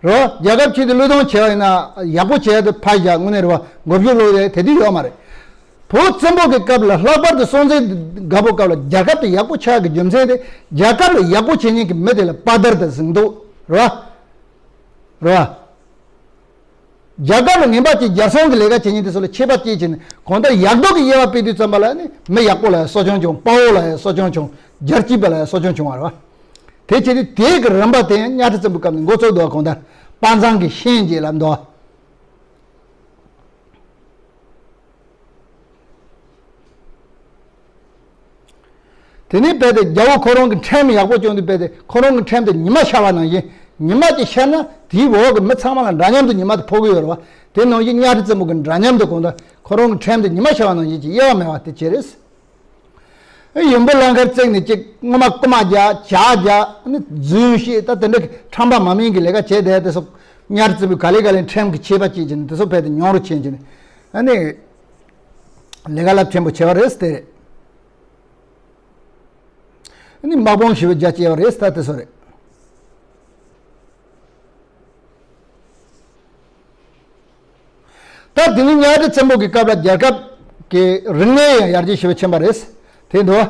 རེད་བ། རྒྱལ་ཁབ་ཆེད་དུ་བློས་གཏོང་བྱས་པ་ཡིན་ན་ཡག་པོ་བྱས་ཏེ་ཕར་བཞག་དངོས་གནས་རེད་བ། མགོ་མཇུག་ལོག་དེ་དེ་དུས་ཡོད་མ་རེད། བོད་བཙན་པོ་གི་སྐབས་ལ། ལྷག་པར་དུ་སྲོང་བཙན་སྒམ་པོ་སྐབས་ལ་རྒྱལ་ཁབ་དེ་ཡག་པོ་ཆགས་ཀྱི་རྒྱུ་མཚན་དེ། རྒྱལ་ཁབ་ལ་ཡག་པོ་བྱེད་མཁན་གྱི་མི་དེ་ལ་དཔའ་དར་དང་གཟེངས་བསྟོད། རེད་བ། རེད་བ། རྒྱལ་ཁབ་ལ་ངན་པ་བྱེད། རྒྱལ་སྲུང་གི་ལས་ཀ་བྱེད་མཁན་དེ་ཚོ་ལ་ཆད་པ་བཅད་བྱས་ནས། གང་ལྟར་ཡག་སྡུག་གི་དབྱེ་བ་སྤེལ་དུས་ཙམ་པ་ལ་ནི་མི་ཡག་པོ་ལ་ཡང་གསོ་སྐྱོང་བྱུང་། དཔའ་བོ་ལ་ཡང་གསོ་སྐྱོང་བྱུང་། རྒྱལ་གཅེས་པ་ལ་ཡང་གསོ་སྐྱོང་བྱུང་བ་རེད་བ། དེ་བྱས་ཏེ་དེའི་གི་རིམ་པ་དེ་ཡང་གཉའ་ཁྲི་བཙན་པོའི་སྐབས་ནས་འགོ་བཙུགས་འདུག་བ། གང་ལྟར་དཔའ་མཛངས་ཀྱི་གཤེན་རྗེ་ལབ་འདུག་བ། དེ་ནས་བལ་དེ་རྒྱལ་པོ་ཁོ་རང་གི་ཁྲིམས་ཡག་པོ་སྐྱོང་དུས། བལ་དེ་ཁོ་རང་གི་ཁྲིམས་དེ་ཉི་མ་ཤར་བ་ནང་བཞིན། ཉི་མ་གཅིག་ཤར་ན་དེའི་འོག་གི་མི་ཚང་མ་ལ་འདྲ་མཉམ་དུ་ཉི་མ་དེ་ཕོག་གི་ཡོད་རེད་བ། དེ་ནང་བཞིན་གཉའ་ཁྲི་བཙན་པོ་གི་འདྲ་མཉམ་དུ་གང་ལྟར་ཁོ་རང་གི་ཁྲིམས་དེ་ཉི་མ་ཤར་བ་ནང་བཞིན་གྱི་དབྱེ་བ་མེད་པ་དེ་བྱས་རེད། ཡུམ་བུ་བླ་མཁར་བརྩིགས་ནས་ཅིག་སྔོན་མ་རྐུ་མ་རྒྱག་ཇག་རྒྱག་ནི་རྫུན་བཤད། ད་དེ་འདྲ་ཁྲམ་པ་མ་མིན་གྱི་ལས་ཀ་བྱས་བསྡད་དེ་ཚོ། གཉའ་ཁྲི་བཙན་པོས་ག་ལེ་ག་ལེ་ཁྲིམས་ཀྱི་ཆད་པ་བཅད་བྱས་ནས་དེ་ཚོ་བལ་དེ་ཉུང་རུ་ཕྱིན་བྱས་ནས། ཨ་ནི་ལས་ཀ་རླབས་ཆེན་པོ་བྱས་པ་རེད་དེ། ཨ་ནི་དམག་དཔུང་ཞེ་པོ་རྒྱ་བསྐྱེད་པ་རེད། ད་དེ་ཚོ་རེད། ད་དེ་ནས་གཉའ་ཁྲི་བཙན་པོ་གི་སྐབས་ལ་རྒྱལ་ཁབ་ཀྱི་རིག་གནས་ཡང་ཡར་རྒྱས་ཞེ་པོ་ཕྱིན་པ་རེད། དེ་འདུག་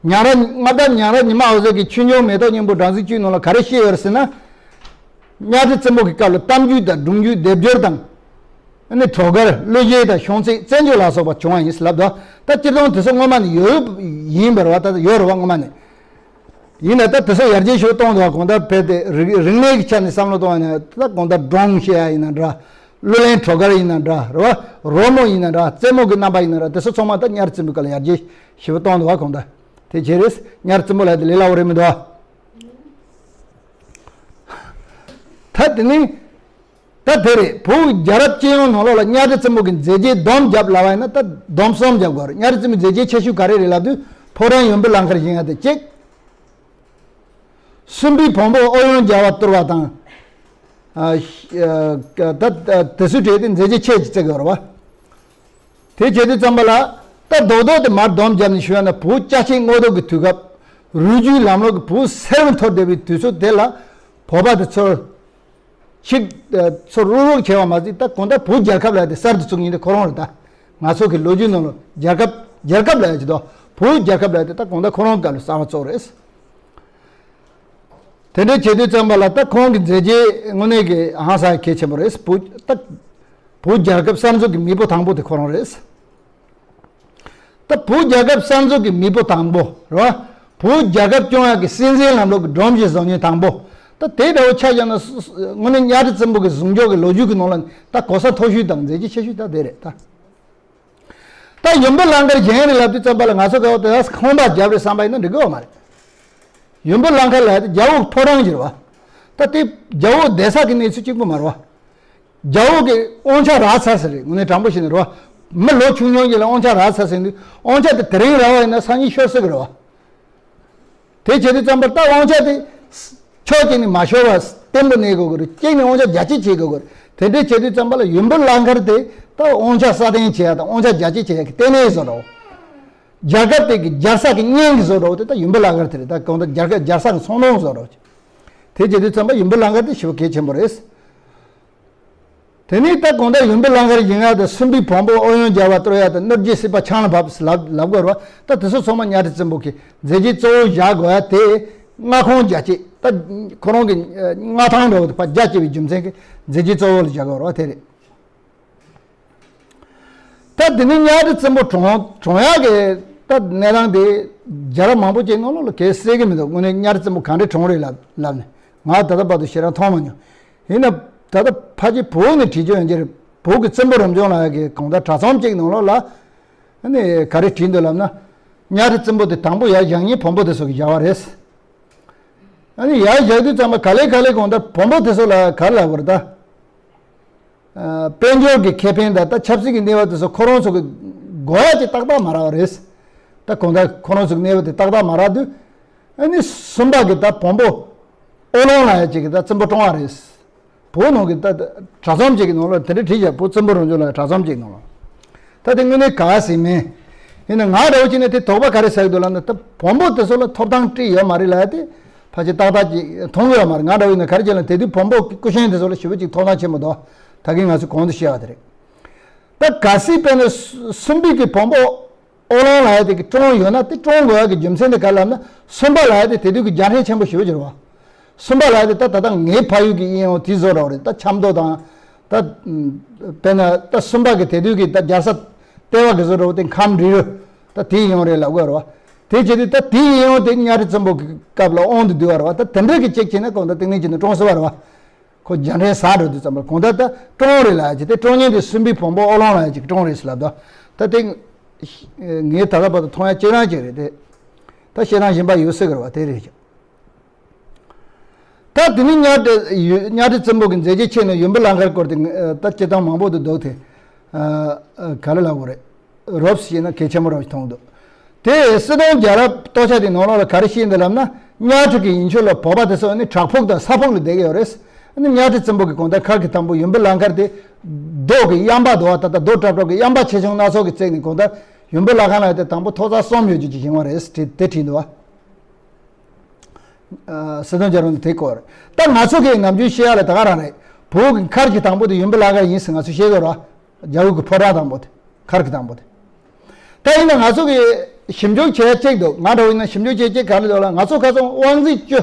ཉང་རལ། མངའ་བདག་ཉང་རལ་ཉི་མ་འོད་ཟེར་གྱིས་ཆོས་འབྱུང་མེ་ཏོག་སྙིང་པོ་སྦྲང་རྩིའི་བཅུད་ནང་ལ་ག་རེ་བཤད་ཡོད་རེད་ཟེར་ན། གཉའ་ཁྲི་བཙན་པོ་གི་སྐབས་ལ་གཏམ་རྒྱུད་དང་སྒྲུང་རྒྱུད་སྡེབ་སྦྱོར་དང་། ཨ་ནི་བྲོ་གར། གླུ་གཞས་དང་གཤོང་ཚིག། རྩེད་འཇོ་ལ་སོགས་པ་བྱུང་བ་ཡིན་ལབ་འདུག་ད་སྤྱིར་བཏང་དེ་ཚོ་སྔོན་མ་ནས་ཡོད་ཡིན་པ་རེད་བ། ད་ཡོད་རེད་བ་སྔོན་མ་ནས། ཡིན་ན་ད་དེ་ཚོ་ཡར་རྒྱས་ཤུགས་གཏོང་དུས་གང་ལྟར་བལ་དེ་རིག་རིག་གནས་ཀྱི་ཆ་ནས་བསམ་བློ་གཏོང་བ་ཡིན་ན། ད་གང་ལྟར་སྒྲུང་བཤད་ཡ་ཡིན་ན་འདྲ། གླུ་ལེན་བྲོ་གར་ཡིན་ན་འདྲ་རེད་བ། རོལ་མོ་ཡིན་ན་འདྲ། རྩེད་མོ་གི་རྣམ་པ་ཡིན་ན་འདྲ། དེ་ཚོ་ཚང་མ་ད་གཉའ་ཁྲི་བཙན་པོའི་སྐབས་ལ་ཡར་རྒྱས་ཞེ་པོ་གཏོང་འདུག་བ། གང་ལྟར་དེ་བྱས་རེད། གཉའ་ཁྲི་བཙན་པོ་ལ་དེ་ལས་སླ་བོ་རེད་མི་འདུག་བ། ད་དེ་ནི། ད་དེ་རེད། བོད་རྒྱལ་རབས་སྤྱི་ཡོངས་ནང་ལོགས་ལ་གཉའ་ཁྲི་བཙན་པོ་གི་མཛད་རྗེས་སྡོམ་བརྒྱབ་ལབ་པ་ཡིན་ན་ད་སྡོམ་གསུམ་བརྒྱབ་དགོས་རེད། གཉའ་ཁྲི་བཙན་པོའི་མཛད་རྗེས་ཆེ་ཤོས་ག་རེ་རེད་ལབ་དུས། ཕོ་བྲང་ཡུམ་བུ་བླ་མཁར་བཞེངས་ཡ་དེ་གཅིག་སུམ་པའི་བོན་པོ་ཨོ་ཡོན་རྒྱལ་བ་གཏོར་བ་དང་། ཨ་ཤ་ཨ་ད་ད་དེ་ཚོའི་གྲས་དེ་མཛད་རྗེས་ཆེ་ཅིག་བརྩི་དགོས་རེད་བ། དེ་བྱེད་དུས་ཙམ་པ་ལ། ད་རྡོག་རྡོག་དེ་མར་སྡོམ་བརྒྱབ་ནས་ཞུ་ཡ་ན། བོད་ཅ་ཆས་རྔོག་འདོན་གྱི་དུས་སྐབས། རུས་རྒྱུད་ལམ་ལུགས་ཀྱི་བོད་གསེར་བུ་འཐོར་བསྡད་པའི་དུས་ཚོད་དེ་ལ། བོད་པ་དེ་ཚོར། ཆིག་ཨ་ཚོ་རུག་རུག་བྱས་པ་མ་ཟད། ད་གང་ལྟར་བོད་རྒྱལ་ཁབ་ལབ་དེ་གསར་དུ་བཙུགས་མཁན་དེ་ཁོ་རང་རེད་ད། ང་ཚོ་གི་ལོ་རྒྱུས་ནང་ལ་རྒྱལ་ཁབ་རྒྱལ་ཁབ་ལབ་ཡ་ཅིག་འདུག་བོད་རྒྱལ་ཁབ་ལབ་དེ་ད་གང་ལྟར་ཁོ་རང་སྐབས་ལ་གསར་པ་བཙུགས་རེད། དེ་འདྲ་བྱེད་དུས་ཙམ་པ་ལ་ད་ཁོང་གི་མཛད་རྗེས་དངོས་གནས་ཀྱི་ཧང་སང་གལ་ཆེན་པོ་རེད། བོད་ད་བོད་རྒྱལ་ཁབ་གསར་འཛུགས་ཀྱི་མེས་པོ་དང་པོ་དེ་ཁོ་རང་རེད། ད་བོད་རྒྱལ་ཁབ་གསར་འཛུགས་ཀྱི་མེས་པོ་དང་པོ་རེད་བ། བོད་རྒྱལ་ཁབ་སྐྱོང་ཡག་གི་སྲིད་འཛིན་ལམ་ལུགས་ཀྱི་སྒྲོམ་གཞི་བཟོ་མཁན་དང་པོ། ད་དེ་འདྲ་བོ་ཆ་བཞག་ན་སོ་སོ་དངོས་གནས་གཉའ་ཁྲི་བཙན་པོ་གི་གཟུངས་སྐྱོར་གྱི་ལོ་རྒྱུས་ཀྱི་ནང་ལ་ད་གོ་ས་མཐོ་ཤོས་དང་མཛད་རྗེས་ཆེ་ཤོས་ད་དེ་རེད་ད། ད་ཡུམ་བུ་གླང་དཀར་བཞེངས་རེད་ལབ་དུས་ཙམ་པ་ལ་ང་ཚོ་ག་བ་དེ་ཁང་པ་བརྒྱབ་རེད་བསམ་པ་ཡིན་ན་འགྲིག་གི་ཡོད་མ་རེད། ཡུམ་བུ་གླང་དཀར་ལ་རྒྱལ་པོ་ཕོ་བྲང་གི་རེད་བ། ད་དེ་རྒྱལ་པོ་བསྡད་ས་གི་གནས་ཚུལ་གཅིག་པུ་མ་རེད་བ། རྒྱལ་པོ་གི་དབང་ཆ་རག་ཚར་ཟེར་རེད། དངོས་གནས་དྲང་པོ་བཤད་ན་རེད་བ། མི་ལོ་ཆུང་ཆུང་གི་ལ་དབང་ཆ་རག་ཚར་ཟེར་དུས་དབང་ཆ་དེ་དེ་རིང་རག་པ་ཡིན་ན་སང་ཉིན་ཤོར་སྲིད་གི་རེད་བ། དེ་བྱེད་དུས་ཙམ་པ་ད་དབང་ཆ་དེ་ཕྱོགས་གཅིག་ནས་མ་ཤོར་བ་བརྟན་པོ་གནས་དགོས་ཀྱི་རེད། གཅིག་ནས་དབང་ཆ་རྒྱ་སྐྱེད་བྱེད་དགོས་ཀྱི་རེད། དེ་འདྲའི་བྱེད་དུས་ཙམ་པ་ལ་ཡུམ་བུ་གླང་དཀར་དེ་ད་དབང་ཆ་སྲ་བརྟན་བྱེད་ཡ་དང་དབང་ཆ་རྒྱ་སྐྱེད་བྱེད་ཡ་གི་ལྟེ་གནས་བཟོ་འདྲ་བོ། རྒྱལ་ཁབ་དེ་གི་རྒྱལ་ས་གི་གཉེན་གྱི་བཟོ་འདྲ་བོ་དེ་ད་ཡུམ་བུ་གླང་དཀར་དེ་རེད། ད་གང་ལྟར་རྒྱལ་ཁབ་རྒྱལ་ས་གི་ཚོང་དོན་བཟོ་འདྲ་བོ། དེ་བྱེད་དུས་ཙམ་པ་ཡུམ་བུ་གླང་དཀར་དེ་ཞེ་པོ་གལ་ཆེན་པོ་རེད། དེ་ནས་ད་གང་ལྟར་ཡུམ་བུ་གླང་དཀར་ཡིན་ཡ་དང་སུམ་པའི་བོན་པོ་ཨོ་ཡོན་རྒྱལ་བ་བསྟོད་ཡ་དང་གནོད་སྦྱིན་སྲིད་པ་ཆང་ལ་བབས་ལབ་ལབ་དགོས་རེད་བ། ད་དེ་ཚོ་ཚང་མ་གཉའ་ཁྲི་བཙན་པོ་གི་མཛད་རྗེས་གཙོ་བོ་བཞག་དགོས་ཡ་དེ་མངའ་ཁོངས་རྒྱ་སྐྱེད། ད་ཁོ་རང་གི་མངའ་ཐང་འདྲ་བོ་དེ་ཕར་རྒྱ་སྐྱེད་པའི་རྒྱུ་མཚན་གྱི་མཛད་རྗེས་གཙོ་བོ་ལ་བཞག་དགོས་རེད་བ། དེ་རེད། ད་དེ་ནས་གཉའ་ཁྲི་བཙན་པོ་གྲོངས་གྲོངས་ཡག་གི་ད་གནས་སྟངས་དེ་རྒྱལ་རབས་མང་པོ་ཅིག་ནང་ལོགས་ལ་གལ་སྲིད་ཀྱི་མི་འདུག་དངོས་གནས་གཉའ་ཁྲི་བཙན་པོ་གང་འདྲ་གྲོངས་རེད་ལབ་ལབ་ནས་ང་ད་ལྟ་བར་དུ་ཞེ་དྲག་མཐོང་མ་མྱོང་། ཡིན་ན་ད་ལྟ་ཕལ་ཆེར་བོད་ནས་བྲིས་རྒྱུ་ཡོང་རྒྱུ་རེད། བོད་ཀྱི་བཙན་པོ་རབ་བྱུང་ལབ་ཡག་གི་གང་ལྟར་དྲ་ཚོམས་ཅིག་ནང་ལོགས་ལ་ཨ་ནི་ག་རེ་བྲིས་འདུག་ལབ་ན། གཉའ་ཁྲི་བཙན་པོ་དེ་དང་པོ་ཡར་བཞེངས་མཁན་བོན་པོ་དེ་ཚོ་གིས་བཞག་པ་རེད། ཨ་ནི་ཡར་བཞག་དུས་ཙམ་པ་ག་ལེ་ག་ལེ་གང་ལྟར་བོན་པོ་དེ་ཚོ་ལ་ག་རེ་ལབ་དགོས་རེད་ད། དཔལ་འབྱོར་གྱི་ཁེ་ཕན་དང་ད་ཆབ་སྲིད་ཀྱི་གནས་བབ་དེ་ཚོ་ཁོ་རང་ཚོ་གི་དགོས་ཡ་ཅིག་ཏག་ཏག་མ་རག་པ་རེད། ད་གང་ལྟར་ཁོ་རང་ཚོ་གི་གནས་བབ་དེ་ཏག་ཏག་མ་རག་དུས། ཨ་ནི་སུམ་པ་གི་ད་བོན་པོ་ཨོ་ལོང་ལབ་ཡ་ཅིག་གིས་ད་བཙན་པོ་བཀྲོངས་པ་རེད། བོད་ནང་གི་ད་དྲ་ཚོམས་ཅིག་གི་ནང་ལ་དེ་འདྲ་བྲིས་བཞག་བོད་བཙན་པོ་རང་བྱུང་ལ་དྲ་ཚོམས་ཅིག་ནང་ལ། ད་དེ་དངོས་གནས་ག་ཟེར་མིན། ཡིན་ན་ང་འདྲ་བོ་ཅིག་ནས་དེ་དོགས་པ་ག་རེ་ཟ་གི་འདུག་ལབ་ན། ད་བོན་པོ་དེ་ཚོ་ལ་ཐོབ་ཐང་སྤྲད་ཡོད་མ་རེད་ལབ་ཡ་དེ་ཕལ་ཆེར་ཏག་ཏག་ཅིག་མཐོང་གི་ཡོད་མ་རེད། ང་འདྲ་བོ་ཡིན་ན་ག་རེ་བྱས་ན་དེ་དུས་བོན་པོ་སྐུ་ཞབས་དེ་ཚོ་ལ་ཞེ་པོ་ཅིག་ཐོབ་ཐང་ཆེན་པོ་འདུག་ད་གིན་ང་ཚོས་གོང་དུ་བཤད་པ་དེ་རེད། ད་གལ་སྲིད་དཔེར་ན་སུམ་པའི་གི་བོན་པོ་ཨོ་ལོང་ལབ་ཡ་དེ་གིས་བཀྲོངས་ཡོད་ན་དེ་བཀྲོངས་དགོས་ཡ་གི་རྒྱུ་མཚན་དེ་ག་རེ་ལབ་ན། སུམ་པ་ལབ་ཡ་དེ་དེ་དུས་ཀྱི་རྒྱལ་ཕྲན་ཆེན་པོ་ཞེ་པོ་ཅིག་རེད་བ། སུམ་པ་ལབ་ཡ་དེ་ད་ད་ལྟ་ངའི་ཕ་ཡུལ་གྱི་དབྱིན་ཡུལ་དེ་བཟོ་འདྲ་བོ་རེད། ད་ཆབ་མདོ་དང་། ད་དཔེར་ན་ད་སུམ་པ་གི་དེ་དུས་ཀྱི་ད་རྒྱལ་ས་ལྟེ་བ་གི་བཟོ་འདྲ་བོ་དེ་ཁམས་འབྲི་རུ། ད་དེའི་དབྱིན་ཡུལ་རེད་ལབ་དགོས་རེད་བ། དེ་བྱེད་དུས་ད་དེའི་དབྱིན་ཡུལ་དེ་གཉའ་ཁྲི་བཙན་པོ་གི་སྐབས་ལ་དབང་དུ་བསྡུས་པ་རེད་བ། ད་དེ་འདྲ་གི་ཅིག་བྱས་ན་གང་ལྟར་སྟེང་ནས་བྱས་ན་བཀྲོངས་སྲིད་པ་རེད་བ། ཁོ་རྒྱལ་ཕྲན་ཟ་འགྲོ་དུས་ཙམ་པར་གང་ལྟར་ད་བཀྲོངས་རེད་ལབ་ཡ་ཅིག་དེ་བཀྲོངས་མཁན་དེ་སུམ་པའི་བོན་པོ་ཨོ་ལོང་ལབ་ཡ་ཅིག་བཀྲོངས་རེད་ཟེར་ལབ་འདུག་ད་དེ་ངས་ད་ལྟ་བར་དུ་མཐོང་ཡ་གཅིག་རང་གཅིག་རེད་དེ། ད་བཤད་སྟངས་གཞན་པ་ཡོད་སྲིད་ཀྱི་རེད་བ། དེ་རེད་ཀྱང་། ད་དེ་ནི་གཉའ་ཁྲི་ཡུ་གཉའ་ཁྲི་བཙན་པོ་གི་མཛད་རྗེས་ཆེ་ནས་ཡུམ་བུ་གླང་དཀར་སྐོར་དེ་ད་སྤྱིར་བཏང་མང་པོ་དུ་འདུག་དེ། ག་ལ་ལབ་དགོས་རེད། རོབ་ཙམ་བཤད་ན་གལ་ཆེན་པོ་རང་ཞིག་མཐོང་འདུག་དེ་སྲིད་དོན་རྒྱལ་རབས་ལྟོ་ཆས་དེ་ནང་ལོགས་ལ་ག་རེ་བཤད་འདུག་ལབ་ན། གཉའ་ཁྲི་གི་ཡན་ཆོད་ལ་བོད་པ་དེ་ཚོ་ནི་བྲག་ཕུག་དང་ས་ཕུག་ལ་བསྡད་ཀྱི་ཡོད་རེད། ཨ་ནི་གཉའ་ཁྲི་བཙན་པོ་གི་གང་ལྟར་མཁར་གྱི་དང་པོ་ཡུམ་བུ་གླང་དཀར་དེ། རྡོ་གི་གཡམ་པ་འདུག་བ། ད་ལྟ་རྡོ་གྲབས་གྲབས་ཀྱི་གཡམ་པ་ཆེ་ཆུང་སྣ་ཚོགས་ཀྱིས་བརྩིགས་ནས་གང་ལྟར་ཡུམ་བུ་གླང་དཀར་ལ་དེ་དང་པོ་ཐོག་བརྩེགས་གསུམ་ཡོད་རྒྱུ་ཅིག་བཞེངས་པ་རེད། དེ་དེ་བྲིས་འདུག་བ། སྲིད་དོན་རྒྱལ་རབས་ནས་དེ་བཀོད་རེད། ད་ང་ཚོ་གི་ནམ་རྒྱུན་བཤད་ཡ་ལ་ད་ག་རང་རེད། བོད་ཀྱི་མཁར་གྱི་དང་པོ་དེ་ཡུམ་བུ་གླང་དཀར་ཡིན་ཟེར་ང་ཚོ་བཤད་ཡོད་ར། རྒྱ་བོད་ཀྱི་ཕོ་བྲང་དང་པོ་དེ། མཁར་གྱི་དང་པོ་དེ། ད་ཡིན་ན་ང་ཚོ་གི་ཞིབ་འཇུག་བྱེད་ཡ་གཅིག་འདུག་ང་འདྲ་བོ་ཡིན་ན་ཞིབ་འཇུག་བྱེད་ཡ་གཅིག་ག་རེ་འདུག་ལ། ང་ཚོ་ཁ་སང་དབང་འཛིན་བཅུ།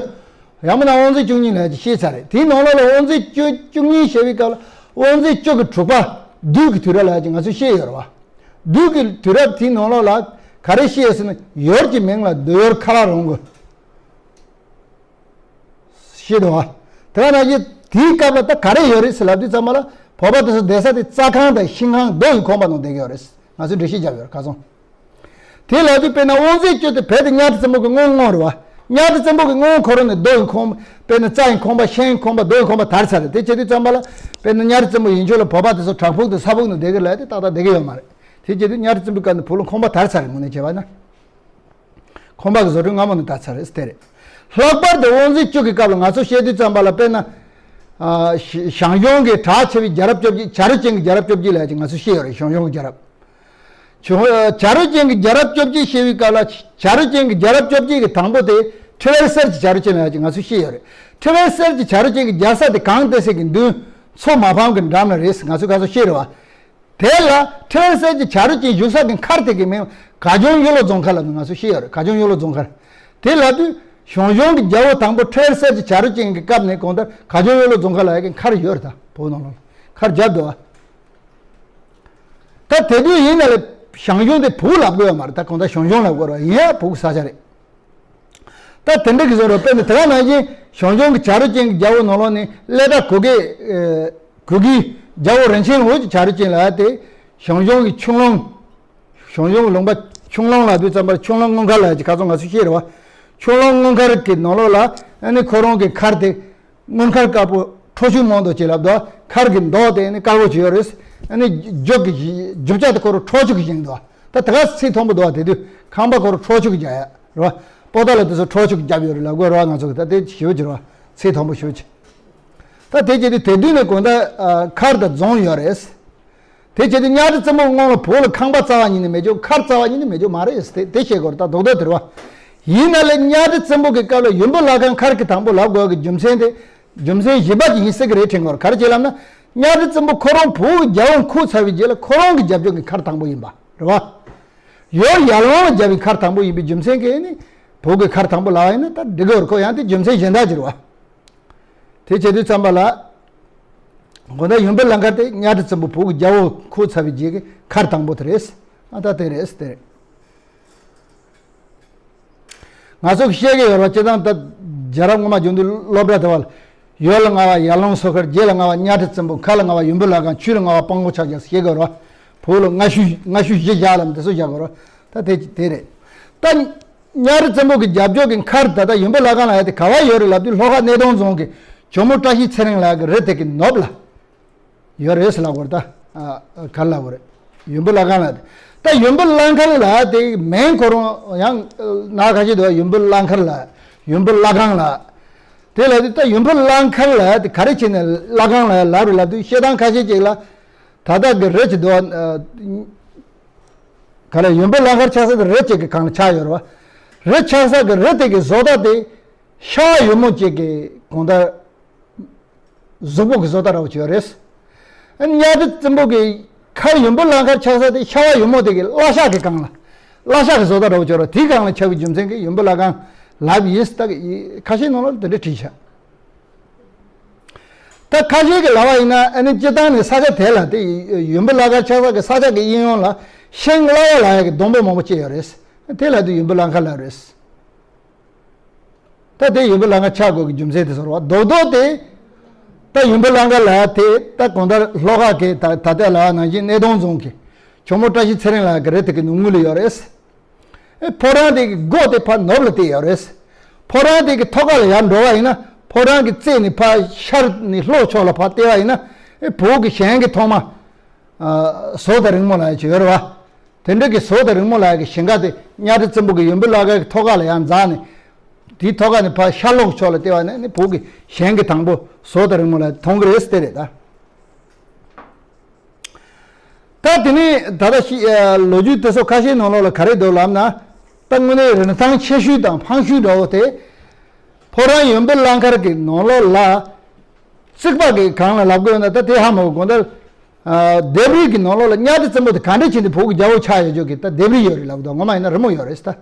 ཡང་མིན་ན་དབང་འཛིན་བཅུ་གཉིས་ལབ་ཡ་ཅིག་བཤད་ཚར་རེད། དེའི་ནང་ལོགས་ལ་དབང་འཛིན་བཅུ་བཅུ་གཉིས་བཤད་པའི་སྐབས་ལ་དབང་འཛིན་བཅུ་གི་དྲུག་པ་བདུད་ཀྱི་དུས་རབས་ལབ་ཡ་ཅིག་ང་ཚོས་བཤད་ཡོད་རེད་བ། བདུད་ཀྱི་དུས་རབས་དེའི་ནང་ལོགས་ལ་ག་རེ་བཤད་ཡོད་ཟེར་ན་ཡུལ་གྱི་མིང་ལ་བདུད་ཡུལ་ཁ་ལག་རོང་གི་ཤེས་འདུག་བ། དེ་ག་ནང་བཞིན་དེའི་སྐབས་ལ་ད་ག་རེ་ཡོད་རེད་ཟེར་ལབ་དུས་ཙམ་པ་ལ་བོད་པ་དེ་ཚོ་བསྡད་ས་དེ་རྩྭ་ཁང་དང་ཤིང་ཁང་རྡོ་ཡིས་ཁོམ་པ་ནང་བསྡད་ཀྱི་ཡོད་རེད། ང་ཚོས་འགྲེལ་བཤད་བརྒྱབ་ཡོད་རེད་ཁ་སང་། དེ་ལབ་དུས་དཔེར་ན་དབང་འཛིན་བཅུ་དེ་བོད་དེ་གཉའ་ཁྲི་བཙན་པོ་གི་སྔོན་སྔོན་རེད་བ། གཉའ་ཁྲི་བཙན་པོ་གི་སྔོན་ཁོ་རང་ནས་རྡོ་ཡིས་ཁོམ། དཔེར་ན་རྩྭ་ཡིས་ཁོམ་པ་ཤིང་ཡིས་ཁོམ་པ་རྡོ་ཡིས་ཁོམ་པ་དར་ཚར་རེད། དེ་བྱེད་དུས་ཙམ་པ་ལ་དཔེར་ན་གཉའ་ཁྲི་བཙན་པོ་ཡན་ཆོད་ལ་བོད་པ་དེ་ཚོ་བྲག་ཕུག་དང་ས་ཕུག་ནང་བསྡད་ཀྱི་ལབ་དེ་ཏག་ཏག་བསྡད་ཀྱི་ཡོད་མ་རེད། དེ་བྱེད་དུས་གཉའ་ཁྲི་བཙན་པོའི་སྐབས་ནས་བོད་ལ་ཁོམ་པ་དར་ཚར་རེད། དངོས་གནས་བྱས་པ་ན། ཁོམ་པ་གི་བཟོ་སྐྲུན་སྔ་མོ་ནས་དར་ཚར་རེད་དེ་རེད། ལྷག་པར་དུ་དབང་འཛིན་བཅུ་གི་སྐབས་ལ་ང་ཚོ་བཤད་དུས་ཙམ་པ་ལ་དཔེར་ན། ཨ་ཞང་ཞུང་གི་གྲགས་ཆེ་བའི་རྒྱལ་རབས་བཅོ་བརྒྱད། བྱ་རོག་ཅན་གྱི་རྒྱལ་རབས་བཅོ་བརྒྱད་ལབ་ཅིག་ང་ཚོས་བཤད་ཡོད་རེད། ཞང་ཞུང་གི་རྒྱལ་རབས། བྱ་རོག་ཅན་གྱི་རྒྱལ་རབས་བཅོ་བརྒྱད་བཤད་པའི་སྐབས་ལ་བྱ་རོག་ཅན་གྱི་རྒྱལ་རབས་བཅོ་བརྒྱད་ཀྱི་དང་པོ་དེ་ཁྲི་ཝེར་གསེར་གྱི་བྱ་རོག་ཅན་ལབ་ཅིག་ང་ཚོས་བཤད་ཡོད་རེད། ཁྲི་ཝེར་གསེར་གྱི་བྱ་རོག་ཅན་གྱི་རྒྱལ་ས་དེ་གངས་ཏི་སེ་གི་མདུན་མཚོ་མ་ཕམ་གྱི་འགྲམ་ལ་རེད་ཟེར་ང་ཚོས་ཁ་སང་བཤད་རེད་བ། དེ་ལ་ཁྲི་ཝེར་གསེར་གྱི་བྱ་རོག་ཅན་བཞུགས་ས་གི་མཁར་དེ་གི་མིང་ག་ཇོང་གཡུ་ལོ་རྫོང་མཁར་ལབ་ནས་ང་ཚོས་བཤད་ཡོད་རེད། ག་ཇོང་གཡུ་ལོ་རྫོང་མཁར། དེ་ལབ་དུས་ཞང་ཞུང་གི་རྒྱལ་པོ་དང་པོ་ཁྲི་ཝེར་གསེར་གྱི་བྱ་རོག་ཅན་གྱི་སྐབས་ནས་གང་ལྟར་ག་ཇོང་གཡུ་ལོ་རྫོང་མཁར་ལབ་ཡ་གི་མཁར་ཡོད་རེད་ད་བོད་ནང་ལ། མཁར་བརྒྱབ་འདུག་བ། ད་དེ་དུས་ཡིན་ན་ལས་ཞང་ཞུང་དེ་བོད་ལབ་དགོས་ཡོད་མ་རེད། ད་གང་ལྟར་ཞང་ཞུང་ལབ་དགོས་རེད་བ། ཡིན་ཡང་བོད་ཀྱི་ས་ཆ་རེད། ད་དེ་འདྲ་གི་བཟོ་འདྲ་དཔེར་ན་དེ་ག་ནང་བཞིན་ཞང་ཞུང་གི་བྱ་རོག་ཅན་གྱི་རྒྱལ་པོ་ནང་ལོགས་ནས་ཀླད་ཁྲ་གུ་གེ། གུ་གེ་རྒྱལ་པོ་རིན་ཆེན་འོད་ཀྱི་བྱ་རོག་ཅན་ལབ་ཡ་དེ་ཞང་ཞུང་གི་ཆུ་ཀླུང་། བྱང་ཆུབ་ལུང་པ་ཆུ་ཀླུང་ལབ་དུས་ཙམ་པར་ཆུ་ཀླུང་དངུལ་མཁར་ལབ་ཀྱི་ཁ་སང་ང་ཚོ་བཤད་རེད་བ། ཆུ་ཀླུང་དངུལ་མཁར་གྱི་ནང་ལོགས་ལ་ཨ་ནི་ཁོ་རང་གི་མཁར་དེ་དངུལ་མཁར་དཀར་པོ་ཁྲོ་ཆུ་མང་དུ་བྱེད་ལབ་དུས་མཁར་གྱི་མདོག་དེ་ཨ་ནི་དཀར་པོ་བྱས་ཡོད་རེད། ཨ་ནི་རྒྱུ་གི་རྒྱུ་ཆ་དེ་ཁོ་རང་ཁྲོ་ཆུ་གི་བཞེངས་འདུག་ད་དེ་ག་ཚད་མཐོན་པོ་འདུག་དེ་དུས་ཁང་པ་ཁོ་རང་ཁྲོ་ཆུ་གི་རྒྱག་ཡ་རེད་བ། པོ་ཏ་ལ་དེ་ཚོ་ཁྲོ་ཆུ་གི་རྒྱབ་ཡོད་རེད་ལབ་དགོས་རེད་བ། ང་ཚོ་གི་ད་དེ་ཞེ་པོ་ཅིག་རེད་བ། ཚད་མཐོན་པོ་ཞེ་པོ་ཅིག་ད་དེ་བྱས་དུས་དེ་དུས་ནས་གང་ལྟར་མཁར་དང་རྫོང་ཡོད་རེད། དེ་བྱས་ཏེ་གཉའ་ཁྲི་བཙན་པོ་སྔོན་ལ་བོད་ལ་ཁང་པ་རྩ་བ་ཉིད་ནས་མེད་རྒྱུ་མཁར་རྩ་བ་ཉིད་ནས་མེད་རྒྱུ་མ་རེད་ཟེར་དེ་བཤད་དགོས་རེད། ད་རྡོག་རྡོག་དེ་རེད་བ། ཡིན་ན་ལས་གཉའ་ཁྲི་བཙན་པོ་གི་སྐབས་ལ་ཡུམ་བུ་བླ་སྒང་མཁར་གྱི་དང་པོ་ལབ་དགོས་ཀྱི་རྒྱུ་མཚན་དེ། རྒྱུ་མཚན་བཞི་པ་ཅིག་ཡིན་སྲིད་ཀྱི་རེད་དྲན་དགོས་རེད། ག་རེ་བྱས་ལབ་ན། གཉའ་ཁྲི་བཙན་པོ་ཁོ་རང་བོད་རྒྱལ་ཡོངས་ཁུག་ཚར་བའི་རྗེས་ལ་ཁོ་རང་གི་རྒྱབ་ལྗོངས་ཀྱི་མཁར་དང་པོ་ཡིན་པ་རེད་བ། ཡོ་ཡར་ལུང་ལ་རྒྱབ་པའི་མཁར་དང་པོ་ཡིན་པའི་རྒྱུ་མཚན་གྱིས་ནི་བོད་ཀྱི་མཁར་དང་པོ་ལབ་པ་ཡིན་ན་ད་འགྲིག་གི་རེད། ཁོ་ཡང་དེ་རྒྱུ་མཚན་གཞན་དག་ཅིག་རེད་བ། དེ་བྱེད་དུས་ཙམ་པ་ལ། དགོང་དག་ཡུམ་བུ་བླ་མཁར་དེ་གཉའ་ཁྲི་བཙན་པོ་བོད་ཀྱི་རྒྱལ་པོ་ཁུག་ཚར་བའི་རྗེས་ཀྱི་མཁར་དང་པོ་དེ་རེད། ཨ་ད་དེ་རེད་དེ་རེད། ང་ཚོ་གི་བཤད་ཀྱི་ཡོད་རེད་བ། སྤྱིར་བཏང་ད་རྒྱལ་རབས་སྔོན་མ་རྒྱུན་དུ་སློབ་གྲྭ་དེ་བ་ལ། ཡོ་ལ་ལྔ་པ་ཡར་ལུང་སོ་མཁར། རྗེ་ལ་ལྔ་པ་གཉའ་ཁྲི་བཙན་པོ། མཁའ་ལ་ལྔ་པ་ཡུམ་བུ་བླ་སྒང་། ཆུ་ལ་ལྔ་པ་སྤང་གོང་ཕྱག་རྒྱ་ཟེར་བཤད་ཀྱི་ཡོད་རེད་བ། བོད་ལ་སྔ་ཤོས་སྔ་ཤོས་གཞི་བཞག་ལབ་དེ་ཚོ་བཞག་དགོས་རེད་བ། ད་དེ་དེ་རེད། ད། གཉའ་ཁྲི་བཙན་པོ་གི་རྒྱབ་ལྗོངས་ཀྱི་མཁར་ད་ལྟ་ཡུམ་བུ་བླ་སྒང་ལ་ཡ་དེ་ག་བ་ཡོད་རེད་ལབ་དུས་ལྷོ་ཁ་སྣེ་གདོང་རྫོང་གི་ཇོ་མོ་བཀྲ་ཤིས་ཚེ་རིང་ལགས་ཀྱི་རི་དེ་གི་ནུབ་ལ་ཡོད་རེད་ཟེར་ལབ་དགོས་རེད། ད་ཨ་ག་རེ་ལབ་དགོས་རེད། ཡུམ་བུ་བླ་སྒང་ལ་དེ། ད་ཡུམ་བུ་བླ་མཁར་ལ་དེ་མིང་ཁོ་རང་ཡང་ནང་ཁ་ཤས་དུ་ཡུམ་བུ་བླ་མཁར་ལ། ཡུམ་བུ་བླ་སྒང་ལ། དེ་ལ་དེ་ད་ཡུམ་བུ་བླ་མཁར་ལ་དེ་ག་རེ་བྱས་ནས་བླ་སྒང་ལ་ལབ་རེད་ལབ་དུས་བཤད་སྟངས་ཁ་ཤས་ཅིག་ལ། ད་ལྟ་གི་རི་ཅིག་འདུག་ཨ། ག་ལ་ཡུམ་བུ་བླ་མཁར་ཆགས་ས་དེ་རི་གཅིག་གི་སྒང་ལ་ཆགས་ཡོད་རེད་བ། རི་ཆགས་ས་གི་རི་དེ་གི་བཟོ་ལྟ་དེ་ཤ་བ་ཡུ་མོ་གཅིག་གི་གང་ལྟར་གཟུགས་པོ་གི་བཟོ་ལྟ་འདྲ་བོ་ཅིག་ཡོད་རེད། ཨ་གཉའ་ཁྲི་བཙན་པོ་གི་མཁར་ཡུམ་བུ་བླ་མཁར་ཆགས་ས་དེ་ཤ་བ་ཡུ་མོ་དེ་གི་བླ་ཤག་གི་སྒང་ལ། བླ་ཤག་གི་བཟོ་ལྟ་འདྲ་བོ་ཅིག་ཡོད་རེད། དེའི་སྒང་ལ་ཆགས་པའི་རྒྱུ་མཚན་གྱིས་ཡུམ་བུ་བླ་སྒང་ལབ་ཡིན་ཟེར་ད་གི་ཁ་ཤས་ནང་ལ་དེ་འདྲ་བྲིས་ཤག་ད་ཁ་ཤས་ཀྱིས་ལབ་པ་ཡིན་ན་ཨ་ནི་སྤྱིར་བཏང་ནས་ས་ཆ་དེ་ལ་དེ་ཡུམ་བུ་བླ་མཁར་ཆགས་ས་གི་ས་ཆ་གི་གཡས་གཡོན་ལ་ཤིང་གླ་བ་ལབ་ཡ་གི་སྡོང་པོ་མང་པོ་སྐྱེས་ཡོད་རེད། དེ་ལ་དེ་ཡུམ་བུ་བླ་མཁར་ལབ་རེད། ད་དེ་ཡུམ་བུ་བླ་མཁར་ཆགས་དགོས་ཀྱི་རྒྱུ་མཚན་དེ་ཟེར་བ་རྡོག་རྡོག་དེ། ད་ཡུམ་བུ་བླ་མཁར་ལབ་ཡ་དེ་ད་གང་ལྟར་ལྷོ་ཁ་གི་ད་ད་ལྟ་ལབ་པ་ནང་བཞིན་སྣེ་གདོང་རྫོང་གི་ཇོ་མོ་བཀྲ་ཤིས་ཚེ་རིང་ལགས་ཀྱི་རི་དེ་གི་ནང་ངོས་ལ་ཡོད་རེད། ཨེ་ཕོ་བྲང་དེ་གི་སྒོ་དེ་ཕར་ནུབ་ལ་བལྟས་ཡོད་རེད། ཕོ་བྲང་དེ་གི་ཐོག་ཁ་ལ་ཡར་འགྲོ་བ་ཡིན་ན་ཕོ་བྲང་གི་རྩེ་ནས་ཕར་ཤར་ནས་ལྷོ་ཕྱོགས་ལ་ཕར་བལྟས་པ་ཡིན་ན་ཨེ་བོད་ཀྱི་ཞིང་གི་ཐོག་མ། ཨ་ཟོག་དང་རིང་མོ་ལབ་ཡ་ཅིག་ཡོད་རེད་བ། དེ་འདྲ་གི་ཟོག་དང་རིང་མོ་ལབ་ཡ་གི་ཞིང་ཁ་དེ་གཉའ་ཁྲི་བཙན་པོ་གི་ཡུམ་བུ་བླ་མཁར་གི་ཐོག་ཁ་ལ་ཡར་འཛེགས་ནས། དེའི་ཐོག་ཁ་ནས་ཕར་ཤར་ལྷོ་ཕྱོགས་ལ་བལྟས་པ་ནི་ནི་བོད་ཀྱི་ཞིང་གི་དང་པོ་ཟོག་དང་རིང་མོ་ལབ་མཐོང་གི་རེད་ཟེར་དེ་རེད་ད། ད་དེ་ནས་ད་ལྟ་ཤི་ཨ་ལོ་རྒྱུས་དེ་ཚོ་ཁ་ཤས་ནང་ལོགས་ལ་ག་རེ་འདུག་ལབ་ན། ད་དངོས་གནས་རིན་ཐང་ཆེ་ཤོས་དང་ཕངས་ཤོས་འདྲ་བོ་དེ། ཕོ་བྲང་ཡུམ་བུ་བླ་མཁར་གྱི་ནང་ལོགས་ལ། རྩིག་པ་གི་སྒང་ལ་ལབ་དགོས་ན་ད་དེ་ཧ་མ་གོ་དགོངས་དག་ཨ་ལྡེབས་རིས་ཀྱི་ནང་ལོགས་ལ་གཉའ་ཁྲི་བཙན་པོ་དེ་ག་འདྲ་བྱས་ནས་བོད་ཀྱི་རྒྱལ་པོ་ཆགས་ཡོད་ཅོག་གི་ད་ལྡེབས་རིས་ཡོད་རེད་ལབ་དགོས། ངོ་མ་ཡིན་ན་རི་མོ་ཡོད་རེད་ད།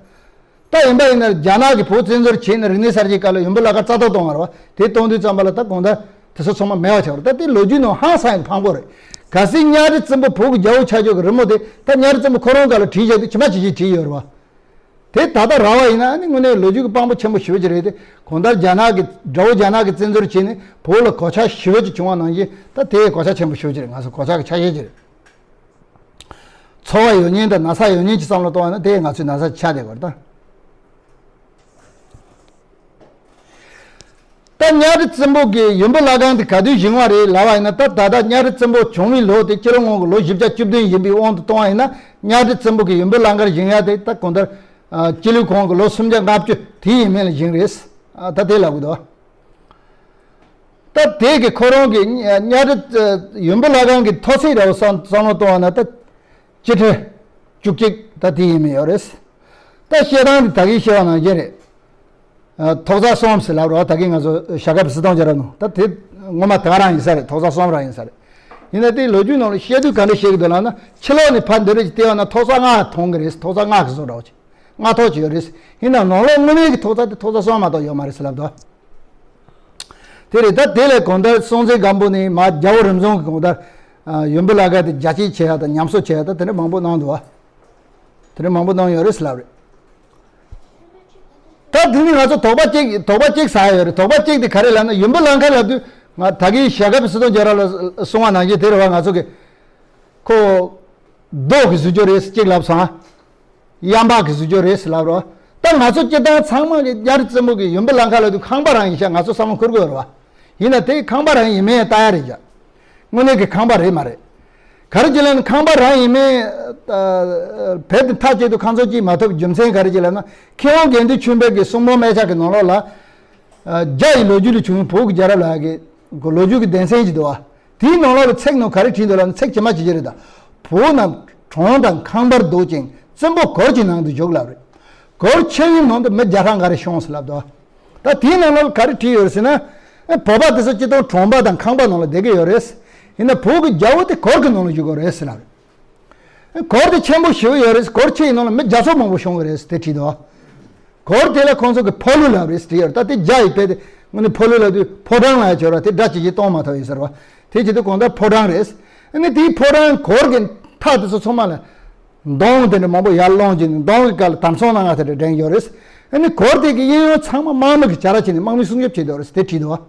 ད་ཡིན་པ་ཡིན་ན་རྒྱ་ནག་གིས་བོད་བཙན་འཛུལ་བྱས་ནས་རིག་གནས་གསར་བརྗེའི་སྐབས་ལ་ཡུམ་བུ་བླ་མཁར་རྩ་གཏོར་གཏོང་བ་རེད་བ། དེ་གཏོང་དུས་ཙམ་པ་ལ་ད་གང་ལྟར་དེ་ཚོ་ཚང་མ་མེད་པ་ཆགས་པ་རེད། ད་དེ་ལོ་རྒྱུས་ནང་ཧང་སང་ཡང་ཕངས་པོ་རེད། གལ་སྲིད་གཉའ་ཁྲི་བཙན་པོ་བོད་ཀྱི་རྒྱལ་པོ་ཆགས་ཆོག་གི་རི་མོ་དེ་ད་གཉའ་ཁྲི་བཙན་པོ་ཁོ་རང་སྒང་ལ་བྲིས་བཞག་དུས་ཇི་མ་ཇི་བཞིན་བྲིས་ཡོད་རེད་བ། དེ་ད་ལྟ་རག་པ་ཡིན་ན་ཨ་ནི་དངོས་གནས་ལོ་རྒྱུས་ཀྱི་དཔང་པོ་ཆེན་པོ་ཞེ་པོ་ཅིག་རེད་དེ། གང་ལྟར་རྒྱ་ནག་གི་དགྲ་བོ་རྒྱ་ནག་གིས་བཙན་འཛུལ་བྱས་ནས་བོད་ལ་གོད་ཆག་ཞེ་པོ་ཅིག་བྱུང་བ་ནང་བཞིན་ད་དེ་གོད་ཆག་ཆེན་པོ་ཞེ་པོ་ཅིག་རེད། ང་ཚོ་གོད་ཆག་གི་ཆ་ཤས་ཅིག་རེད། ཚོར་བ་ཡོད་མཁན་དང་ན་ཚ་ཡོད་མཁན་གྱི་བསམ་བློ་གཏོང་བ་ན་དེ་ང་ཚོའི་ན་ཚ་ཆགས་བསྡད་པ་རེད་ད། ད་གཉའ་ཁྲི་བཙན་པོ་གི་ཡུམ་བུ་བླ་སྒང་དེ་ག་དུས་བཞེངས་པ་རེད་ལབ་པ་ཡིན་ན། ད་ད་ལྟ་གཉའ་ཁྲི་བཙན་པོ་བྱུང་བའི་ལོ་དེ་སྤྱི་ལོ་སྔོན་གྱི་ལོ་བཞི་བརྒྱ་བཅུ་བདུན་ཡིན་པའི་དབང་དུ་གཏོང་བ་ཡིན་ན། གཉའ་ཁྲི་བཙན་པོ་གི་ཡུམ་བུ་བླ་སྒང་བཞེངས་ཡ་དེ་ད་གང་ལྟར་ཨ་སྤྱི་ལོའི་གོང་གི་ལོ་སུམ་བརྒྱ་ལྔ་བཅུ་དེ་ཡས་མས་ལ་བཞེངས་རེད། ཨ་ད་དེ་ལབ་གི་འདུག་ད་དེ་གི་ཁོ་རང་གི་གཉའ་ཁྲི་ཡུམ་བུ་བླ་སྒང་གི་མཐོ་ཚད་འདྲ་བོ་བསམ་བསམ་བློ་གཏོང་བ་ན་ད་སྤྱི་ཁྲེ་བཅུ་གཅིག་ད་དེ་ཡས་མས་ཡོད་རེད། ད་བཤད་སྟངས་དེ་ད་གིན་བཤད་པ་ནང་བཞིན་རེད། ཨ་ཐོག་ཚད་གསུམ་ཟེར་ལབ་རོགས། ད་གིན་ང་ཚོ་ཞྭ་སྒབ་སྲིད་སྐྱོང་རྒྱལ་རབས་ནང་ད་དེ་ངོ་མ་ད་ག་རང་ཡིན་ས་རེད། ཐོག་ཚད་གསུམ་རང་ཡིན་ས་རེད། ཡིན་ན་དེ་ལོ་རྒྱུས་ནང་ལ་བཤད་དུས་ག་འདྲ་བཤད་ཀྱི་འདུག་ལབ་ན། ཕྱི་ལོགས་ནས་ཕར་འདི་རུ་ཅིག་བལྟས་པ་ན་ཐོག་ཚད་ལྔ་མཐོང་གི་རེད། ཐོག་ཚད་ལྔ་གི་བཟོ་འདྲ་བོ་ཅིག་ལྔ་ཐོག་ཅིག་ཡོད་རེད། ཡིན་ནའང་ནང་ལོགས་དངོས་གནས་ཀྱི་ཐོག་ཚད་དེ་ཐོག་ཚད་གསུམ་མ་གཏོགས་ཡོད་མ་རེད་ཟེར་ལབ་འདུག་དེ་རེད། ད་དེ་ལས་གང་ལྟར་སྲོང་བཙན་སྒམ་པོ་ནས་མར་རྒྱལ་པོ་རིམ་བྱོན་གྱི་གང་ལྟར་ཡུམ་བུ་བླ་སྒང་དེ་རྒྱ་སྐྱེད་བྱེད་ཡ་དང་ཉམས་གསོ་བྱེད་ཡ་དང་དེ་འདྲ་མང་པོ་གནང་འདུག་བ། དེ་འདྲ་མང་པོ་གནང་ཡོད་རེད་ཟེར་ལབ་རེད། ད་དེ་ནི་ང་ཚོ་དོགས་པ་གཅིག་དོགས་པ་གཅིག་ཟ་ཡ་ཡོད་རེད། དོགས་པ་གཅིག་དེ་ག་རེ་ལབ་ན། ཡུམ་བུ་བླ་མཁར་ལབ་དུས་ང་ད་གིན་ཞྭ་སྒབ་སྲིད་སྐྱོང་རྒྱལ་རབས་ལ་གསུང་བ་ནང་བཞིན་དེ་རེད་བ། ང་ཚོ་གི་ཁོ་ རྡོ་གི་བཟོ་རྒྱུ་རེད་ཟེར་གཅིག་ལབ་སོང་། གཡམ་པགས་ཀྱི་བཟོ་རྒྱུ་རེད་ཟེར་ལབ་རོགས། ད་ང་ཚོ་སྤྱིར་བཏང་ཚང་མ་གི་གཉའ་ཁྲི་བཙན་པོ་གི་ཡུམ་བུ་ལང་ཁ་ལབ་དུས་ཁང་པ་རང་ཡིན་ཤག་ང་ཚོ་བསམ་བློ་འཁོར་གི་ཡོད་རེད་བ། ཡིན་ན་དེ་ཁང་པ་རང་ཡིན་མིན་ལྟ་ཡ་རེད་ཤག་དངོས་གནས་ཀྱི་ཁང་པ་རེད་མ་རེད། ག་རེ་བྱས་ལབ་ན་ཁང་པ་རང་ཡིན་མིན། ཨ། བེད་དེ་མཐའ་གཅིག་ཏུ་ཁང་ཚན་གཅིག་མ་ཐོབ་རྒྱུ་མཚན་ག་རེ་བྱས་ལབ་ན། མཁས་དབང་དགེ་འདུན་ཆོས་འཕེལ་གྱི་གསུང་འབུམ་སྨད་ཆ་གི་ནང་ལོགས་ལ། ཨ། རྒྱ་ཡི་ལོ་རྒྱུས་ལས་བྱུང་བའི་བོད་ཀྱི་རྒྱལ་རབས་ལ་གི་ལོ་རྒྱུས་ཀྱི་གདན་སྲིད་ཅིག་འདུག་བ། དེའི་ནང་ལོགས་ལ་ཚིག་ནང་ག་རེ་བྲིས་འདུག་ལབ་ན། ཚིག་ཇི་མ་ཇི་བཞིན་རེད་ད། བོད་རྣམས་གྲོང་དང་ཁང་པར་འདུག་ཅིང་བཙན་པོ་གོར་གྱི་ནང་དུ་བཞུགས་ལབ་རེད། གོར་ཆེན་པོའི་ནང་དུ་མི་བརྒྱ་ཕྲག་འགའ་རེ་ཤོང་ཟེར་ལབ་འདུག་ད་དེའི་ནང་ལོགས་ལ་ག་རེ་བྲིས་ཡོད་རེད་ཟེར་ན། ཨེ། བོད་པ་དེ་ཚོ་སྤྱིར་བཏང་གྲོང་པ་དང་ཁང་པ་ནང་ལ་བསྡད་ཀྱི་ཡོད་རེད། ཡིན་ན་བོད་ཀྱི་རྒྱལ་པོ་དེ་གོར་གྱི་ནང་ལ་བཞུགས་ཀྱི་ཡོད་རེད་ཟེར་ལབ་རེད། གོར་དེ་ཆེན་པོ་ཞེ་པོ་ཡོད་རེད། གོར་ཆེ་ཡི་ནང་ལ་མི་བརྒྱ་ཚོ་མང་པོ་ཤོང་གི་རེད་དེ་བྲིས་འདུག་གོར་དེ་ལ་ཁོང་ཚོ་གི་ཕོ་ལུ་ལབ་རེད་བྲིས་ཡོད་རེད། ད་དེ་རྒྱ་ཡི་དཔེ་དེ་དངོས་གནས་ཕོ་ལུ་ལབ་དུས་ཕོ་བྲང་ལ་ཡ་བྱོས་ར། དེ་སྒྲ་ཇི་བཞིན་གཏོང་མ་ཐུབ་ཡིན་ཟེར་བ། དེ་བྱེད་དུས་གང་ལྟར་ཕོ་བྲང་རེད། ཨ་ནི་དེའི་ཕོ་བྲང་གོར་གྱི་མཐའ་དེ་ཚོ་ཚང་མ་ལ་མདོང་དེ་འདྲ་མང་པོ་ཡར་སློང་བྱས་ནས་མདོང་གི་སྐབས་ལ་དམ་སྲུང་གནང་ཡ་དེ་འདྲ་འདྲེན་ཡོད་རེད། ཨ་ནི་གོར་དེ་གི་གཡས་གཡོན་ཚང་མ་དམག་མི་གི་བྱ་ར་བྱས་ནས་དམག་མི་སྲུང་སྐྱོབ་བྱེད་དུ་ཡོད་རེད་དེ་བྲིས་འདུག་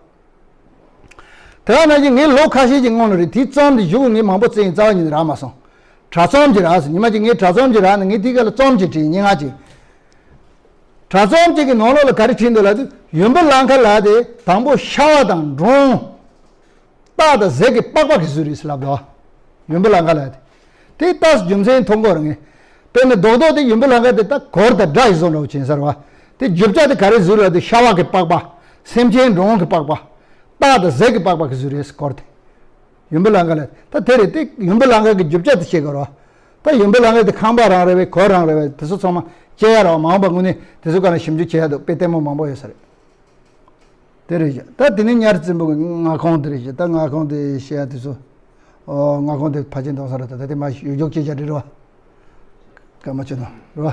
བ། དེ་ནང་བཞིན་ངས་ལོ་ཁ་ཤས་ཀྱི་སྔོན་ལ་རེད། དེའི་རྩོམ་དེ་བཞུགས། ངས་མང་པོ་བཙལ་ཡིན། རྩ་བ་ཉིད་ནས་རག་མ་སོང་། དྲ་རྩོམ་ཅིག་རག་སོང་། ཉི་མ་གཅིག་ངས་དྲ་རྩོམ་ཅིག་རག་ནས་ངས་དེའི་སྐབས་ལ་རྩོམ་ཅིག་བྲིས། སྙན་ངག་ཅིག་དྲ་རྩོམ་ཅིག་གི་ནང་ལོགས་ལ་ག་རེ་བྲིས་འདུག་ལབ་དུས། ཡུམ་བུ་ལང་ཁ་ལབ་དེ་དང་པོ་ཤ་བ་དང་འབྲོང་། སྟག་དང་གཟིག་གི་པགས་པ་གི་བཟོས་རེད་ཟེར་ལབ་འདུག་ཡུམ་བུ་ལང་ཁ་ལབ་དེ། དེ་ལྟ་རྒྱུ་མཚན་མཐོང་གི་རེད་ངས། དཔེར་ན་རྡོག་རྡོག་དེ་ཡུམ་བུ་ལང་ཁ་དེ་ད་གོར་དང་སྒྲ་ཡི་བཟོ་འདྲ་བོ་བྱས་ཟེར་བ། དེ་རྒྱུ་ཆ་དེ་ག་རེ་བཟོས་ལབ་དུས་ཤ་བ་གི་པགས་པ། སེམས་ཅན་འབྲོང་གི་པགས་པ། སྟག་དང་གཟིག་གི་པགས་པ་གི་བཟོས་རེད་ཟེར་གོར་དེ། ཡུམ་བུ་ལང་ཁ་ལ་ད་དེ་རེད། དེ་ཡུམ་བུ་ལང་ཁ་གི་རྒྱུ་ཆ་དེ་བཤད་དགོས་རེད་བ། ད་ཡུམ་བུ་ལང་ཁ་དེ་ཁང་པ་རང་རེད་པས། གོར་རང་རེད་པས། དེ་ཚོ་ཚང་མ་བཅད་ཡ་རེད་བ། མ་འོངས་པ་དངོས་གནས་དེ་ཚོ་སྒང་ལ་ཞིབ་འཇུག་བྱེད་ཡ་འདུག་དཔེ་ལྟད་མོ་མང་པོ་ཡོད་ས་རེད། དེ་རེད་བཞག་ད་དེ་ནས་གཉའ་ཁྲི་བཙན་པོ་གི་མངའ་ཁོངས་དེ་རེད་བཞག་ད་མངའ་ཁོངས་དེ་བཤད་ཡ་དེ་ཚོ། ཨོ། མངའ་ཁོངས་དེ་ཕལ་ཆེར་འདུག་ས་རེད། ད་ད་དེ་མ་ཡོད་རྒྱུག་བྱེད་བཞག་འགྲིག་རེད་བ། སྐར་མ་བཅུ་ནང་རེད་བ།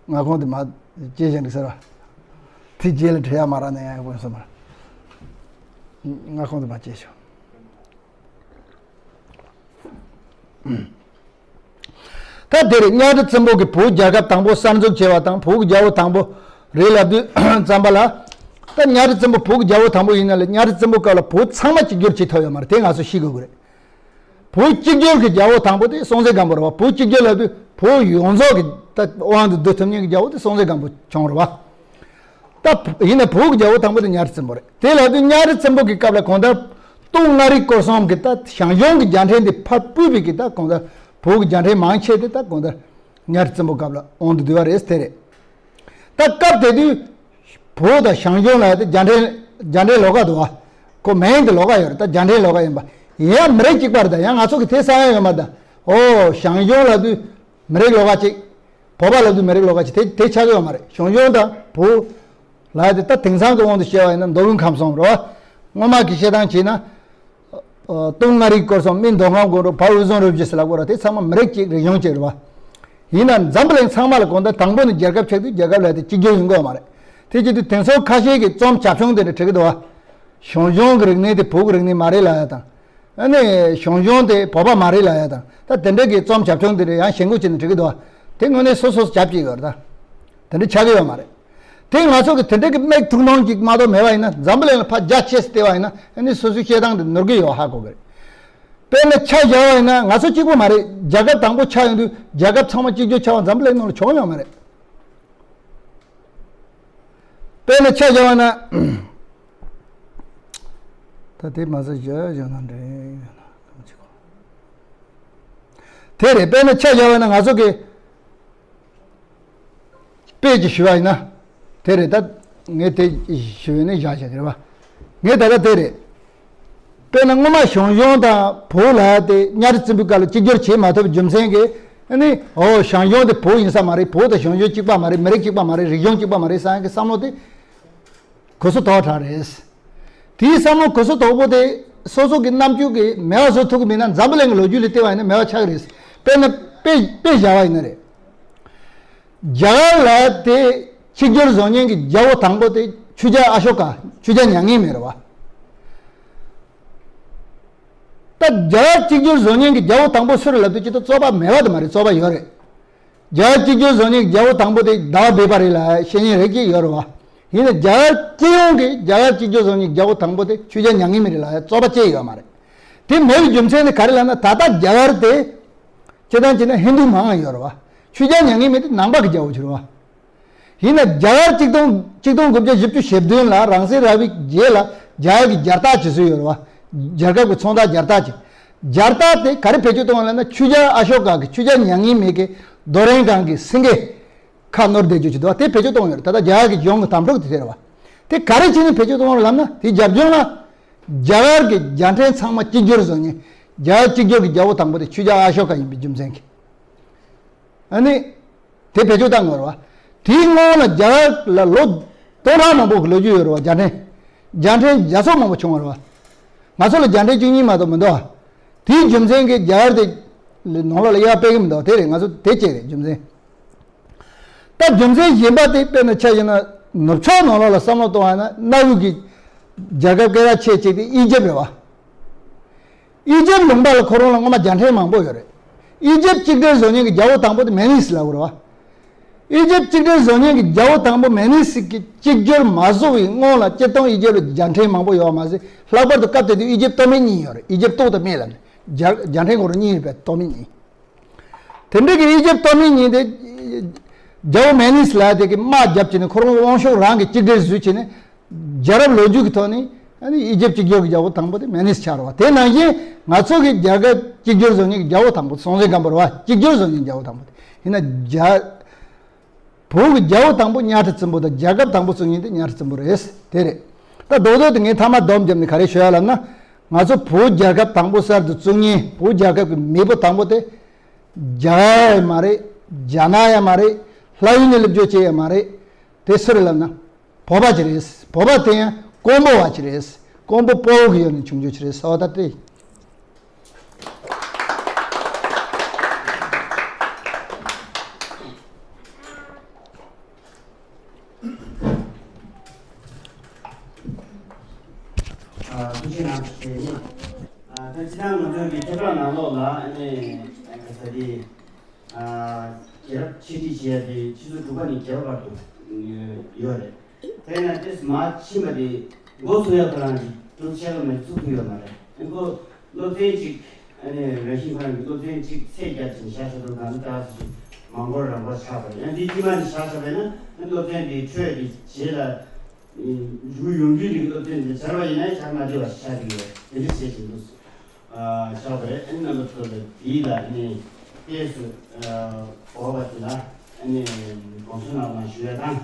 མངའ་ཁོངས་དེ་མ་བཅད་བཞག་འགྲིག་ས་རེད་བ། དེ་རྗེས་ལ་བྲི་ཡ་མ་རག་ན་ཡང་ཡག་པོ་ཡོང་ས་མ་རེད། མངའ་ཁོངས་དེ་མ་བཅད་བཞག་ད་དེ་རེད། གཉའ་ཁྲི་བཙན་པོ་གིས་བོད་རྒྱལ་ཁབ་དང་པོ་གསར་འཛུགས་བྱས་པ་དང་། བོད་ཀྱི་རྒྱལ་པོ་དང་པོ་རེད་ལབ་དུས་ཙམ་པ་ལ། ད་གཉའ་ཁྲི་བཙན་པོ་བོད་ཀྱི་རྒྱལ་པོ་དང་པོ་ཡིན་ན་ལས། གཉའ་ཁྲི་བཙན་པོ་སྐབས་ལ་བོད་ཚང་མ་གཅིག་གྱུར་བྱེད་ཐུབ་ཡོད་མ་རེད། དེ་ང་ཚོ་ཤེས་དགོས་ཀྱི་རེད། བོད་གཅིག་གྱུར་གྱི་རྒྱལ་པོ་དང་པོ་དེ་སྲོང་བཙན་སྒམ་པོ་རེད་བ། བོད་གཅིག་གྱུར་ལབ་དུས་བོད་ཡོངས་རྫོགས་ཀྱི་ད་དབང་དུ་བསྡུ་ཐུབ་མཁན་གྱི་རྒྱལ་པོ་དེ་སྲོང་བཙན་སྒམ་པོ་བྱུང་རེད་བ། ད་ཡིན་ན་བོད་ཀྱི་རྒྱལ་པོ་དང་པོ་དེ་གཉའ་ཁྲི་བཙན་པོ་རེད། དེ་ལབ་དུས་གཉའ་ཁྲི་བཙན་པོ་གི་སྐབས་ལ་གང་ལྟར་སྟོད་མངའ་རིས་སྐོར་གསུམ་གྱི་ད་ཞང་ཞུང་གི་རྒྱལ་ཕྲན་དེ་ཕར་སྤོས་པའི་གི་ད་གང་ལྟར་བོད་ཀྱི་རྒྱལ་ཕྲན་མང་ཆེ་དེ་ད་གང་ལྟར་གཉའ་ཁྲི་བཙན་པོ་སྐབས་ལ་དབང་དུ་བསྡུས་པ་རེད། དེ་རེད། ད་སྐབས་དེ་དུས་བོད་དང་ཞང་ཞུང་ལ་ཡ་དེ་རྒྱལ་ཕྲན་རྒྱལ་ཕྲན་ལོགས་ཀ་འདུག་བ། ཁོ་མིང་དེ་ལོགས་ཀ་ཡོད་རེད། ད་རྒྱལ་ཕྲན་ལོགས་ཀ་ཡིན་པ། ཡིན་ཡང་མི་རིགས་གཅིག་པ་རེད། ད་ཡང་ང་ཚོ་གི་དེ་བསམ་ཡ་ཡོད་མ་རེད། ད་ཨོ་ཞང་ཞུང་ལབ་དུས་མི་རིགས་ལོགས་ཀ་གཅིག་བོད་པ་ལབ་དུས་མི་རིགས་ལོགས་ཀ་གཅིག་དེ་དེ་ཆགས་ཀྱི་ཡོད་མ་རེད། ཞང་ཞུང་དང་བོད་ལབ་ཡ་དེ་ད་དེང་སང་གི་དབང་དུ་བཤད་པ་ཡིན་ན་མདོ་དབུས་ཁམས་གསུམ་རེད་བ། སྔོན་མ་གི་བཤད་སྟངས་བྱས་ན། ཨ། སྟོད་མངའ་རིས་སྐོར་གསུམ། སྨད་མདོ་ཁམས་སྒང་དྲུག་བར་དབུས་གཙང་རུ་བཞི་ཟེར་ལབ་དགོས་རེད། དེ་ཚང་མ་མི་རིགས་གཅིག་རིག་གཞུང་གཅིག་རེད་བ། ཡིན་ན་འཛམ་བུ་གླིང་ཚང་མ་ལ་གང་ལྟར་དང་པོ་ནས་རྒྱལ་ཁབ་ཆགས་དུས་རྒྱལ་ཁབ་ལབ་དེ་གཅིག་གྱུར་ཡིན་དགོས་མ་རེད། དེ་བྱེད་དུས་དེང་སང་ཁ་ཤས་ཀྱིས་རྩོམ་བྱ་ཁྱུང་དེ་འདྲ་བྲི་གི་འདུག་བ། ཞང་ཞུང་གི་རིག་གནས་དེ་བོད་ཀྱི་རིག་གནས་མ་རེད་ལབ་ཡ་དང་། ཨ་ནི་ཞང་ཞུང་དེ་བོད་པ་མ་རེད་ལབ་ཡ་དང་། ད་དེ་འདྲ་གི་རྩོམ་བྱ་ཁྱུང་དེ་འདྲ་ཡང་ཞེན་ཁུལ་བྱས་ནས་བྲི་གི་འདུག་བ། དེ་དངོས་གནས་སོ་སོ་སོ་རྒྱབ་ཀྱི་ཡོད་རེད། ད་དེ་འདྲ་ཆགས་ཀྱི་ཡོད་མ་རེད། དེ་ང་ཚོ་གི་དེ་འདྲ་གི་མིག་ཐུག་མཐོང་ཅིག་མ་གཏོགས་མེད་པ་ཡིན་ན། འཛམ་བུ་གླིང་ལ་ཕར་རྒྱ་ཆེ་སེ་བལྟས་པ་ཡིན་ན། ཨ་ནི་སོ་སོའི་བཤད་སྟངས་དེ་ནོར་གི་ཡོད་ཧ་གོ་གི་རེད། དཔེར་ན་ཆ་བཞག་པ་ཡིན་ན་ང་ཚོ་གཅིག་པོ་མ་རེད། རྒྱལ་ཁབ་དང་པོ་ཆགས་ཡོང་དུས་རྒྱལ་ཁབ་ཚང་མ་གཅིག་གྱུར་ཆགས་པ་འཛམ་བུ་གླིང་ནང་ལ་བྱུང་ཡོད་མ་རེད། དཔེར་ན་ཆ་བཞག་པ་ན། ད་དེ་མ་ཟད་བཞག་བཞག་ན་འདྲ། དེ་རེད། དཔེར་ན་ཆ་བཞག་པ་ན་ང་ཚོ་གི་དཔེ་ཅིག་ཞུ་བ་ཡིན་ན། དེ་རེད། ད་ངས་དེ་ཞུ་བ་ནི་བཞག་བཞག་གི་རེད་བ། ངས་ད་ལྟ་དེ་རེད། དཔེར་ན་སྔོན་མ་ཞང་ཞུང་དང་བོད་ལབ་ཡ་དེ་གཉའ་ཁྲི་བཙན་པོའི་སྐབས་ལ་གཅིག་གྱུར་བྱེད་མ་ཐུབ་རྒྱུ་མཚན་གྱིས། ཨ་ནི་ཨོ་ཞང་ཞུང་དེ་བོད་ཡིན་ས་མ་རེད། བོད་དང་ཞང་ཞུང་གཅིག་པ་མ་རེད། མི་རིགས་གཅིག་པ་མ་རེད། རིག་གཞུང་གཅིག་པ་མ་རེད་བསམ་ཡ་གི་བསམ་བློ་དེ་གོ་ས་དོག་དྲགས་རེད། དེའི་བསམ་བློ་གོ་ས་དོག་པོ་དེ་སོ་སོ་གི་རྣམ་དཔྱོད་ཀྱིས་མེད་པ་བཟོ་ཐུབ་ཀྱི་མིན་ན། འཛམ་བུ་གླིང་གི་ལོ་རྒྱུས་ལ་བལྟས་པ་ཡིན་ན་མེད་པ་ཆགས་ཀྱི་རེད། དཔེར་ན་དཔེ་དཔེ་བཞག་པ་ཡིན་ན་རེད། རྒྱ་གར་ལ་དེ་གཅིག་གྱུར་བཟོ་མཁན་གྱི་རྒྱལ་པོ་དང་པོ་དེ་ཆོས་རྒྱལ་ཨ་ཤོ་ཀ། ཆོས་རྒྱལ་མྱ་ངན་མེད་རེད་བ། ད་རྒྱ་གར་གཅིག་གྱུར་བཟོ་མཁན་གྱི་རྒྱལ་པོ་དང་པོ་སུ་རེད་ལབ་དུས་ཅི་ད་རྩོད་པ་མེད་པ་དེ་མ་རེད། རྩོད་པ་ཡོད་རེད། རྒྱ་གར་གཅིག་གྱུར་བཟོ་མཁན་གྱི་རྒྱལ་པོ་དང་པོ་དེ་ཟླ་བ་བྷེ་བྷ་རེད་ལབ་བཤད་མཁན་རེ་གཅིག་ཡོད་རེད་བ། ཡིན་ན་རྒྱ་གར་སྤྱི་ཡོངས་ཀྱི་རྒྱ་གར་གཅིག་གྱུར་བཟོ་མཁན་གྱི་རྒྱལ་པོ་དང་པོ་དེ་ཆོས་རྒྱལ་མྱ་ངན་མེད་རེད་ལབ་རྩོད་པ་ཅི་ཡོད་མ་རེད། དེ་མེད་པའི་རྒྱུ་མཚན་དེ་ག་རེ་ལབ་ན། ད་ལྟ་རྒྱ་གར་དེ་ སྤྱིར་བཏང་བྱས་ན་ཧིན་རྡུ་མང་ང་ཡོད་རེད་བ། ཆོས་རྒྱལ་མྱ་ངན་མེད་དེ་ནང་པ་གི་རྒྱལ་པོ་ཅིག་རེད་བ། ཡིན་ན་རྒྱ་གར་གཅིག་སྟོང་གཅིག་སྟོང་དགུ་བརྒྱ་བཞི་བཅུ་ཞེ་བདུན་ལ་རང་བཙན་རག་པའི་རྗེས་ལ་རྒྱ་གར་གྱི་རྒྱལ་རྟགས་བྱེད་སྲོལ་ཡོད་རེད་བ། རྒྱལ་ཁབ་ཀྱི་ཚོང་རྟགས་རྒྱལ་རྟགས་བྱེད། རྒྱལ་རྟགས་དེ་ག་རེ་བེད་སྤྱོད་གཏོང་བ་ལབ་ན། ཆོས་རྒྱལ་ཨ་ཤོ་ཀ་གི་ཆོས་རྒྱལ་མྱ་ངན་མེད་ཀྱི་རྡོ་རིང་སྒང་གི་སེང་གེ་ཁ་ནོར་བསྡད་རྒྱུ་ཅིག་འདུག་བ། དེ་བེད་སྤྱོད་གཏོང་ཡོད་རེད། ད་ལྟ་རྒྱ་གར་གྱི་གཞུང་གི་དམ་ཕྲུག་དེ་དེ་རེད་བ། དེ་ག་རེ་བྱས་ནས་བེད་སྤྱོད་གཏོང་བ་ལབ་ན། དེའི་རྒྱབ་ལྗོངས་ལ་རྒྱ་གར་གྱི་རྒྱལ་ཕྲན་ཚང་མ་གཅིག་གྱུར་བཟོ་མཁན། རྒྱ་གར་གཅིག་གྱུར་གྱི་རྒྱལ་པོ་དང་པོ་དེ་ཆོས་རྒྱལ་ཨ་ཤོ་ཀ་ཡིན་པའི་རྒྱུ་མཚན་གྱིས། ཨ་ནི། དེ་བེད་སྤྱོད་བཏང་ཡོད་རེད་བ། དེའི་སྔོན་ལ་རྒྱ་གར་ལ་ལོ་སྟོང་ཕྲག་མང་པོ་གི་ལོ་རྒྱུས་ཡོད་རེད་བ། རྒྱལ་ཕྲན། རྒྱལ་ཕྲན་བརྒྱ་ཚོ་མང་པོ་བྱུང་བ་རེད་བ། ང་ཚོ་ལ་རྒྱལ་ཕྲན་བཅུ་གཉིས་མ་གཏོགས་མི་འདུག་བ། དེའི་རྒྱུ་མཚན་གྱིས་རྒྱ་གར་དེ་ནང་ལོགས་ལ་དབྱེ་བ་སྤེལ་གི་མི་འདུག་དེ་རེད། ང་ཚོ་དེ་གཅིག་རེད། རྒྱུ་མཚན། ད་རྒྱུ་མཚན་གཞན་པ་དེ་དཔེར་ན་ཆ་བཞག་ན། ནུབ་ཕྱོགས་ནང་ལོགས་ལ་བསམ་བློ་གཏོང་བ་ན། གནའ་བོའི་གི་རྒྱལ་ཁབ་སྐད་གྲགས་ཆེ་གཅིག་དེ་ཨི་ཇེབ་རེད་བ། ཨི་ཇེབ་ལུང་པ་ལ་ཁོ་རང་ལ་སྔོན་མ་རྒྱལ་ཕྲན་མང་པོ་ཡོད་རེད། ཨི་ཇེབ་གཅིག་སྒྲིལ་བཟོ་མཁན་གྱི་རྒྱལ་པོ་དང་པོ་དེ་མེ་ནིས་ལབ་དགོས་རེད་བ། ཨི་ཇེབ་གཅིག་སྒྲིལ་བཟོ་མཁན་གྱི་རྒྱལ་པོ་དང་པོ་མེ་ནིས་ཀྱིས་གཅིག་གྱུར་མ་བཟོ་བའི་སྔོན་ལ་སྤྱིར་བཏང་ཨི་ཇེབ་ལ་རྒྱལ་ཕྲན་མང་པོ་ཡོད་པ་མ་ཟད། ལྷག་པར་དུ་སྐབས་དེ་དུས་ཨི་ཇེབ་སྟོད་སྨད་གཉིས་ཡོད་རེད། ཨི་ཇེབ་སྟོད་དང་སྨད་ལབ་ནས། རྒྱལ་རྒྱལ་ཕྲན་ཁོ་རང་གཉིས་རེད་པས། སྟོད་སྨད་གཉིས། དེ་འདྲ་གི་ཨི་ཇེབ་སྟོད་སྨད་གཉིས་དེ་རྒྱལ་པོ་མེ་ནིས་ལབ་དེ་གི་དམག་རྒྱབ་བྱས་ནས། ཁོ་རང་དབང་ཤུགས་རང་གིས་གཅིག་སྒྲིལ་བཟོས་བྱས་ནས། རྒྱལ་རབས་ལོ་རྒྱུས་ཀྱི་ཐོག་ནས། ཨ་ནི་ཨི་ཇེབ་གཅིག་གྱུར་གྱི་རྒྱལ་པོ་དང་པོ་དེ་མེ་ནིས་ཆགས་རེད་བ། དེ་ནང་བཞིན་ང་ཚོ་གི་རྒྱལ་ཁབ་གཅིག་གྱུར་བཟོ་མཁན་གྱི་རྒྱལ་པོ་དང་པོ་སྲོང་བཙན་སྒམ་པོ་རེད་བ། གཅིག་གྱུར་བཟོ་མཁན་རྒྱལ་པོ་དང་པོ་དེ། ཡིན་ན་རྒྱ། བོད་ཀྱི་རྒྱལ་པོ་དང་པོ་གཉའ་ཁྲི་བཙན་པོ་དང་། རྒྱལ་ཁབ་དང་པོ་བཙུགས་མཁན་དེ་གཉའ་ཁྲི་བཙན་པོ་རེད། དེ་རེད། ད་རྡོག་རྡོག་དེ་ངས་མཐའ་མ་སྡོམ་བརྒྱབ་ནས་ག་རེ་ཞུ་ཡ་ལབ་ན། ང་ཚོ་བོད་རྒྱལ་ཁབ་དང་པོ་གསར་དུ་བཙུགས་མཁན། བོད་རྒྱལ་ཁབ་ཀྱི་མེས་པོ་དང་པོ་དེ་རྒྱ་གར་ཡང་མ་རེད། རྒྱ་ནག་ཡང་མ་རེད། ལྷ་ཡུལ་ནས་སླེབས་རྒྱུ་ཅིག་ཡང་མ་རེད། དེ་སུ་རེད་ལབ་ན། བོད་པ་ཅིག་རེད། བོད་པ་དེ་ཡང་ཀོང་པོ་བ་ཅིག་རེད། ཀོང་པོ་སྤོ་བོ་གི་ཡུལ་ནས་བྱུང་རྒྱུ་ཅིག་རེད་ཟེར་བ་ད་དེ། ཨ། ཐུགས་རྗེ་གནང་། དེ་ནི། ཨ། ད་སྤྱིར་བཏང་ང་ཚོའི་གི་ཁྱབ་བསྒྲགས་ནང་ལོགས་ལ། ཨ་ནི་ག་ས་དེ། ཨ། རྒྱལ་རབས་འཆད་ཁྲིད་བྱེད་ཡ་དེ་ཆུ་ཚོད་དྲུག་པ་ནས་བརྒྱད་པ་བར་དུ་ཡོད་རེད། དེས་ན་དེ་མར་ཕྱིན་པ་དེ་འགོ་ཚུགས་ཡ་ཁོ་རང་གི་ཏུ་ཆད་པ་མ་ཚུགས་ཐུབ་ཡོད་མ་རེད། ཨ་ཁོ་སློབ་ཚན་གཅིག་ཨ་ནི་རང་བཞིན་ཁོ་རང་གི་སློབ་ཚན་གཅིག་ཚད་བརྒྱབ་ཅིང་བཞག་ས་དུ་གང་ལྟར་སུ་མང་པོར་རང་པོར་ཆགས་པ་རེད། ཡང་དེ་དཀྱིལ་མ་ནས་བཞག་ས་བས་ན། ཨ། སློབ་ཚན་དེའི་འཕྲོས་དེ་རྗེས་ལ་འཇུག་ཡོང་རྒྱུ་དེ་གི་སློབ་ཚན་དེ་སྦྱར་བ་ཡིན་ན་ཆགས་མ་བདེ་བ་ཆགས་ཀྱི་ཡོད། དེ་འདྲ་བྱེད་ཀྱི་འདུག་ཨ། ཆགས་པ་རེད། ཨ་ནི་རྣམ་པ་ཚོ་ལ་དེའི་ལ་ནི་ཏོག་ཙམ། ཨ། གོ་བ་དེ་ལ་ཨ་ནི་དགོངས་ཞུ་གནང་བ་ཞུ་ཡ་དང་།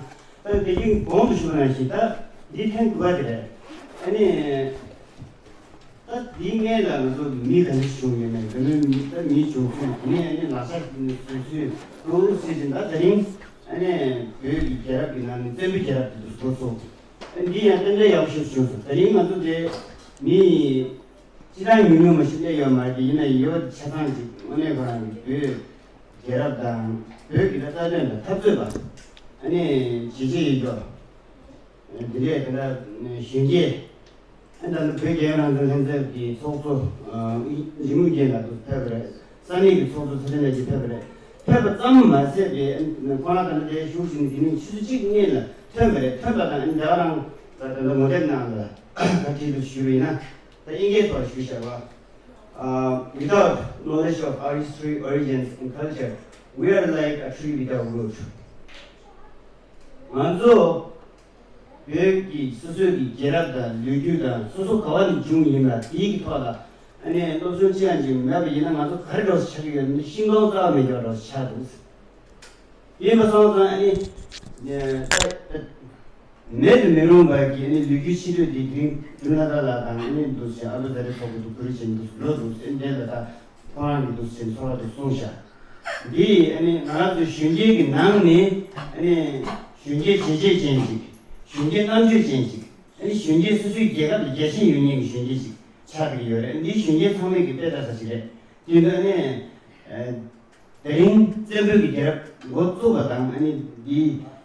ད་དེ་རིང་གོང་དུ་ཞུས་པ་ནང་བཞིན་ད་འདི་ཐེངས་དགུ་པ་དེ་རེད། ཨ་ནི་ད་འདིའི་སྔོན་ལ་ང་ཚོ་མི་ག་ཚོད་བྱུང་ཡོད་མེད། དེ་ནས་ད་མི་བྱུང་ཚུལ་དེ་ནས་ཨ་ནི་ལག་ཆ་བཟོ་ཚུལ་གང་རུང་ཟེར་བཞིན། ད་དེ་རིང་ཨ་ནི་བོད་ཀྱི་རྒྱལ་རབས་ཀྱི་ནང་ནས་བཙན་པོའི་རྒྱལ་རབས་དེ་ཚོ་འགོ་ཚུགས། ཨ། འདི་ཡང་ཏན་ཏན་ཡག་པོ་ཞིག་བྱུང་སོང་། དེ་རིང་ང་ཚོ་དེ་མི་སྤྱི་བཏང་ཉུང་ཉུང་མ་ཞིག་སླེབས་ཡོད་མ་རེད། ཡིན་ན་ཡོད་ཆ་ཚང་ཅིག་དངོས་གནས་ཁོ་རང་གི་བོད་རྒྱལ་རབས་དང་བོད་ཀྱི་ད་རྩ་དོན་དང་འཐབ་རྩོད་པ། ཨ་ནི་བྱས་རྗེས་ཡོད་མཁན། འདི་འདྲའི་དེ་འདྲ་གཞོན་སྐྱེས། ཨ། ད་ནི་བོད་རྒྱལ་ཡོངས་རང་བཙན་ལྷན་ཚོགས་ཀྱི་ཚོགས་གཙོ། ཨ། འཇིགས་མེད་རྒྱལ་ལགས་དུ་ཕེབས་པ་རེད། ས་གནས་ཀྱི་ཚོགས་གཙོ་ཚུལ་ཁྲིམས་ལགས་ཀྱིས་ཕེབས་པ་རེད། ཕེབས་པ་ཙམ་མ་ཟད་པའི་ཁོང་རང་ད་ལྟ་དེར་བཞུགས་བཞིན་དེ་ནས་ཆུ་ཚོད་གཅིག་སྔོན་ལ་ཐོན་པ་རེད། ཐོན་པ་དང་ཨ་ནི་ད་ག་རང་ད་ལྟ་ངོ་དེབ་ནང་ལ་བཀའ་ཁྲིད་དུ་ཞུས་པ་ཡིན་ན། ད་དབྱིན་སྐད་ཐོག་ཞུས་བཞག་པ། Uh, without knowledge of our history, origins and culture, we are like a tree without root. ང་ཚོ་བོད་ཀྱི་སོ་སོའི་གི་རྒྱལ་རབས་དང་ལོ་རྒྱུས་དང་སོ་སོ་ག་བ་ནས་བྱུང་ཡིན་ལ། དེའི་གི་ཐོག་ལ་ཨ་ནི་སློབ་སྦྱོང་ཅི་ཡང་ཅིག་མེད་པ་ཡིན་ན། ང་ཚོ་ག་རེ་འདྲ་བོ་ཆགས་ཀྱི་ཡོད་ན། ཤིང་སྡོང་རྩ་བ་མེད་ཀྱང་འདྲ་བོ་ཆགས་འདུག། ཡིན་པ་སོང་ཙང་ཨ་ནི་ད་ད་མེད་དུ་མི་རུང་བ་གི་ཨ་ནི་ལོ་རྒྱུས་ཆེ་བསྟོད་འདི་དེ་རིང་ལྷ་དར་ལགས་དང་ཨ་ནི་འདུག་སེ་ཨ་ལོ་ཟེར་རེ་ཚོགས་པ་འདུག་གུ་རུ་ཆེན་འདུག་ལོ་འདུག་ཨ་ནི་དེ་ལ་ད་ཁོ་རང་གི་འདུག་སེ་ཚོར་བ་དེ་གསུངས་ཤག། འདི་ཨ་ནི་ང་རང་ཚོའི་གཞོན་སྐྱེས་ཀྱི་ནང་ནས་ཨ་ནི་གཞོན་སྐྱེས་བྱས་རྗེས་ཅན་ཅིག། གཞོན་སྐྱེས་རྣམ་དཔྱོད་ཅན་ཅིག། ཨ་ནི་གཞོན་སྐྱེས་སོ་སོའི་རྒྱལ་ཁབ་ལ་རྒྱལ་ཞེན་ཡོད་མཁན་གྱི་གཞོན་སྐྱེས་ཅིག་ཆགས་ཀྱི་ཡོད་རེད། འདི་གཞོན་སྐྱེས་ཚང་མས་ཀྱི་དཔེ་ལྟ་ས་ཞིག་རེད། དེ་འདྲ་ཨ་ནི་ཨ། དེ་རིང་བཙན་པོའི་གི་རྒྱལ་རབས་འགོ་བཙུགས་པ་དང་། ཨ་ནི་འདི་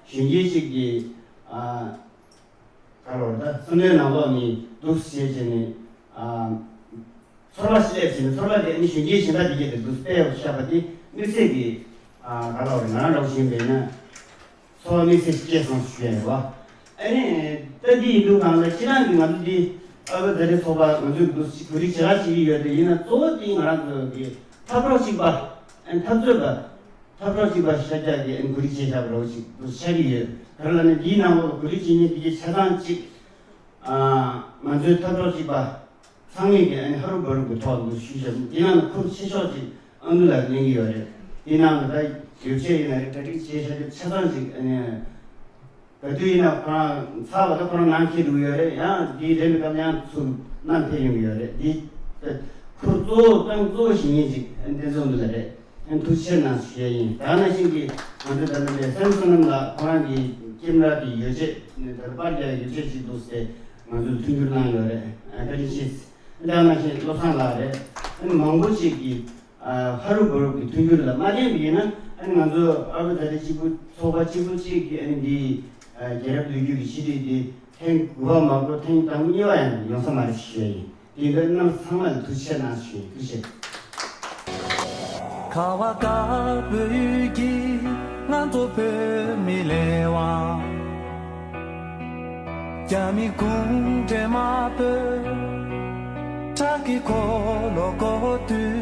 གཞོན་སྐྱེས་ཤིག་གིས། ཨ། ག་རེ་ལབ་དགོས་རེད། ད་བསམ་བློའི་ནང་ལོགས་ནས་འདུག་སེ་བྱས་ནས། ཨ། ཚོར་བ་ཞིག་སླེབས་བྱས་ནས། ཚོར་བ་དེ་ཨ་ནི་གཞོན་སྐྱེས་གཞན་དག་དེ་གས་དེ་འདུག་སེ་སྤེལ་བཞག་པ་དེ་དམིགས་བསལ་གྱི། ཨ། ག་རེ་ལབ་དགོས་རེད། ང་རང་འདྲ་བོ་ཞིག་ཡིན་པ་ཡིན་ན། ཚོར་བ་དམིགས་བསལ་ཞིག་སྐྱེས་སོང་ཞུ་ཡ་ཡིན་པ། ཨ་ནི་ད་འདི་ཡིན་དུས་གང་ལ་ཁྱེད་རང་གིས་ང་ཚོ་འདི་ཨ་ལོ་ཟེར་རེ་ཚོགས་པ་ང་ཚོས་འདུག་སེ་གོ་སྒྲིག་བྱེད་ར་བྱེད་ཀྱི་ཡོད་དེ། ཡིན་ན་གཙོ་བོ་དེ་ང་རང་ཚོ་གི་འཐབ་གྲོགས་གཅིག་པ། ཨ་ ཨ་འཐབ་རྩོད་པ་འཐབ་གྲོགས་གཅིག་པ་ཤར་རྒྱག་གི་ཨ་གོ་སྒྲིག་བྱས་བཞག་པ་རོགས་ཅིག་ཏུ་ཆགས་ཀྱི་ཡོད། ག་རེ་ལབ་ན་འདིའི་ནང་ལོགས་ལ་གོ་སྒྲིག་བྱེད་མཁན་དེ་གའི་ཆ་ཚང་གཅིག་ང་ཚོའི་འཐབ་གྲོགས་གཅིག་པ་ཚང་མས་ཀྱི་ཨ་ནི་ཧ་རུ་བ་རུ་གི་ཐོག་ཏུ་ཞུས་བཞག་འདི་ནང་ལ་ཁུར་ཆེ་ཤོས་ཅིག་ཨ་ནུ་ལགས་གླེང་གི་ཡོད་རེད། འདི་ནང་ལ་ད་ཡོ་བྱད་ཡིན་ན་རེད། གྲ་སྒྲིག་བྱས་བཞག་རྒྱུ་ཆ་ཚང་ཅིག་ཨ་ནི། ག་དུས་ཡིན་ན་ཁོ་རང་ཚར་བ་ད་ཁོ་རང་ནང་འཁྱེར་འགྲོ་གི་ཡོད་རེད། ཡང་དེའི་རེད་མི་སྐབས་ཡང་ཚུར་ནང་འཁྱེར་ཡོང་གི་ཡོད་རེད། དེ་ཁུར་གཙོ་བོ་ཏང་གཙོ་བོ་ཞིག་ཡིན་ཅིག་བསྟན་ཚོགས་འདི་ལ་རེད། ཡང་ཐུགས་རྗེ་ཆེ་གནང་ཞུ་ཡ་ཡིན། ད་ནང་བཞིན་གྱི་ང་ཚོ་ད་ལྟ་བའི་སེམས་བསོད་ནམས་ལགས་ཁོ་རང་གི་ཁྱིམ་ར་གི་ཡོ་བྱད་ནས་ད་ལྟ་པར་རྒྱག་ཡོ་བྱད་ཅིག་འདུག་ཟེར་ང་ཚོར་མཐུན་འགྱུར་གནང་ཡོད་རེད། བཀའ་དྲིན་ཆེ། ད་ནང་བཞིན་བློ་བཟང་ལགས་རེད། མང་པོ་ཞིག་གིས། ཧ་རུ་བ་རུ་གི་མཐུན་འགྱུར་ལ་མ་བརྟེན་པ་ཡིན་ན་ཨ་ནི་ང་ཚོ་ཨ་རུ་ད་ལྟ་གཅིག་པུ་ཚོགས་པ་གཅིག་པུ་གཅིག་གིས་ཨ་ནི་འདི་རྒྱལ་རབས་ལོ་རྒྱུས་ཀྱི་ཆེད་སྒྲིག་འདི་ཐེངས་དགུ་པ་མ་གཏོགས་ཐེངས་དང་པོ་གཉིས་པ་ཡང་ཡོང་ས་མ་རེད་ཞུ་ཡ་ཡིན། དེ་འདྲ་རྣམ་ཚང་མ་ལ་ཐུགས་རྗེ་ཆེ་གནང་ཞུ་ཡིན། ཐུགས་རྗེ་ཆེ། ཁ་བ་དཀར་པོའི་གི་ང་ཚོ་བོད་མི་ལས་དབང་རྒྱ་མི་གུང་ཁྲན་དམར་པོའི་ཁྲག་གི་འཁོར་ལོ་བསྐོར་དུས།